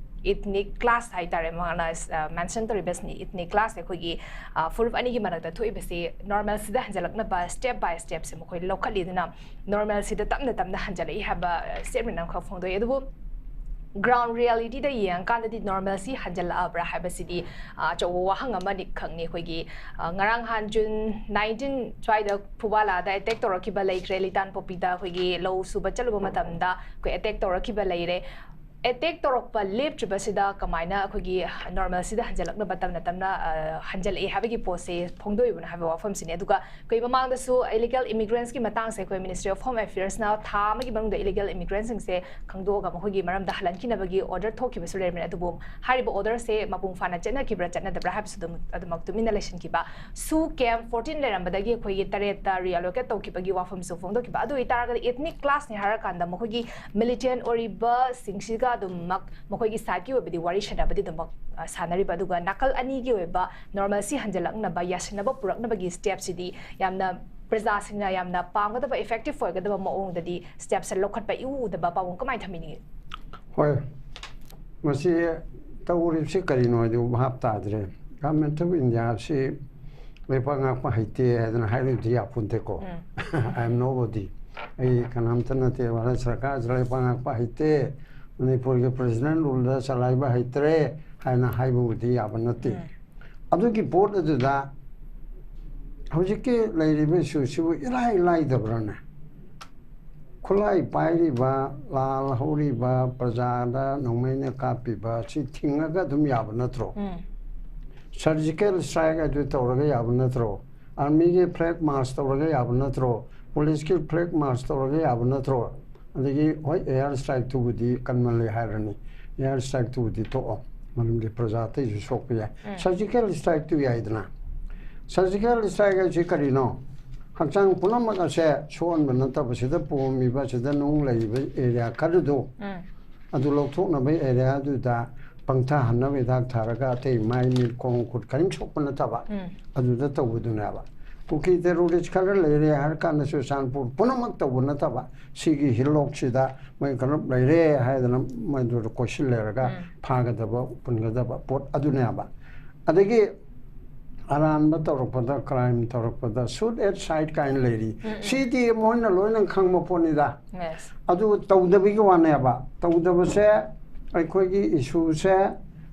ethnic clash ꯍꯥꯏꯇꯥꯔꯦ, ꯃꯥꯅ, ꯑ, mention ꯇꯧꯔꯤꯕꯁꯤꯅꯤ, ethnic clash ꯁꯦ ꯑꯩꯈꯣꯏꯒꯤ, ꯑ, ꯐꯨꯔꯨꯞ ꯑꯅꯤꯒꯤ ꯃꯔꯛꯇ ꯊꯣꯛꯏꯕꯁꯤ normalcy the ꯍꯟꯖꯤꯜꯂꯛꯅꯕ step by step ꯁꯦ ꯃꯈꯣꯏ ꯂꯧꯈꯠꯂꯤ꯫ ꯑꯗꯨꯅ normalcy ꯗ ꯇꯞꯅ ꯇꯞꯅ ꯍꯟꯖꯤꯜꯂꯛꯏ ꯍꯥꯏꯕ, ꯑ, statement ꯑꯃꯈꯛ ꯐꯣꯡꯗꯣꯛꯏ꯫ ꯑꯗꯨꯕꯨ ground reality ꯗ ꯌꯦꯡꯉꯀꯥꯟꯗꯗꯤ normalcy ꯍꯟꯖꯤꯜꯂꯛꯑꯕ꯭ꯔꯥ ꯍꯥꯏꯕꯁꯤꯗꯤ, ꯑ, ꯑꯆꯧꯕ ꯋꯥꯍꯪ ꯑꯃꯅꯤ ꯈꯛꯅꯤ꯫ ꯑꯩꯈꯣꯏꯒꯤ, ꯑ, ꯉꯔꯥꯡ ꯅꯍꯥꯟ June nineteen ꯁ꯭ꯋꯥꯏꯗ ꯐꯨꯕꯥꯂꯥꯗ attack ꯇꯧꯔꯛꯈꯤꯕ ꯂꯩꯈ꯭ꯔꯦ, ꯂꯤꯇꯥꯟꯄꯣꯛꯄꯤꯗ ꯑꯩꯈꯣꯏꯒꯤ ꯂꯧ ꯁꯨꯕ ꯆꯠꯂꯨꯕ ꯃꯇꯝꯗ ꯑꯩꯈꯣꯏ attack ꯇꯧꯔꯛꯈꯤꯕ ꯂꯩꯔꯦ꯫ Attack ꯇꯧꯔꯛꯄ ꯂꯦꯞꯇ꯭ꯔꯤꯕꯁꯤꯗ ꯀꯃꯥꯏꯅ ꯑꯩꯈꯣꯏꯒꯤ normalcy ꯗ ꯍꯟꯖꯤꯜꯂꯛꯅꯕ ꯇꯞꯅ ꯇꯞꯅ, ꯑ, ꯍꯟꯖꯤꯜꯂꯛꯏ ꯍꯥꯏꯕꯒꯤ ꯄꯣꯠꯁꯦ ꯐꯣꯡꯗꯣꯛꯏꯕꯅꯣ ꯍꯥꯏꯕ ꯋꯥꯐꯝꯁꯤꯅꯤ꯫ ꯑꯗꯨꯒ ꯑꯩꯈꯣꯏ ꯃꯃꯥꯡꯗꯁꯨ illegal immigrants ꯀꯤ ꯃꯇꯥꯡꯁꯦ ꯑꯩꯈꯣꯏ Ministry of Home Affairs ꯅ ꯊꯥ ꯑꯃꯒꯤ ꯃꯅꯨꯡꯗ illegal immigrants ꯁꯤꯡꯁꯦ ꯈꯪꯗꯣꯛꯑꯒ ꯃꯈꯣꯏꯒꯤ ꯃꯔꯝꯗ ꯍꯜꯍꯟꯈꯤꯅꯕꯒꯤ order ꯊꯣꯛꯈꯤꯕꯁꯨ ꯂꯩꯔꯝꯃꯦ꯫ ꯑꯗꯨꯕꯨ ꯍꯥꯏꯔꯤꯕ order ꯁꯦ ꯃꯄꯨꯡ ꯐꯥꯅ ꯆꯠꯅꯈꯤꯕ꯭ꯔꯥ ꯆꯠꯅꯗꯕ꯭ꯔꯥ ꯍꯥꯏꯕꯁꯨ ꯑꯗꯨꯝ, ꯑꯗꯨꯃꯛ ꯇꯨꯃꯤꯟꯅ ꯂꯩꯁꯤꯟꯈꯤꯕ꯫ SoO camp fourteen ꯂꯩꯔꯝꯕꯗꯒꯤ ꯑꯩꯈꯣꯏꯒꯤ ꯇꯔꯦꯠꯇ reallocate ꯇꯧꯈꯤꯕꯒꯤ ꯋꯥꯐꯝꯁꯨ ꯐꯣꯡꯗꯣꯛꯈꯤꯕ꯫ ꯑꯗꯨ ꯑꯣꯏꯇꯥꯔꯒꯗꯤ ethnic clash ꯅꯤ ꯍꯥꯏꯔꯀꯥꯟꯗ ꯃꯈꯣꯏꯒꯤ militant ꯑꯣꯏꯔꯤꯕꯁꯤꯡꯁꯤꯒ ꯑꯗꯨꯃꯛ ꯃꯈꯣꯏꯒꯤ side ꯀꯤ ꯑꯣꯏꯕꯗꯤ ꯋꯥꯔꯤ ꯁꯥꯟꯅꯕꯗꯤ ꯑꯗꯨꯃꯛ, ꯑ, ꯁꯥꯟꯅꯔꯤꯕ, ꯑꯗꯨꯒ ꯅꯥꯀꯜ ꯑꯅꯤꯒꯤ ꯑꯣꯏꯕ normalcy ꯍꯟꯖꯤꯜꯂꯛꯅꯕ, ꯌꯥꯁꯤꯟꯅꯕ ꯄꯨꯔꯛꯅꯕꯒꯤ step ꯁꯤꯗꯤ ꯌꯥꯝꯅ ꯄ꯭ꯔꯖꯥꯁꯤꯡꯅ ꯌꯥꯝꯅ ꯄꯥꯝꯒꯗꯕ, effective ꯑꯣꯏꯒꯗꯕ ꯃꯑꯣꯡꯗꯗꯤ steps ꯁꯦ ꯂꯧꯈꯠꯄ ꯏꯎ ꯎꯗꯕ ꯄꯥꯎ ꯑꯃ ꯀꯃꯥꯏꯅ ꯊꯝꯕꯤꯅꯤꯡꯉꯤ? ꯍꯣꯏ, ꯃꯁꯤ ꯇꯧꯔꯤꯕꯁꯤ ꯀꯔꯤꯅꯣ ꯍꯥꯏꯗꯨ ꯚꯥꯞ ꯇꯥꯗ꯭ꯔꯦ꯫ Government of India ꯁꯤ ꯂꯩꯕꯥꯛ ꯉꯥꯛꯄ ꯍꯩꯇꯦ ꯍꯥꯏꯗꯅ ꯍꯥꯏꯔꯨꯕꯗꯤ ꯌꯥꯄꯣꯟꯇꯦꯀꯣ꯫ I am nobody. ꯑꯩ ꯀꯅꯥꯝꯇ ꯅꯠꯇꯦ꯫ ꯚꯥꯔꯠ ꯁꯔꯀꯥꯔꯁꯤ ꯂꯩꯕꯥꯛ ꯉꯥꯛꯄ ꯍꯩꯇꯦ, ꯃꯅꯤꯄꯨꯔꯒꯤ President rule ꯗ ꯆꯂꯥꯏꯕ ꯍꯩꯇ꯭ꯔꯦ ꯍꯥꯏꯅ ꯍꯥꯏꯕꯕꯨꯗꯤ ꯌꯥꯕ ꯅꯠꯇꯦ꯫ ꯑꯗꯨꯒꯤ ꯄꯣꯠ ꯑꯗꯨꯗ ꯍꯧꯖꯤꯛꯀꯤ ꯂꯩꯔꯤꯕ issue ꯁꯤꯕꯨ ꯏꯔꯥꯏ ꯂꯥꯏꯗꯕ꯭ꯔꯥꯅꯦ? ꯈꯨꯠꯂꯥꯏ ꯄꯥꯏꯔꯤꯕ, ꯂꯥꯜ ꯍꯧꯔꯤꯕ, ꯄ꯭ꯔꯖꯥꯗ ꯅꯣꯡꯃꯩꯅ ꯀꯥꯞꯄꯤꯕ ꯁꯤ ꯊꯤꯡꯉꯒ ꯑꯗꯨꯝ ꯌꯥꯕ ꯅꯠꯇ꯭ꯔꯣ? Surgical strike ꯑꯗꯨ ꯇꯧꯔꯒ ꯌꯥꯕ ꯅꯠꯇ꯭ꯔꯣ? Army ꯒꯤ flag march ꯇꯧꯔꯒ ꯌꯥꯕ ꯅꯠꯇ꯭ꯔꯣ? Police ꯀꯤ flag march ꯇꯧꯔꯒ ꯌꯥꯕ ꯅꯠꯇ꯭ꯔꯣ? ꯑꯗꯒꯤ ꯍꯣꯏ, air strike ꯇꯨꯕꯨꯗꯤ ꯀꯟꯃꯜꯂꯦ ꯍꯥꯏꯔꯅꯤ, air strike ꯇꯨꯕꯨꯗꯤ ꯇꯣꯛꯑꯣ, ꯃꯔꯝꯗꯤ ꯄ꯭ꯔꯖꯥ ꯑꯇꯩꯁꯨ ꯁꯣꯛꯄ ꯌꯥꯏ꯫ Surgical strike ꯇꯨ ꯌꯥꯏꯗꯅ꯫ Surgical strike ꯍꯥꯏꯁꯤ ꯀꯔꯤꯅꯣ? ꯍꯛꯆꯥꯡ ꯄꯨꯝꯅꯃꯛ ꯑꯁꯦ ꯁꯣꯛꯍꯟꯕ ꯅꯠꯇꯕ, ꯁꯤꯗ ꯄꯣꯝꯃꯤꯕ, ꯁꯤꯗ ꯅꯨꯡ ꯂꯩꯔꯤꯕ area ꯈꯔꯗꯣ, ꯑꯗꯨ ꯂꯧꯊꯣꯛꯅꯕ area ꯑꯗꯨꯗ ꯄꯪꯊꯍꯟꯅꯕ ꯍꯤꯗꯥꯛ ꯊꯥꯔꯒ ꯑꯇꯩ ꯃꯥꯏ ꯃꯤꯠ ꯈꯣꯡ ꯈꯨꯠ ꯀꯔꯤꯝ ꯁꯣꯛꯄ ꯅꯠꯇꯕ ꯑꯗꯨꯗ ꯇꯧꯕꯗꯨꯅꯦꯕ꯫ ꯀꯨꯀꯤ terrorist ꯈꯔ ꯂꯩꯔꯦ ꯍꯥꯏꯔ ꯀꯥꯟꯗ ꯆꯨꯔꯆꯥꯟꯄꯨꯔ ꯄꯨꯝꯅꯃꯛ ꯇꯧꯕ ꯅꯠꯇꯕ, ꯁꯤꯒꯤ ꯍꯤꯜꯂꯣꯛꯁꯤꯗ ꯃꯣꯏ ꯀꯥꯡꯂꯨꯞ ꯂꯩꯔꯦ ꯍꯥꯏꯗꯅ ꯃꯗꯨꯗ ꯀꯣꯏꯁꯤꯜ ꯂꯩꯔꯒ ꯐꯥꯒꯗꯕ ꯄꯨꯟꯒꯗꯕ ꯄꯣꯠ ꯑꯗꯨꯅꯦꯕ꯫ ꯑꯗꯒꯤ ꯑꯔꯥꯟꯕ ꯇꯧꯔꯛꯄꯗ, crime ꯇꯧꯔꯛꯄꯗ shoot at sight ꯀꯥꯏꯅ ꯂꯩꯔꯤ꯫ ꯁꯤꯗꯤ ꯃꯣꯏꯅ ꯂꯣꯏꯅ ꯈꯪꯕ ꯄꯣꯠꯅꯤꯗ꯫ ꯑꯗꯨ ꯇꯧꯗꯕꯒꯤ ꯋꯥꯅꯦꯕ꯫ ꯇꯧꯗꯕꯁꯦ ꯑꯩꯈꯣꯏꯒꯤ issue ꯁꯦ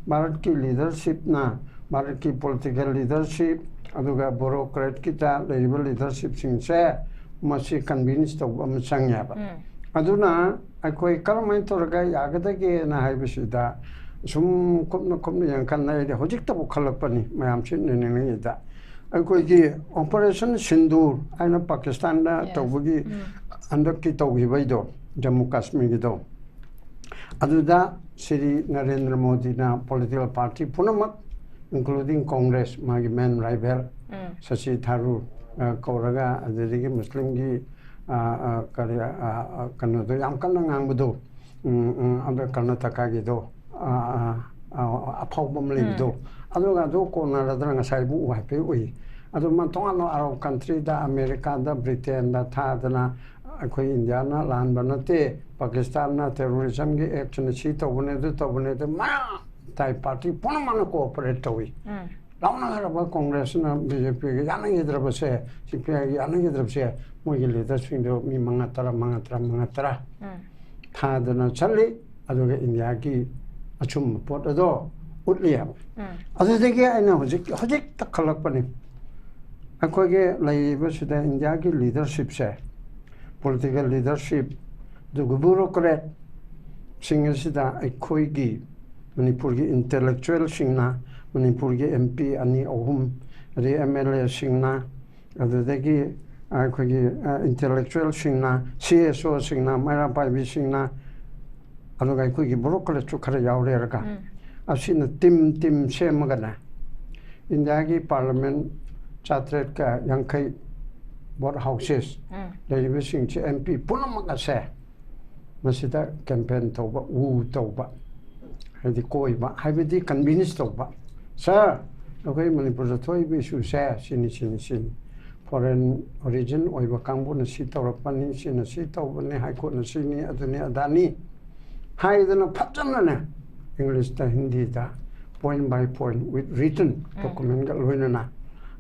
ꯚꯥꯔꯠꯀꯤ leadership ꯅ, ꯚꯥꯔꯠꯀꯤ political leadership, ꯑꯗꯨꯒ bureaucrat ꯀꯤꯗ ꯂꯩꯔꯤꯕ leadership ꯁꯤꯡꯁꯦ ꯃꯁꯤ convince ꯇꯧꯕ ꯑꯃ ꯆꯪꯉꯦꯕ꯫ ꯑꯗꯨꯅ ꯑꯩꯈꯣꯏ ꯀꯔꯝꯍꯥꯏꯅ ꯇꯧꯔꯒ ꯌꯥꯒꯗꯒꯦꯅ ꯍꯥꯏꯕꯁꯤꯗ ꯁꯨꯝ ꯀꯨꯞꯅ ꯀꯨꯞꯅ ꯌꯦꯡꯀꯥꯟꯗ ꯑꯩꯗꯤ ꯍꯧꯖꯤꯛꯇꯕꯨ ꯈꯜꯂꯛꯄꯅꯤ, ꯃꯌꯥꯝ ꯁꯤ ꯅꯩꯅꯔꯤꯉꯩꯗ꯫ ꯑꯩꯈꯣꯏꯒꯤ Operation Sindoor ꯍꯥꯏꯅ ꯄꯥꯀꯤꯁꯇꯥꯟꯗ ꯇꯧꯕꯒꯤ ꯍꯟꯗꯛꯀꯤ ꯇꯧꯈꯤꯕꯩꯗꯣ, ꯖꯝꯃꯨ ꯀꯥꯁꯃꯤꯔꯒꯤꯗꯣ, ꯑꯗꯨꯗ ꯁ꯭ꯔꯤ ꯅꯔꯦꯟꯗ꯭ꯔ ꯃꯣꯗꯤꯅ political party ꯄꯨꯝꯅꯃꯛ, including Congress, ꯃꯥꯒꯤ main rival ꯁꯁꯤ ꯊꯥꯔꯨꯔ, ꯑ, ꯀꯧꯔꯒ, ꯑꯗꯨꯗꯒꯤ ꯃꯨꯁꯂꯤꯝꯒꯤ, ꯑ, ꯑ, ꯀꯔꯤ, ꯑ, ꯑ, ꯀꯩꯅꯣꯗꯣ ꯌꯥꯝ ꯀꯟꯅ ꯉꯥꯡꯕꯗꯣ, ꯎꯝ, ꯎꯝ, ꯑꯗ ꯀꯔꯅꯥꯇꯀꯥꯒꯤꯗꯣ, ꯑ, ꯑ, ꯑ, ꯑꯐꯥꯎꯕ ꯑꯃ ꯂꯩꯕꯗꯣ, ꯑꯗꯨꯒ ꯑꯗꯨ ꯀꯣꯟꯅꯔꯗꯅ ꯉꯁꯥꯏꯕꯨ ꯎ ꯍꯥꯏꯐꯦꯠ ꯎꯏ꯫ ꯑꯗꯨ ꯃꯥ ꯇꯣꯉꯥꯟꯕ ꯑꯔꯕ ꯀꯟꯇ꯭ꯔꯤꯗ, ꯑꯃꯦꯔꯤꯀꯥꯗ, ꯕ꯭ꯔꯤꯇꯦꯟꯗ ꯊꯥꯗꯅ, ꯑꯩꯈꯣꯏ ꯏꯟꯗꯤꯌꯥꯅ ꯂꯥꯟꯕ ꯅꯠꯇꯦ, ꯄꯥꯀꯤꯁꯇꯥꯟꯅ ꯇꯦꯔꯣꯔꯤꯖꯝꯒꯤ ꯑꯦꯛꯁꯤꯅ ꯁꯤ ꯇꯧꯕꯅꯦ, ꯑꯗꯨ ꯇꯧꯕꯅꯦ, ꯑꯗꯨ ꯃꯔꯥꯡ ꯇꯥꯏ, ꯄꯥꯔꯇꯤ ꯄꯨꯝꯅꯃꯛꯅ ꯀꯣꯑꯣꯄꯔꯦꯠ ꯇꯧꯏ꯫ ꯂꯥꯎꯅꯈ꯭ꯔꯕ ꯀꯣꯡꯒ꯭ꯔꯦꯁꯅ ꯕꯤ ꯖꯦ ꯄꯤꯒ ꯌꯥꯅꯈꯤꯗ꯭ꯔꯕꯁꯦ, ꯁꯤ ꯄꯤ ꯑꯥꯏꯒ ꯌꯥꯅꯈꯤꯗ꯭ꯔꯕꯁꯦ, ꯃꯣꯏꯒꯤ ꯂꯤꯗꯔꯁꯤꯡꯗꯣ ꯃꯤ ꯃꯉꯥ ꯇꯔꯥ, ꯃꯉꯥ ꯇꯔꯥ, ꯃꯉꯥ ꯇꯔꯥ ꯊꯥꯗꯅ ꯆꯠꯂꯤ꯫ ꯑꯗꯨꯒ ꯏꯟꯗꯤꯌꯥꯒꯤ ꯑꯆꯨꯝꯕ ꯄꯣꯠ ꯑꯗꯣ ꯎꯠꯂꯤꯑꯕ꯫ ꯑꯗꯨꯗꯒꯤ ꯑꯩꯅ ꯍꯧꯖꯤꯛ, ꯍꯧꯖꯤꯛꯇ ꯈꯜꯂꯛꯄꯅꯤ, ꯑꯩꯈꯣꯏꯒꯤ ꯂꯩꯔꯤꯕꯁꯤꯗ ꯏꯟꯗꯤꯌꯥꯒꯤ ꯂꯤꯗꯔꯁꯤꯞꯁꯦ, ꯄꯣꯂꯤꯇꯤꯀꯦꯜ ꯂꯤꯗꯔꯁꯤꯞ, ꯑꯗꯨꯒ ꯕ꯭ꯌꯨꯔꯣꯀ꯭ꯔꯦꯠꯁꯤꯡ ꯑꯁꯤꯗ ꯑꯩꯈꯣꯏꯒꯤ ꯃꯅꯤꯄꯨꯔꯒꯤ ꯏꯟꯇꯦꯂꯦꯛꯆꯨꯋꯦꯜꯁꯤꯡꯅ, ꯃꯅꯤꯄꯨꯔꯒꯤ ꯑꯦꯝ ꯄꯤ ꯑꯅꯤ ꯑꯍꯨꯝ, ꯑꯗꯩ ꯑꯦꯝ ꯑꯦꯜ ꯑꯦꯁꯤꯡꯅ, ꯑꯗꯨꯗꯒꯤ ꯑꯩꯈꯣꯏꯒꯤ ꯏꯟꯇꯦꯂꯦꯛꯆꯨꯋꯦꯜꯁꯤꯡꯅ, ꯁꯤ ꯑꯦꯁ ꯑꯣꯁꯤꯡꯅ, ꯃꯩꯔꯥ ꯄꯥꯏꯕꯤꯁꯤꯡꯅ, ꯑꯗꯨꯒ ꯑꯩꯈꯣꯏꯒꯤ ꯕ꯭ꯌꯨꯔꯣꯀ꯭ꯔꯦꯠꯁꯨ ꯈꯔ ꯌꯥꯎꯔꯦꯔꯒ, ꯑꯁꯤꯅ ꯇꯤꯝ ꯇꯤꯝ ꯁꯦꯝꯃꯒꯅꯦ, ꯏꯟꯗꯤꯌꯥꯒꯤ ꯄꯥꯔꯂꯤꯌꯥꯃꯦꯟ ꯆꯥꯇ꯭ꯔꯦꯠꯀ ꯌꯥꯡꯈꯩ ꯚꯣꯠ ꯍꯥꯎꯁꯦꯁ ꯂꯩꯔꯤꯕꯁꯤꯡꯁꯦ, ꯑꯦꯝ ꯄꯤ ꯄꯨꯝꯅꯃꯛ ꯑꯁꯦ ꯃꯁꯤꯗ ꯀꯦꯝꯄꯦꯟ ꯇꯧꯕ, ꯎ ꯇꯧꯕ, ꯍꯥꯏꯗꯤ ꯀꯣꯏꯕ, ꯍꯥꯏꯕꯗꯤ ꯀꯟꯚꯤꯟꯁ ꯇꯧꯕ꯫ "ꯁꯥꯔ, ꯑꯩꯈꯣꯏ ꯃꯅꯤꯄꯨꯔꯗ ꯊꯣꯛꯏꯕ ꯏꯁꯨꯁꯦ ꯁꯤꯅꯤ, ꯁꯤꯅꯤ, ꯁꯤꯅꯤ꯫ ꯐꯣꯔꯦꯟ ꯑꯣꯔꯤꯖꯤꯟ ꯑꯣꯏꯕ ꯀꯥꯡꯕꯨꯅ ꯁꯤ ꯇꯧꯔꯛꯄꯅꯤ, ꯁꯤꯅ ꯁꯤ ꯇꯧꯕꯅꯤ, ꯍꯥꯏ ꯀꯣꯔꯠꯅ ꯁꯤꯅꯤ, ꯑꯗꯨꯅꯤ, ꯑꯗꯥꯅꯤ" ꯍꯥꯏꯗꯅ ꯐꯖꯅꯅꯦ, ꯏꯪꯂꯤꯁꯇ, ꯍꯤꯟꯗꯤꯗ, point by point with written documentꯒ ꯂꯣꯏꯅꯅ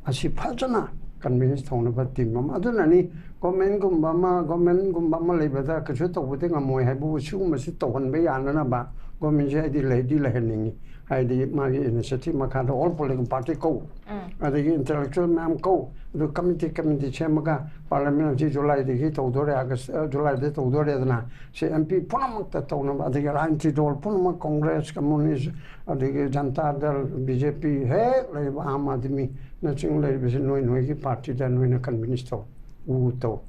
ꯑꯁꯤ ꯐꯖꯅ ꯀꯟꯚꯤꯟꯁ ꯇꯧꯅꯕ ꯇꯤꯝ ꯑꯃ꯫ ꯑꯗꯨꯅꯅꯤ ꯒꯣꯔꯃꯦꯟꯒꯨꯝꯕ ꯑꯃ, ꯒꯣꯔꯃꯦꯟꯒꯨꯝꯕ ꯑꯃ ꯂꯩꯕꯗ ꯀꯩꯁꯨ ꯇꯧꯕꯗꯤ ꯉꯝꯃꯣꯏ ꯍꯥꯏꯕꯕꯨ, ꯁꯤꯒꯨꯝꯕꯁꯤ ꯇꯧꯍꯟꯕ ꯌꯥꯅꯅꯕ ꯒꯣꯔꯃꯦꯟꯁꯦ ꯑꯩꯗꯤ ꯂꯩꯗꯤ ꯂꯩꯍꯟꯅꯤꯡꯉꯤ꯫ ꯍꯥꯏꯗꯤ ꯃꯥꯒꯤ ꯏꯅꯤꯁꯤꯌꯦꯇꯤꯚ ꯃꯈꯥꯗ ꯑꯣꯜ ꯄꯣꯂꯤꯇꯤꯀꯦꯜ ꯄꯥꯔꯇꯤ ꯀꯧ, ꯑꯗꯒꯤ ꯏꯟꯇꯦꯂꯦꯛꯆꯨꯋꯦꯜ ꯃꯌꯥꯝ ꯀꯧ, ꯑꯗꯨ ꯀꯃꯤꯇꯤ, ꯀꯃꯤꯇꯤ ꯁꯦꯝꯃꯒ ꯄꯥꯔꯂꯤꯌꯥꯃꯦꯟ ꯑꯁꯤ ꯖꯨꯂꯥꯏꯗꯒꯤ ꯇꯧꯗꯣꯔꯦ, ꯑꯥꯒꯁ, ꯑ, ꯖꯨꯂꯥꯏꯗ ꯇꯧꯗꯣꯔꯦꯗꯅ, ꯁꯤ ꯑꯦꯝ ꯄꯤ ꯄꯨꯝꯅꯃꯛꯇ ꯇꯧꯅꯕ, ꯑꯗꯒꯤ ꯔꯥꯖꯅꯤꯇꯤ ꯗꯣꯜ ꯄꯨꯝꯅꯃꯛ, ꯀꯣꯡꯒ꯭ꯔꯦꯁ, ꯀꯝꯃꯨꯅꯤꯁ, ꯑꯗꯒꯤ ꯖꯟꯇꯥ ꯗꯜ, ꯕꯤ ꯖꯦ ꯄꯤ, ꯍꯦꯛ ꯂꯩꯔꯤꯕ ꯑꯥꯝ ꯑꯥꯗꯃꯤꯅꯆꯤꯡꯕ ꯂꯩꯔꯤꯕꯁꯤ ꯅꯣꯏ ꯅꯣꯏꯒꯤ ꯄꯥꯔꯇꯤꯗ ꯅꯣꯏꯅ ꯀꯟꯚꯤꯟꯁ ꯇꯧ, ꯎ ꯇꯧ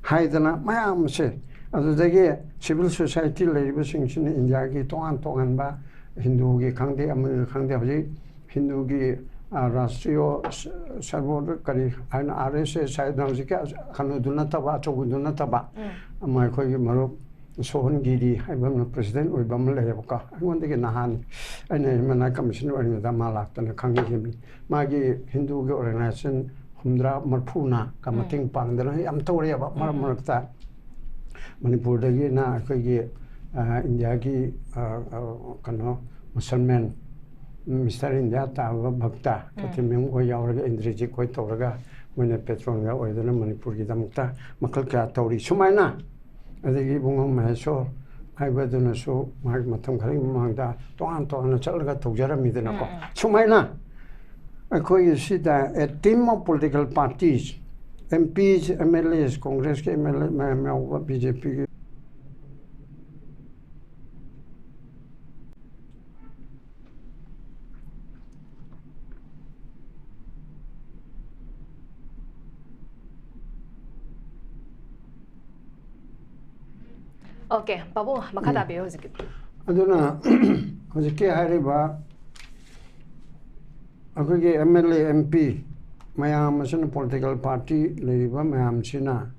ꯍꯥꯏꯗꯅ ꯃꯌꯥꯝ ꯑꯁꯦ, ꯑꯗꯨꯗꯒꯤ ꯁꯤꯚꯤꯜ ꯁꯣꯁꯥꯏꯇꯤ ꯂꯩꯔꯤꯕꯁꯤꯡꯁꯤꯅ ꯏꯟꯗꯤꯌꯥꯒꯤ ꯇꯣꯉꯥꯟ ꯇꯣꯉꯥꯟꯕ, ꯍꯤꯟꯗꯨꯒꯤ ꯈꯪꯗꯦ, ꯑꯃꯒꯤ ꯈꯪꯗꯦ, ꯍꯧꯖꯤꯛ ꯍꯤꯟꯗꯨꯒꯤ, ꯑ, ꯔꯥꯁꯇ꯭ꯔꯤꯌꯣ ꯁ-, ꯁꯔꯕꯣꯗ ꯀꯔꯤ ꯍꯥꯏꯅ, ꯑꯥꯔ ꯑꯦꯁ ꯑꯦꯁ ꯍꯥꯏꯗꯅ ꯍꯧꯖꯤꯛꯀꯤ ꯑ-, ꯀꯩꯅꯣꯗꯨ ꯅꯠꯇꯕ, ꯑꯆꯧꯕꯗꯨ ꯅꯠꯇꯕ, ꯑꯃ ꯑꯩꯈꯣꯏꯒꯤ ꯃꯔꯨꯞ ꯁꯣꯍꯟꯒꯤꯔꯤ ꯍꯥꯏꯕ ꯑꯃꯅ ꯄ꯭ꯔꯦꯁꯤꯗꯦꯟ ꯑꯣꯏꯕ ꯑꯃ ꯂꯩꯌꯦꯕꯀꯣ, ꯑꯩꯉꯣꯟꯗꯒꯤ ꯅꯍꯥꯅꯤ꯫ ꯑꯩꯅ ꯍ꯭ꯌꯨꯃꯦꯟ ꯔꯥꯏꯠ ꯀꯃꯤꯁꯟ ꯑꯣꯏꯔꯤꯉꯩꯗ ꯃꯥ ꯂꯥꯛꯇꯅ ꯈꯪꯅꯈꯤꯕꯅꯤ꯫ ꯃꯥꯒꯤ ꯍꯤꯟꯗꯨꯒꯤ ꯑꯣꯔꯒꯅꯥꯏꯖꯦꯁꯟ ꯍꯨꯝꯗ꯭ꯔꯥ ꯃꯔꯐꯨꯅ ꯀ ꯃꯇꯦꯡ ꯄꯥꯡꯗꯅ ꯌꯥꯝ ꯇꯧꯔꯛꯑꯦꯕ꯫ ꯃꯔꯛ ꯃꯔꯛꯇ ꯃꯅꯤꯄꯨꯔꯗꯒꯤꯅ ꯑꯩꯈꯣꯏꯒꯤ, ꯑ, ꯏꯟꯗꯤꯌꯥꯒꯤ, ꯑ, ꯑ, ꯀꯩꯅꯣ, ꯃꯨꯁꯜꯃꯦꯟ, ꯃꯤꯁꯇꯔ ꯏꯟꯗꯤꯌꯥ ꯇꯥꯕ ꯚꯛꯇ ꯀꯊꯤꯃꯌꯨꯝ ꯍꯣꯏ ꯌꯥꯎꯔꯒ, ꯏꯟꯗ꯭ꯔꯖꯤꯠ ꯍꯣꯏ ꯇꯧꯔꯒ ꯃꯣꯏꯅ ꯄꯦꯇ꯭ꯔꯣꯟꯒ ꯑꯣꯏꯗꯅ ꯃꯅꯤꯄꯨꯔꯒꯤꯗꯃꯛꯇ ꯃꯈꯜ ꯀꯌꯥ ꯇꯧꯔꯤ꯫ ꯁꯨꯃꯥꯏꯅ ꯑꯗꯒꯤ ꯏꯕꯨꯡꯉꯣ ꯃꯍꯦꯁꯣꯔ ꯍꯥꯏꯕꯗꯨꯅꯁꯨ ꯃꯍꯥꯛ ꯃꯇꯝ ꯈꯔꯒꯤ ꯃꯃꯥꯡꯗ ꯇꯣꯉꯥꯟ ꯇꯣꯉꯥꯟꯅ ꯆꯠꯂꯒ ꯇꯧꯖꯔꯝꯃꯤꯗꯅꯀꯣ꯫ ꯁꯨꯃꯥꯏꯅ ꯑꯩꯈꯣꯏꯒꯤ ꯁꯤꯗ a team of political parties, M Ps, M L As, ꯀꯣꯡꯒ꯭ꯔꯦꯁꯀꯤ M L A ꯃꯌꯥꯝ ꯌꯥꯎꯕ, B J P ꯒꯤ ꯑꯣꯀꯦ, ꯄꯥꯕꯨꯡ, ꯃꯈꯥ ꯇꯥꯕꯤꯌꯨ ꯍꯧꯖꯤꯛꯀꯤꯗꯤ꯫ ꯑꯗꯨꯅ ꯍꯧꯖꯤꯛꯀꯤ ꯍꯥꯏꯔꯤꯕ ꯑꯩꯈꯣꯏꯒꯤ M L A, M P ꯃꯌꯥꯝ ꯑꯁꯤꯅ, ꯄꯣꯂꯤꯇꯤꯀꯦꯜ ꯄꯥꯔꯇꯤ ꯂꯩꯔꯤꯕ ꯃꯌꯥꯝꯁꯤꯅ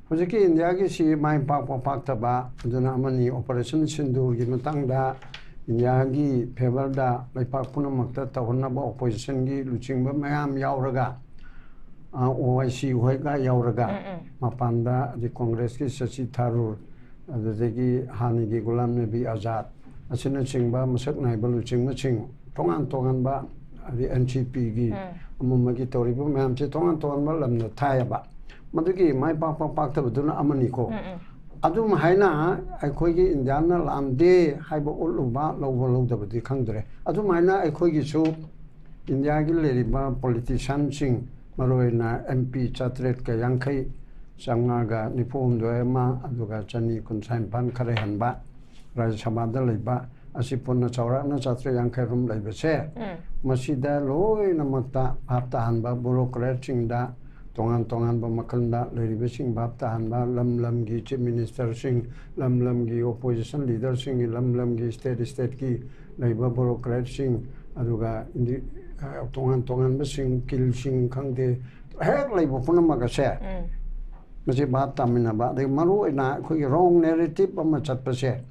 ꯍꯧꯖꯤꯛꯀꯤ ꯏꯟꯗꯤꯌꯥꯒꯤꯁꯤ ꯃꯥꯏ ꯄꯥꯛꯄ ꯄꯥꯛꯇꯕ ꯑꯗꯨꯅ ꯑꯃꯅꯤ꯫ ꯑꯣꯄꯔꯦꯁꯟ ꯁꯤꯟꯗꯨꯔꯒꯤ ꯃꯇꯥꯡꯗ ꯏꯟꯗꯤꯌꯥꯒꯤ ꯐꯦꯚꯔꯗ ꯂꯩꯄꯥꯛ ꯄꯨꯝꯅꯃꯛꯇ ꯇꯧꯍꯟꯅꯕ ꯑꯣꯄꯣꯖꯤꯁꯟꯒꯤ ꯂꯨꯆꯤꯡꯕ ꯃꯌꯥꯝ ꯌꯥꯎꯔꯒ, ꯑꯣ ꯑꯥꯏ ꯁꯤ ꯍꯣꯏꯒ ꯌꯥꯎꯔꯒ, ꯃꯄꯥꯟꯗ ꯑꯗꯩ ꯀꯣꯡꯒ꯭ꯔꯦꯁꯀꯤ ꯁꯁꯤ ꯊꯥꯔꯨꯔ, ꯑꯗꯨꯗꯒꯤ ꯍꯥꯟꯅꯒꯤ ꯒꯨꯂꯥꯝ ꯅꯕꯤ ꯑꯖꯥꯗ ꯑꯁꯤꯅꯆꯤꯡꯕ ꯃꯁꯛ ꯅꯥꯏꯕ ꯂꯨꯆꯤꯡꯕꯁꯤꯡ, ꯇꯣꯉꯥꯟ ꯇꯣꯉꯥꯟꯕ, ꯑꯗꯩ N C P ꯒꯤ ꯑꯃ ꯑꯃꯒꯤ ꯇꯧꯔꯤꯕ ꯃꯌꯥꯝꯁꯦ ꯇꯣꯉꯥꯟ ꯇꯣꯉꯥꯟꯕ ꯂꯝꯗ ꯊꯥꯏꯌꯦꯕ꯫ ꯃꯗꯨꯒꯤ ꯃꯥꯏ ꯄꯥꯛꯄ ꯄꯥꯛꯇꯕꯗꯨꯅ ꯑꯃꯅꯤꯀꯣ꯫ ꯑꯗꯨꯝ ꯍꯥꯏꯅ ꯑꯩꯈꯣꯏꯒꯤ ꯏꯟꯗꯤꯌꯥꯅ ꯂꯥꯟꯗꯦ ꯍꯥꯏꯕ ꯎꯠꯂꯨꯕ, ꯂꯧꯕ ꯂꯧꯗꯕꯗꯤ ꯈꯪꯗ꯭ꯔꯦ꯫ ꯑꯗꯨꯃꯥꯏꯅ ꯑꯩꯈꯣꯏꯒꯤꯁꯨ ꯏꯟꯗꯤꯌꯥꯒꯤ ꯂꯩꯔꯤꯕ ꯄꯣꯂꯤꯇꯤꯁꯤꯌꯥꯟꯁꯤꯡ, ꯃꯔꯨꯑꯣꯏꯅ M P ꯆꯥꯇ꯭ꯔꯦꯠꯀ ꯌꯥꯡꯈꯩ, ꯆꯥꯝꯃꯉꯥꯒ ꯅꯤꯐꯨ ꯍꯨꯝꯗꯣꯏ ꯑꯃ, ꯑꯗꯨꯒ ꯆꯅꯤ ꯀꯨꯟꯊ꯭ꯔꯥ ꯅꯤꯄꯥꯟ ꯈꯔ ꯍꯦꯟꯕ ꯔꯥꯖ꯭ꯌ ꯁꯚꯥꯗ ꯂꯩꯕ, ꯑꯁꯤ ꯄꯨꯟꯅ ꯆꯥꯎꯔꯥꯛꯅ ꯆꯥꯇ꯭ꯔꯦꯠ ꯌꯥꯡꯈꯩ ꯔꯣꯝ ꯂꯩꯕꯁꯦ, ꯃꯁꯤꯗ ꯂꯣꯏꯅꯃꯛꯇ ꯚꯥꯞ ꯇꯥꯍꯟꯕ, ꯕ꯭ꯌꯨꯔꯣꯀ꯭ꯔꯦꯠꯁꯤꯡꯗ, ꯇꯣꯉꯥꯟ ꯇꯣꯉꯥꯟꯕ ꯃꯈꯜꯗ ꯂꯩꯔꯤꯕꯁꯤꯡ ꯚꯥꯞ ꯇꯥꯍꯟꯕ, ꯂꯝ ꯂꯝꯒꯤ ꯆꯤꯐ ꯃꯤꯅꯤꯁꯇꯔꯁꯤꯡ, ꯂꯝ ꯂꯝꯒꯤ ꯑꯣꯄꯣꯖꯤꯁꯟ ꯂꯤꯗꯔꯁꯤꯡ, ꯂꯝ ꯂꯝꯒꯤ ꯁ꯭ꯇꯦꯠ ꯁ꯭ꯇꯦꯠꯀꯤ ꯂꯩꯕ ꯕ꯭ꯌꯨꯔꯣꯀ꯭ꯔꯦꯠꯁꯤꯡ, ꯑꯗꯨꯒ ꯏꯟꯗꯤ-, ꯑ, ꯇꯣꯉꯥꯟ ꯇꯣꯉꯥꯟꯕꯁꯤꯡ, ꯀꯤꯜꯁꯤꯡ ꯈꯪꯗꯦ, ꯍꯦꯛ ꯂꯩꯕ ꯄꯨꯝꯅꯃꯛ ꯑꯁꯦ ꯃꯁꯤ ꯚꯥꯞ ꯇꯥꯃꯤꯟꯅꯕ, ꯑꯗꯒꯤ ꯃꯔꯨꯑꯣꯏꯅ ꯑꯩꯈꯣꯏꯒꯤ ꯔꯣꯡ ꯅꯦꯔꯦꯇꯤꯚ ꯑꯃ ꯆꯠꯄꯁꯦ,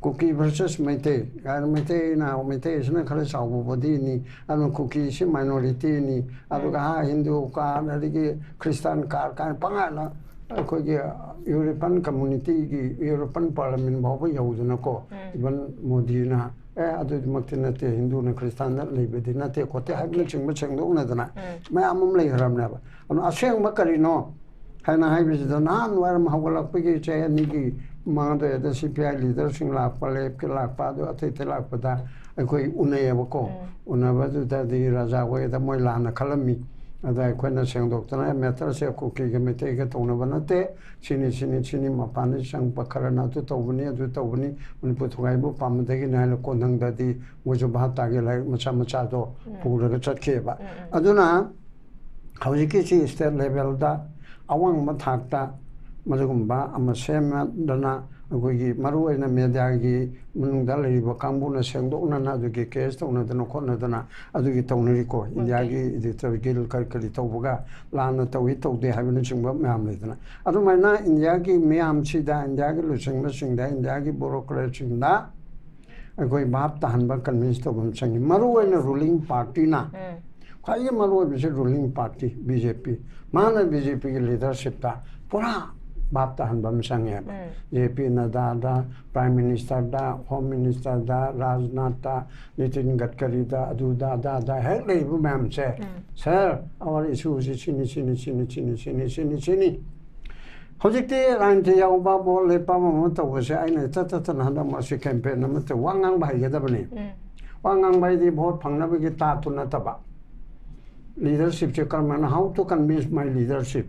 ꯀꯨꯀꯤ ꯚꯔꯁꯦꯁ ꯃꯩꯇꯩ ꯀꯥꯏꯅ, ꯃꯩꯇꯩꯅ, ꯃꯩꯇꯩ ꯑꯁꯤꯅ ꯈꯔ ꯆꯥꯎꯕ ꯕꯣꯗꯤꯅꯤ, ꯑꯗꯨꯅ ꯀꯨꯀꯤꯁꯤ ꯃꯥꯏꯅꯣꯔꯤꯇꯤꯅꯤ, ꯑꯗꯨꯒ ꯍꯥ ꯍꯤꯟꯗꯨ ꯀꯥꯔꯗ, ꯑꯗꯒꯤ ꯈ꯭ꯔꯤꯁꯇꯥꯟ ꯀꯥꯔꯗ ꯀꯥꯏꯅ ꯄꯉꯥꯅ ꯑꯩꯈꯣꯏꯒꯤ ꯌꯨꯔꯣꯄꯤꯌꯟ ꯀꯝꯃꯨꯅꯤꯇꯤꯒꯤ, ꯌꯨꯔꯣꯄꯤꯌꯟ ꯄꯥꯔꯂꯃꯦꯟ ꯐꯥꯎꯕ ꯌꯧꯗꯅꯀꯣ, ꯏꯚꯟ ꯃꯣꯗꯤꯅ ꯑꯦ ꯑꯗꯨꯗꯤꯃꯛꯇꯤ ꯅꯠꯇꯦ, ꯍꯤꯟꯗꯨꯅ ꯈ꯭ꯔꯤꯁꯇꯥꯟꯗ ꯂꯩꯕꯗꯤ ꯅꯠꯇꯦ ꯈꯣꯠꯇꯦ ꯍꯥꯏꯕꯅꯆꯤꯡꯕ ꯁꯦꯡꯗꯣꯛꯅꯗꯅ ꯃꯌꯥꯝ ꯑꯃ ꯂꯩꯈ꯭ꯔꯕꯅꯦꯕ꯫ ꯑꯗꯨꯅ ꯑꯁꯦꯡꯕ ꯀꯔꯤꯅꯣ ꯍꯥꯏꯅ ꯍꯥꯏꯕꯁꯤꯗ, ꯅꯍꯥꯟ ꯋꯥꯏꯔꯝ ꯍꯧꯒꯠꯂꯛꯄꯒꯤ ꯆꯍꯤ ꯑꯅꯤꯒꯤ ꯃꯃꯥꯡꯗ ꯁꯤ ꯄꯤ ꯑꯥꯏ ꯂꯤꯗꯔꯁꯤꯡ ꯂꯥꯛꯄ, ꯂꯦꯞꯀꯤ ꯂꯥꯛꯄ, ꯑꯗꯨ ꯑꯇꯩ ꯑꯇꯩ ꯂꯥꯛꯄꯗ ꯑꯩꯈꯣꯏ ꯎꯅꯩꯌꯦꯕꯀꯣ꯫ ꯎꯅꯕꯗꯨꯗꯗꯤ ꯔꯥꯖꯥ ꯍꯣꯏꯗ ꯃꯣꯏ ꯂꯥꯟꯅ ꯈꯜꯂꯝꯃꯤ꯫ ꯑꯗ ꯑꯩꯈꯣꯏꯅ ꯁꯦꯡꯗꯣꯛꯇꯅ ꯃꯦꯇꯔꯁꯦ ꯀꯨꯀꯤꯒ ꯃꯩꯇꯩꯒ ꯇꯧꯅꯕ ꯅꯠꯇꯦ, ꯁꯤꯅꯤ ꯁꯤꯅꯤ ꯁꯤꯅꯤ, ꯃꯄꯥꯟꯗ ꯆꯪꯕ ꯈꯔꯅ ꯑꯗꯨ ꯇꯧꯕꯅꯤ, ꯑꯗꯨ ꯇꯧꯕꯅꯤ, ꯃꯅꯤꯄꯨꯔ ꯊꯨꯒꯥꯏꯕ ꯄꯥꯝꯕꯗꯒꯤꯅꯤ ꯍꯥꯏꯅ ꯀꯣꯟꯊꯪꯗꯗꯤ ꯃꯣꯏꯁꯨ ꯚꯥꯞ ꯇꯥꯒꯦ ꯂꯥꯏꯔꯤꯛ ꯃꯆꯥ ꯃꯆꯥꯗꯣ ꯄꯨꯔꯒ ꯆꯠꯈꯤꯑꯕ꯫ ꯑꯗꯨꯅ ꯍꯧꯖꯤꯛꯀꯤꯁꯤ ꯁ꯭ꯇꯦꯠ ꯂꯦꯚꯦꯜꯗ ꯑꯋꯥꯡꯕ ꯊꯥꯛꯇ ꯃꯗꯨꯒꯨꯝꯕ ꯑꯃ ꯁꯦꯝꯅꯗꯅ, ꯑꯩꯈꯣꯏꯒꯤ ꯃꯔꯨꯑꯣꯏꯅ ꯃꯦꯗꯤꯌꯥꯒꯤ ꯃꯅꯨꯡꯗ ꯂꯩꯔꯤꯕ ꯀꯥꯡꯕꯨꯅ ꯁꯦꯡꯗꯣꯛꯅꯅ ꯑꯗꯨꯒꯤ ꯀꯦꯁ ꯇꯧꯅꯗꯅ ꯈꯣꯠꯅꯗꯅ ꯑꯗꯨꯒꯤ ꯇꯧꯅꯔꯤꯀꯣ꯫ ꯏꯟꯗꯤꯌꯥꯒꯤ ꯏꯗꯤꯇꯣꯔꯤꯌꯦꯜ ꯀꯔꯤ ꯀꯔꯤ ꯇꯧꯕꯒ ꯂꯥꯟꯅ ꯇꯧꯏ ꯇꯧꯗꯦ ꯍꯥꯏꯕꯅꯆꯤꯡꯕ ꯃꯌꯥꯝ ꯂꯩꯗꯅ, ꯑꯗꯨꯃꯥꯏꯅ ꯏꯟꯗꯤꯌꯥꯒꯤ ꯃꯤꯌꯥꯝꯁꯤꯗ, ꯏꯟꯗꯤꯌꯥꯒꯤ ꯂꯨꯆꯤꯡꯕꯁꯤꯡꯗ, ꯏꯟꯗꯤꯌꯥꯒꯤ ꯕ꯭ꯌꯨꯔꯣꯀ꯭ꯔꯦꯠꯁꯤꯡꯗ ꯑꯩꯈꯣꯏ ꯚꯥꯞ ꯇꯥꯍꯟꯕ, ꯀꯟꯚꯤꯟꯁ ꯇꯧꯕ ꯑꯃ ꯆꯪꯉꯤ꯫ ꯃꯔꯨꯑꯣꯏꯅ ꯔꯨꯂꯤꯡ ꯄꯥꯔꯇꯤꯅ, ꯈ꯭ꯋꯥꯏꯗꯒꯤ ꯃꯔꯨꯑꯣꯏꯕꯁꯤ ꯔꯨꯂꯤꯡ ꯄꯥꯔꯇꯤ ꯕꯤ ꯖꯦ ꯄꯤ, ꯃꯥꯅ ꯕꯤ ꯖꯦ ꯄꯤꯒꯤ ꯂꯤꯗꯔꯁꯤꯞꯇ ꯄꯨꯔꯥ ꯚꯥꯞ ꯇꯥꯍꯟꯕ ꯑꯃ ꯆꯪꯉꯦꯕ꯫ ꯖꯦ ꯄꯤ ꯅꯗꯥꯗ, ꯄ꯭ꯔꯥꯏꯝ ꯃꯤꯅꯤꯁꯇꯔꯗ, ꯍꯣꯝ ꯃꯤꯅꯤꯁꯇꯔꯗ, ꯔꯥꯖꯅꯥꯊꯇ, ꯅꯤꯇꯤꯟ ꯒꯗꯀꯔꯤꯗ, ꯑꯗꯨꯗ ꯑꯗꯥꯗ ꯍꯦꯛ ꯂꯩꯔꯤꯕ ꯃꯌꯥꯝꯁꯦ, "Sir, our issue ꯁꯤ ꯁꯤꯅꯤ, ꯁꯤꯅꯤ, ꯁꯤꯅꯤ, ꯁꯤꯅꯤ, ꯁꯤꯅꯤ, ꯁꯤꯅꯤ, ꯁꯤꯅꯤ"꯫ ꯍꯧꯖꯤꯛꯇꯤ ꯔꯥꯖꯅꯤꯇꯤ ꯌꯥꯎꯕ, ꯚꯣꯠ ꯂꯦꯞꯄ, ꯑꯃ ꯑꯃ ꯇꯧꯕꯁꯦ ꯑꯩꯅ ꯏꯇꯠ ꯇꯠꯇꯅ ꯍꯟꯗꯛ ꯃꯔꯛꯁꯤ ꯀꯦꯝꯄꯦꯟ ꯑꯃ ꯇꯧ-, ꯋꯥ ꯉꯥꯡꯕ ꯍꯩꯒꯗꯕꯅꯤ꯫ ꯋꯥ ꯉꯥꯡꯕ ꯍꯥꯏꯗꯤ ꯚꯣꯠ ꯐꯪꯅꯕꯒꯤ ꯇꯥꯠꯇꯨ ꯅꯠꯇꯕ, ꯂꯤꯗꯔꯁꯤꯞꯁꯦ ꯀꯔꯝꯍꯥꯏꯅ, how to convince my leadership?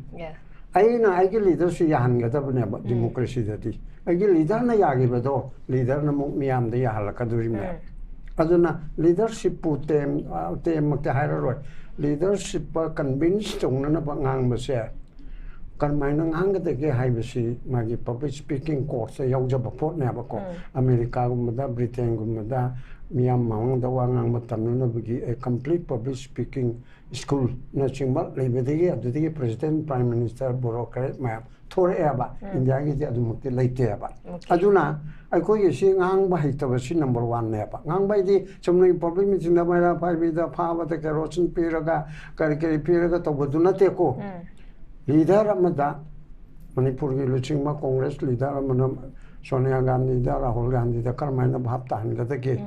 ꯑꯩꯅ ꯑꯩꯒꯤ ꯂꯤꯗꯔꯁꯤ ꯌꯥꯍꯟꯒꯗꯕꯅꯦꯕ ꯗꯤꯃꯣꯀ꯭ꯔꯦꯁꯤꯗꯗꯤ꯫ ꯑꯩꯒꯤ ꯂꯤꯗꯔꯅ ꯌꯥꯈꯤꯕꯗꯣ ꯂꯤꯗꯔꯅ ꯑꯃꯨꯛ ꯃꯤꯌꯥꯝꯗ ꯌꯥꯍꯜꯂꯛꯀꯗꯣꯔꯤꯕꯅꯦꯕ꯫ ꯑꯗꯨꯅ ꯂꯤꯗꯔꯁꯤꯞꯄꯨ ꯇꯦꯝ, ꯑ, ꯇꯦꯝꯃꯛꯇꯤ ꯍꯥꯏꯔꯔꯣꯏ, ꯂꯤꯗꯔꯁꯤꯞꯄ ꯀꯟꯚꯤꯟꯁ ꯇꯧꯅꯅꯕ ꯉꯥꯡꯕꯁꯦ ꯀꯔꯝꯍꯥꯏꯅ ꯉꯥꯡꯒꯗꯒꯦ ꯍꯥꯏꯕꯁꯤ ꯃꯥꯒꯤ ꯄꯕ꯭ꯂꯤꯛ ꯁ꯭ꯄꯤꯀꯤꯡ ꯀꯣꯔꯁꯇ ꯌꯥꯎꯖꯕ ꯄꯣꯠꯅꯦꯕꯀꯣ꯫ ꯑꯃꯦꯔꯤꯀꯥꯒꯨꯝꯕꯗ, ꯕ꯭ꯔꯤꯇꯦꯟꯒꯨꯝꯕꯗ, ꯃꯤꯌꯥꯝ ꯃꯃꯥꯡꯗ ꯋꯥ ꯉꯥꯡꯕ ꯇꯝꯅꯅꯕꯒꯤ a complete public speaking schoolꯅꯆꯤꯡꯕ ꯂꯩꯕꯗꯒꯤ, ꯑꯗꯨꯗꯒꯤ president, prime minister, bureaucrat ꯃꯌꯥꯝ ꯊꯣꯔꯛꯑꯦꯕ꯫ ꯏꯟꯗꯤꯌꯥꯒꯤꯗꯤ ꯑꯗꯨꯃꯛꯇꯤ ꯂꯩꯇꯦꯕ꯫ ꯑꯗꯨꯅ ꯑꯩꯈꯣꯏꯒꯤ ꯁꯤ ꯉꯥꯡꯕ ꯍꯩꯇꯕꯁꯤ number oneꯅꯦꯕ꯫ ꯉꯥꯡꯕ ꯍꯥꯏꯗꯤ ꯆꯨꯝꯅꯒꯤ public meetingꯗ ꯃꯩꯔꯥ ꯄꯥꯏꯕꯤꯗ ꯐꯥꯕꯗ ꯀꯦꯔꯣꯁꯤꯟ ꯄꯤꯔꯒ, ꯀꯔꯤ ꯀꯔꯤ ꯄꯤꯔꯒ ꯇꯧꯕꯗꯨ ꯅꯠꯇꯦꯀꯣ꯫ Leader ꯑꯃꯗ, ꯃꯅꯤꯄꯨꯔꯒꯤ ꯂꯨꯆꯤꯡꯕ Congress leader ꯑꯃꯅ ꯁꯣꯅꯤꯌꯥ ꯒꯥꯟꯙꯤꯗ, ꯔꯥꯍꯨꯜ ꯒꯥꯟꯙꯤꯗ ꯀꯔꯝꯍꯥꯏꯅ ꯚꯥꯞ ꯇꯥꯍꯟꯒꯗꯒꯦ?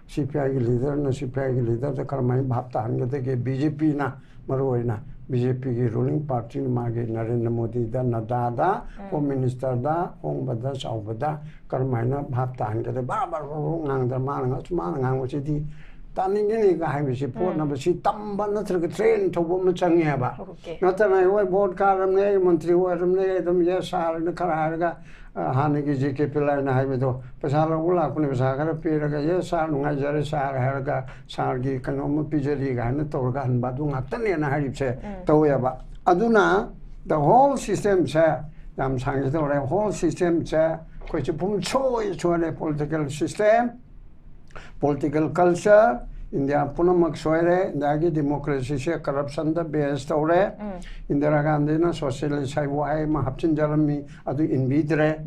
CPIꯒꯤ leaderꯅ CPIꯒꯤ leaderꯗ ꯀꯔꯝꯍꯥꯏꯅ ꯚꯥꯞ ꯇꯥꯍꯟꯒꯗꯒꯦ? BJPꯅ, ꯃꯔꯨꯑꯣꯏꯅ BJPꯒꯤ ruling partyꯅ ꯃꯥꯒꯤ ꯅꯔꯦꯟꯗ꯭ꯔ ꯃꯣꯗꯤꯗ, ꯅꯗꯥꯗ, home ministerꯗ, ꯑꯍꯣꯡꯕꯗ, ꯆꯥꯎꯕꯗ ꯀꯔꯝꯍꯥꯏꯅ ꯚꯥꯞ ꯇꯥꯍꯟꯒꯗꯒꯦ? ꯕꯥꯔ ꯕꯥꯔ ꯕꯥꯔ ꯕꯥꯔ ꯉꯥꯡꯗꯅ ꯃꯥꯅ ꯉꯥꯡ-, ꯃꯥꯅ ꯉꯥꯡꯕꯁꯤꯗꯤ ꯇꯥꯅꯤꯡꯉꯤꯅꯦꯒ ꯍꯥꯏꯕꯁꯤ ꯄꯣꯠꯅꯕꯁꯤ ꯇꯝꯕ ꯅꯠꯇ꯭ꯔꯒ train ꯇꯧꯕ ꯑꯃ ꯆꯪꯉꯦꯕ꯫ Okay. ꯅꯠꯇꯅ ꯑꯩꯈꯣꯏ vote ꯀꯥꯔꯝꯅꯦ, ꯑꯩ ꯃꯟꯇ꯭ꯔꯤ ꯑꯣꯏꯔꯝꯅꯦ, ꯑꯩ ꯑꯗꯨꯝ yes sir ꯅ ꯈꯔ ꯍꯥꯏꯔꯒ, ꯑ, ꯍꯥꯟꯅꯒꯤ J K ꯄꯤꯜꯂꯥꯏꯅ ꯍꯥꯏꯕꯗꯣ, ꯄꯩꯁꯥ ꯂꯧꯕ ꯂꯥꯛꯄꯅꯦ, ꯄꯩꯁꯥ ꯈꯔ ꯄꯤꯔꯒ yes sir, ꯅꯨꯡꯉꯥꯏꯖꯔꯦ sir ꯍꯥꯏꯔꯒ, sirꯒꯤ ꯀꯩꯅꯣꯝꯃ ꯄꯤꯖꯔꯤ ꯀꯥꯏꯅ ꯇꯧꯔꯒ ꯍꯟꯕ, ꯑꯗꯨ ꯉꯥꯛꯇꯅꯦꯅ ꯍꯥꯏꯔꯤꯕꯁꯦ ꯇꯧꯋꯦꯕ꯫ ꯑꯗꯨꯅ the whole systemꯁꯦ ꯌꯥꯝ ꯁꯥꯡꯖ ꯇꯧꯔꯦ꯫ Whole systemꯁꯦ ꯑꯩꯈꯣꯏꯁꯦ ꯄꯨꯝ ꯁꯣꯏ ꯁꯣꯏꯔꯦ꯫ Political system, political culture, India ꯄꯨꯝꯅꯃꯛ ꯁꯣꯏꯔꯦ꯫ ꯏꯟꯗꯤꯌꯥꯒꯤ democracyꯁꯦ corruptionꯗ base ꯇꯧꯔꯦ꯫ ꯏꯟꯗꯤꯔꯥ ꯒꯥꯟꯙꯤꯅ socialist ꯍꯥꯏꯕ ꯋꯥꯍꯩ ꯑꯃ ꯍꯥꯞꯆꯤꯟꯖꯔꯝꯃꯤ, ꯑꯗꯨ ꯏꯟꯕꯤꯗ꯭ꯔꯦ꯫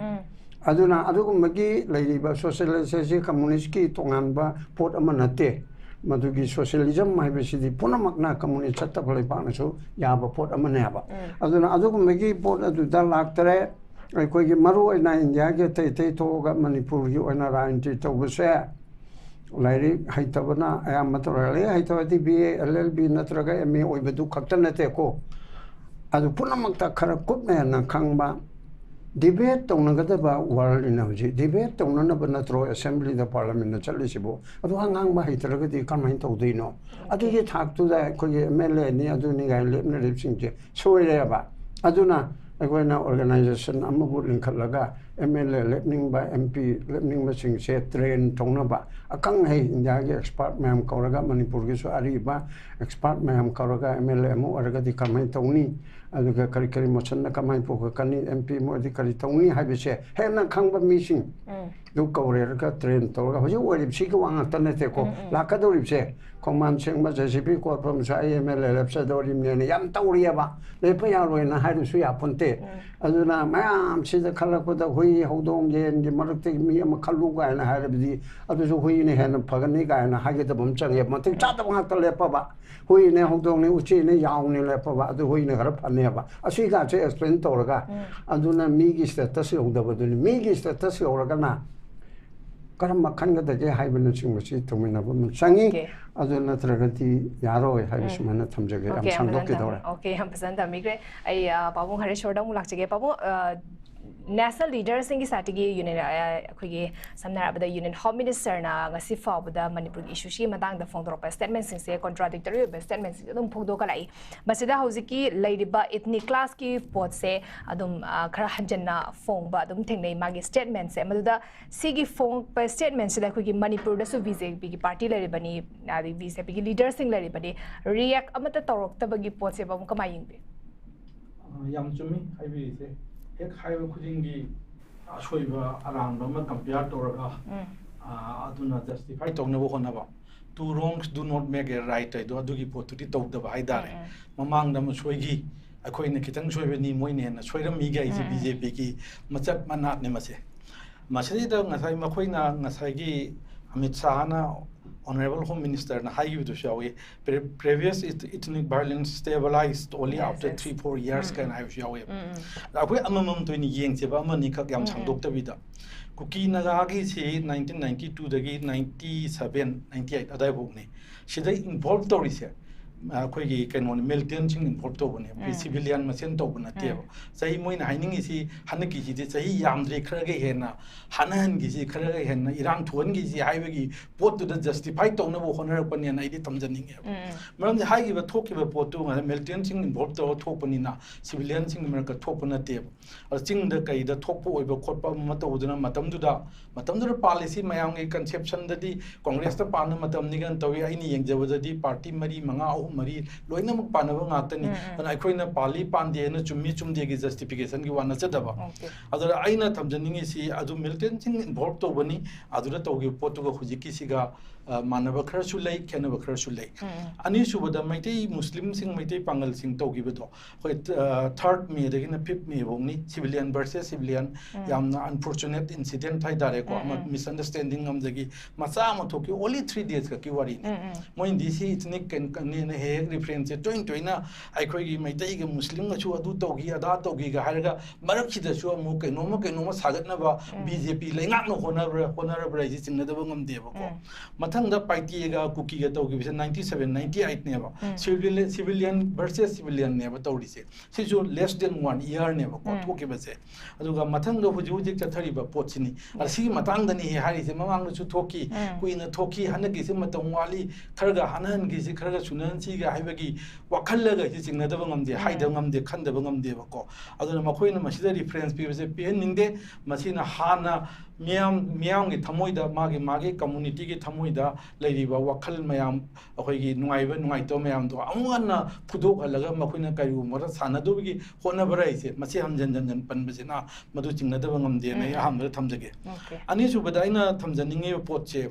ꯑꯗꯨꯅ ꯑꯗꯨꯒꯨꯝꯕꯒꯤ ꯂꯩꯔꯤꯕ socialist ꯑꯁꯤ communistꯀꯤ ꯇꯣꯉꯥꯟꯕ ꯄꯣꯠ ꯑꯃ ꯅꯠꯇꯦ꯫ ꯃꯗꯨꯒꯤ socialism ꯍꯥꯏꯕꯁꯤꯗꯤ ꯄꯨꯝꯅꯃꯛꯅ, communist ꯆꯠꯇꯕ ꯂꯩꯕꯥꯛꯅꯁꯨ ꯌꯥꯕ ꯄꯣꯠ ꯑꯃꯅꯦꯕ꯫ ꯑꯗꯨꯅ ꯑꯗꯨꯒꯨꯝꯕꯒꯤ ꯄꯣꯠ ꯑꯗꯨꯗ ꯂꯥꯛꯇꯔꯦ꯫ ꯑꯩꯈꯣꯏꯒꯤ ꯃꯔꯨ ꯑꯣꯏꯅ ꯏꯟꯗꯤꯌꯥꯒꯤ ꯑꯇꯩ ꯑꯇꯩ ꯊꯣꯛꯑꯒ ꯃꯅꯤꯄꯨꯔꯒꯤ ꯑꯣꯏꯅ ꯔꯥꯖꯅꯤꯇꯤ ꯇꯧꯕꯁꯦ ꯂꯥꯏꯔꯤꯛ ꯍꯩꯇꯕꯅ ꯑꯌꯥꯝꯕ ꯇꯧꯔꯦ꯫ ꯂꯥꯏꯔꯤꯛ ꯍꯩꯇꯕꯗꯤ B A, L L B ꯅꯠꯇ꯭ꯔꯒ M A ꯑꯣꯏꯕꯗꯨ ꯈꯛꯇ ꯅꯠꯇꯦꯀꯣ꯫ ꯑꯗꯨ ꯄꯨꯝꯅꯃꯛꯇ ꯈꯔ ꯀꯨꯞꯅ ꯍꯦꯟꯅ ꯈꯪꯕ, debate ꯇꯧꯅꯒꯗꯕ worldꯅꯤꯅ ꯍꯧꯖꯤꯛ debate ꯇꯧꯅꯅꯕ ꯅꯠꯇ꯭ꯔꯣ assemblyꯗ, parliamentꯗ ꯆꯠꯂꯤꯁꯤꯕꯨ? ꯑꯗꯨ ꯉꯥꯡꯕ ꯍꯩꯇ꯭ꯔꯒꯗꯤ ꯀꯃꯥꯏꯅ ꯇꯧꯗꯣꯏꯅꯣ? ꯑꯗꯨꯒꯤ ꯊꯥꯛꯇꯨꯗ ꯑꯩꯈꯣꯏꯒꯤ M L Aꯅꯤ ꯑꯗꯨꯅꯤ ꯀꯥꯏꯅ ꯂꯦꯞꯅꯔꯤꯕꯁꯤꯡꯁꯦ ꯁꯣꯏꯔꯦꯕ꯫ ꯑꯗꯨꯅ ꯑꯩꯈꯣꯏꯅ organisation ꯑꯃꯕꯨ ꯂꯤꯡꯈꯠꯂꯒ ꯑꯦꯝ ꯑꯦꯜ ꯑꯦ ꯂꯦꯞꯅꯤꯡꯕ, ꯑꯦꯝ ꯄꯤ ꯂꯦꯞꯅꯤꯡꯕꯁꯤꯡꯁꯦ ꯇ꯭ꯔꯦꯟ ꯇꯧꯅꯕ ꯑꯈꯪ ꯑꯍꯩ ꯏꯟꯗꯤꯌꯥꯒꯤ ꯑꯦꯛꯁꯄꯥꯔꯠ ꯃꯌꯥꯝ ꯀꯧꯔꯒ, ꯃꯅꯤꯄꯨꯔꯒꯤꯁꯨ ꯑꯔꯤꯕ ꯑꯦꯛꯁꯄꯥꯔꯠ ꯃꯌꯥꯝ ꯀꯧꯔꯒ, ꯑꯦꯝ ꯑꯦꯜ ꯑꯦ ꯑꯃ ꯑꯣꯏꯔꯒꯗꯤ ꯀꯃꯥꯏꯅ ꯇꯧꯅꯤ, ꯑꯗꯨꯒ ꯀꯔꯤ ꯀꯔꯤ ꯃꯣꯁꯟꯅ ꯀꯃꯥꯏꯅ ꯄꯨꯈꯠꯀꯅꯤ, ꯑꯦꯝ ꯄꯤ ꯑꯃ ꯑꯣꯏꯔꯗꯤ ꯀꯔꯤ ꯇꯧꯅꯤ ꯍꯥꯏꯕꯁꯦ ꯍꯦꯟꯅ ꯈꯪꯕ ꯃꯤꯁꯤꯡ ꯑꯗꯨ ꯀꯧꯔꯦꯔꯒ ꯇ꯭ꯔꯦꯟ ꯇꯧꯔꯒ, ꯍꯧꯖꯤꯛ ꯑꯣꯏꯔꯤꯕꯁꯤꯒꯤ ꯋꯥ ꯉꯥꯛꯇ ꯅꯠꯇꯦꯀꯣ, ꯂꯥꯛꯀꯗꯧꯔꯤꯕꯁꯦ ꯈꯣꯡꯕꯥꯟ ꯁꯦꯡꯕ, ꯖꯦ ꯁꯤ ꯕꯤ ꯀꯣꯠꯐꯝꯁꯨ ꯑꯩ ꯑꯦꯝ ꯑꯦꯜ ꯑꯦ ꯂꯦꯞꯆꯗꯧꯔꯤꯕꯅꯦꯅ ꯌꯥꯝ ꯇꯧꯔꯤꯑꯕ, ꯂꯦꯞꯄ ꯌꯥꯔꯣꯏꯅ ꯍꯥꯏꯔꯁꯨ ꯌꯥꯄꯣꯟꯇꯦ꯫ ꯑꯗꯨꯅ ꯃꯌꯥꯝꯁꯤꯗ ꯈꯜꯂꯛꯄꯗ ꯍꯨꯏ ꯍꯧꯗꯣꯡ ꯌꯦꯟꯒꯤ ꯃꯔꯛꯇꯒꯤ ꯃꯤ ꯑꯃ ꯈꯜꯂꯨ ꯀꯥꯏꯅ ꯍꯥꯏꯔꯕꯗꯤ ꯑꯗꯨꯁꯨ ꯍꯨꯏꯅ ꯍꯦꯟꯅ ꯐꯒꯅꯤ ꯀꯥꯏꯅ ꯍꯥꯏꯒꯗꯕ ꯑꯃ ꯆꯪꯉꯦꯕ꯫ ꯃꯇꯤꯛ ꯆꯥꯗꯕ ꯉꯥꯛꯇ ꯂꯦꯞꯄꯕ, ꯍꯨꯏꯅꯦ ꯍꯧꯗꯣꯡꯅꯦ ꯎꯆꯤꯅꯦ ꯌꯥꯎꯅꯦ ꯂꯦꯞꯄꯕ, ꯑꯗꯨ ꯍꯨꯏꯅ ꯈꯔ ꯐꯅꯦꯕ꯫ ꯑꯁꯤꯒꯁꯦ ꯑꯦꯛꯁꯄ꯭ꯂꯦꯟ ꯇꯧꯔꯒ, ꯑꯗꯨꯅ ꯃꯤꯒꯤ ꯁ꯭ꯇꯦꯇꯁ ꯌꯧꯗꯕꯗꯨꯅꯤ꯫ ꯃꯤꯒꯤ ꯁ꯭ꯇꯦꯇꯁ ꯌꯧꯔꯒꯅ ꯀꯔꯝꯕ ꯈꯟꯒꯗꯒꯦ ꯍꯥꯏꯕꯅꯆꯤꯡꯕꯁꯤ ꯇꯧꯃꯤꯟꯅꯕ ꯑꯃ ꯆꯪꯉꯤ꯫ ꯑꯣꯀꯦ꯫ ꯑꯗꯨ ꯅꯠꯇ꯭ꯔꯒꯗꯤ ꯌꯥꯔꯣꯏ ꯍꯥꯏꯕ ꯁꯨꯃꯥꯏꯅ ꯊꯝꯖꯒꯦ꯫ ꯌꯥꯝ ꯑꯣꯀꯦ, ꯌꯥꯝ ꯐꯖꯅ ꯁꯥꯡꯗꯣꯛꯈꯤꯗꯧꯔꯦ꯫ ꯊꯝ-, ꯑꯣꯀꯦ, ꯌꯥꯝ ꯐꯖꯅ ꯊꯝꯕꯤꯈ꯭ꯔꯦ꯫ ꯑꯩ, ꯑ, ꯄꯥꯕꯨꯡ ꯍꯔꯦꯁꯣꯔꯗ ꯑꯃꯨꯛ ꯂꯥꯛꯆꯒꯦ꯫ ꯄꯥꯕꯨꯡ, ꯑ, ꯅꯦꯁꯅꯦꯜ ꯂꯤꯗꯔꯁꯤꯡꯒꯤ ꯁꯥꯏꯠꯇꯒꯤ ꯌꯨꯅꯤꯌꯟ, ꯑ, ꯑꯩꯈꯣꯏꯒꯤ ꯁꯝꯅ ꯍꯥꯏꯔꯕꯗ ꯌꯨꯅꯤꯌꯟ ꯍꯣꯝ ꯃꯤꯅꯤꯁꯇꯔꯅ ꯉꯁꯤ ꯐꯥꯎꯕꯗ ꯃꯅꯤꯄꯨꯔꯒꯤ ꯏꯁꯨꯁꯤꯒꯤ ꯃꯇꯥꯡꯗ ꯐꯣꯡꯗꯣꯔꯛꯄ ꯁ꯭ꯇꯦꯠꯃꯦꯟꯁꯤꯡꯁꯦ ꯀꯣꯟꯇ꯭ꯔꯥꯗꯤꯛꯇꯔꯤ ꯑꯣꯏꯕ ꯁ꯭ꯇꯦꯠꯃꯦꯟꯁꯤꯡꯁꯦ ꯑꯗꯨꯝ ꯐꯣꯡꯗꯣꯛꯀ ꯂꯥꯛꯏ꯫ ꯃꯁꯤꯗ ꯍꯧꯖꯤꯛꯀꯤ ꯂꯩꯔꯤꯕ ꯏꯊꯅꯤꯛ ꯀ꯭ꯂꯥꯁꯀꯤ ꯄꯣꯠꯁꯦ ꯑꯗꯨꯝ, ꯑ, ꯈꯔ ꯍꯟꯖꯟꯅ ꯐꯣꯡꯕ ꯑꯗꯨꯝ ꯊꯦꯡꯅꯩ ꯃꯥꯒꯤ ꯁ꯭ꯇꯦꯠꯃꯦꯟꯁꯦ꯫ ꯃꯗꯨꯗ ꯁꯤꯒꯤ ꯐꯣꯡꯉꯛꯄ ꯁ꯭ꯇꯦꯠꯃꯦꯟꯁꯤꯗ ꯑꯩꯈꯣꯏꯒꯤ ꯃꯅꯤꯄꯨꯔꯗꯁꯨ ꯕꯤ ꯖꯦ ꯄꯤꯒꯤ ꯄꯥꯔꯇꯤ ꯂꯩꯔꯤꯕꯅꯤ, ꯑꯗꯩ ꯕꯤ ꯖꯦ ꯄꯤꯒꯤ ꯂꯤꯗꯔꯁꯤꯡ ꯂꯩꯔꯤꯕꯅꯤ, ꯔꯤꯌꯦꯛ ꯑꯃꯠꯇ ꯇꯧꯔꯛꯇꯕꯒꯤ ꯄꯣꯠꯁꯦ ꯄꯥꯕꯨꯡ ꯀꯃꯥꯏꯅ ꯌꯦꯡꯕꯤ? ꯑ, ꯌꯥꯝ ꯆꯨꯝꯃꯤ ꯍꯥꯏꯕꯤꯔꯤꯁꯦ꯫ ꯍꯦꯛ ꯍꯥꯏꯕ ꯈꯨꯗꯤꯡꯒꯤ ꯑꯁꯣꯏꯕ ꯑꯔꯥꯟꯕ ꯑꯃ ꯀꯝꯄꯤꯌꯥꯔ ꯇꯧꯔꯒ, ꯎꯝ꯫ ꯑ, ꯑꯗꯨꯅ ꯖꯁꯇꯤꯐꯥꯏ ꯇꯧꯅꯕ ꯍꯣꯠꯅꯕ꯫ Two wrongs do not make a right ꯍꯥꯏꯗꯣ ꯑꯗꯨꯒꯤ ꯄꯣꯠꯇꯨꯗꯤ ꯇꯧꯗꯕ ꯍꯥꯏꯇꯥꯔꯦ꯫ ꯎꯝ, ꯎꯝ꯫ ꯃꯃꯥꯡꯗ ꯑꯃ ꯁꯣꯏꯈꯤ, ꯑꯩꯈꯣꯏꯅ ꯈꯤꯇꯪ ꯁꯣꯏꯕꯅꯤ, ꯃꯣꯏꯅ ꯍꯦꯟꯅ ꯁꯣꯏꯔꯝꯃꯤ ꯒꯥꯏꯁꯦ ꯎꯝ, ꯎꯝ꯫ ꯕꯤ ꯖꯦ ꯄꯤꯒꯤ ꯃꯆꯠ ꯃꯅꯥꯠꯅꯦ ꯃꯁꯦ꯫ ꯃꯁꯤꯗꯩꯗ ꯉꯁꯥꯏ ꯃꯈꯣꯏꯅ, ꯉꯁꯥꯏꯒꯤ ꯑꯃꯤꯠ ꯁꯥꯍꯅ ꯑꯣꯅꯔꯦꯕꯜ ꯍꯣꯝ ꯃꯤꯅꯤꯁꯇꯔꯅ ꯍꯥꯏꯈꯤꯕꯗꯨꯁꯨ ꯌꯥꯎꯏ, "Pre-, previous eth-, ethnic violence stabilized only Yes, after yes. three, four years" ꯎꯝ, ꯀꯥꯏꯅ ꯎꯝ꯫ ꯍꯥꯏꯕꯁꯨ ꯌꯥꯎꯋꯦꯕ꯫ ꯎꯝ, ꯎꯝ꯫ ꯑꯗ ꯑꯩꯈꯣꯏ ꯑꯃꯃꯝꯇ ꯑꯣꯏꯅ ꯌꯦꯡꯁꯦꯕ, ꯑꯃꯅꯤꯈꯛ ꯌꯥꯝ ꯎꯝ, ꯎꯝ꯫ ꯁꯥꯡꯗꯣꯛꯇꯕꯤꯗ꯫ ꯀꯨꯀꯤ ꯅꯥꯒꯥꯒꯤꯁꯤ nineteen ninety two ꯗꯒꯤ ninety seven, ninety eight ꯑꯗꯥꯏꯐꯥꯎꯅꯤ꯫ ꯁꯤꯗ ꯏꯟꯚꯣꯜꯕ ꯇꯧꯔꯤꯁꯦ ꯑꯩꯈꯣꯏꯒꯤ ꯀꯩꯅꯣꯅꯤ, ꯃꯤꯂꯤꯇꯦꯟꯁꯤꯡ ꯏꯟꯚꯣꯜꯕ ꯇꯧꯕꯅꯦ, ꯎꯝ. ꯁꯤꯚꯤꯂꯤꯌꯟ ꯃꯁꯦꯟ ꯇꯧꯕ ꯅꯠꯇꯦꯕ꯫ ꯎꯝ. ꯆꯍꯤ ꯃꯣꯏꯅ ꯍꯥꯏꯅꯤꯡꯉꯤꯁꯤ ꯍꯟꯗꯛꯀꯤꯁꯤꯗꯤ ꯆꯍꯤ ꯌꯥꯝꯗ꯭ꯔꯤ, ꯈꯔꯒ ꯍꯦꯟꯅ ꯍꯥꯠꯅꯍꯟꯈꯤꯁꯤ, ꯈꯔꯒ ꯍꯦꯟꯅ ꯏꯔꯥꯡ ꯊꯣꯛꯍꯟꯈꯤꯁꯤ ꯍꯥꯏꯕꯒꯤ ꯄꯣꯠꯇꯨꯗ ꯖꯁꯇꯤꯐꯥꯏ ꯇꯧꯅꯕ ꯍꯣꯠꯅꯔꯛꯄꯅꯦꯅ ꯑꯩꯗꯤ ꯊꯝꯖꯅꯤꯡꯉꯦꯕ꯫ ꯎꯝ. ꯃꯔꯝꯗꯤ ꯍꯥꯏꯈꯤꯕ ꯊꯣꯛꯈꯤꯕ ꯄꯣꯠꯇꯨ ꯉꯁꯥꯏ ꯃꯤꯂꯤꯇꯦꯟꯁꯤꯡ ꯏꯟꯚꯣꯜꯕ ꯇꯧꯔꯒ ꯊꯣꯛꯄꯅꯤꯅ ꯁꯤꯚꯤꯂꯤꯌꯟꯁꯤꯡꯒꯤ ꯃꯔꯛꯇ ꯊꯣꯛꯄ ꯅꯠꯇꯦꯕ꯫ ꯑꯗ ꯆꯤꯡꯗ ꯀꯩꯗ ꯊꯣꯛꯄ ꯑꯣꯏꯕ ꯈꯣꯠꯄ ꯑꯃ ꯇꯧꯗꯅ ꯃꯇꯝꯗꯨꯗ, ꯃꯇꯝꯗꯨꯗ ꯄꯥꯜꯂꯤꯁꯤ ꯃꯌꯥꯝꯒꯤ ꯀꯟꯁꯦꯞꯁꯟꯗꯗꯤ ꯀꯣꯡꯒ꯭ꯔꯦꯁꯇ ꯄꯥꯟꯕ ꯃꯇꯝꯅꯤ ꯀꯥꯏꯅ ꯇꯧꯏ꯫ ꯑꯩꯅ ꯌꯦꯡꯖꯕꯗꯗꯤ ꯄꯥꯔꯇꯤ ꯃꯔꯤ, ꯃꯉꯥ, ꯑꯍꯨꯝ, ꯃꯔꯤ ꯂꯣꯏꯅꯃꯛ ꯄꯥꯟꯅꯕ ꯉꯥꯛꯇꯅꯤ꯫ ꯎꯝ, ꯎꯝ. ꯑꯗꯨꯅ ꯑꯩꯈꯣꯏꯅ ꯄꯥꯜꯂꯤ ꯄꯥꯟꯗꯦꯅ, ꯆꯨꯝꯃꯤ ꯆꯨꯝꯗꯦꯒꯤ ꯖꯁꯇꯤꯐꯤꯀꯦꯁꯟꯒꯤ ꯋꯥ ꯅꯠꯆꯗꯕ꯫ Okay. ꯑꯗꯨꯗ ꯑꯩꯅ ꯊꯝꯖꯅꯤꯡꯉꯤꯁꯤ ꯑꯗꯨ ꯃꯤꯂꯤꯇꯦꯟꯁꯤꯡ ꯏꯟꯚꯣꯜꯕ ꯇꯧꯕꯅꯤ, ꯑꯗꯨꯗ ꯇꯧꯈꯤꯕ ꯄꯣꯠꯇꯨꯒ ꯍꯧꯖꯤꯛꯀꯤꯁꯤꯒ, ꯑ, ꯃꯥꯟꯅꯕ ꯈꯔꯁꯨ ꯂꯩ, ꯈꯦꯠꯅꯕ ꯈꯔꯁꯨ ꯂꯩ꯫ ꯎꯝ, ꯎꯝ. ꯑꯅꯤꯁꯨꯕꯗ ꯃꯩꯇꯩ ꯃꯨꯁꯂꯤꯝꯁꯤꯡ, ꯃꯩꯇꯩ ꯄꯥꯉꯜꯁꯤꯡ ꯇꯧꯈꯤꯕꯗꯣ, ꯑꯩꯈꯣꯏ, ꯑ, ꯊꯥꯔꯠ ꯃꯦꯗꯒꯤꯅ ꯐꯤꯐ ꯃꯦ ꯐꯥꯎꯅꯤ, ꯁꯤꯚꯤꯂꯤꯌꯟ ꯚꯔꯁꯦꯁ ꯁꯤꯚꯤꯂꯤꯌꯟ, ꯎꯝ. ꯌꯥꯝꯅ ꯑꯟꯐꯣꯔꯆꯨꯅꯦꯠ ꯏꯟꯁꯤꯗꯦꯟꯠ ꯍꯥꯏꯇꯥꯔꯦꯀꯣ, ꯎꯝ, ꯑꯃ ꯎꯝ. ꯃꯤꯁꯑꯟꯗꯔꯁ꯭ꯇꯦꯟꯗꯤꯡ ꯑꯃꯗꯒꯤ ꯃꯆꯥ ꯑꯃ ꯊꯣꯛꯈꯤ, only three days ꯈꯛꯀꯤ ꯋꯥꯔꯤꯅꯤ꯫ ꯎꯝ, ꯎꯝ. ꯃꯣꯏꯅꯗꯤ ꯁꯤ ꯏꯊꯅꯤꯛ ꯀꯩꯅꯣꯅꯦꯅ ꯍꯦꯛ ꯍꯦꯛ ꯔꯤꯐꯔꯦꯟꯁꯁꯦ ꯇꯣꯏꯅ ꯇꯣꯏꯅ ꯑꯩꯈꯣꯏꯒꯤ ꯃꯩꯇꯩꯒ ꯃꯨꯁꯂꯤꯝꯒꯁꯨ ꯑꯗꯨ ꯇꯧꯈꯤ, ꯑꯗꯥ ꯇꯧꯈꯤꯒ ꯍꯥꯏꯔꯒ ꯃꯔꯛꯁꯤꯗꯁꯨ ꯑꯃꯨꯛ ꯀꯩꯅꯣꯝꯃ ꯀꯩꯅꯣꯝꯃ ꯁꯥꯒꯠꯅꯕ ꯎꯝ. ꯕꯤ ꯖꯦ ꯄꯤ ꯂꯩꯉꯥꯛꯅ ꯍꯣꯠꯅꯕ꯭ꯔꯥ, ꯍꯣꯠꯅꯔꯕ꯭ꯔꯥ ꯍꯥꯏꯁꯦ ꯆꯤꯡꯅꯗꯕ ꯉꯝꯗꯦꯕꯀꯣ꯫ ꯎꯝ. ꯃꯊꯪꯗ ꯄꯥꯏꯇꯦꯒ ꯀꯨꯀꯤꯒ ꯇꯧꯈꯤꯕꯁꯦ ꯅꯥꯏꯟꯇꯤ ꯁꯚꯦꯟ, ꯅꯥꯏꯟꯇꯤ ꯑꯩꯠꯅꯦꯕ꯫ ꯎꯝ. ꯁꯤꯚꯤꯂꯤꯌꯟ, ꯁꯤꯚꯤꯂꯤꯌꯟ ꯚꯔꯁꯦꯁ ꯁꯤꯚꯤꯂꯤꯌꯟꯅꯦꯕ ꯇꯧꯔꯤꯁꯦ꯫ ꯁꯤꯁꯨ less than one yearꯅꯦꯕꯀꯣ ꯎꯝ. ꯊꯣꯛꯈꯤꯕꯁꯦ꯫ ꯑꯗꯨꯒ ꯃꯊꯪꯗ ꯍꯧꯖꯤꯛ ꯍꯧꯖꯤꯛ ꯆꯠꯊꯔꯤꯕ ꯄꯣꯠꯁꯤꯅꯤ꯫ ꯑꯗ ꯎꯝ. ꯁꯤꯒꯤ ꯃꯇꯥꯡꯗꯅꯤ ꯍꯥꯏꯔꯤꯁꯦ, ꯃꯃꯥꯡꯗꯁꯨ ꯊꯣꯛꯈꯤ, ꯎꯝ. ꯀꯨꯏꯅ ꯊꯣꯛꯈꯤ, ꯍꯟꯗꯛꯀꯤꯁꯤ ꯃꯇꯝ ꯋꯥꯠꯂꯤ, ꯈꯔꯒ ꯍꯥꯠꯅꯍꯟꯈꯤꯁꯤ, ꯈꯔꯒ ꯁꯨꯅꯍꯟꯁꯤꯒ ꯍꯥꯏꯕꯒꯤ ꯋꯥꯈꯜꯂꯒ ꯁꯤ ꯆꯤꯡꯅꯗꯕ ꯉꯝꯗꯦ, ꯎꯝ. ꯍꯥꯏꯗꯕ ꯉꯝꯗꯦ, ꯈꯟꯗꯕ ꯉꯝꯗꯦꯕꯀꯣ꯫ ꯑꯗꯨꯅ ꯃꯈꯣꯏꯅ ꯃꯁꯤꯗ ꯔꯤꯐꯔꯦꯟꯁ ꯄꯤꯕꯁꯦ ꯄꯤꯍꯟꯅꯤꯡꯗꯦ꯫ ꯃꯁꯤꯅ ꯍꯥꯟꯅ ꯃꯤꯌꯥꯝ, ꯃꯤꯌꯥꯝꯒꯤ ꯊꯃꯣꯏꯗ, ꯃꯥꯒꯤ, ꯃꯥꯒꯤ ꯀꯝꯃꯨꯅꯤꯇꯤꯒꯤ ꯊꯃꯣꯏꯗ ꯂꯩꯔꯤꯕ ꯋꯥꯈꯜ ꯃꯌꯥꯝ, ꯑꯩꯈꯣꯏꯒꯤ ꯅꯨꯡꯉꯥꯏꯕ ꯅꯨꯡꯉꯥꯏꯇꯕ ꯃꯌꯥꯝꯗꯣ ꯑꯃꯨꯛ ꯍꯟꯅ ꯐꯨꯗꯣꯛꯍꯜꯂꯒ ꯃꯈꯣꯏꯅ ꯀꯔꯤꯒꯨꯝꯕꯗ ꯁꯥꯟꯅꯗꯧꯕꯒꯤ ꯍꯣꯠꯅꯕ ꯍꯥꯏꯁꯦ, ꯃꯁꯤ ꯍꯟꯖꯟ ꯍꯟꯖꯟ ꯄꯟꯕꯁꯤꯅ ꯃꯗꯨ ꯆꯤꯡꯅꯗꯕ ꯉꯝꯗꯦꯅ ꯑꯩ ꯎꯝ, ꯎꯝ. ꯑꯍꯥꯟꯕꯗ ꯊꯝꯖꯒꯦ꯫ Okay. ꯑꯅꯤꯁꯨꯕꯗ ꯑꯩꯅ ꯊꯝꯖꯅꯤꯡꯉꯤꯕ ꯄꯣꯠꯁꯦ,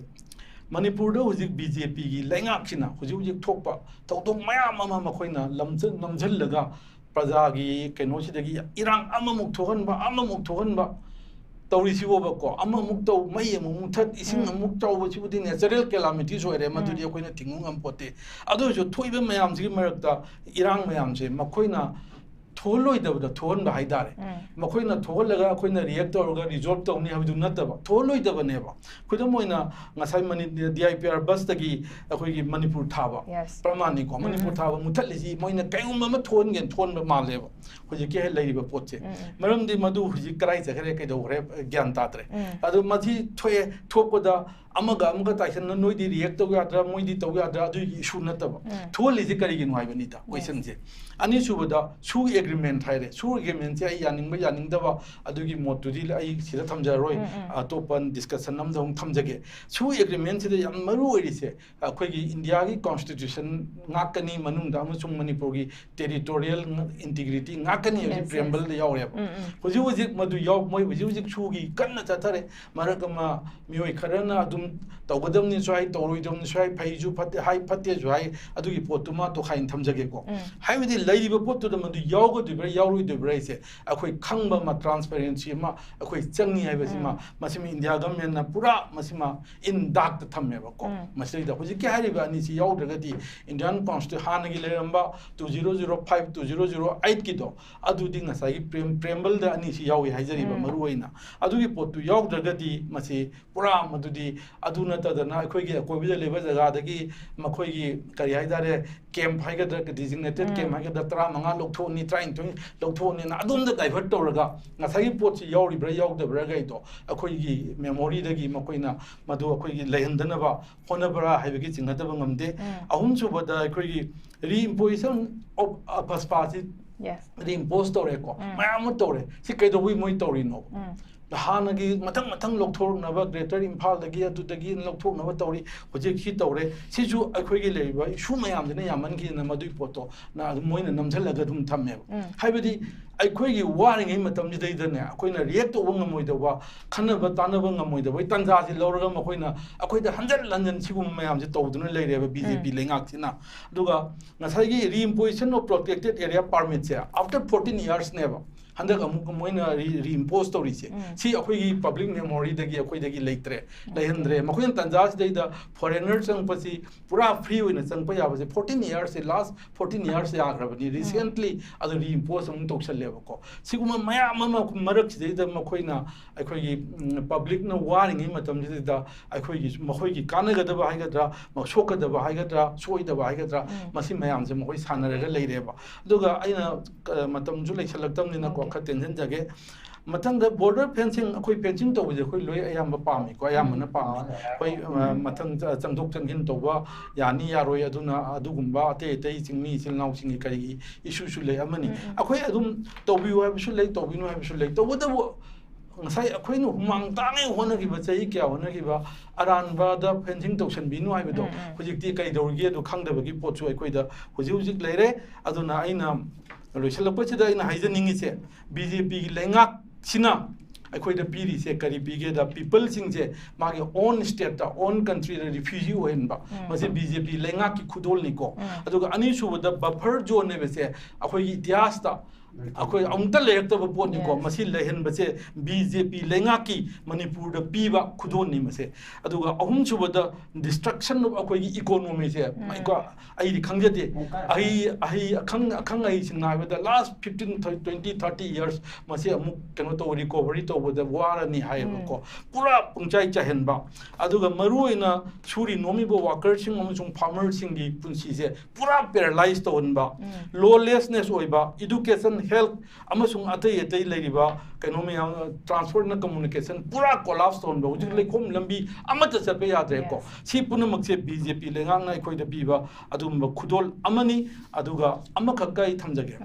ꯃꯅꯤꯄꯨꯔꯗ ꯍꯧꯖꯤꯛ ꯕꯤ ꯖꯦ ꯄꯤꯒꯤ ꯂꯩꯉꯥꯛꯁꯤꯅ ꯍꯧꯖꯤꯛ ꯍꯧꯖꯤꯛ ꯊꯣꯛꯄ ꯊꯧꯗꯣꯛ ꯃꯌꯥꯝ ꯑꯃ ꯃꯈꯣꯏꯅ ꯂꯝꯖ-, ꯅꯝꯁꯤꯜꯂꯒ ꯄ꯭ꯔꯖꯥꯒꯤ ꯀꯩꯅꯣꯁꯤꯗꯒꯤ ꯏꯔꯥꯡ ꯑꯃꯃꯨꯛ ꯊꯣꯛꯍꯟꯕ, ꯑꯃꯃꯨꯛ ꯊꯣꯛꯍꯟꯕ ꯇꯧꯔꯤꯁꯤꯕꯣꯕꯀꯣ, ꯑꯃꯃꯨꯛ ꯇꯧ, ꯃꯩ ꯑꯃꯨꯛ ꯃꯨꯊꯠ, ꯏꯁꯤꯡ ꯎꯝ. ꯑꯃꯨꯛ ꯆꯥꯎꯕꯁꯤꯕꯨꯗꯤ natural calamities ꯑꯣꯏꯔꯦ, ꯃꯗꯨꯗꯤ ꯎꯝ. ꯑꯩꯈꯣꯏꯅ ꯊꯤꯡꯕ ꯉꯝꯄꯣꯠꯇꯦ꯫ ꯑꯗꯨ ꯑꯣꯏꯔꯁꯨ ꯊꯣꯛꯏꯕ ꯃꯌꯥꯝꯁꯤꯒꯤ ꯃꯔꯛꯇ ꯏꯔꯥꯡ ꯃꯌꯥꯝꯁꯦ ꯃꯈꯣꯏꯅ ꯊꯣꯛꯍꯜꯂꯣꯏꯗꯕꯗ ꯊꯣꯛꯍꯟꯕ ꯍꯥꯏꯇꯥꯔꯦ꯫ ꯃꯈꯣꯏꯅ ꯊꯣꯛꯍꯜꯂꯒ ꯑꯩꯈꯣꯏꯅ ꯔꯤꯌꯦꯛ ꯇꯧꯔꯒ ꯔꯤꯖꯣꯜꯕ ꯇꯧꯅꯤ ꯍꯥꯏꯕꯗꯨ ꯅꯠꯇꯕ, ꯊꯣꯛꯍꯜꯂꯣꯏꯗꯕꯅꯦꯕ꯫ ꯈꯨꯗꯝ ꯑꯣꯏꯅ, ꯉꯁꯥꯏ money-, D I P R ꯕꯁꯇꯒꯤ ꯑꯩꯈꯣꯏꯒꯤ ꯃꯅꯤꯄꯨꯔ ꯊꯥꯕ Yes. ꯄ꯭ꯔꯃꯥꯟꯅꯤꯀꯣ꯫ ꯎꯝ, ꯃꯅꯤꯄꯨꯔ ꯎꯝ꯫ ꯊꯥꯕ ꯃꯨꯊꯠꯂꯤꯁꯤ ꯃꯣꯏꯅ ꯀꯩꯒꯨꯝꯕ ꯑꯃ ꯊꯣꯛꯍꯟꯒꯦꯅ ꯊꯣꯛꯍꯟꯕ ꯃꯥꯜꯂꯦꯕ ꯍꯧꯖꯤꯛꯀꯤ ꯍꯦꯛ ꯂꯩꯔꯤꯕ ꯄꯣꯠꯁꯦ꯫ ꯎꯝ, ꯎꯝ꯫ ꯃꯔꯝꯗꯤ ꯃꯗꯨ ꯍꯧꯖꯤꯛ ꯀꯗꯥꯏ ꯆꯠꯈ꯭ꯔꯦ, ꯀꯩꯗꯧꯈ꯭ꯔꯦ, ꯒ꯭ꯌꯥꯟ ꯇꯥꯗ꯭ꯔꯦ꯫ ꯎꯝ꯫ ꯑꯗꯣ ꯃꯁꯤ ꯊꯣꯛꯑꯦ, ꯊꯣꯛꯄꯗ ꯑꯃꯒ ꯑꯃꯒ ꯇꯥꯏꯁꯟꯅ ꯅꯣꯏꯗꯤ ꯔꯤꯌꯦꯛ ꯇꯧ ꯌꯥꯗ꯭ꯔꯥ, ꯃꯣꯏꯗꯤ ꯇꯧ ꯌꯥꯗ꯭ꯔꯥ, ꯑꯗꯨꯒꯤ ꯏꯁꯨ ꯅꯠꯇꯕ꯫ ꯎꯝ꯫ ꯊꯣꯛꯍꯜꯂꯤꯁꯤ ꯀꯔꯤꯒꯤꯅꯣ ꯍꯥꯏꯕꯅꯤꯗ Yes. ꯀꯣꯏꯁꯟꯁꯦ꯫ ꯑꯅꯤꯁꯨꯕꯗ, ꯁꯨ ꯑꯦꯒ꯭ꯔꯤꯃꯦꯟ ꯍꯥꯏꯔꯦ꯫ ꯁꯨ ꯑꯦꯒ꯭ꯔꯤꯃꯦꯟꯁꯦ ꯑꯩ ꯌꯥꯅꯤꯡꯕ ꯌꯥꯅꯤꯡꯗꯕ ꯑꯗꯨꯒꯤ ꯃꯣꯠꯇꯨꯗꯤ ꯑꯩ ꯁꯤꯗ ꯊꯝꯖꯔꯔꯣꯏ꯫ ꯎꯝ, ꯎꯝ꯫ ꯑꯇꯣꯞꯄ ꯗꯤꯁꯀꯁꯟ ꯑꯃꯗ ꯑꯃꯨꯛ ꯊꯝꯖꯒꯦ꯫ ꯁꯨ ꯑꯦꯒ꯭ꯔꯤꯃꯦꯟꯁꯤꯗ ꯌꯥꯝ ꯃꯔꯨ ꯑꯣꯏꯔꯤꯁꯦ ꯑꯩꯈꯣꯏꯒꯤ ꯏꯟꯗꯤꯌꯥꯒꯤ ꯀꯣꯟꯁꯇꯤꯇ꯭ꯌꯨꯁꯟ ꯉꯥꯛꯀꯅꯤ ꯃꯅꯨꯡꯗ ꯑꯃꯁꯨꯡ ꯃꯅꯤꯄꯨꯔꯒꯤ ꯇꯦꯔꯤꯇꯣꯔꯤꯌꯦꯜ ꯏꯟꯇꯤꯒ꯭ꯔꯤꯇꯤ ꯉꯥꯛꯀꯅꯤ ꯍꯥꯏꯕꯁꯤ Yes, yes. ꯄ꯭ꯔꯤꯌꯦꯝꯕꯜꯗ ꯌꯥꯎꯔꯦꯕ꯫ ꯎꯝ, ꯎꯝ꯫ ꯍꯧꯖꯤꯛ ꯍꯧꯖꯤꯛ ꯃꯗꯨ ꯌꯥꯎ-, ꯃꯣꯏ ꯍꯧꯖꯤꯛ ꯍꯧꯖꯤꯛ ꯁꯨꯒꯤ ꯀꯟꯅ ꯆꯠꯊꯔꯦ꯫ ꯃꯔꯛ ꯑꯃ ꯃꯤꯑꯣꯏ ꯈꯔꯅ ꯑꯗꯨꯝ ꯇꯧꯒꯗꯕꯅꯤꯁꯨ ꯍꯥꯏ, ꯇꯧꯔꯣꯏꯗꯕꯅꯤꯁꯨ ꯍꯥꯏ, ꯐꯩꯁꯨ ꯐꯠꯇꯦ ꯍꯥꯏ, ꯐꯠꯇꯦꯁꯨ ꯍꯥꯏ, ꯑꯗꯨꯒꯤ ꯄꯣꯠꯇꯨꯃ ꯇꯣꯈꯥꯏꯅ ꯊꯝꯖꯒꯦꯀꯣ꯫ ꯎꯝ꯫ ꯍꯥꯏꯕꯗꯤ ꯂꯩꯔꯤꯕ ꯄꯣꯠꯇꯨꯗ ꯃꯗꯨ ꯌꯥꯎꯒꯗꯣꯏꯕ꯭ꯔꯥ ꯌꯥꯎꯔꯣꯏꯗꯣꯏꯕ꯭ꯔꯥ ꯍꯥꯏꯁꯦ ꯑꯩꯈꯣꯏ ꯈꯪꯕ ꯑꯃ, ꯇ꯭ꯔꯥꯟꯁꯄꯦꯔꯦꯟꯁꯤ ꯑꯃ ꯑꯩꯈꯣꯏ ꯆꯪꯉꯤ ꯍꯥꯏꯕꯁꯤꯃ, ꯎꯝ꯫ ꯃꯁꯤꯃ ꯏꯟꯗꯤꯌꯥ ꯒꯃꯦꯟꯅ ꯄꯨꯔꯥ ꯃꯁꯤꯃ ꯏꯟ ꯗꯥꯛꯇ ꯊꯝꯃꯦꯕꯀꯣ꯫ ꯎꯝ꯫ ꯃꯁꯤꯗꯩꯗ ꯍꯧꯖꯤꯛꯀꯤ ꯍꯥꯏꯔꯤꯕ ꯑꯅꯤꯁꯤ ꯌꯥꯎꯗ꯭ꯔꯒꯗꯤ ꯏꯟꯗꯤꯌꯥꯟ ꯀꯣꯟꯁꯇꯤ-, ꯍꯥꯟꯅꯒꯤ ꯂꯩꯔꯝꯕ two zero zero five, two zero zero eight ꯀꯤꯗꯣ, ꯑꯗꯨꯗꯤ ꯉꯁꯥꯏꯒꯤ ꯄ꯭ꯔꯦꯝ-, ꯄ꯭ꯔꯦꯝꯕꯜꯗ ꯑꯅꯤꯁꯤ ꯌꯥꯎꯏ ꯍꯥꯏꯖꯔꯤꯕ ꯎꯝ꯫ ꯃꯔꯨ ꯑꯣꯏꯅ꯫ ꯑꯗꯨꯒꯤ ꯄꯣꯠꯇꯨ ꯌꯥꯎꯗ꯭ꯔꯒꯗꯤ ꯃꯁꯤ ꯄꯨꯔꯥ ꯃꯗꯨꯗꯤ ꯑꯗꯨ ꯅꯠꯇꯗꯅ ꯑꯩꯈꯣꯏꯒꯤ ꯑꯀꯣꯏꯕꯗ ꯂꯩꯕ ꯖꯒꯥꯗꯒꯤ ꯃꯈꯣꯏꯒꯤ ꯀꯔꯤ ꯍꯥꯏꯇꯥꯔꯦ, ꯀꯦꯝꯞ ꯍꯥꯏꯒꯗ꯭ꯔꯥ, ꯗꯤꯖꯤꯒꯅꯦꯇꯦꯠ ꯎꯝ꯫ ꯀꯦꯝꯞ ꯍꯥꯏꯒꯗ꯭ꯔꯥ, ꯇꯔꯥꯃꯉꯥ ꯂꯧꯊꯣꯛꯑꯅꯤ, ꯇꯔꯥꯅꯤꯊꯣꯏ ꯂꯧꯊꯣꯛꯑꯅꯤꯅ ꯑꯗꯣꯝꯗ ꯗꯥꯏꯚꯔꯠ ꯇꯧꯔꯒ ꯉꯁꯥꯏꯒꯤ ꯄꯣꯠꯁꯤ ꯌꯥꯎꯔꯤꯕ꯭ꯔꯥ ꯌꯥꯎꯗꯕ꯭ꯔꯥ ꯀꯩꯗꯣ ꯑꯩꯈꯣꯏꯒꯤ ꯃꯦꯃꯣꯔꯤꯗꯒꯤ ꯃꯈꯣꯏꯅ ꯃꯗꯨ ꯑꯩꯈꯣꯏꯒꯤ ꯂꯩꯍꯟꯗꯅꯕ ꯍꯣꯠꯅꯕ꯭ꯔꯥ ꯍꯥꯏꯕꯒꯤ ꯆꯤꯡꯅꯗꯕ ꯉꯝꯗꯦ꯫ ꯎꯝ꯫ ꯑꯍꯨꯝꯁꯨꯕꯗ ꯑꯩꯈꯣꯏꯒꯤ reimposition of AFSPA ꯁꯤ Yes. ꯔꯤꯏꯝꯄꯣꯁ ꯇꯧꯔꯦꯀꯣ, ꯎꯝ꯫ ꯃꯌꯥꯝ ꯑꯃ ꯇꯧꯔꯦ꯫ ꯁꯤ ꯀꯩꯗꯧꯕꯩ ꯃꯣꯏ ꯇꯧꯔꯤꯅꯣ? ꯎꯝ꯫ ꯍꯥꯟꯅꯒꯤ ꯃꯊꯪ ꯃꯊꯪ ꯂꯧꯊꯣꯔꯛꯅꯕ, ꯒ꯭ꯔꯦꯇꯔ ꯏꯝꯐꯥꯜꯗꯒꯤ ꯑꯗꯨꯗꯒꯤ ꯂꯧꯊꯣꯛꯅꯕ ꯇꯧꯔꯤ, ꯍꯧꯖꯤꯛ ꯁꯤ ꯇꯧꯔꯦ꯫ ꯁꯤꯁꯨ ꯑꯩꯈꯣꯏꯒꯤ ꯂꯩꯔꯤꯕ ꯏꯁꯨ ꯃꯌꯥꯝꯁꯤꯅ ꯌꯥꯝꯃꯟꯈꯤꯗꯅ ꯃꯗꯨꯒꯤ ꯄꯣꯠꯇꯣ ꯅ-, ꯃꯣꯏꯅ ꯅꯝꯁꯤꯜꯂꯒ ꯑꯗꯨꯝ ꯊꯝꯃꯦꯕ꯫ ꯎꯝ꯫ ꯍꯥꯏꯕꯗꯤ ꯑꯩꯈꯣꯏꯒꯤ ꯋꯥꯔꯤꯉꯩ ꯃꯇꯝꯁꯤꯗꯩꯗꯅꯦ, ꯑꯩꯈꯣꯏꯅ ꯔꯤꯌꯦꯛ ꯇꯧꯕ ꯉꯝꯃꯣꯏꯗꯧꯕ, ꯈꯟꯅꯕ ꯇꯥꯟꯅꯕ ꯉꯝꯃꯣꯏꯗꯧꯕꯒꯤ ꯇꯥꯟꯖꯥꯁꯤ ꯂꯧꯔꯒ ꯃꯈꯣꯏꯅ ꯑꯩꯈꯣꯏꯗ ꯍꯟꯖꯟ ꯍꯟꯖꯟ ꯁꯤꯒꯨꯝꯕ ꯃꯌꯥꯝꯁꯦ ꯇꯧꯗꯨꯅ ꯂꯩꯔꯦꯕ ꯕꯤ ꯖꯦ ꯄꯤ ꯎꯝ꯫ ꯂꯩꯉꯥꯛꯁꯤꯅ꯫ ꯑꯗꯨꯒ ꯉꯁꯥꯏꯒꯤ reimposition of protected area permit say after fourteen years ꯅꯦꯕ꯫ ꯍꯟꯗꯛ ꯑꯃꯨꯛ ꯃꯣꯏꯅ ꯔꯤ ꯔꯤꯏꯝꯄꯣꯁ ꯇꯧꯔꯤꯁꯦ, ꯁꯤ ꯑꯩꯈꯣꯏꯒꯤ ꯄꯕ꯭ꯂꯤꯛ ꯃꯦꯃꯣꯔꯤꯗꯒꯤ ꯑꯩꯈꯣꯏꯗꯒꯤ ꯂꯩꯇ꯭ꯔꯦ, ꯂꯩꯍꯟꯗ꯭ꯔꯦ꯫ ꯃꯈꯣꯏꯅ ꯇꯥꯟꯖꯥꯁꯤꯗꯩꯗ ꯐꯣꯔꯦꯅꯔ ꯆꯪꯉꯛꯄꯁꯤ ꯄꯨꯔꯥ ꯐ꯭ꯔꯤ ꯑꯣꯏꯅ ꯆꯪꯉꯛꯄ ꯌꯥꯕꯁꯦ ꯐꯣꯔꯇꯤꯟ ꯏꯌꯥꯔꯁꯦ, ꯂꯥꯁ ꯐꯣꯔꯇꯤꯟ ꯏꯌꯥꯔꯁ ꯌꯥꯈ꯭ꯔꯕꯅꯤ꯫ ꯔꯤꯁꯦꯟꯠꯂꯤ ꯑꯗꯨ ꯔꯤꯏꯝꯄꯣꯁ ꯑꯃꯨꯛ ꯇꯧꯁꯜꯂꯦꯕꯀꯣ꯫ ꯁꯤꯒꯨꯝꯕ ꯃꯌꯥꯝ ꯑꯃ ꯃꯔꯛꯁꯤꯗꯩꯗ ꯃꯈꯣꯏꯅ, ꯑꯩꯈꯣꯏꯒꯤ ꯄꯕ꯭ꯂꯤꯛꯅ ꯋꯥꯔꯤꯉꯩ ꯃꯇꯝꯁꯤꯗꯩꯗ ꯑꯩꯈꯣꯏꯒꯤ, ꯃꯈꯣꯏꯒꯤ ꯀꯥꯟꯅꯒꯗꯕ ꯍꯥꯏꯒꯗ꯭ꯔꯥ, ꯁꯣꯛꯀꯗꯕ ꯍꯥꯏꯒꯗ꯭ꯔꯥ, ꯁꯣꯏꯗꯕ ꯍꯥꯏꯒꯗ꯭ꯔꯥ, ꯃꯁꯤ ꯃꯌꯥꯝꯁꯦ ꯃꯈꯣꯏ ꯁꯥꯟꯅꯔꯒ ꯂꯩꯔꯦꯕ꯫ ꯑꯗꯨꯒ ꯑꯩꯅ, ꯑ, ꯃꯇꯝꯁꯨ ꯂꯩꯁꯜꯂꯛꯇꯕꯅꯤꯅꯀꯣ, ꯈꯔ ꯇꯦꯟꯁꯤꯟꯖꯒꯦ꯫ ꯃꯊꯪꯗ ꯕꯣꯔꯗꯔ ꯐꯦꯟꯁꯤꯡ, ꯑꯩꯈꯣꯏ ꯐꯦꯟꯁꯤꯡ ꯇꯧꯕꯁꯦ ꯑꯩꯈꯣꯏ ꯂꯣꯏ ꯑꯌꯥꯝꯕ ꯄꯥꯝꯃꯤꯀꯣ, ꯑꯌꯥꯝꯕꯅ ꯄꯥꯝꯃꯤ꯫ ꯑꯩꯈꯣꯏ, ꯑ, ꯃꯊꯪ ꯆ-, ꯆꯪꯊꯣꯛ ꯆꯪꯁꯤꯟ ꯇꯧꯕ ꯌꯥꯅꯤ ꯌꯥꯔꯣꯏ, ꯑꯗꯨꯅ ꯑꯗꯨꯒꯨꯝꯕ ꯑꯇꯩ ꯑꯇꯩ ꯆꯤꯡꯃꯤ ꯏꯆꯤꯜ ꯏꯅꯥꯎꯁꯤꯡꯒꯤ ꯀꯔꯤꯒꯤ ꯏꯁꯨꯁꯨ ꯂꯩ ꯑꯃꯅꯤ꯫ ꯑꯩꯈꯣꯏ ꯑꯗꯨꯝ ꯇꯧꯕꯤꯌꯨ ꯍꯥꯏꯕꯁꯨ ꯂꯩ, ꯇꯧꯕꯤꯅꯨ ꯍꯥꯏꯕꯁꯨ ꯂꯩ꯫ ꯇꯧꯕꯇꯕꯨ ꯉꯁꯥꯏ ꯑꯩꯈꯣꯏꯅ ꯍꯨꯃꯥꯡ ꯇꯥꯡꯉꯩ ꯍꯣꯠꯅꯈꯤꯕ, ꯆꯍꯤ ꯀꯌꯥ ꯍꯣꯠꯅꯈꯤꯕ, ꯑꯔꯥꯟꯕꯗ ꯐꯦꯟꯁꯤꯡ ꯇꯧꯁꯟꯕꯤꯅꯨ ꯍꯥꯏꯕꯗꯣ ꯍꯧꯖꯤꯛꯇꯤ ꯀꯩꯗꯧꯔꯤꯒꯦ ꯑꯗꯨ ꯈꯪꯗꯕꯒꯤ ꯄꯣꯠꯁꯨ ꯑꯩꯈꯣꯏꯗ ꯍꯧꯖꯤꯛ ꯍꯧꯖꯤꯛ ꯂꯩꯔꯦ꯫ ꯑꯗꯨꯅ ꯑꯩꯅ ꯂꯣꯏꯁꯤꯜꯂꯛꯄꯁꯤꯗ ꯑꯩꯅ ꯍꯥꯏꯖꯅꯤꯡꯉꯤꯁꯦ, ꯕꯤ ꯖꯦ ꯄꯤꯒꯤ ꯂꯩꯉꯥꯛꯁꯤꯅ ꯑꯩꯈꯣꯏꯗ ꯄꯤꯔꯤꯁꯦ ꯀꯔꯤ ꯄꯤꯒꯦꯗ, ꯄꯤꯄꯜꯁꯤꯡꯁꯦ ꯃꯥꯒꯤ ꯑꯣꯟ ꯁ꯭ꯇꯦꯠꯇ, ꯑꯣꯟ ꯀꯟꯇ꯭ꯔꯤꯗ ꯔꯤꯐ꯭ꯌꯨꯖꯤ ꯑꯣꯏꯍꯟꯕ, ꯃꯁꯤ ꯕꯤ ꯖꯦ ꯄꯤ ꯂꯩꯉꯥꯛꯀꯤ ꯈꯨꯗꯣꯜꯅꯤꯀꯣ꯫ ꯑꯗꯨꯒ ꯑꯅꯤꯁꯨꯕꯗ ꯕꯐꯔ ꯖꯣꯟ ꯍꯥꯏꯕꯁꯦ ꯑꯩꯈꯣꯏꯒꯤ ꯏꯇꯤꯍꯥꯁꯇ ꯑꯩꯈꯣꯏ ꯑꯃꯨꯛꯇ ꯂꯩꯔꯛꯇꯕ ꯄꯣꯠꯅꯤꯀꯣ꯫ ꯃꯁꯤ ꯂꯩꯍꯟꯕꯁꯦ ꯕꯤ ꯖꯦ ꯄꯤ ꯂꯩꯉꯥꯛꯀꯤ ꯃꯅꯤꯄꯨꯔꯗ ꯄꯤꯕ ꯈꯨꯗꯣꯜꯅꯤ ꯃꯁꯦ꯫ ꯑꯗꯨꯒ ꯑꯍꯨꯝꯁꯨꯕꯗ ꯗꯤꯁꯇ꯭ꯔꯛꯁꯟ ꯑꯣꯐ ꯑꯩꯈꯣꯏꯒꯤ ꯏꯀꯣꯅꯣꯃꯤꯁꯦ, ꯑꯩꯗꯤ ꯈꯪꯖꯗꯦ꯫ ꯑꯍꯩ, ꯑꯍꯩ, ꯑꯈꯪ, ꯑꯈꯪ ꯑꯍꯩꯁꯤꯡꯅ ꯍꯥꯏꯕꯗ ꯂꯥꯁ ꯐꯤꯐꯇꯤꯟ, ꯇ꯭ꯋꯦꯟꯇꯤ, ꯊꯥꯔꯇꯤ ꯏꯌꯥꯔꯁ ꯃꯁꯤ ꯑꯃꯨꯛ ꯀꯩꯅꯣ ꯇꯧꯕ, ꯔꯤꯀꯣꯚꯔꯤ ꯇꯧꯕꯗ ꯋꯥꯔꯅꯤ ꯍꯥꯏꯌꯦꯕꯀꯣ꯫ ꯄꯨꯔꯥ ꯄꯨꯡꯆꯥꯏ ꯆꯥꯏꯍꯟꯕ꯫ ꯑꯗꯨꯒ ꯃꯔꯨꯑꯣꯏꯅ ꯁꯨꯔꯤ ꯅꯣꯝꯃꯤꯕ ꯋꯥꯀꯔꯁꯤꯡ ꯑꯃꯁꯨꯡ ꯐꯥꯔꯃꯔꯁꯤꯡꯒꯤ ꯄꯨꯟꯁꯤꯁꯦ ꯄꯨꯔꯥ ꯄꯦꯔꯥꯂꯥꯏꯁ ꯇꯧꯍꯟꯕ, ꯂꯣꯂꯦꯁꯅꯦꯁ ꯑꯣꯏꯕ, ꯏꯗꯨꯀꯦꯁꯟ, ꯍꯦꯜꯊ ꯑꯃꯁꯨꯡ ꯑꯇꯩ ꯑꯇꯩ ꯂꯩꯔꯤꯕ ꯀꯩꯅꯣ ꯃꯌꯥꯝ, ꯇ꯭ꯔꯥꯟꯁꯄꯣꯔꯠꯅ ꯀꯝꯃꯨꯅꯤꯀꯦꯁꯟ ꯄꯨꯔꯥ ꯀꯣꯂꯥꯞꯁ ꯇꯧꯍꯟꯕ꯫ ꯍꯧꯖꯤꯛ ꯂꯩꯈꯣꯝ ꯂꯝꯕꯤ ꯑꯃꯠꯇ ꯆꯠꯄ ꯌꯥꯗ꯭ꯔꯦꯀꯣ꯫ ꯁꯤ ꯄꯨꯝꯅꯃꯛꯁꯦ ꯕꯤ ꯖꯦ ꯄꯤ ꯂꯩꯉꯥꯛꯅ ꯑꯩꯈꯣꯏꯗ ꯄꯤꯕ ꯑꯗꯨꯒꯨꯝꯕ ꯈꯨꯗꯣꯜ ꯑꯃꯅꯤ꯫ ꯑꯗꯨꯒ ꯑꯃꯈꯛꯀ ꯑꯩ ꯊꯝꯖꯒꯦ꯫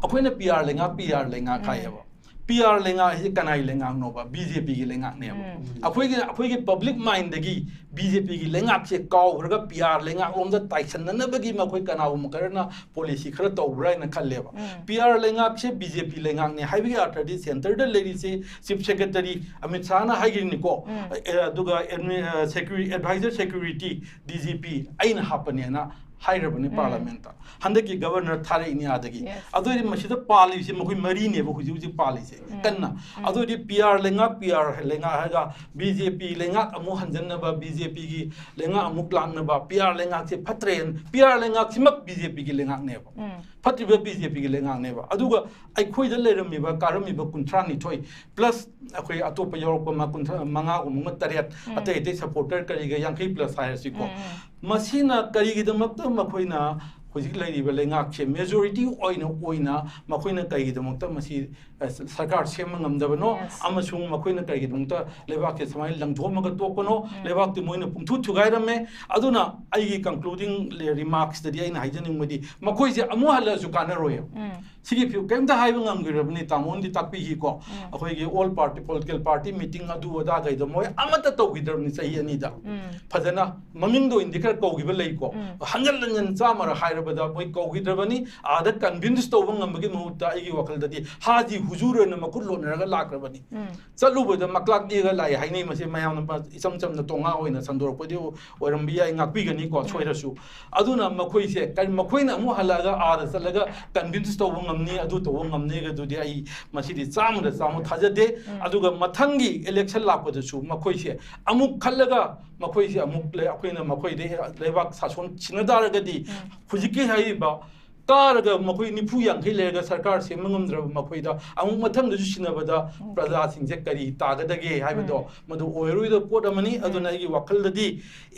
ꯑꯩꯈꯣꯏꯅ ꯄꯤ ꯑꯥꯔ ꯂꯩꯉꯥꯛ, ꯄꯤ ꯑꯥꯔ ꯂꯩꯉꯥꯛ ꯍꯥꯏꯌꯦꯕ꯫ ꯄꯤ ꯑꯥꯔ ꯂꯩꯉꯥꯛ ꯍꯥꯏꯁꯦ ꯀꯅꯥꯒꯤ ꯂꯩꯉꯥꯛꯅꯣꯕ? ꯕꯤ ꯖꯦ ꯄꯤꯒꯤ ꯂꯩꯉꯥꯛꯅꯦꯕ꯫ ꯑꯩꯈꯣꯏꯒꯤ, ꯑꯩꯈꯣꯏꯒꯤ ꯄꯕ꯭ꯂꯤꯛ ꯃꯥꯏꯟꯗꯒꯤ ꯕꯤ ꯖꯦ ꯄꯤꯒꯤ ꯂꯩꯉꯥꯛꯁꯦ ꯀꯥꯎꯈ꯭ꯔꯒ ꯄꯤ ꯑꯥꯔ ꯂꯩꯉꯥꯛꯂꯣꯝꯗ ꯇꯥꯏꯁꯟꯅꯅꯕꯒꯤ ꯃꯈꯣꯏ ꯀꯅꯥꯒꯨꯝꯕ ꯈꯔꯅ ꯄꯣꯂꯤꯁꯤ ꯈꯔ ꯇꯧꯕ꯭ꯔꯥ ꯍꯥꯏꯅ ꯈꯜꯂꯦꯕ꯫ ꯄꯤ ꯑꯥꯔ ꯂꯩꯉꯥꯛꯁꯦ ꯕꯤ ꯖꯦ ꯄꯤ ꯂꯩꯉꯥꯛꯅꯦ ꯍꯥꯏꯕꯒꯤ ꯑꯔꯊꯗꯤ ꯁꯦꯟꯇꯔꯗ ꯂꯩꯔꯤꯁꯦ ꯆꯤꯐ ꯁꯦꯀ꯭ꯔꯦꯇꯔꯤ ꯑꯃꯤꯠ ꯁꯥꯍꯅ ꯍꯥꯏꯈꯤꯕꯅꯤꯀꯣ꯫ ꯑꯦ, ꯑꯗꯨꯒ ꯑꯦꯗꯃꯤ-, ꯑ, ꯁꯦꯀ꯭ꯌꯨꯔꯤ-, adviser security, D G P ꯑꯩꯅ ꯍꯥꯞꯄꯅꯦꯅ ꯍꯥꯏꯈ꯭ꯔꯕꯅꯤ ꯎꯝ꯫ ꯄꯥꯔꯂꯤꯌꯥꯃꯦꯟꯠꯇ꯫ ꯍꯟꯗꯛꯀꯤ ꯒꯕꯔꯅꯔ ꯊꯥꯔꯛꯏꯅꯤ ꯑꯥꯗꯒꯤ꯫ Yes. ꯑꯗꯨ ꯑꯣꯏꯔꯗꯤ ꯃꯁꯤꯗ ꯄꯥꯜꯂꯤꯕꯁꯤ ꯃꯈꯣꯏ ꯃꯔꯤꯅꯦꯕ ꯍꯧꯖꯤꯛ ꯍꯧꯖꯤꯛ ꯄꯥꯜꯂꯤꯁꯦ ꯎꯝ꯫ ꯀꯟꯅ꯫ ꯎꯝ꯫ ꯑꯗꯨ ꯑꯣꯏꯔꯗꯤ ꯄꯤ ꯑꯥꯔ ꯂꯩꯉꯥꯛ, ꯄꯤ ꯑꯥꯔ ꯂꯩꯉꯥꯛ ꯍꯥꯏꯔꯒ ꯕꯤ ꯖꯦ ꯄꯤ ꯂꯩꯉꯥꯛ ꯑꯃꯨꯛ ꯍꯟꯖꯟꯅꯕ, ꯕꯤ ꯖꯦ ꯄꯤꯒꯤ ꯂꯩꯉꯥꯛ ꯑꯃꯨꯛ ꯂꯥꯛꯅꯕ, ꯄꯤ ꯑꯥꯔ ꯂꯩꯉꯥꯛꯁꯦ ꯐꯠꯇ꯭ꯔꯦ, ꯄꯤ ꯑꯥꯔ ꯂꯩꯉꯥꯛꯁꯤꯃꯛ ꯕꯤ ꯖꯦ ꯄꯤꯒꯤ ꯂꯩꯉꯥꯛꯅꯦꯕ꯫ ꯎꯝ꯫ ꯐꯠꯇ꯭ꯔꯤꯕ ꯕꯤ ꯖꯦ ꯄꯤꯒꯤ ꯂꯩꯉꯥꯛꯅꯦꯕ꯫ ꯑꯗꯨꯒ ꯑꯩꯈꯣꯏꯗ ꯂꯩꯔꯝꯃꯤꯕ, ꯀꯥꯔꯝꯃꯤꯕ ꯀꯨꯟꯊ꯭ꯔꯥ ꯅꯤꯊꯣꯏ plus ꯑꯩꯈꯣꯏ ꯑꯇꯣꯞꯄ ꯌꯥꯎꯔꯛꯄ ꯑꯃ ꯀꯨꯟꯊ꯭ꯔꯥ ꯃꯉꯥꯒꯨꯝꯕ ꯑꯃ, ꯇꯔꯦꯠ, ꯎꯝ꯫ ꯑꯇꯩ ꯑꯇꯩ supporter ꯀꯔꯤꯒ ꯌꯥꯡꯈꯩ plus ꯍꯥꯏꯔꯁꯤꯀꯣ꯫ ꯎꯝ, ꯎꯝ꯫ ꯃꯁꯤꯅ ꯀꯔꯤꯒꯤꯗꯃꯛꯇ ꯃꯈꯣꯏꯅ ꯍꯧꯖꯤꯛ ꯂꯩꯔꯤꯕ ꯂꯩꯉꯥꯛꯁꯦ majority ꯑꯣꯏꯅ, ꯑꯣꯏꯅ ꯃꯈꯣꯏꯅ ꯀꯔꯤꯒꯤꯗꯃꯛꯇ ꯃꯁꯤ, ꯑ, ꯁꯔꯀꯥꯔ ꯁꯦꯝꯕ ꯉꯝꯗꯕꯅꯣ? Yes. ꯑꯃꯁꯨꯡ ꯃꯈꯣꯏꯅ ꯀꯔꯤꯒꯤꯗꯃꯛꯇ ꯂꯩꯕꯥꯛꯁꯦ ꯁꯨꯃꯥꯏꯅ ꯂꯪꯊꯣꯛꯑꯝꯃꯒ ꯇꯣꯛꯄꯅꯣ? ꯎꯝ꯫ ꯂꯩꯕꯥꯛꯇꯤ ꯃꯣꯏꯅ ꯄꯨꯡꯊꯨ ꯊꯨꯒꯥꯏꯔꯝꯃꯦ꯫ ꯑꯗꯨꯅ ꯑꯩꯒꯤ concluding remarksꯇꯗꯤ ꯑꯩꯅ ꯍꯥꯏꯖꯅꯤꯡꯕꯗꯤ ꯃꯈꯣꯏꯁꯦ ꯑꯃꯨꯛ ꯍꯜꯂꯛꯑꯁꯨ ꯀꯥꯟꯅꯔꯣꯏ꯫ ꯎꯝ꯫ ꯁꯤꯒꯤ ꯐꯤꯕꯝ ꯀꯔꯤꯝꯇ ꯍꯥꯏꯕ ꯉꯝꯈꯤꯔꯕꯅꯤ, ꯇꯥꯃꯣꯅꯗꯤ ꯇꯥꯛꯄꯤꯈꯤꯀꯣ꯫ ꯎꯝ꯫ ꯑꯩꯈꯣꯏꯒꯤ all party, political party meeting ꯑꯗꯨ ꯑꯗꯥ ꯀꯩꯗꯣ ꯃꯣꯏ ꯑꯃꯠꯇ ꯇꯧꯈꯤꯗ꯭ꯔꯕꯅꯤ ꯆꯍꯤ ꯑꯅꯤꯗ꯫ ꯎꯝ꯫ ꯐꯖꯅ ꯃꯃꯤꯡꯗ ꯑꯣꯏꯅꯗꯤ ꯈꯔ ꯀꯧꯈꯤꯕ ꯂꯩꯀꯣ꯫ ꯎꯝ꯫ ꯍꯟꯖꯟ ꯍꯟꯖꯟ ꯆꯥꯝꯃꯔ ꯍꯥꯏꯔꯕꯗ ꯃꯣꯏ ꯀꯧꯈꯤꯗ꯭ꯔꯕꯅꯤ꯫ ꯑꯥꯗ convince ꯇꯧꯕ ꯉꯝꯕꯒꯤ ꯃꯍꯨꯠꯇ ꯑꯩꯒꯤ ꯋꯥꯈꯜꯗꯗꯤ ꯍꯥꯖꯤ ꯍꯨꯖꯨꯔ ꯑꯣꯏꯅ ꯃꯈꯨꯠ ꯂꯣꯟꯅꯔꯒ ꯂꯥꯛꯈ꯭ꯔꯕꯅꯤ꯫ ꯎꯝ꯫ ꯆꯠꯂꯨꯕꯗ ꯃꯀ꯭ꯂꯥꯛ ꯅꯦꯛꯑꯒ ꯂꯥꯛꯑꯦ ꯍꯥꯏꯅꯩ, ꯃꯁꯤ ꯃꯌꯥꯝꯅ ꯏꯆꯝ ꯆꯝꯅ ꯇꯣꯉꯥ ꯑꯣꯏꯅ ꯁꯟꯗꯣꯔꯛꯄꯗꯤ ꯑꯣꯏꯔꯝꯕ ꯌꯥꯏ, ꯉꯥꯛꯄꯤꯒꯅꯤꯀꯣ, ꯎꯝ꯫ ꯁꯣꯏꯔꯁꯨ꯫ ꯑꯗꯨꯅ ꯃꯈꯣꯏꯁꯦ ꯀꯔꯤ, ꯃꯈꯣꯏꯅ ꯑꯃꯨꯛ ꯍꯜꯂꯛꯑꯒ ꯑꯥꯗ ꯆꯠꯂꯒ convince ꯇꯧꯕ ꯉꯝꯅꯤ, ꯑꯗꯨ ꯇꯧꯕ ꯉꯝꯅꯤ ꯑꯗꯨꯗꯤ ꯑꯩ ꯃꯁꯤꯗꯤ ꯆꯥꯝꯃꯗ ꯆꯥꯝꯃ ꯊꯥꯖꯗꯦ꯫ ꯎꯝ꯫ ꯑꯗꯨꯒ ꯃꯊꯪꯒꯤ election ꯂꯥꯛꯄꯗꯁꯨ ꯃꯈꯣꯏꯁꯦ ꯑꯃꯨꯛ ꯈꯜꯂꯒ ꯃꯈꯣꯏꯁꯦ ꯑꯃꯨꯛ ꯂꯩ-, ꯑꯩꯈꯣꯏꯅ ꯃꯈꯣꯏꯗ ꯂꯩꯕꯥꯛ ꯁꯥꯁꯣꯟ ꯁꯤꯟꯅ ꯇꯥꯔꯒꯗꯤ ꯎꯝ꯫ ꯍꯧꯖꯤꯛꯀꯤ ꯍꯥꯏꯔꯤꯕ ꯀꯥꯔꯒ ꯃꯈꯣꯏ ꯅꯤꯐꯨ ꯌꯥꯡꯈꯩ ꯂꯩꯔꯒ ꯁꯔꯀꯥꯔ ꯁꯦꯝꯕ ꯉꯝꯗ꯭ꯔꯕ ꯃꯈꯣꯏꯗ ꯑꯃꯨꯛ ꯃꯊꯪꯗꯁꯨ ꯁꯤꯟꯅꯕꯗ ꯎꯝ꯫ ꯄ꯭ꯔꯖꯥꯁꯤꯡꯁꯦ ꯀꯔꯤ ꯇꯥꯒꯗꯒꯦ ꯍꯥꯏꯕꯗꯣ ꯎꯝ꯫ ꯃꯗꯨ ꯑꯣꯏꯔꯣꯏꯗꯕ ꯄꯣꯠ ꯑꯃꯅꯤ꯫ ꯎꯝ꯫ ꯑꯗꯨꯅ ꯑꯩꯒꯤ ꯋꯥꯈꯜꯗꯗꯤ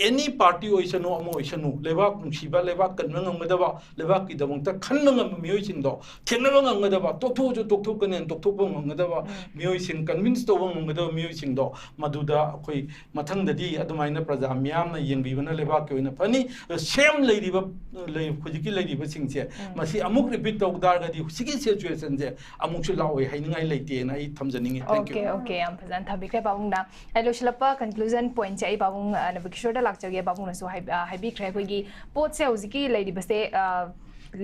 any party ꯑꯣꯏꯁꯅꯨ, ꯑꯃ ꯑꯣꯏꯁꯅꯨ, ꯂꯩꯕꯥꯛ ꯅꯨꯡꯁꯤꯕ, ꯂꯩꯕꯥꯛ ꯀꯟꯕ ꯉꯝꯒꯗꯕ, ꯂꯩꯕꯥꯛꯀꯤꯗꯃꯛꯇ ꯈꯟꯕ ꯉꯝꯕ ꯃꯤꯑꯣꯏꯁꯤꯡꯗꯣ ꯊꯦꯡꯅꯕ ꯉꯝꯒꯗꯕ, ꯇꯣꯛꯊꯣꯛꯑꯁꯨ ꯇꯣꯛꯊꯣꯛꯀꯅꯦꯅ ꯇꯣꯛꯊꯣꯛꯄ ꯉꯝꯒꯗꯕ ꯎꯝ꯫ ꯃꯤꯑꯣꯏꯁꯤꯡ, convince ꯇꯧꯕ ꯉꯝꯒꯗꯕ ꯃꯤꯑꯣꯏꯁꯤꯡꯗꯣ ꯃꯗꯨꯗ ꯑꯩꯈꯣꯏ ꯃꯊꯪꯗꯗꯤ ꯑꯗꯨꯃꯥꯏꯅ ꯄ꯭ꯔꯖꯥ ꯃꯤꯌꯥꯝꯅ ꯌꯦꯡꯕꯤꯕꯅ ꯂꯩꯕꯥꯛꯀꯤ ꯑꯣꯏꯅ ꯐꯅꯤ꯫ ꯑꯗꯣ ꯁꯦꯝ ꯂꯩꯔꯤꯕ, ꯂꯩ-, ꯍꯧꯖꯤꯛꯀꯤ ꯂꯩꯔꯤꯕꯁꯤꯡꯁꯦ ꯃꯁꯤ ꯑꯃꯨꯛ repeat ꯇꯧ ꯇꯥꯔꯒꯗꯤ ꯁꯤꯒꯤ situationꯁꯦ ꯑꯃꯨꯛꯁꯨ ꯂꯥꯛꯑꯣꯏ ꯍꯥꯏꯅꯤꯡꯉꯥꯏ ꯂꯩꯇꯦꯅ ꯑꯩ ꯊꯝꯖꯅꯤꯡꯉꯤ꯫ Thank you. Okay, okay, ꯌꯥꯝ ꯐꯖꯅ ꯊꯝꯕꯤꯈ꯭ꯔꯦ ꯄꯥꯕꯨꯡꯅ꯫ ꯑꯩ ꯂꯣꯏꯁꯤꯜꯂꯛꯄ conclusion pointꯁꯦ ꯑꯩ ꯄꯥꯕꯨꯡ ꯑ, ꯅꯕꯀꯤꯁꯣꯔꯗ ꯂꯥꯛꯆꯒꯦ꯫ ꯄꯥꯕꯨꯡꯅꯁꯨ ꯍꯥꯏ-, ꯑ, ꯍꯥꯏꯕꯤꯈ꯭ꯔꯦ꯫ ꯑꯩꯈꯣꯏꯒꯤ ꯄꯣꯠꯁꯦ ꯍꯧꯖꯤꯛꯀꯤ ꯂꯩꯔꯤꯕꯁꯦ, ꯑ,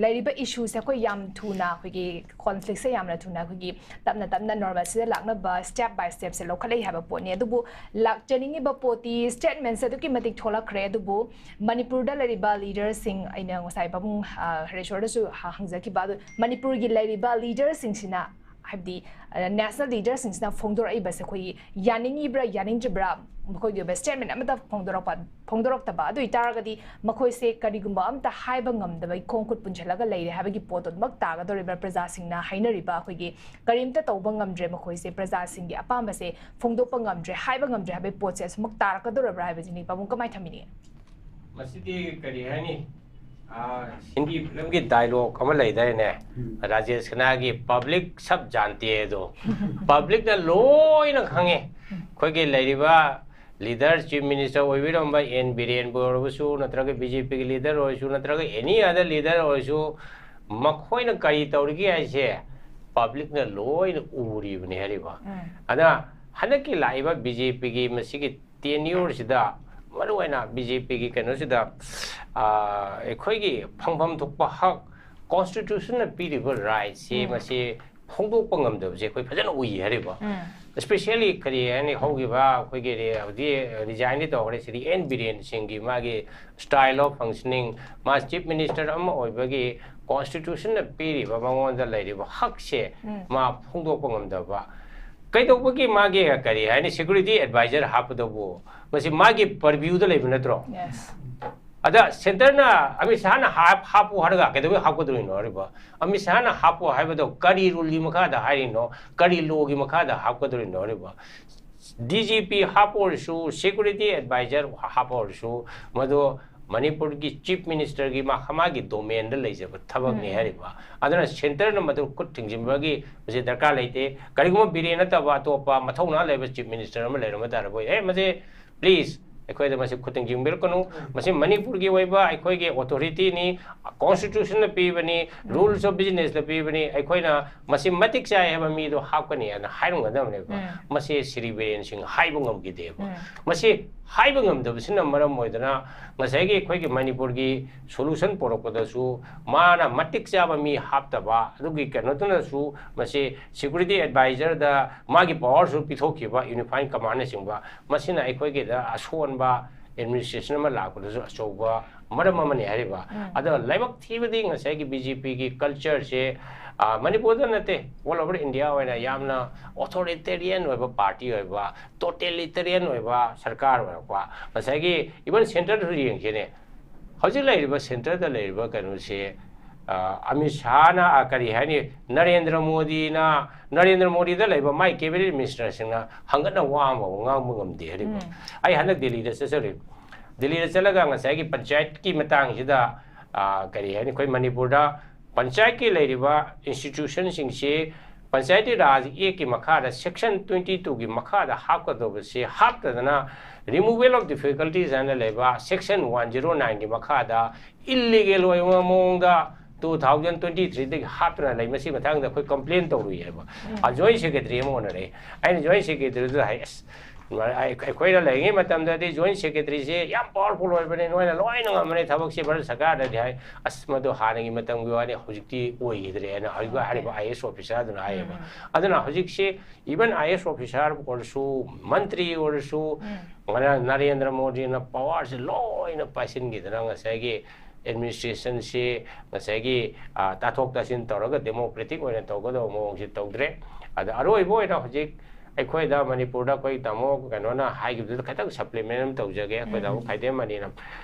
ꯂꯩꯔꯤꯕ issueꯁꯦ ꯑꯩꯈꯣꯏ ꯌꯥꯝ ꯊꯨꯅ, ꯑꯩꯈꯣꯏꯒꯤ conflictꯁꯦ ꯌꯥꯝꯅ ꯊꯨꯅ ꯑꯩꯈꯣꯏꯒꯤ ꯇꯞꯅ ꯇꯞꯅ normalꯁꯤꯗ ꯂꯥꯛꯅꯕ step by stepꯁꯦ ꯂꯧꯈꯠꯂꯛꯏ ꯍꯥꯏꯕ ꯄꯣꯠꯅꯤ꯫ ꯑꯗꯨꯕꯨ ꯂꯥꯛꯆꯅꯤꯡꯉꯤꯕ ꯄꯣꯠꯇꯤ statementꯁꯦ ꯑꯗꯨꯛꯀꯤ ꯃꯇꯤꯛ ꯊꯣꯛꯂꯛꯈ꯭ꯔꯦ꯫ ꯑꯗꯨꯕꯨ ꯃꯅꯤꯄꯨꯔꯗ ꯂꯩꯔꯤꯕ leaderꯁꯤꯡ, ꯑꯩꯅ ꯉꯁꯥꯏ ꯄꯥꯕꯨꯡ, ꯑ, ꯍꯔꯦꯁꯣꯔꯗꯁꯨ ꯍ-, ꯍꯪꯖꯈꯤꯕ, ꯑꯗꯨ ꯃꯅꯤꯄꯨꯔꯒꯤ ꯂꯩꯔꯤꯕ leaderꯁꯤꯡꯁꯤꯅ, ꯍꯥꯏꯕꯗꯤ, ꯑ, national leaderꯁꯤꯡꯁꯤꯅ ꯐꯣꯡꯗꯣꯔꯛꯏꯕꯁꯦ ꯑꯩꯈꯣꯏꯒꯤ ꯌꯥꯅꯤꯡꯉꯤꯕ꯭ꯔꯥ ꯌꯥꯅꯤꯡꯗ꯭ꯔꯤꯕ꯭ꯔꯥ, ꯃꯈꯣꯏꯒꯤ ꯑꯣꯏꯕ statement ꯑꯃꯠꯇ ꯐꯣꯡꯗꯣꯔꯛꯄ, ꯐꯣꯡꯗꯣꯔꯛꯇꯕ, ꯑꯗꯨ ꯑꯣꯏꯇꯥꯔꯒꯗꯤ ꯃꯈꯣꯏꯁꯦ ꯀꯔꯤꯒꯨꯝꯕ ꯑꯝꯇ ꯍꯥꯏꯕ ꯉꯝꯗꯕꯒꯤ ꯈꯣꯡ ꯈꯨꯠ ꯄꯨꯟꯁꯤꯜꯂꯒ ꯂꯩꯔꯦ ꯍꯥꯏꯕꯒꯤ ꯄꯣꯠꯇꯨꯃꯛ ꯇꯥꯒꯗꯧꯔꯤꯕ꯭ꯔꯥ? ꯄ꯭ꯔꯖꯥꯁꯤꯡꯅ ꯍꯥꯏꯅꯔꯤꯕ ꯑꯩꯈꯣꯏꯒꯤ ꯀꯔꯤꯝꯇ ꯇꯧꯕ ꯉꯝꯗ꯭ꯔꯦ, ꯃꯈꯣꯏꯁꯦ ꯄ꯭ꯔꯖꯥꯁꯤꯡꯒꯤ ꯑꯄꯥꯝꯕꯁꯦ ꯐꯣꯡꯗꯣꯛꯄ ꯉꯝꯗ꯭ꯔꯦ, ꯍꯥꯏꯕ ꯉꯝꯗ꯭ꯔꯦ ꯍꯥꯏꯕꯒꯤ ꯄꯣꯠꯁꯦ ꯑꯁꯨꯃꯛ ꯇꯥꯔꯛꯀꯗꯧꯔꯕ꯭ꯔꯥ ꯍꯥꯏꯕꯁꯤꯅꯤ꯫ ꯄꯥꯕꯨꯡ ꯀꯃꯥꯏꯅ ꯊꯝꯕꯤꯅꯤ? ꯃꯁꯤꯗꯤ ꯀꯔꯤ ꯍꯥꯏꯅꯤ? ꯑꯥ, ꯍꯤꯟꯗꯤ ꯐꯤꯂꯝꯒꯤ dialogue ꯑꯃ ꯂꯩꯗꯥꯏꯅꯦ? ꯔꯥꯖꯦꯁ ꯈꯅꯥꯒꯤ "Public ꯁꯕ ꯖꯥꯟꯇꯦ" ꯑꯗꯣ꯫ Publicꯅ ꯂꯣꯏꯅ ꯈꯪꯉꯦ꯫ ꯑꯩꯈꯣꯏꯒꯤ ꯂꯩꯔꯤꯕ leader, chief minister ꯑꯣꯏꯕꯤꯔꯝꯕ ꯑꯦꯟ ꯕꯤꯔꯦꯟꯕꯨ ꯑꯣꯏꯔꯕꯁꯨ, ꯅꯠꯇ꯭ꯔꯒ BJPꯒꯤ leader ꯑꯣꯏꯔꯁꯨ, ꯅꯠꯇ꯭ꯔꯒ any other leader ꯑꯣꯏꯔꯁꯨ, ꯃꯈꯣꯏꯅ ꯀꯔꯤ ꯇꯧꯔꯤꯒꯦ ꯍꯥꯏꯁꯦ publicꯅ ꯂꯣꯏꯅ ꯎꯔꯤꯕꯅꯤ ꯍꯥꯏꯔꯤꯕ꯫ ꯑꯗ ꯍꯟꯗꯛꯀꯤ ꯂꯥꯛꯏꯕ BJPꯒꯤ ꯃꯁꯤꯒꯤ tenureꯁꯤꯗ, ꯃꯔꯨꯑꯣꯏꯅ BJPꯒꯤ ꯀꯩꯅꯣꯁꯤꯗ, ꯑꯥ, ꯑꯩꯈꯣꯏꯒꯤ ꯐꯪꯐꯝ ꯊꯣꯛꯄ ꯍꯛ, constitutionꯅ ꯄꯤꯔꯤꯕ rightꯁꯦ ꯃꯁꯤ ꯐꯣꯡꯗꯣꯛꯄ ꯉꯝꯗꯕꯁꯦ ꯑꯩꯈꯣꯏ ꯐꯖꯅ ꯎꯏ ꯍꯥꯏꯔꯤꯕ꯫ Especially ꯀꯔꯤ ꯍꯥꯏꯅꯤ, ꯍꯧꯈꯤꯕ ꯑꯩꯈꯣꯏꯒꯤ ꯔꯦ-, ꯍꯧꯖꯤꯛ resignꯗꯤ ꯇꯧꯈ꯭ꯔꯦ, ꯁꯤꯗꯤ ꯑꯦꯟ ꯕꯤꯔꯦꯟ ꯁꯤꯡꯒꯤ ꯃꯥꯒꯤ style of functioning, ꯃꯥ chief minister ꯑꯃ ꯑꯣꯏꯕꯒꯤ constitutionꯅ ꯄꯤꯔꯤꯕ ꯃꯉꯣꯟꯗ ꯂꯩꯔꯤꯕ ꯍꯛꯁꯦ ꯃꯥ ꯐꯣꯡꯗꯣꯛꯄ ꯉꯝꯗꯕ꯫ ꯀꯩꯗꯧꯕꯒꯤ ꯃꯥꯒꯤ ꯀꯔꯤ ꯍꯥꯏꯅꯤ, security advisor ꯍꯥꯞꯄꯗꯕꯨ ꯃꯁꯤ ꯃꯥꯒꯤ purviewꯗ ꯂꯩꯕ ꯅꯠꯇ꯭ꯔꯣ? Yes. ꯑꯗ centreꯅ ꯑꯃꯤꯠ ꯁꯥꯍꯅ ꯍꯥꯞ-, ꯍꯥꯞꯄꯨ ꯍꯥꯏꯔꯒ ꯀꯩꯗꯧꯕꯩ ꯍꯥꯞꯀꯗꯧꯔꯤꯅꯣ ꯍꯥꯏꯔꯤꯕ? ꯑꯃꯤꯠ ꯁꯥꯍꯅ ꯍꯥꯞꯄꯨ ꯍꯥꯏꯕꯗꯣ ꯀꯔꯤ ruleꯒꯤ ꯃꯈꯥꯗ ꯍꯥꯏꯔꯤꯅꯣ? ꯀꯔꯤ lawꯒꯤ ꯃꯈꯥꯗ ꯍꯥꯞꯀꯗꯧꯔꯤꯅꯣ ꯍꯥꯏꯔꯤꯕ? DGP ꯍꯥꯞꯄ ꯑꯣꯏꯔꯁꯨ, security advisor ꯍꯥꯞꯄ ꯑꯣꯏꯔꯁꯨ, ꯃꯗꯨ ꯃꯅꯤꯄꯨꯔꯒꯤ chief ministerꯒꯤ ꯃꯥ-, ꯃꯥꯒꯤ domainꯗ ꯂꯩꯖꯕ ꯊꯕꯛꯅꯤ ꯍꯥꯏꯔꯤꯕ꯫ ꯑꯗꯨꯅ centreꯅ ꯃꯗꯨ ꯈꯨꯠ ꯊꯤꯡꯖꯤꯟꯕꯒꯤ ꯃꯁꯤ ꯗꯔꯀꯥꯔ ꯂꯩꯇꯦ꯫ ꯀꯔꯤꯒꯨꯝꯕ ꯕꯤꯔꯦꯟ ꯅꯠꯇꯕ ꯑꯇꯣꯞꯄ ꯃꯊꯧꯅꯥ ꯂꯩꯕ chief minister ꯑꯃ ꯂꯩꯔꯝꯕ ꯇꯥꯔꯕꯣꯏ, ꯑꯦ, ꯃꯁꯤ please ꯑꯩꯈꯣꯏꯗ ꯃꯁꯤ ꯈꯨꯠ ꯊꯤꯡꯖꯤꯟꯕꯤꯔꯛꯀꯅꯨ꯫ ꯃꯁꯤ ꯃꯅꯤꯄꯨꯔꯒꯤ ꯑꯣꯏꯕ ꯑꯩꯈꯣꯏꯒꯤ authority ꯅꯤ, constitution ꯅ ꯄꯤꯕꯅꯤ, rules of business ꯅ ꯄꯤꯕꯅꯤ꯫ ꯑꯩꯈꯣꯏꯅ ꯃꯁꯤ ꯃꯇꯤꯛ ꯆꯥꯏ ꯍꯥꯏꯕ ꯃꯤꯗꯣ ꯍꯥꯞꯀꯅꯤ ꯍꯥꯏꯅ ꯍꯥꯏꯔꯝꯒꯗꯕꯅꯦꯕ꯫ ꯃꯁꯤ ꯁ꯭ꯔꯤ ꯕꯤꯔꯦꯟ ꯁꯤꯡ ꯍꯥꯏꯕ ꯉꯝꯈꯤꯗꯦꯕ꯫ ꯃꯁꯤ ꯍꯥꯏꯕ ꯉꯝꯗꯕꯁꯤꯅ ꯃꯔꯝ ꯑꯣꯏꯗꯅ ꯉꯁꯥꯏꯒꯤ ꯑꯩꯈꯣꯏꯒꯤ ꯃꯅꯤꯄꯨꯔꯒꯤ solution ꯄꯨꯔꯛꯄꯗꯁꯨ ꯃꯥꯅ ꯃꯇꯤꯛ ꯆꯥꯕ ꯃꯤ ꯍꯥꯞꯇꯕ, ꯑꯗꯨꯒꯤ ꯀꯩꯅꯣꯗꯨꯅꯁꯨ ꯃꯁꯤ security advisor ꯗ ꯃꯥꯒꯤ power ꯁꯨ ꯄꯤꯊꯣꯛꯈꯤꯕ, unifying command ꯅꯆꯤꯡꯕ, ꯃꯁꯤꯅ ꯑꯩꯈꯣꯏꯒꯤꯗ ꯑꯁꯣꯟꯕ administration ꯑꯃ ꯂꯥꯛꯄꯗꯁꯨ ꯑꯆꯧꯕ ꯃꯔꯝ ꯑꯃꯅꯤ ꯍꯥꯏꯔꯤꯕ꯫ ꯑꯗꯣ ꯂꯥꯏꯕꯛ ꯊꯤꯕꯗꯤ ꯉꯁꯥꯏꯒꯤ B J P ꯒꯤ culture ꯁꯦ, ꯑ, ꯃꯅꯤꯄꯨꯔꯗ ꯅꯠꯇꯦ, all over India ꯑꯣꯏꯅ ꯌꯥꯝꯅ authoritarian ꯑꯣꯏꯕ party ꯑꯣꯏꯕ, totalitarian ꯑꯣꯏꯕ ꯁꯔꯀꯥꯔ ꯑꯣꯏꯔꯛꯄ꯫ ꯉꯁꯥꯏꯒꯤ even centre ꯗꯁꯨ ꯌꯦꯡꯁꯤꯅꯦ, ꯍꯧꯖꯤꯛ ꯂꯩꯔꯤꯕ centre ꯗ ꯂꯩꯔꯤꯕ ꯀꯩꯅꯣꯁꯦ, ꯑ, ꯑꯃꯤꯠ ꯁꯥꯍꯅ, ꯑ, ꯀꯔꯤ ꯍꯥꯏꯅꯤ, ꯅꯔꯦꯟꯗ꯭ꯔ ꯃꯣꯗꯤꯅ, ꯅꯔꯦꯟꯗ꯭ꯔ ꯃꯣꯗꯤꯗ ꯂꯩꯕ ꯃꯥꯏ cabinet minister ꯁꯤꯡꯅ ꯍꯪꯒꯠꯅ ꯋꯥ ꯑꯃꯐꯥꯎ ꯉꯥꯡꯕ ꯉꯝꯗꯦ ꯍꯥꯏꯔꯤꯕ꯫ ꯑꯩ ꯍꯟꯗꯛ ꯗꯤꯜꯂꯤꯗ ꯆꯠꯆꯔꯨꯏ꯫ ꯗꯤꯜꯂꯤꯗ ꯆꯠꯂꯒ ꯉꯁꯥꯏꯒꯤ ꯄꯟꯆꯥꯌꯠꯀꯤ ꯃꯇꯥꯡꯁꯤꯗ, ꯑ, ꯀꯔꯤ ꯍꯥꯏꯅꯤ, ꯑꯩꯈꯣꯏ ꯃꯅꯤꯄꯨꯔꯗ ꯄꯟꯆꯥꯌꯠꯀꯤ ꯂꯩꯔꯤꯕ institution ꯁꯤꯡꯁꯤ ꯄꯟꯆꯥꯌꯠꯇꯤ ꯔꯥꯖ ꯑꯦꯛꯀꯤ ꯃꯈꯥꯗ section twenty two ꯒꯤ ꯃꯈꯥꯗ ꯍꯥꯞꯀꯗꯧꯕꯁꯤ ꯍꯥꯞꯇꯗꯅ removal of difficulties ꯍꯥꯏꯅ ꯂꯩꯕ section one zero nine ꯒꯤ ꯃꯈꯥꯗ illegal ꯑꯣꯏꯕ ꯃꯑꯣꯡꯗ two thousand twenty three ꯗꯒꯤ ꯍꯥꯞꯇꯨꯅ ꯂꯩ꯫ ꯃꯁꯤ ꯃꯇꯥꯡꯗ ꯑꯩꯈꯣꯏ complain ꯇꯧꯔꯨꯏ ꯍꯥꯏꯕ꯫ ꯑ, joint secretary ꯑꯃ ꯎꯅꯔꯦ꯫ ꯑꯩꯅ joint secretary ꯗꯨꯗ ꯍꯥꯏ, "ꯑꯁ, ꯑꯩ-, ꯑꯩꯈꯣꯏꯅ ꯂꯩꯔꯤꯉꯩ ꯃꯇꯝꯗꯗꯤ joint secretary ꯁꯦ ꯌꯥꯝ powerful ꯑꯣꯏꯕꯅꯦ, ꯅꯣꯏꯅ ꯂꯣꯏꯅ ꯉꯝꯕꯅꯦ ꯊꯕꯛꯁꯦ ꯚꯥꯔꯠ ꯁꯔꯀꯥꯔꯗꯗꯤ" ꯍꯥꯏ꯫ "ꯑꯁ, ꯃꯗꯨ ꯍꯥꯟꯅꯒꯤ ꯃꯇꯝꯒꯤ ꯋꯥꯅꯤ, ꯍꯧꯖꯤꯛꯇꯤ ꯑꯣꯏꯈꯤꯗ꯭ꯔꯦꯅ" ꯍꯧꯖꯤꯛ ꯍꯥꯏꯔꯤꯕ I A S officer ꯗꯨꯅ ꯍꯥꯏꯌꯦꯕ꯫ ꯑꯗꯨꯅ ꯍꯧꯖꯤꯛꯁꯤ even I A S officer ꯑꯣꯏꯔꯁꯨ, ꯃꯟꯇ꯭ꯔꯤ ꯑꯣꯏꯔꯁꯨ, ꯉꯔꯥꯡ ꯅꯔꯦꯟꯗ꯭ꯔ ꯃꯣꯗꯤꯅ power ꯁꯦ ꯂꯣꯏꯅ ꯄꯥꯏꯁꯤꯟꯈꯤꯗꯅ ꯉꯁꯥꯏꯒꯤ administration ꯁꯤ ꯉꯁꯥꯏꯒꯤ, ꯑ, ꯇꯥꯊꯣꯛ ꯇꯥꯁꯤꯟ ꯇꯧꯔꯒ democratic ꯑꯣꯏꯅ ꯇꯧꯒꯗꯕ ꯃꯑꯣꯡꯁꯤ ꯇꯧꯗ꯭ꯔꯦ꯫ ꯑꯗ ꯑꯔꯣꯏꯕ ꯑꯣꯏꯅ ꯍꯧꯖꯤꯛ ꯑꯩꯈꯣꯏꯗ ꯃꯅꯤꯄꯨꯔꯗ ꯑꯩꯈꯣꯏ ꯇꯥꯃꯣ ꯀꯩꯅꯣꯅ ꯍꯥꯏꯈꯤꯕꯗꯨꯗ ꯈꯤꯇꯪ supplement ꯑꯃ ꯇꯧꯖꯒꯦ, ꯑꯩꯈꯣꯏ ꯇꯥꯃꯣ ꯈꯥꯏꯗꯦꯝ ꯃꯅꯤꯅ꯫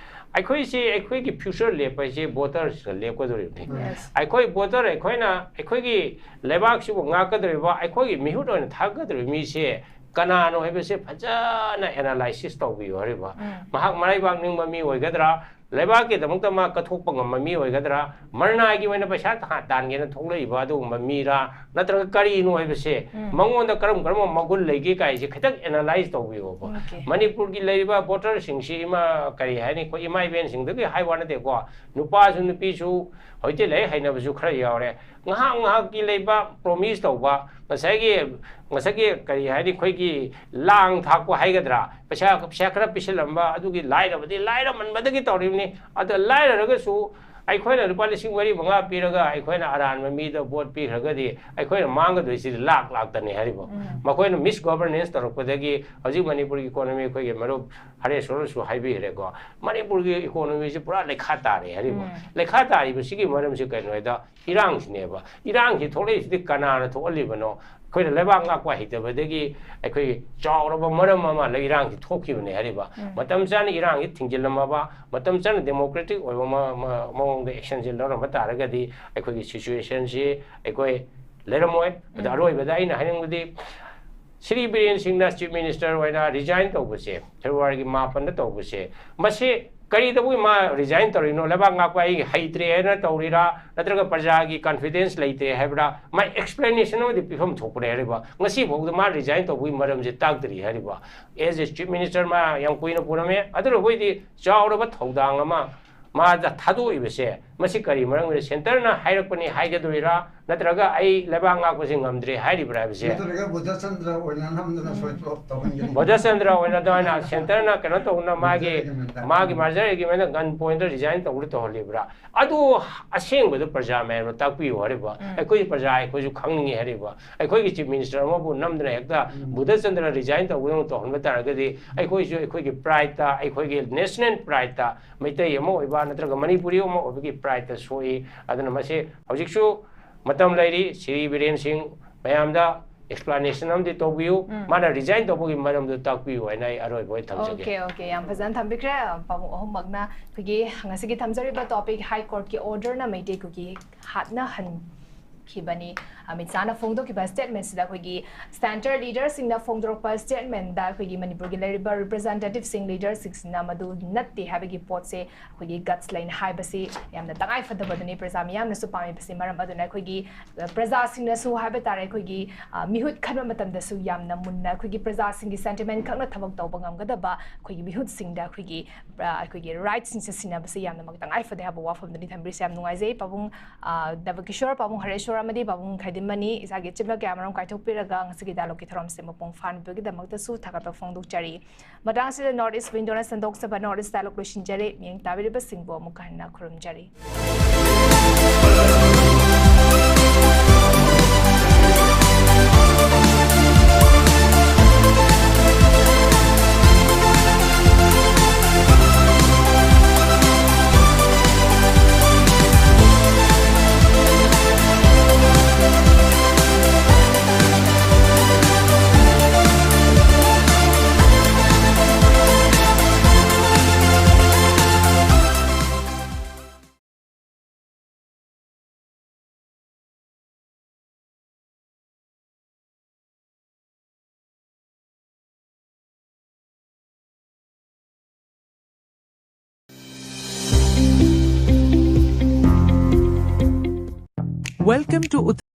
ꯑꯩꯈꯣꯏꯁꯤ, ꯑꯩꯈꯣꯏꯒꯤ future ꯂꯦꯞꯄ ꯍꯥꯏꯁꯤ voters ꯅ ꯂꯦꯞꯀꯗꯧꯔꯤꯕꯅꯤ꯫ ꯑꯩꯈꯣꯏ voter, ꯑꯩꯈꯣꯏꯅ ꯑꯩꯈꯣꯏꯒꯤ ꯂꯩꯕꯥꯛꯁꯤꯕꯨ ꯉꯥꯛꯀꯗꯧꯔꯤꯕ, ꯑꯩꯈꯣꯏꯒꯤ ꯃꯤꯍꯨꯠ ꯑꯣꯏꯅ ꯊꯥꯒꯗꯧꯔꯤꯕ ꯃꯤꯁꯦ ꯀꯅꯥꯅꯣ ꯍꯥꯏꯕꯁꯦ ꯐꯖꯅ analysis ꯇꯧꯕꯤꯌꯨ ꯍꯥꯏꯔꯤꯕ꯫ ꯃꯍꯥꯛ ꯃꯔꯥꯏꯕꯥꯛ ꯅꯤꯡꯕ ꯃꯤ ꯑꯣꯏꯒꯗ꯭ꯔꯥ? ꯂꯩꯕꯥꯛꯀꯤꯗꯃꯛꯇ ꯃꯥ ꯀꯠꯊꯣꯛꯄ ꯉꯝꯕ ꯃꯤ ꯑꯣꯏꯒꯗ꯭ꯔꯥ, ꯃꯔꯅꯥꯏꯒꯤ ꯑꯣꯏꯅ ꯄꯩꯁꯥ ꯇꯥ-, ꯇꯥꯟꯒꯦꯅ ꯊꯣꯛꯂꯛꯏꯕ ꯑꯗꯨꯒꯨꯝꯕ ꯃꯤꯔꯥ, ꯅꯠꯇ꯭ꯔꯒ ꯀꯔꯤꯅꯣ ꯍꯥꯏꯕꯁꯦ, ꯎꯝ꯫ ꯃꯉꯣꯟꯗ ꯀꯔꯝ ꯀꯔꯝꯕ ꯃꯒꯨꯟ ꯂꯩꯒꯦ ꯀꯥꯏꯁꯦ ꯈꯤꯇꯪ ꯑꯦꯅꯥꯂꯥꯏꯁ ꯇꯧꯕꯤꯌꯣꯕ꯫ Okay. ꯃꯅꯤꯄꯨꯔꯒꯤ ꯂꯩꯔꯤꯕ ꯚꯣꯇꯔꯁꯤꯡꯁꯤ, ꯏꯃꯥ, ꯀꯔꯤ ꯍꯥꯏꯅꯤ, ꯑꯩꯈꯣꯏ ꯏꯃꯥ ꯏꯕꯦꯟꯁꯤꯡꯗꯒꯤ ꯍꯥꯏ ꯋꯥ ꯅꯠꯇꯦꯀꯣ, ꯅꯨꯄꯥꯁꯨ ꯅꯨꯄꯤꯁꯨ ꯍꯧꯖꯤꯛꯇꯤ ꯂꯥꯏꯔꯤꯛ ꯍꯩꯅꯕꯁꯨ ꯈꯔ ꯌꯥꯎꯔꯦ꯫ ꯉꯥꯏꯍꯥꯛ ꯉꯥꯏꯍꯥꯛꯀꯤ ꯂꯩꯕ ꯄ꯭ꯔꯣꯃꯤꯁ ꯇꯧꯕ, ꯉꯁꯥꯏꯒꯤ, ꯉꯁꯥꯏꯒꯤ ꯀꯔꯤ ꯍꯥꯏꯅꯤ, ꯑꯩꯈꯣꯏꯒꯤ ꯂꯥꯡ ꯊꯥꯛꯄ ꯍꯥꯏꯒꯗ꯭ꯔꯥ, ꯄꯩꯁꯥ, ꯄꯩꯁꯥ ꯈꯔ ꯄꯤꯁꯤꯜꯂꯝꯕ, ꯑꯗꯨꯒꯤ ꯂꯥꯏꯔꯕꯗꯤ ꯂꯥꯏꯔꯃꯟꯕꯗꯒꯤ ꯇꯧꯔꯤꯕꯅꯤ꯫ ꯑꯗ ꯂꯥꯏꯔꯔꯒꯁꯨ ꯑꯩꯈꯣꯏꯅ ꯂꯨꯄꯥ ꯂꯤꯁꯤꯡ ꯃꯔꯤ ꯃꯉꯥ ꯄꯤꯔꯒ ꯑꯩꯈꯣꯏꯅ ꯑꯔꯥꯟꯕ ꯃꯤꯗ ꯚꯣꯠ ꯄꯤꯈ꯭ꯔꯒꯗꯤ ꯑꯩꯈꯣꯏꯅ ꯃꯥꯡꯒꯗꯣꯏꯁꯤꯗꯤ ꯂꯥꯛ ꯂꯥꯛꯇꯅꯤ ꯍꯥꯏꯔꯤꯕ꯫ ꯎꯝ꯫ ꯃꯈꯣꯏꯅ ꯃꯤꯁ ꯒꯣꯚꯔꯅꯦꯟꯁ ꯇꯧꯔꯛꯄꯗꯒꯤ ꯍꯧꯖꯤꯛ ꯃꯅꯤꯄꯨꯔꯒꯤ ꯏꯀꯣꯅꯣꯃꯤ, ꯑꯩꯈꯣꯏꯒꯤ ꯃꯔꯨꯞ ꯍꯔꯦꯁꯣꯔꯅꯁꯨ ꯍꯥꯏꯕꯤꯈ꯭ꯔꯦꯀꯣ, ꯃꯅꯤꯄꯨꯔꯒꯤ ꯏꯀꯣꯅꯣꯃꯤꯁꯤ ꯄꯨꯔꯥ ꯂꯩꯈꯥ ꯇꯥꯔꯦ ꯍꯥꯏꯔꯤꯕ꯫ ꯎꯝ꯫ ꯂꯩꯈꯥ ꯇꯥꯔꯤꯕꯁꯤꯒꯤ ꯃꯔꯝꯁꯤ ꯀꯩꯅꯣ ꯍꯥꯏꯗ, ꯏꯔꯥꯡꯁꯤꯅꯦꯕ꯫ ꯏꯔꯥꯡꯁꯤ ꯊꯣꯛꯂꯛꯏꯁꯤꯗꯤ ꯀꯅꯥꯅ ꯊꯣꯛꯍꯜꯂꯤꯕꯅꯣ? ꯑꯩꯈꯣꯏꯅ ꯂꯩꯕꯥꯛ ꯉꯥꯛꯄ ꯍꯩꯇꯕꯗꯒꯤ ꯑꯩꯈꯣꯏ ꯆꯥꯎꯔꯕ ꯃꯔꯝ ꯑꯃ ꯂꯩ, ꯏꯔꯥꯡꯁꯤ ꯊꯣꯛꯈꯤꯕꯅꯦ ꯍꯥꯏꯔꯤꯕ꯫ ꯎꯝ꯫ ꯃꯇꯝ ꯆꯥꯅ ꯏꯔꯥꯡꯁꯤ ꯊꯤꯡꯖꯤꯜꯂꯝꯃꯕ, ꯃꯇꯝ ꯆꯥꯅ ꯗꯦꯃꯣꯀ꯭ꯔꯦꯇꯤꯛ ꯑꯣꯏꯕ ꯃ-, ꯃ-, ꯃꯑꯣꯡꯗ ꯑꯦꯛꯁꯟꯁꯤ ꯂꯧꯔꯝꯕ ꯇꯥꯔꯒꯗꯤ ꯑꯩꯈꯣꯏꯒꯤ ꯁꯤꯆꯨꯋꯦꯁꯟꯁꯤ ꯑꯩꯈꯣꯏ ꯂꯩꯔꯝꯃꯣꯏ꯫ ꯑꯗ ꯎꯝ꯫ ꯑꯔꯣꯏꯕꯗ ꯑꯩꯅ ꯍꯥꯏꯅꯤꯡꯕꯗꯤ, ꯁ꯭ꯔꯤ ꯕꯤꯔꯦꯟ ꯁꯤꯡꯅ ꯆꯤꯐ ꯃꯤꯅꯤꯁꯇꯔ ꯑꯣꯏꯅ ꯔꯤꯖꯥꯏꯟ ꯇꯧꯕꯁꯦ, ꯐꯦꯕ꯭ꯔꯨꯋꯥꯔꯤꯒꯤ ꯃꯥꯄꯟꯗ ꯇꯧꯕꯁꯦ, ꯃꯁꯤ ꯀꯔꯤꯗꯧꯕꯒꯤ ꯃꯥ ꯔꯤꯖꯥꯏꯟ ꯇꯧꯔꯤꯅꯣ? ꯂꯩꯕꯥꯛ ꯉꯥꯛꯄ ꯑꯩ ꯍꯩꯇ꯭ꯔꯦ ꯍꯥꯏꯅ ꯇꯧꯔꯤꯔꯥ, ꯅꯠꯇ꯭ꯔꯒ ꯄ꯭ꯔꯖꯥꯒꯤ ꯀꯟꯐꯤꯗꯦꯟꯁ ꯂꯩꯇ꯭ꯔꯦ ꯍꯥꯏꯕ꯭ꯔꯥ? ꯃꯥ ꯑꯦꯛꯁꯄ꯭ꯂꯦꯅꯦꯁꯟ ꯑꯃꯗꯤ ꯄꯤꯐꯝ ꯊꯣꯛꯄꯅꯦ ꯍꯥꯏꯔꯤꯕ꯫ ꯉꯁꯤ ꯐꯥꯎꯗ ꯃꯥ ꯔꯤꯖꯥꯏꯟ ꯇꯧꯕꯒꯤ ꯃꯔꯝꯁꯦ ꯇꯥꯛꯇ꯭ꯔꯤ ꯍꯥꯏꯔꯤꯕ꯫ ꯑꯦꯖ ꯑꯦ ꯆꯤꯐ ꯃꯤꯅꯤꯁꯇꯔ ꯃꯥ ꯌꯥꯝ ꯀꯨꯏꯅ ꯄꯨꯔꯝꯃꯦ꯫ ꯑꯗꯨꯅ ꯑꯩꯈꯣꯏꯗꯤ ꯆꯥꯎꯔꯕ ꯊꯧꯗꯥꯡ ꯑꯃ ꯃꯥꯗ ꯊꯥꯗꯣꯛꯏꯕꯁꯦ, ꯃꯁꯤ ꯀꯔꯤ ꯃꯔꯝꯒꯤꯅꯣ? ꯁꯦꯟꯇꯔꯅ ꯍꯥꯏꯔꯛꯄꯅꯤ ꯍꯥꯏꯒꯗꯣꯏꯔꯥ, ꯅꯠꯇ꯭ꯔꯒ ꯑꯩ ꯂꯩꯕꯥꯛ ꯉꯥꯛꯄꯁꯦ ꯉꯝꯗ꯭ꯔꯦ ꯍꯥꯏꯔꯤꯕ꯭ꯔꯥ ꯍꯥꯏꯕꯁꯦ? ꯅꯠꯇ꯭ꯔꯒ ꯕꯨꯙꯆꯟꯗ꯭ꯔ ꯑꯣꯏꯅ ꯅꯝꯗꯅ ꯎꯝ꯫ ꯁꯣꯏ ꯇꯧꯍꯟꯒꯅꯤ꯫ ꯕꯨꯙꯆꯟꯗ꯭ꯔ ꯑꯣꯏꯅ ꯑꯗꯨꯃꯥꯏꯅ ꯁꯦꯟꯇꯔꯅ ꯀꯩꯅꯣ ꯇꯧꯅ ꯃꯥꯒꯤ, Merger agreement ꯇ꯫ ꯃꯥꯒꯤ ꯃꯥꯔꯖꯔ ꯑꯦꯒ꯭ꯔꯤꯃꯦꯟꯗ ꯒꯟ ꯄꯣꯏꯟꯗ ꯔꯤꯖꯥꯏꯟ ꯇꯧꯅ ꯇꯧꯍꯜꯂꯤꯕ꯭ꯔꯥ? ꯑꯗꯨ ꯑꯁꯦꯡꯕꯗꯨ ꯄ꯭ꯔꯖꯥ ꯃꯌꯥꯝꯅ ꯇꯥꯛꯄꯤꯌꯨ ꯍꯥꯏꯔꯤꯕ꯫ ꯎꯝ꯫ ꯑꯩꯈꯣꯏ ꯄ꯭ꯔꯖꯥ ꯑꯩꯈꯣꯏꯁꯨ ꯈꯪꯅꯤꯡꯉꯤ ꯍꯥꯏꯔꯤꯕ꯫ ꯑꯩꯈꯣꯏꯒꯤ ꯆꯤꯐ ꯃꯤꯅꯤꯁꯇꯔ ꯑꯃꯕꯨ ꯅꯝꯗꯅ ꯍꯦꯛꯇ ꯎꯝ꯫ ꯕꯨꯙꯆꯟꯗ꯭ꯔ ꯔꯤꯖꯥꯏꯟ ꯇꯧꯕꯗꯧꯅ ꯇꯧꯍꯟꯕ ꯇꯥꯔꯒꯗꯤ ꯑꯩꯈꯣꯏꯁꯨ ꯑꯩꯈꯣꯏꯒꯤ ꯄ꯭ꯔꯥꯏꯗꯇ, ꯑꯩꯈꯣꯏꯒꯤ ꯅꯦꯁꯅꯦꯜ ꯄ꯭ꯔꯥꯏꯗꯇ, ꯃꯩꯇꯩ ꯑꯃ ꯑꯣꯏꯕ ꯅꯠꯇ꯭ꯔꯒ ꯃꯅꯤꯄꯨꯔꯤ ꯑꯃ ꯑꯣꯏꯕꯒꯤ ꯄ꯭ꯔꯥꯏꯗꯇ ꯁꯣꯛꯏ꯫ ꯑꯗꯨꯅ ꯃꯁꯤ ꯍꯧꯖꯤꯛꯁꯨ ꯃꯇꯝ ꯂꯩꯔꯤ꯫ ꯁ꯭ꯔꯤ ꯕꯤꯔꯦꯟ ꯁꯤꯡ ꯃꯌꯥꯝꯗ ꯑꯦꯛꯁꯄ꯭ꯂꯦꯅꯦꯁꯟ ꯑꯃꯗꯤ ꯇꯧꯕꯤꯌꯨ꯫ ꯎꯝ꯫ ꯃꯥꯅ ꯔꯤꯖꯥꯏꯟ ꯇꯧꯕꯒꯤ ꯃꯔꯝꯗꯨ ꯇꯥꯛꯄꯤꯌꯨ ꯍꯥꯏꯅ ꯑꯩ ꯑꯔꯣꯏꯕ ꯑꯣꯏꯅ ꯊꯝꯖꯒꯦ꯫ Okay, okay, ꯌꯥꯝ ꯐꯖꯅ ꯊꯝꯕꯤꯈ꯭ꯔꯦ ꯄꯥꯕꯨꯡ ꯑꯍꯨꯝꯃꯛꯅ꯫ ꯑꯩꯈꯣꯏꯒꯤ ꯉꯁꯤꯒꯤ ꯊꯝꯖꯔꯤꯕ ꯇꯣꯄꯤꯛ, ꯍꯥꯏ ꯀꯣꯔꯠꯀꯤ ꯑꯣꯔꯗꯔꯅ ꯃꯩꯇꯩ ꯀꯨꯀꯤ ꯍꯥꯠꯅꯍꯟ ꯈꯤꯕꯅꯤ꯫ ꯑꯃꯤꯠ ꯁꯥꯍꯅ ꯐꯣꯡꯗꯣꯛꯈꯤꯕ statement ꯁꯤꯗ ꯑꯩꯈꯣꯏꯒꯤ centre leader ꯁꯤꯡꯅ ꯐꯣꯡꯗꯣꯔꯛꯄ statement ꯗ ꯑꯩꯈꯣꯏꯒꯤ ꯃꯅꯤꯄꯨꯔꯒꯤ ꯂꯩꯔꯤꯕ representative ꯁꯤꯡ, leader ꯁꯤꯡꯁꯤꯅ ꯃꯗꯨ ꯅꯠꯇꯦ ꯍꯥꯏꯕꯒꯤ ꯄꯣꯠꯁꯦ ꯑꯩꯈꯣꯏꯒꯤ guts ꯂꯩꯅ ꯍꯥꯏꯕꯁꯤ ꯌꯥꯝꯅ ꯇꯉꯥꯏ ꯐꯗꯕꯗꯨꯅꯤ꯫ ꯄ꯭ꯔꯖꯥ ꯃꯤꯌꯥꯝꯅꯁꯨ ꯄꯥꯝꯃꯤꯕꯁꯤ꯫ ꯃꯔꯝ ꯑꯗꯨꯅ ꯑꯩꯈꯣꯏꯒꯤ, ꯑ, ꯄ꯭ꯔꯖꯥꯁꯤꯡꯅꯁꯨ ꯍꯥꯏꯕ ꯇꯥꯔꯦ, ꯑꯩꯈꯣꯏꯒꯤ, ꯑ, ꯃꯤꯍꯨꯠ ꯈꯟꯕ ꯃꯇꯝꯗꯁꯨ ꯌꯥꯝꯅ ꯃꯨꯟꯅ ꯑꯩꯈꯣꯏꯒꯤ ꯄ꯭ꯔꯖꯥꯁꯤꯡꯒꯤ sentiment ꯈꯛꯅ ꯊꯕꯛ ꯇꯧꯕ ꯉꯝꯒꯗꯕ ꯑꯩꯈꯣꯏꯒꯤ ꯃꯤꯍꯨꯠꯁꯤꯡꯗ ꯑꯩꯈꯣꯏꯒꯤ, ꯑ, ꯑꯩꯈꯣꯏꯒꯤ right ꯁꯤꯡꯁꯦ ꯁꯤꯟꯅꯕꯁꯤ ꯌꯥꯝꯅꯃꯛ ꯇꯉꯥꯏ ꯐꯗꯦ ꯍꯥꯏꯕ ꯋꯥꯐꯝꯗꯨꯅꯤ ꯊꯝꯕꯤꯔꯤꯁꯦ꯫ ꯌꯥꯝ ꯅꯨꯡꯉꯥꯏꯖꯩ ꯄꯥꯕꯨꯡ, ꯑ, ꯅꯕꯀꯤꯁꯣꯔ, ꯄꯥꯕꯨꯡ ꯍꯔꯦꯁꯣꯔ ꯑꯃꯗꯤ ꯄꯥꯕꯨꯡ ꯈꯥꯏꯗꯤꯃꯅꯤ ꯏꯁꯥꯒꯤ ꯑꯆꯤꯟꯕ ꯀꯌꯥ ꯃꯔꯨꯝ ꯀꯥꯏꯊꯣꯛꯄꯤꯔꯒ ꯉꯁꯤꯒꯤ dialogue ꯀꯤ ꯊꯧꯔꯝꯁꯦ ꯃꯄꯨꯡ ꯐꯥꯍꯟꯕꯒꯤꯗꯃꯛꯇꯁꯨ ꯊꯥꯒꯠꯄ ꯐꯣꯡꯗꯣꯛꯆꯔꯤ꯫ ꯃꯇꯥꯡꯁꯤꯗ North East Window ꯅ ꯁꯟꯗꯣꯛꯆꯕ North East Dialogue ꯂꯣꯏꯁꯤꯟꯖꯔꯦ꯫ ꯃꯤꯠꯌꯦꯡ ꯇꯥꯕꯤꯔꯤꯕꯁꯤꯡꯕꯨ ꯑꯃꯨꯛ ꯍꯟꯅ ꯈꯨꯔꯨꯝꯖꯔꯤ꯫ Welcome to